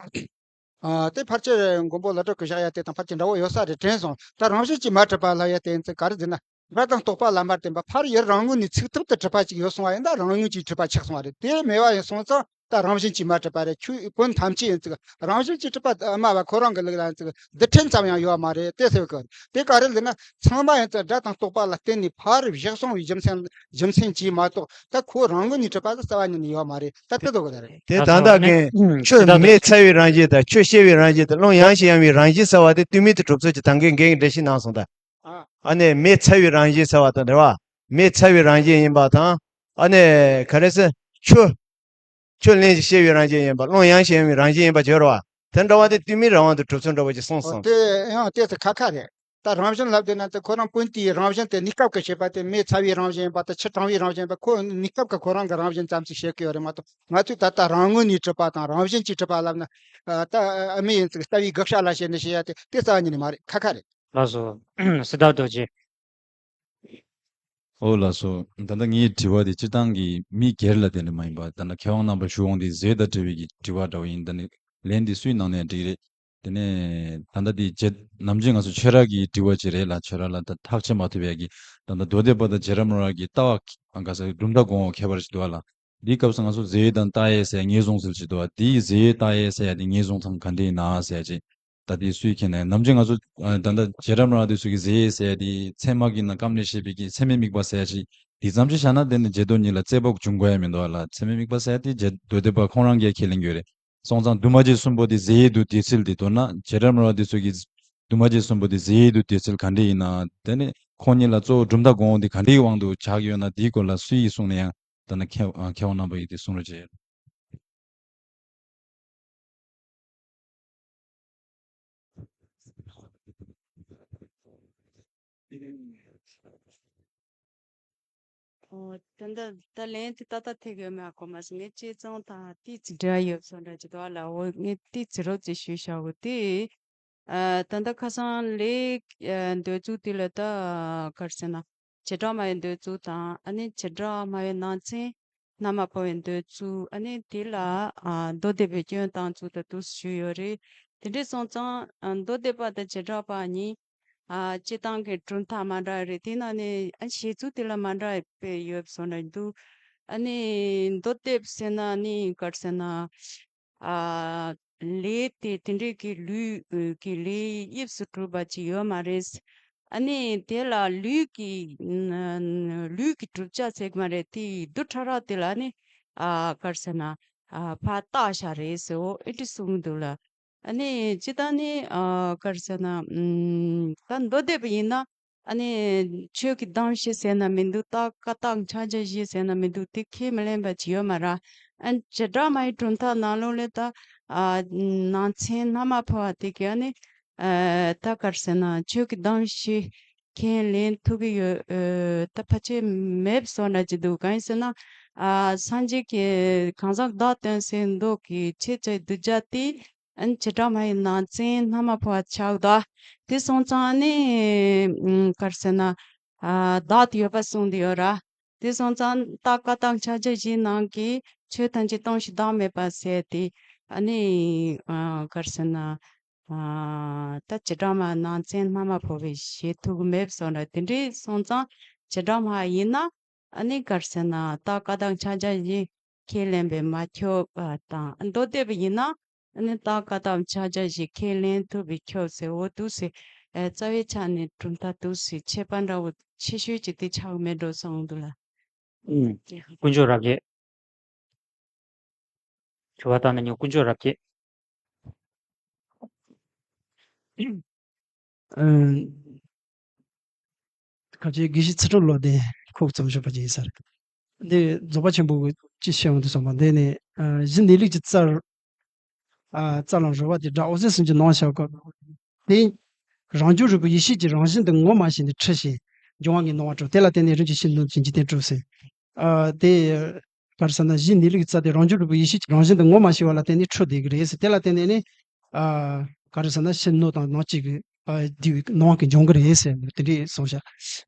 ཨ་དེ་ཕལ་ཆེར་མགོན་པོ་ཀླུ་སྒྲུབ་ཀྱི་བཞག་ཡ་དེ་དང་ཕལ་ཆེར་འདྲ་བོ་ཡོད་ས་རེད་དྲན་སོང་། ད་རང་བཞིན་གྱིས་མ་གྲུབ་པ་ལ་ཡ་དེ་ཚོ་ག་རེ་ཟེར་ན། སྒྲ་དང་རྟོག་པ་ལ་མ་བརྟེན་པ་ཕར་ཡུལ་རང་ངོས་ནས་ཚུགས་ཐུབ་ཏུ་གྲུབ་པ་ཅིག་ཡོད་སོང་བ་ཡིན་ད་རང་ངོས་ཀྱིས་གྲུབ་པ་ཆགས་སོང་བ་རེད། དེ་མེད་པ་ཡིན་སོང་ཙང་། ད་རང་བཞིན་གྱིས་མ་གྲུབ་པ་རེད། ཆོས་བོན་ཐམས་ཅད་ཡིན་ཙང་རང་བཞིན་གྱིས་གྲུབ་པ་སྨྲ་བ་ཁོ་རང་གི་ལུགས་ལ་ཡིན་ཙང་རྡུལ་ཕྲན་ཙམ་ཡང་ཡོད་མ་རེད་དེ་ཟེར་གི། དེ་ག་རེ་ལབ་ན་ཚང་མ་ཡིན་ཙང་སྒྲ་དང་རྟོག་པ་ལ་བརྟེན་ནས་ཕར་བཞག་སོང་བའི་རྒྱུ་མཚན་རྒྱུ་མཚན་གྱིས་མ་གཏོགས་ད་ཁོ་རང་ངོས་ནས་གྲུབ་པ་ལ་རྩ་བ་ཉིད་ནས་ཡོད་མ་རེད། ད་དེ་ལྟ་གི་རེད། དེ་ད་ལྟ་ངས་ཆོས་མེ་ཚ་བའི་རང་བཞིན་དང་ཆོས་གཤེར་བའི་རང་བཞིན་དང་རླུང་ཡང་ཞིང་ཡང་བའི་རང་བཞིན་ཟེར་བ་དེ་ལྟོས་མེད་དུ་གྲུབ་ཚུལ་གྱི་ད་གིན་འགན་འགྲེལ་བཤད་གནང་སོང་ད། ཨ་ནི་མེ་ཚ་བའི་རང་བཞིན་ཟེར་བ་དང་འདྲ་བ། མེ་ཚ་བའི་རང་བཞིན་ཡིན་པ་དང་། ཨ་ནི་ག་རེ་ཟེར། ཆུ། ཆུ་རླན་ཞིང་གཤེར་བའི་རང་བཞིན་ཡིན་པ། རླུང་ཡང་ཞིང་ཡང་བའི་རང་བཞིན་ཡིན་པ་བརྗོད་རོ། དེ་འདྲ་བ་དེ་ལྟོས་མེད་རང་དབང་དུ་གྲུབ་ཚུལ་འདྲ་བ་ཞིག་གསུངས་ཨོ་སོང་། དེ་ཡང་དེ་ཚོ་ཁ་ཁ་རེད། ད་རང་བཞིན་ལབ་དེ་ན་དེ་ཁོ་རང་སྤུན་དེའི་རང་བཞིན་དེ་གནས་སྐབས་ཀྱི་བྱེད་པ་དེ་མེ་ཚ་བའི་རང་བཞིན་ཡིན་པ་དང་ཆུ་གྲང་བའི་རང་བཞིན་ཡིན་པ་ཁོ་གནས་སྐབས་ཀྱི་ཁོ་རང་གི་རང་བཞིན་ཙམ་ཞིག་བཤད་ཀྱི་ཡོད་རེད་མ་གཏོགས་ང་ཚོས་ད་ལྟ་རང་ངོས་ནས་གྲུབ་པ་དང་རང་བཞིན་གྱིས་གྲུབ་པ་ལབ་ན། ད་ཨ་མེ་ཡིན་ཙང་རྩ་བའི་དགག་བྱ་ལ་བྱས་ནས་བཤད་ཡ་དེ་དེ་རྩ་བ་ཉིད་ནས་མ་རེད། ཁ་ཁ་རེད། ལགས་སོ། སི་ཏཱ་རྡོ་རྗེ། ཨོ་ལགས་སོ། ད་ལྟ་ངའི་དྲི་བ་དེ་སྤྱིར་བཏང་གི་མི་སྒེར་ལ་དེ་འདྲ་མ་ཡིན་པ་ད་ལྟ་མཁས་དབང་རྣམ་པ་ཞུ་འོང་དེ་ཟས་དང་འབྲེལ་བའི་གི་དྲི་བ་འདྲ་བོ་ཡིན། ད་ནི་ལན་དེ་སུའི་གནང་ནའི་འགྲིག་རེད། དེ་ནས་ད་ལྟ་དེ་རྗེ་ནམ་རྒྱུན་ང་ཚོ་ཆོས་ར་གི་དྲི་བ་ཅིག་རེད་ལ་ཆོས་ར་ལ་ད་ཐག་བཅད་མ་ཐུབ་ཡ་གི་ད་ལྟ་མདོ་སྡེ་པ་དང་རྗེ་རབས་སྨྲ་བ་གི་ལྟ་བ་ག་ས་གྲུབ་མཐའ་དགོངས་པ་ཁྱད་པར་ཅིག་འདུག་ཨ་ལ། འདིའི་སྐབས་སུ་ང་ཚོ་ཟས་དང་རྟགས་ཡས་ཟེར་ངེས་བཟུང་ཟེར་ཅིག་འདུག་ཨ། དེའི་ཟས་རྟགས་ཡས་ཟེར་ཡ་དེ་ངེས་བཟུང་ཐང་ག་འདྲས་ཡིན་ན་ཟེར་ཡ་ཅིག་ད་དེ་སུས་མཁྱེན་ནས་ནམ་རྒྱུན་ང་ཚོ་ཨ་ད་ལྟ་རྗེ་རབས་སྨྲ་བ་དེ་ཚོ་གི་ཟས་ཟེར་དེ་ཚད་མ་གི་ནང་སྐབས་ནས་བཤད་པའི་གི་ཚད་མའི་དམིགས་པ་ཟེར་ཞིག་དེ་ཙམ་ཞིག་བཞག་ན་དེ་ནི་རྗེ་མདོ་གཉིས་ལ་རྩེ་པོ་འབྱུང་དགོས་ཡ་མི་འདུག་ཨ་ལ། ཚད་མའི་དམིགས་པ་ཟེར་དེ་རྗེ་མདོ་སྡེ་པ་ཁོང་རང་གིས་ཁས་ལེན་གྱི་ཡོད་རེད། སོང་ཙང་འདུས་མ་བྱས་གསུམ་པོ་དེ་ཟས་ཡོད་དུ་དེ་ཚུལ་དེ་མདོར་ན་རྗེ་རབས་སྨྲ་བ་དེ་ཚོ་གི་འདུས་མ་བྱས་གསུམ་པོ་དེ་ཟས་ཡོད་དུ་དེ་ཚུལ་ག་འདྲས་ཡིན་ན་དེ་ནི་ཁོང་གཉིས་ལ་གཙོ་བོ་གྲུབ་མཐའ་དགོངས་དེ་ག་འདྲའི་དབང་དུ་ཆགས་ཡོད་ན་དེའི་སྐོར་ལ་སུ་ཡིས་གསུངས་ན་ཡང་ད་ནི་མཁས་མཁས་དབང་རྣམ་པ་ཡིས་དེ་གསུང་རོགས་བྱེད། ཨོ། ད་ལྟ་ད་ལན་དེ་ཏག་ཏག་ཐེག་ཡོད་མེད་གོ་མ་སོང་། ངས་བྱས་ཙང་ད་ཏིག་ཙི་འབྲེལ་ཡོད་བཟོ་འདྲ་ཅིག་འདུག་ཨ་ལ། འོ་ངས་ཏིག་ཙི་རོབ་ཙམ་ཞུས་བཞག་གོ་དེ། ཨ་ད་ལྟ་ཁ་སང་ལས་ཨ་འདོད་ཚུལ་དེ་ལ་ད་ག་རེ་ཟེར་ན། བྱེ་བྲག་སྨྲ་བའི་འདོད་ཚུལ་དང་ཨ་ནི་བྱེ་བྲག་སྨྲ་བའི་ནང་ཚན་སྣ་མ་ཕོ་བའི་འདོད་ཚུལ་ཨ་ནི་དེ་ལ་ཨ་མདོ་སྡེ་པའི་སྐྱོན་བཏང་ཚུལ་དང་དུ་ཞུས་ཡོད་རེད། དེ་འདྲ་སོང་ཙང་ཨ་མདོ་སྡེ་པ་དང་བྱེ་བྲག་པ་གཉིས་ཨ་སྤྱི་བཏང་གི་གྲུབ་མཐའ་མ་འདྲ་རེད། དེ་ན་ནི་ཨ་བཤད་ཚུལ་དེ་ལ་མ་འདྲ་བའི་ཡོད་བཟོ་འདྲ་འདུག་ཨ་ནི་མདོ་སྡེ་པ་ཟེར་ན་ནི་ག་རེ་ཟེར་ན། ཨ་ལས་དེ་དེ་འདྲའི་གི་ལུས་ཀྱི་ལས་དབྱིབས་སུ་གྲུབ་པ་ཅིག་ཡོད་མ་རེད། ཨ་ནི་དེ་ལ་ལུས་ཀྱི་ལུས་ཀྱི་གྲུབ་ཆ་ཟེར་གི་མ་རེད། དེ་རྡུལ་ཕྲ་རབ་དེ་ལ་ནི་ཨ་ག་རེ་ཟེར་ན་ཨ་ཕར་བཏགས་བཞག་རེད་ཟེར། འོ་ཨེ་འདྲ་གསུངས་འདུག་ལ། ཨ་ནི་ཅི་ད་ནི་ཨ་ག་རེ་ཟེར་ན་ཨམ་ད་མདོ་སྡེ་པ་ཡིན་ན། ཨ་ནི་ཆོས་ཀྱི་གདམས་བཞི་ཟེར་ན་མི་འདུག་ད་ཀ་དག་ཕྱག་རྒྱ་བཞི་ཟེར་ན་མི་འདུག་དེ་ཁས་མི་ལེན་པ་ཅིག་ཡོད་མ་རེད། ཨ་བྱེ་བྲག་སྨྲ་བའི་གྲུབ་མཐའ་ནང་ལོགས་ལ་ད་ཨ་ནང་ཚན་སྣ་མ་ཕོ་བ་དེ་གས་ཨ་ནི་ཨ་ད་ག་རེ་ཟེར་ན་ཆོས་ཀྱི་གདམས་བཞི་ཁས་ལེན་ཐུབ་ཀྱི་ཡོད་ཨ་ད་ཕལ་ཆེར་མེད་པ་བཟོ་འདྲ་ཅིག་འདུག་གང་ཡིན་ཟེར་ན་ཨ་སངས་རྒྱས་ཀྱི་གང་ཟག་བདག་སྟོན་ཟེར་མདོ་གི་ཆེས་ཆེའི་གདུལ་བྱ་དེ། ཨ་ནི་བྱེ་བྲག་སྨྲ་བའི་ནང་ཚན་སྣ་མ་ཕོ་བ་ཆགས་འདུག་དེ་སོང་ཙང་ཨ་ནི་ཨམ་ག་རེ་ཟེར་ན་ཨ་བདག་ཏུ་ཡོད་པ་གསུངས་ཏེ་ཡོད་ར། དེ་སོང་ཙང་ད་ཀ་དག་ཕྱག་རྒྱ་བཞིའི་ནང་གི་ཆོས་ཐམས་ཅད་སྟོང་ཞིང་བདག་མེད་པ་ཟེར་ཏེ་ཨ་ནི་ཨ་ག་རེ་ཟེར་ན་ཨ་ད་བྱེ་བྲག་སྨྲ་ནང་ཚན་སྣ་མ་ཕོ་བའི་བཞེད་ཐུབ་ཀྱི་མེད་པ་སོང་ར། དེ་འདྲའི་སོང་ཙང་བྱེ་བྲག་སྨྲ་ཡིན་ན་ཨ་ནི་ག་རེ་ཟེར་ན་ད་ཀ་དག་ཕྱག་རྒྱ་བཞི། ཁས་ལེན་པས་མ་ཁྱབ་པ་དང་། མདོ་སྡེ་པ་ཡིན་ན་ཨ་ནི་རྟགས་ཀ་དག་ཕྱག་རྒྱ་བཞི་ཁས་ལེན་ཐུབ་པས་ཁྱབ་ཟེར། འོ་འདུག་སེ། ཨ། རྩ་བའི་ཆ་ནས་གྲུབ་མཐའ་འདུག་སེ་ཁྱད་པར་འདྲ་བོ་ཆེ་ཤོས་ཅིག་དེ་ཆགས་ཀྱི་མེད་འགྲོ་བསམ་འདུག་ལ། ཨུམ། དཀོན་མཆོག་རབ་རྒྱས། དྲི་བ་བཏང་ན་ཉོ་དཀོན་མཆོག་རབ་རྒྱས། ཨ། ཁ་ཆེ་དགེ་བཤེས་ཚུལ་ཁྲིམས་བློ་ལྡན་ཁོག་རྩོམ་ཞུ་བ་ཅིག་ཡིན་ས་རེད། འདི་རྫོགས་པ་ཆེན་པོ་གི་ཅི་བཤད་འོང་དུ་སོང་བ་འདི་ནི། ཨ། གཞི་གནས་ལུགས་ཀྱི་རྩ། ཨ། རྩ་ལམ་རོལ་པ་དེ་སྒྲ་འོད་ཟེར་གསུམ་གྱི་ནང་བཞག་གོ། དེ་རང་བྱུང་རིག་པའི་ཡེ་ཤེས་ཀྱི་རང་བཞིན་དུ་ངོ་མ་ཤེས་ནས་འཁྲུལ་ཞིང་འབྱུང་བ་ངས་སྣང་བ་གྲུབ། དེ་ལ་བརྟེན་ནས་རིམ་གྱིས་ཕྱི་སྣོད་ཀྱི་འཇིག་རྟེན་གྲུབ་ཟེར། ཨ། དེ་ག་རེ་ཟེར་ན། གཞི་གནས་ལུགས་ཀྱི་རྩ་དེ་རང་བྱུང་རིག་པའི་ཡེ་ཤེས་ཀྱི་རང་བཞིན་དུ་ངོ་མ་ཤེས་པ་ལ་བརྟེན་ནས་འཁྲུལ་བསྡད་ཀྱི་རེད་ཟེར། དེ་ལ་བརྟེན་ནས་ནི། ཨ། ག་རེ་ཟེར་ན། ཕྱི་སྣོད་དང་ནང་བཅུད་ཀྱི། ཨ། བསྡུས་པའི་སྣང་བ་གི་འབྱུང་གི་རེད་ཟེར། དེ་འདྲས་གསུངས་ཤག་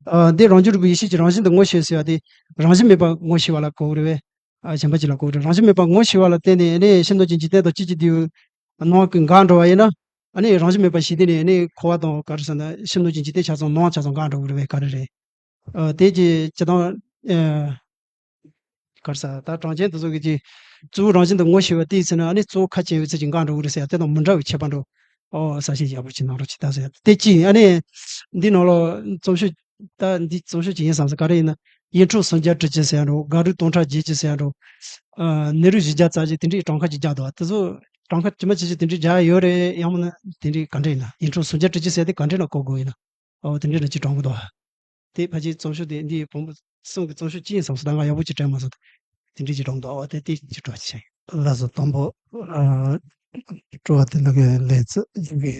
ཨ། འདི་རང་བྱུང་རིག་པའི་ཡེ་ཤེས་ཀྱི་རང་བཞིན་དུ་ངོ་ཤེས་ཟེར་བ་དེ་རང་བཞིན་མེད་པར་ངོ་ཤེས་པ་ལ་གོ་གི་རེད་པས། ཨ། གཞན་པ་ཅིག་ལ་གོ་གི་རེད། རང་བཞིན་མེད་པར་ངོ་ཤེས་པ་ལ་བརྟེན་ནས་ནི་ཕྱི་སྣོད་ཀྱི་འཇིག་རྟེན་དང་བཅུད་ཀྱི་བསྡུས་པའི་སྣང་བ་གི་འགག་འགྲོ་བ་ཡིན་ན། ཨ་ནི་རང་བཞིན་མེད་པ་ཞིག་དེ་ནི་ནི་འཁོར་བ་དང་ག་རེ་ཟེར་ན། ཕྱི་སྣོད་ཀྱི་འཇིག་རྟེན་ཆ་ཚང་སྣང་བ་ཆ་ཚང་འགག་འགྲོ་གི་རེད་པས། ག་རེ་རེད། ཨ། དེ་ཅི་ཅི་དང་། ཨ། ག་རེ་ཟེར། ད་གྲངས་ཅན་དེ་ཚོ་གི་ཅི། གཙོ་བོ་རང་བཞིན་དུ་ངོ་ཤེས་པ་དེའི་ཚེ་ན་ཨ་ནི་གཙོ་བོ་ཁ་ཅན་པའི་ཚུལ་གྱིས་འགག་འགྲོ་གི་རེད་ཟེར་ཡ་དེ་དང་མི་འདྲ་བའི་ཁྱད་པར་འགྲོ། ཨོ། གསལ་བཤད་ཡག་པོ་ཅིག་གནང་རོགས་གྱིས་ད་ཟེར་ཡ་དེ་ཅི་ཡིན། ཨ་ནི་འདི་ནང་ལོགས་རྩོམ་ཤོག་ད་འདི་རྩོམ་ཤོག་ཅིག་ཡིན་བསམ་ས། ག་རེ་ཡིན་ན། ཡིག་འཕྲུལ་སུམ་བརྒྱ་དྲུག་ཅུ་ཟེར་ཡ་འགྲོ། སྒ་རུ་སྟོང་ཕྲག་བརྒྱད་ཅུ་ཟེར་ཡ་འགྲོ། ཨ། ནེ་རུ་བཞི་བརྒྱ་རྩ་བཞི་དེ་འདྲའི་གྲངས་ཀ་ཅིག་རྒྱག་འདུག་བ། དེ་ཚོ་གྲངས་ཀ་ཇི་མ་ཇི་བཞིན་དེ་འདྲའི་རྒྱག་ཡོད་རེད། ཡང་མིན་ན་དེ་འདྲའི་ག་འདྲ་ཡིན་ན། ཡིག་འཕྲུལ་སུམ་བརྒྱ་དྲུག་ཅུ་ཟེར་དེ་ག་འདྲ་ན་གོ་དགོས་ཡིན་ན། ཨོ། དེ་འདྲ་ན་ཅིག་གྲངས་གོ་འདུག་བ། དེ་ཕལ་ཆེར་རྩོམ་ཤོག་དེ་འདི་བོན་པོ་གསུམ་གྱི་རྩོམ་ཤོག་ཅིག་ཡིན་བསམ་སོང་། ད་ང་ཡག་པོ་ཅིག་དྲན་མ་སོང་། དེ་འདྲ་ཅིག་གྲངས་འདུག་ཨོ། དེ་དེ་ཅིག་སྤྲོ་བ་ཅིག་བྱས། ལགས་སོ། དང་པོ། ཨ། སྤྲོ་བ་དེ་ལ་གི་ལེ་ཚན་ཡིན་གི།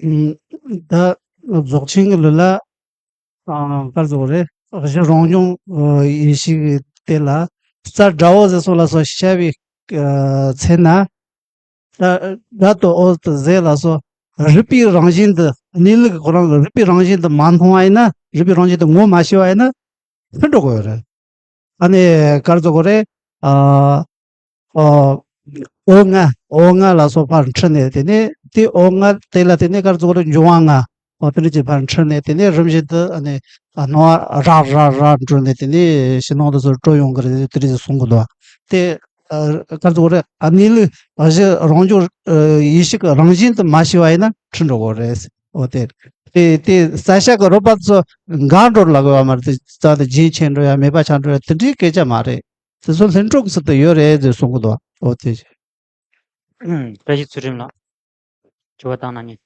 ཨ། ད་རྫོགས་ཆེན་གྱི་ལུགས་ལ། ཨ། ག་རེ་ཟེར་དགོས་རེད། གཞི་རང་བྱུང་ཡེ་ཤེས་ཀྱི་དེ་ལ་རྩ་སྒྲ་འོད་ཟེར་གསུམ་ལ་སོགས་བཤད་པའི་ཚེ་ན། སྒྲ་སྒྲ་དང་འོད་དང་ཟེར་ལ་སོགས་རིག་པའི་རང་བཞིན་དུ། གནས་ལུགས་ཀྱི་ཁོ་རང་གི་རིག་པའི་རང་བཞིན་དུ་མ་མཐོང་བ་ཡིན་ན། རིག་པའི་རང་བཞིན་དུ་ངོ་མ་ཤེས་པ་ཡིན་ན་འཁྲུལ་འགྲོ་དགོས་རེད། ཨ་ནི་ག་རེ་ཟེར་དགོས་རེད། ཨ། ཨ། འོད་ལྔ། འོད་ལྔ་ལ་སོགས་ཕར་འཁྲུལ་ནས། དེ་ནས་དེ་འོད་ལྔ་དེ་ལ་དེ་ནས་ག་རེ་ཟེར་དགོས་རེད། འབྱུང་བ་ལྔ། འོ། དེ་འདྲ་ཅིག་ཕར་འཁྲུལ་ནས། དེ་ནས་རིམ་བཞིན་དུ་ཨ་ནི། ཨ། སྣང་བ་རགས་རགས་རགས་འགྲོ་ནས། དེ་ནས་ཕྱི་ནང་དུ་སོགས་སྤྲོ་ཡོང་གི་རེད། དེ་འདྲ་ཅིག་གསུང་གི་འདུག་དེ། ཨ། ག་རེ་ཟེར་དགོས་རེད། ཨ། གནས་ལུགས། ཨ། གཞི་རང་བྱུང་ཡེ་ཤེས་ཀྱི་རང་བཞིན་དུ་མ་ཤེས་པ་ཡིན་ན་འཁྲུལ་འགྲོ་གི་རེད། འོ། དེ་དེ་དེ་གསལ་བཤད་ཀྱི་རོལ་པ་ཚོ་འགག་འགྲོ་ལབ་དགོས་པ་མ་རེད། དེ་རྩ་དེ་རྒྱུན་ཆད་འགྲོ་ཡ། མེད་པ་ཆགས་འགྲོ་ཡ་དེ་འདྲའི་སྐད་ཆ་མ་རེད། དེ་ཚོ་ལྷུན་གྲུབ་ཀྱི་ཚུལ་དུ་ཡོད་རེད་ཟེར་གསུང་གི་འདུག་འོ། དེ། ཨུམ། བཀྲ་ཤིས་ཚུལ་ཁྲིམས་ལགས། དྲི་བ་བཏང་གནང་ཉན།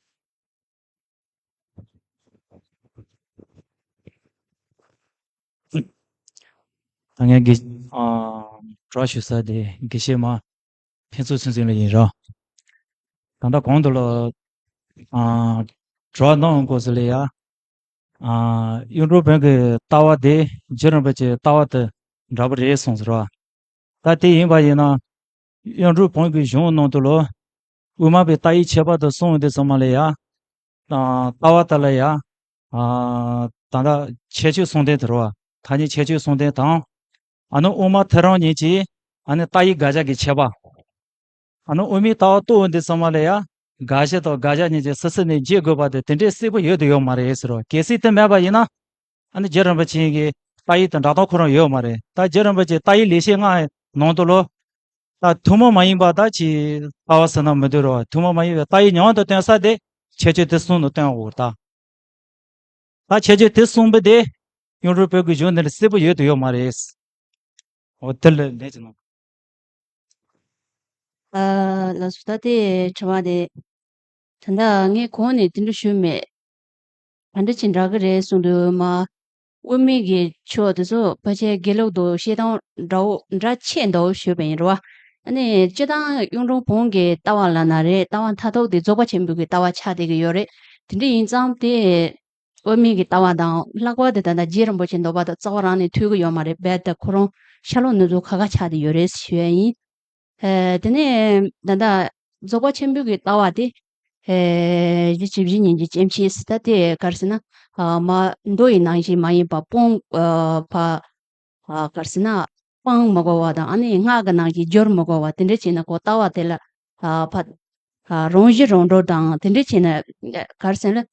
ད་ངས་དགེ། ཨ། དྲི་བ་ཞུ་ས་དེ་དགེ་བཤེས་མ་ཕུན་ཚོགས་ཚུལ་འཛིན་ལགས་ཡིན་རོགས། ད་ལྟ་གོང་དུ་ལ། ཨ། དྲི་བ་གནང་དགོས་ཟེར་ལ་ཡ། ཨ། གཡུང་དྲུང་བོན་གྱི་ལྟ་བ་དེ་རྗེ་རིན་པོ་ཆེའི་ལྟ་བ་དང་འདྲ་པོ་རེད་གསུངས་ཟེར་བ། ད་དེ་ཡིན་པ་ཡིན་ན། གཡུང་དྲུང་བོན་གྱི་གཞུང་ནང་དུ་ལོ། དབུ་མ་པའི་ལྟ་བའི་ཁྱད་པར་དུ་གསུངས་ཡོང་དུས་ཙམ་པ་ལ་ཡ། ཨ། ལྟ་བ་དེ་ལ་ཡ། ཨ། ད་ལྟ་ཁྱད་ཆོས་གསུམ་ལྡན་དུ་རེད་བ། ཐ་སྙད་ཁྱད་ཆོས་གསུམ་ལྡན་དང་། ཨ་ནི་དབུ་མ་ཐལ་རང་ཉིད་ཀྱི། ཨ་ནི་ལྟ་བའི་དགག་བྱ་གི་ཁྱད་པར། ཨ་ནི་དབུ་མའི་ལྟ་བ་རྟོགས་འོང་དུས་ཙམ་པ་ལ་ཡ། དགག་བྱ་དང་དགག་བྱ་གཉིས་ཀྱི་སོ་སོ་ནས་འབྱེད་དགོས་པ་དེ་དེ་འདྲའི་གསལ་པོ་ཡོད་དུ་ཡོད་མ་རེད་ཟེར་རོ། གལ་སྲིད་དེ་མེད་པ་ཡིན་ན། ཨ་ནི་རྗེ་རིན་པོ་ཆེ་གི་ལྟ་བའི་དང་འགྲོ་སྟངས་ཁོ་རང་ཡོད་མ་རེད། ད་རྗེ་རིན་པོ་ཆེ་ལྟ་བའི་ལེགས་བཤད་ལྔ་ནང་དུ་ལོ། ད་ཐུན་མོང་མ་ཡིན་པ་ད་ཅིག་ལྟ་བ་ཟེར་ན་མི་འདུག་རོ། ཐུན་མོང་མ་ཡིན་པའི་ལྟ་བའི་ཉམས་དུ་སྟོན་ས་དེ་ཁྱད་ཆོས་དེ་གསུམ་དུ་སྟོན་དགོས་ད། ད་ཁྱད་ཆོས་དེ་གསུམ་པོ་དེ་གཡུང་དྲུང་བོན་གྱི་གཞུང་འདི་ལ་གསལ་པོ་ཡོད་དུ་ཡོད་མ་རེད། འོ། དེ་ལ་ལན་ཅིག་གནང་། ཨ། ལགས་སོ། ད་དེ་དྲི་བ་དེ། ད་ལྟ་ངས་གོང་ནས་དེ་འདྲ་ཞུས་མེད། ག་འདྲ་ཅིག་འདྲ་གི་རེད་གསུངས་དུས་མ། དབུ་མའི་གི་ཕྱོགས་དེ་ཚོ་ཕལ་ཆེར་དགེ་ལུགས་དང་བཤད་སྟངས་འདྲ་བོ་འདྲ་ཆེ་འདྲ་བོ་ཞུས་པ་ཡིན་རེད་བ། ཨ་ནི་སྤྱིར་བཏང་གཡུང་དྲུང་བོན་གྱི་ལྟ་བ་ལབ་ན་རེད། ལྟ་བ་མཐར་ཐུག་དེ་རྫོགས་པ་ཆེན་པོའི་གི་ལྟ་བ་ཆགས་བསྡད་ཀྱི་ཡོད་རེད། དེ་འདྲ་ཡིན་ཙང་དེ། དབུ་མའི་གི་ལྟ་བ་དང་ལྷག་པར་དུ་ད་ལྟ་རྗེ་རིན་པོ་ཆེ་འདོད་པ་དང་རྩ་བ་རང་ནས་མཐུན་གྱི་ཡོད་མ་རེད། རྦད་དེ་ཁོ་རང་ཤར་ལྷོ་ནུབ་ཕྱོགས་ཁ་ཁ་ཆགས་བསྡད་ཡོད་རེད་ཞུ་ཡ་ཡིན། ཨ། དེ་ནས་ད་ལྟ་རྫོགས་པ་ཆེན་པོའི་གི་ལྟ་བ་དེ། ཨ། གཞི་ཇི་བཞིན་ཉིད་ཀྱི་སྐྱེ་མཆེད་ཟེར། ད་དེ་ག་རེ་ཟེར་ན། ཨ། མ། མདོ་ཡི་ནང་བཞིན་མ་ཡིན་པ་སྤོང་། ཨ། ཕ། ཨ། ག་རེ་ཟེར་ན། སྤང་མི་དགོས་པ་དང་། ཨ་ནི་སྔགས་ཀྱི་ནང་བཞིན་སྦྱོར་མི་དགོས་པ་དེ་འདྲ་བྱས་ན་ཁོ་ལྟ་བ་དེ་ལ། ཨ། ཕ། ཨ། རང་བཞིན་རང་གྲོལ་དང་དེ་འདྲ་བྱས་ན། ག་རེ་ཟེར་ན།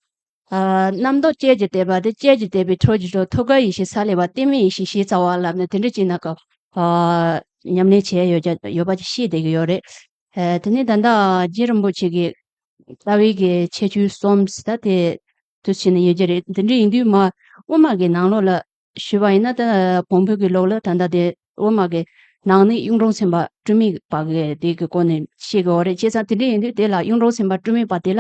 ཨ། རྣམ་རྟོག་བཅས་ཀྱིས་བརྟས་པ་དེ་བཅས་ཀྱིས་བརྟས་པའི་ཁྲོ་བཞིན་སྒྲོལ། ཐུགས་ཀར་ཡེ་ཤེས་གསལ་ལེ་བ། གཏད་མེད་ཡེ་ཤེས་ཞེས་བྱ་བ་ལབ་ནས་དེ་འདྲ་བྱས་ན་ཁོ། ཨ་ཉམས་ལེན་བྱས་ཡོད་ཀྱ་ཡོད་པ་ཅིག་ཤེས་བསྡད་ཀྱི་ཡོད་རེད། ཨ་དེ་ནས་ད་ལྟ་རྗེ་རིན་པོ་ཆེ་གི་རྩ་བའི་གི་ཁྱད་ཆོས་གསུམ་ཟེར་ད་དེ་དུས་ཕྱིན་ནས་ཡོད་ཀྱི་རེད། དེ་འདྲ་ཡིན་དུས་མ་དབུ་མ་གི་ནང་ལོགས་ལ་ཞུས་པ་ཡིན་ན་ད་བོན་པོ་གི་ལུགས་ལ་ད་ལྟ་དེ་དབུ་མ་གི་ནང་ནས་གཡུང་དྲུང་སེམས་དཔའ་སྤྲོས་མེད་པ་གི་དེ་གི་སྐོར་ནས་བཤད་ཀྱི་ཡོད་རེད། བྱས་ཙང་དེ་འདྲ་ཡིན་དུས་དེ་ལ་གཡུང་དྲུང་སེམས་དཔའ་སྤྲོས་མེད་པ་དེ་ལ་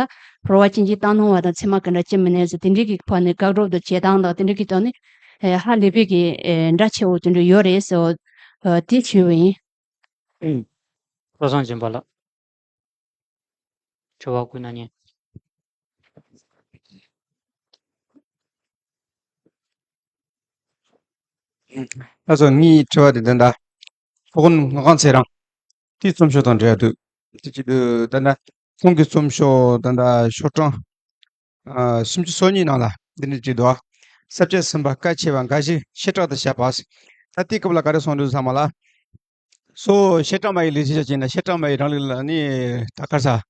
རོལ་བ་ཅན་གྱི་རྟ་ནོར་བ་དང་ཚད་མ་ག་འདྲ་ཅི་མི་གནས་ཟེར་དེ་འདྲའི་གི་ཕར་ནས་དགག་སྒྲུབ་དང་བྱེད་སྟངས་དང་དེ་འདྲའི་གི་ཐོག་ནས་ཨེ་ཧ་ལས་པའི་གི་ཨེ་འདྲ་ཆེ་བོ་དེ་འདྲ་ཡོད་རེད་ཟེར་བ་ཨ་དེ་ཞུས་པ་ཡིན། ཨུམ། བློ་བཟང་སྦྱིན་པ་ལགས། དྲི་བ་བཀོད་གནང་མཁན། ལགས་སོ། ངའི་དྲི་བ་དེ་ད་ལྟ་ཕོ་དགོན་ངག་དབང་ཚེ་རིང་དེའི་རྩོམ་ཤོག་དང་འབྲེལ་བ་འདུག་དེ་བྱེད་དུས་ད་ལྟ་ཁོང་གི་རྩོམ་ཤོག་ད་ལྟ་ཤོག་གྲངས་ཨ་སུམ་ཅུ་སོ་གཉིས་ནང་ལ་འདི་འདྲ་ཅིག་འདུག་ས་བཅད་གསུམ་པ་བཀའ་ཆེ་བ་འགའ་ཞིག་བྱེ་བྲག་ཏུ་བཤད་པ། ད་དེའི་སྐབས་ལ་ག་རེ་གསུངས་འདུག་ཚང་མ་ལ། སོ་བྱེ་བྲག་སྨྲ་བའི་ལུགས་ཞེས་བྱ་ཅིག་ན་བྱེ་བྲག་སྨྲ་བའི་རང་ལུགས་ལ་ནི་ད་ག་རེ་ཟ།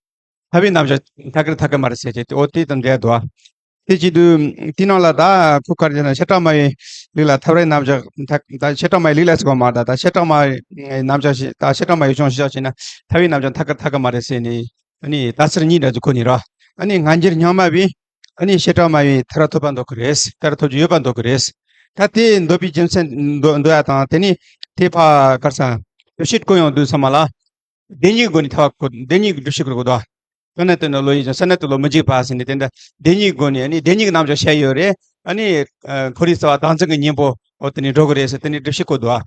ཐར་པའི་རྣམ་གཞག་ཐད་ཀར་ཐད་ཀར་མ་རེད་ཟེར་བྱས་ཏེ་ཨོ་དེ་དང་འབྲེལ་འདུག་དེ་བྱེད་དུས་དེ་ནང་ལ་ད་ཁུ་ཁར་ཅན་བྱེ་བྲག་སྨྲ་བའི་ལུགས་ལ་ཐར་པའི་རྣམ་གཞག་ད་བྱེ་བྲག་སྨྲ་བའི་ལུགས་ལ་ཟེར་བ་མ་རེད། ད་བྱེ་བྲག་སྨྲ་བའི་རྣམ་གཞག་ཞིག་ད་བྱེ་བྲག་སྨྲ་བའི་གཞུང་ཞིག་བྱས་ན་ཐར་པའི་རྣམ་གཞག་ཐད་ཀར་ཐད་ཀར་མ་རེད་ཟེར་ནས་ཨ་ནི་ད་ཚིག་གཉིས་འདྲ་ཅིག་གོ་ནི་ར། ཨ་ནི་སྔ་འགྱུར་རྙིང་མ་བས་ཨ་ནི་བྱེ་བྲག་སྨྲ་བས་ཐར་པ་ཐོབ་པ་འདོད་ཀྱི་རེད། ཐར་པ་ཐོབ་རྒྱུ་ཡོད་པ་འདོད་ཀྱི་རེད། ད་དེ་འདོད་པའི་རྒྱུ་མཚན་འདོད་འདོད་ཡ་དང་དེ་ནི་དེ་ཕ་གར་ས་ཡོ་ཤིད་ཀོ་ཡོང་དུས་ཚང་མ་ལ་བདེན་གཉིས་སྒོ་ནས་ཐར་པ་ཁོ་བདེན་གཉིས་ཀྱི་སྒྲུབ་བྱེད་ཁུར་གོ་དོ། དོན་ན་དོན་ན་བློ་ཡིན་ཅིང་སེམས་ན་དོན་བློ་མི་འཇིགས་པ་ཟེར་ནས་དེ་འདྲ་བདེན་གཉིས་སྒོ་ནས་ནི་བདེན་གཉིས་ཀྱི་རྣམ་གཞག་བཤད་ཡོད་རེད། ཨ་ནི་ཁོ་རའི་རྩ་བ་བདག་འཛིན་གྱི་གཉེན་པོ་འོ་དེ་ནས་འགྲོ་གི་རེད་ཟེར་དེ་ནས་སྒྲུབ་བྱེད་གོ་དོ།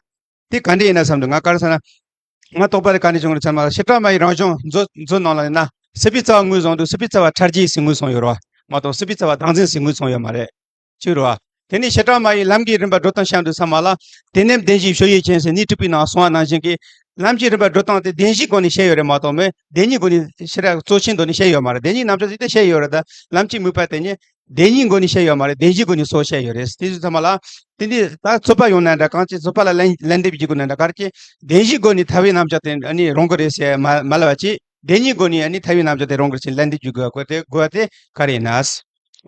དེ་ག་འདྲ་ཡིན་ན་བསམ་འདུག་ང་གར་ས་ན་ང་དོགས་པ་རེ་ག་ནས་བྱུང་རེད་ཚང་མ་བྱེ་བྲག་སྨྲ་བའི་རང་གཞུང་མཛོད་མཛོད་ནང་ལ་ཡིན་ན་སྲིད་པའི་རྩ་བ་ངོས་བཟུང་དུས་སྲིད་པའི་རྩ་བ་ཕྲ་རྒྱས་ཟེར་ངོས་བཟུང་ཡོད་རེད་བ། མ་གཏོགས་སྲིད་པའི་རྩ་བ་བདག་འཛིན་ཟེར་ངོས་བཟུང་ཡོད་མ་རེད། ཅིག་རེད་བ། དེ་ནས་བྱེ་བྲག་སྨྲ་བའི་ལམ་གྱི་རིམ་པ་འགྲོ་སྟངས་བཤད་དུས་ཚང་མ་ལ་དེ་ནས་བདེན་བཞིའི་ཕྱོགས་ཡུལ་ཅན་ཟེར་ནས་གྲུབ་པའི་ནང་གསུངས་པ་ནང་བཞིན་གྱི་ལམ་གྱི་རིམ་པ་འགྲོ་སྟངས་དེ་བདེན་བཞིའི་སྒོ་ནས་བཤད་ཡོད་རེད་མ་གཏོགས་མེད་བདེན་གཉིས་སྒོ་ནས་ཞེ་དྲག་གཙོ་ཆེན་སྒོ་ནས་བཤད་ཡོད་མ་རེད། བདེན་གཉིས་རྣམ་གཞག་ཅིག་ད་བཤད་ཡོད་རེད། ད་ལམ་གྱི་དམིགས་པ་དེ་ནི་བདེན་གཉིས་སྒོ་ནས་བཤད་ཡོད་མ་རེད། བདེན་བཞིའི་སྒོ་ནས་སོ་བཤད་ཡོད་རེད། དེ་ཚོ་ཚང་མ་ལ་དེ་འདི་ད་རྩོད་པ་ཡོང་ན་འདྲ་གང་ཅི་རྩོད་པ་ལ་ལན་ལན་འདེབས་བྱེད་དགོས་ན་འདྲ་གར་གྱི་བདེན་བཞིའི་སྒོ་ནས་ཐར་པའི་རྣམ་གཞག་དེ་ཨ་ནི་རུང་གི་རེད་ཟེར་མ་མ་ལབ་པ་ཅིག་བདེན་གཉིས་སྒོ་ནས་ཨ་ནི་ཐར་པའི་རྣམ་གཞག་དེ་རུང་གི་རེད་ཟེར་ལན་འདེབས་བྱེད་དགོས་པ་དེ་དགོས་པ་དེ་ག་རེ་ཡིན་ན།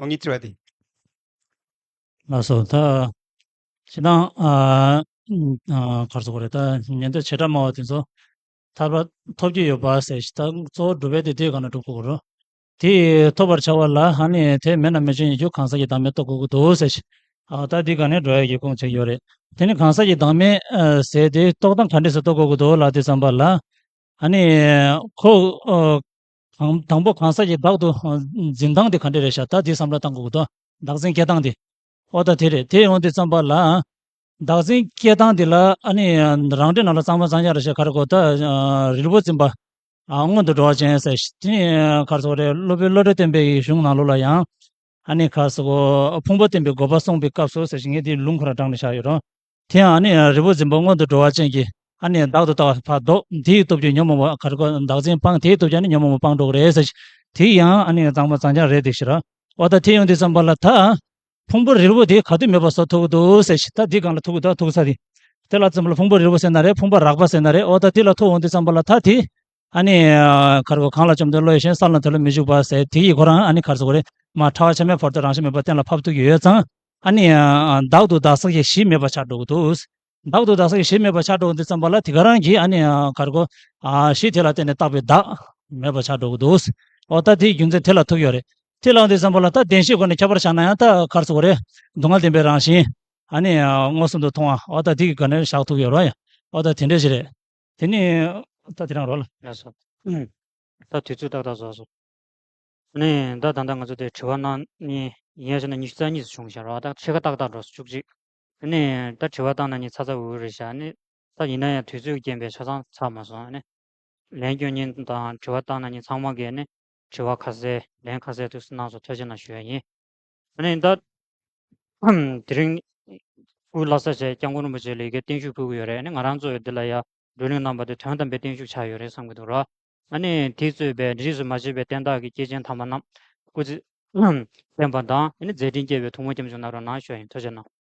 འོ་ངའི་དྲི་བ་དེ། ལགས་སོ། ད་སྤྱིར་བཏང་ཨ་ཨ་ག་རེ་ཟེར་དགོས་རེད། ད་ཉན་ཐོས་བྱེ་བྲག་སྨྲ་བ་དེ་ཚོ་ཐར་པ་ཐོབ་ཀྱི་ཡོད་པ་ཟེར་ཞིག་ད་གཙོ་བོ་སྒྲུབ་པའི་དེ་དེའི་སྒང་ལ་སྒྲུབ་དགོས་རེད། དེ་ཐོབ་པར་བྱ་བ་ལ་ཨ་ནི་དེ་མེད་ན་མེད་ཆོས་ཉིད་རྒྱུ་གང་ཟག་གི་བདག་མེད་རྟོགས་དགོས་ཀྱི་འདུག་ཟེར་ཞིག་ཨ་ད་དེའི་སྒང་ནས་འགྲོ་ཡ་གི་ཁུངས་ཅིག་ཡོད་རེད། དེ་ནི་གང་ཟག་གི་བདག་མེད་ཨ་ཟེར་དེ་རྟོགས་སྟངས་ག་འདྲས་སེ་རྟོགས་དགོས་ཀྱི་འདུག་ལབ་དུས་ཙམ་པ་ལ། ཨ་ནི་ཁོ་ཨ་གང་དང་པོ་གང་ཟག་གི་བདག་ཏུ་འཛིན་སྟངས་དེ་ག་འདྲ་རེད་ཤག་ད་དེ་བསམ་བློ་བཏང་དགོས་ཀྱི་འདུག་བདག་འཛིན་སྐྱེ་སྟངས་དེ། ཨོ་ད་དེ་རེད། དེ་ཡོང་དུས་ཙམ་པ་ལ་བདག་འཛིན་སྐྱེ་སྟངས་དེ་ལ་ཨ་ནི་རང་འགྲེལ་ནང་ལ་གཙང་མ་གཙང་རྐྱང་རེད་ཤག་ག་རེ་གོ་ད་རིལ་བུ་འཛིན་པ་ཨ་སྔོན་དུ་འགྲོ་བ་ཅན་ཟེར་དེ་ནི་ག་རེ་ཟེར་དགོས་རེད། སློབ་དཔོན་བློ་གྲོས་བསྟན་པའི་གཞུང་ནང་ལོགས་ལ་ཡང་ཨ་ནི་ག་རེ་ཟེར་དགོས་ཕུང་པོ་བསྟན་པའི་དགོས་པ་གསུངས་པའི་སྐབས་སུ་ཟེར་ཞིང་ངས་དེའི་ལུང་ཁོ་རང་དྲངས་ནས་བཞག་ཡོད་རུང་། དེ་ཡང་ཨ་ནི་རིལ་བུ་འཛིན་པ་སྔོན་དུ་འགྲོ་བ་ཅན་གྱིས་ཨ་ནི་བདག་ཏུ་ལྟ་བ་ཕར་ལྡོག་དེའི་སྟོབས་ཀྱིས་ཉོན་མོངས་པ་ག་རེ་གོ་བདག་འཛིན་སྤངས་དེའི་སྟོབས་ཀྱིས་ཨ་ནི་ཉོན་མོངས་པ་སྤངས་འགྲོ་གི་རེད་ཟེར། དེ་ཡང་ཨ་ནི་གཙང་མ་གཙང་རྐྱང་རེད་དེ་ཤི་ར། འོ་ད་དེ་ཡོང་དུས་ཙམ་པ་ལ་ད་ཕུང་པོ་རིལ་བུ་དེ་ག་དུས་མེད་པ་བཟོ་ཐུབ་ཀྱི་འདུག་ཟེར་ཞིག་ད་འདི་སྒང་ལ་ཐུག་གི་འདུག་ཐུག་ས་དེ། དེ་ལ་ཙམ་ལ་ཕུང་པོ་རིལ་བུ་ཟེར་ན་རེད། ཕུང་པོ་རགས་པ་ཟེར་ན་རེད། འོ་ད་དེ་ལ་ཐུག་འོང་དུས་ཙམ་པ་ལ་ད་དེ་ཨ་ནི་ག་རེ་གོ་གང་ལ་བཅོམ་ལྡན་བློ་ཡིས་ཞེན། ས་ལ་དེ་ལ་མི་འཇུག་པ་ཟེར་དེ་ཡི་ཁོ་རང་ཨ་ནི་ག་རེ་ཟེར་དགོས་རེད། མ་ཕྲ་བ་ཆ་མེད་བར་དུ་རང་བཞིན་མེད་པ་གཏན་ལ་ཕབ་ཐུབ་ཀྱི་ཡོད་ཙང་ཨ་ནི་བདག་ཏུ་བདག་བསགས་ཀྱི་གཞི་མེད་པ་ཆགས་འགྲོ་གི་འདུག་བདག་ཏུ་བདག་བསགས་ཀྱི་གཞི་མེད་པ་ཆགས་འགྲོ་གི་འདུག་ཙམ་པ་ལ་དེ་ག་རང་གིས་ཨ་ནི་ག་རེ་གོ་གཞི་དེ་ལ་བརྟེན་ནས་བཏགས་པའི་བདག་མེད་པ་ཆགས་འགྲོ་གི་འདུག་འོ་ད་དེའི་རྒྱུ་མཚན་དེ་ལ་ཐུག་ཡོད་རེད། དེ་ལ་འདི་བསམ་པ་ལ་ད་བདེན་བཞིའི་སྒོ་ནས་ཁྱད་པར་བཞག་ན་ཡང་ད་ག་རེ་ཟེར་དགོས་རེད། སྡུག་བསྔལ་བདེན་པའི་རང་བཞིན་ཨ་ནི་མངོན་སུམ་དུ་མཐོང་བ་འོ་ད་དེ་གི་སྒོ་ནས་བཞག་ཐུབ་ཡོད་རོགས་ཡ། འོ་ད་དེ་འདྲ་ཞིག་རེད། དེ་ནི་ད་དེ་རང་རོགས་ལ། ལགས་སོ། ད་དུས་ཚོད་ཏག་ཏག་རྫོགས་སོང་། ཨ་ནི་ད་ད་ལྟ་ང་ཚོ་དེ་དྲི་བ་གནང་ནི་ཡིན་ཡ་བྱས་ན་ཉི་ཤུ་རྩ་གཉིས་སུ་བྱུང་ཤག་རོགས། ད་ཕྱེད་ཀ་ཏག་ཏག་འགྲོ་སོང་བཅུ་གཅིག་ཨ་ནི་ད་དྲི་བ་བཏང་ན་ནི་ཚ་ཚ་འུར་འུར་རེད་ཤག་ཨ་ནི་ད་ཡིན་ན་ཡང་དུས་ཚོད་རྐྱེན་པས་ཆ་ཚང་ཚར་མ་སོང་། ཨ་ནི། ལན་སྐྱོན་ཉིན་དང་དྲི་བ་བཏང་ན་ཉིན་ཚང་མ་གིས་ནི་དྲི་བ་ཁ་གསལ་ལན་ཁ་གསལ་ཐུགས་སུ་གནང་སོང་། ཐུགས་རྗེ་གནང་ཞུ་ཡ་ཡིན། ཨ་ནི་ད་དེ་རིང་སྐུ་ལྷ་ས་བྱས་སྐྱབས་མགོན་རིན་པོ་ཆེ་ལ་ཡི་གེ་བརྟན་བཞུགས་ཕུལ་གི་ཡོད་རེད། ཨ་ནི་ང་རང་ཚོ་འདི་ལ་ཡ་བགྲོ་གླེང་གནང་པ་དེ་དོན་དམ་པའི་བརྟན་བཞུགས་ཆགས་ཡོད་རེད་བསམ་གི་འདུག་ར། ཨ་ནི་དེས་གཙོས་པའི་རིས་སུ་མ་ཆད་པའི་བསྟན་བདག་གི་སྐྱེས་ཆེན་དམ་པ་རྣམས་སྐུ་ཚེ་བརྟན་པ་དང་ཨ་ནི་མཛད་འཕྲིན་རྒྱས་པའི་ཐུགས་སྨོན་སྐྱབས་འཇུག་གནང་རོགས་གནང་ཞུ་ཡ་ཡིན། ཐུགས་རྗེ་གནང་།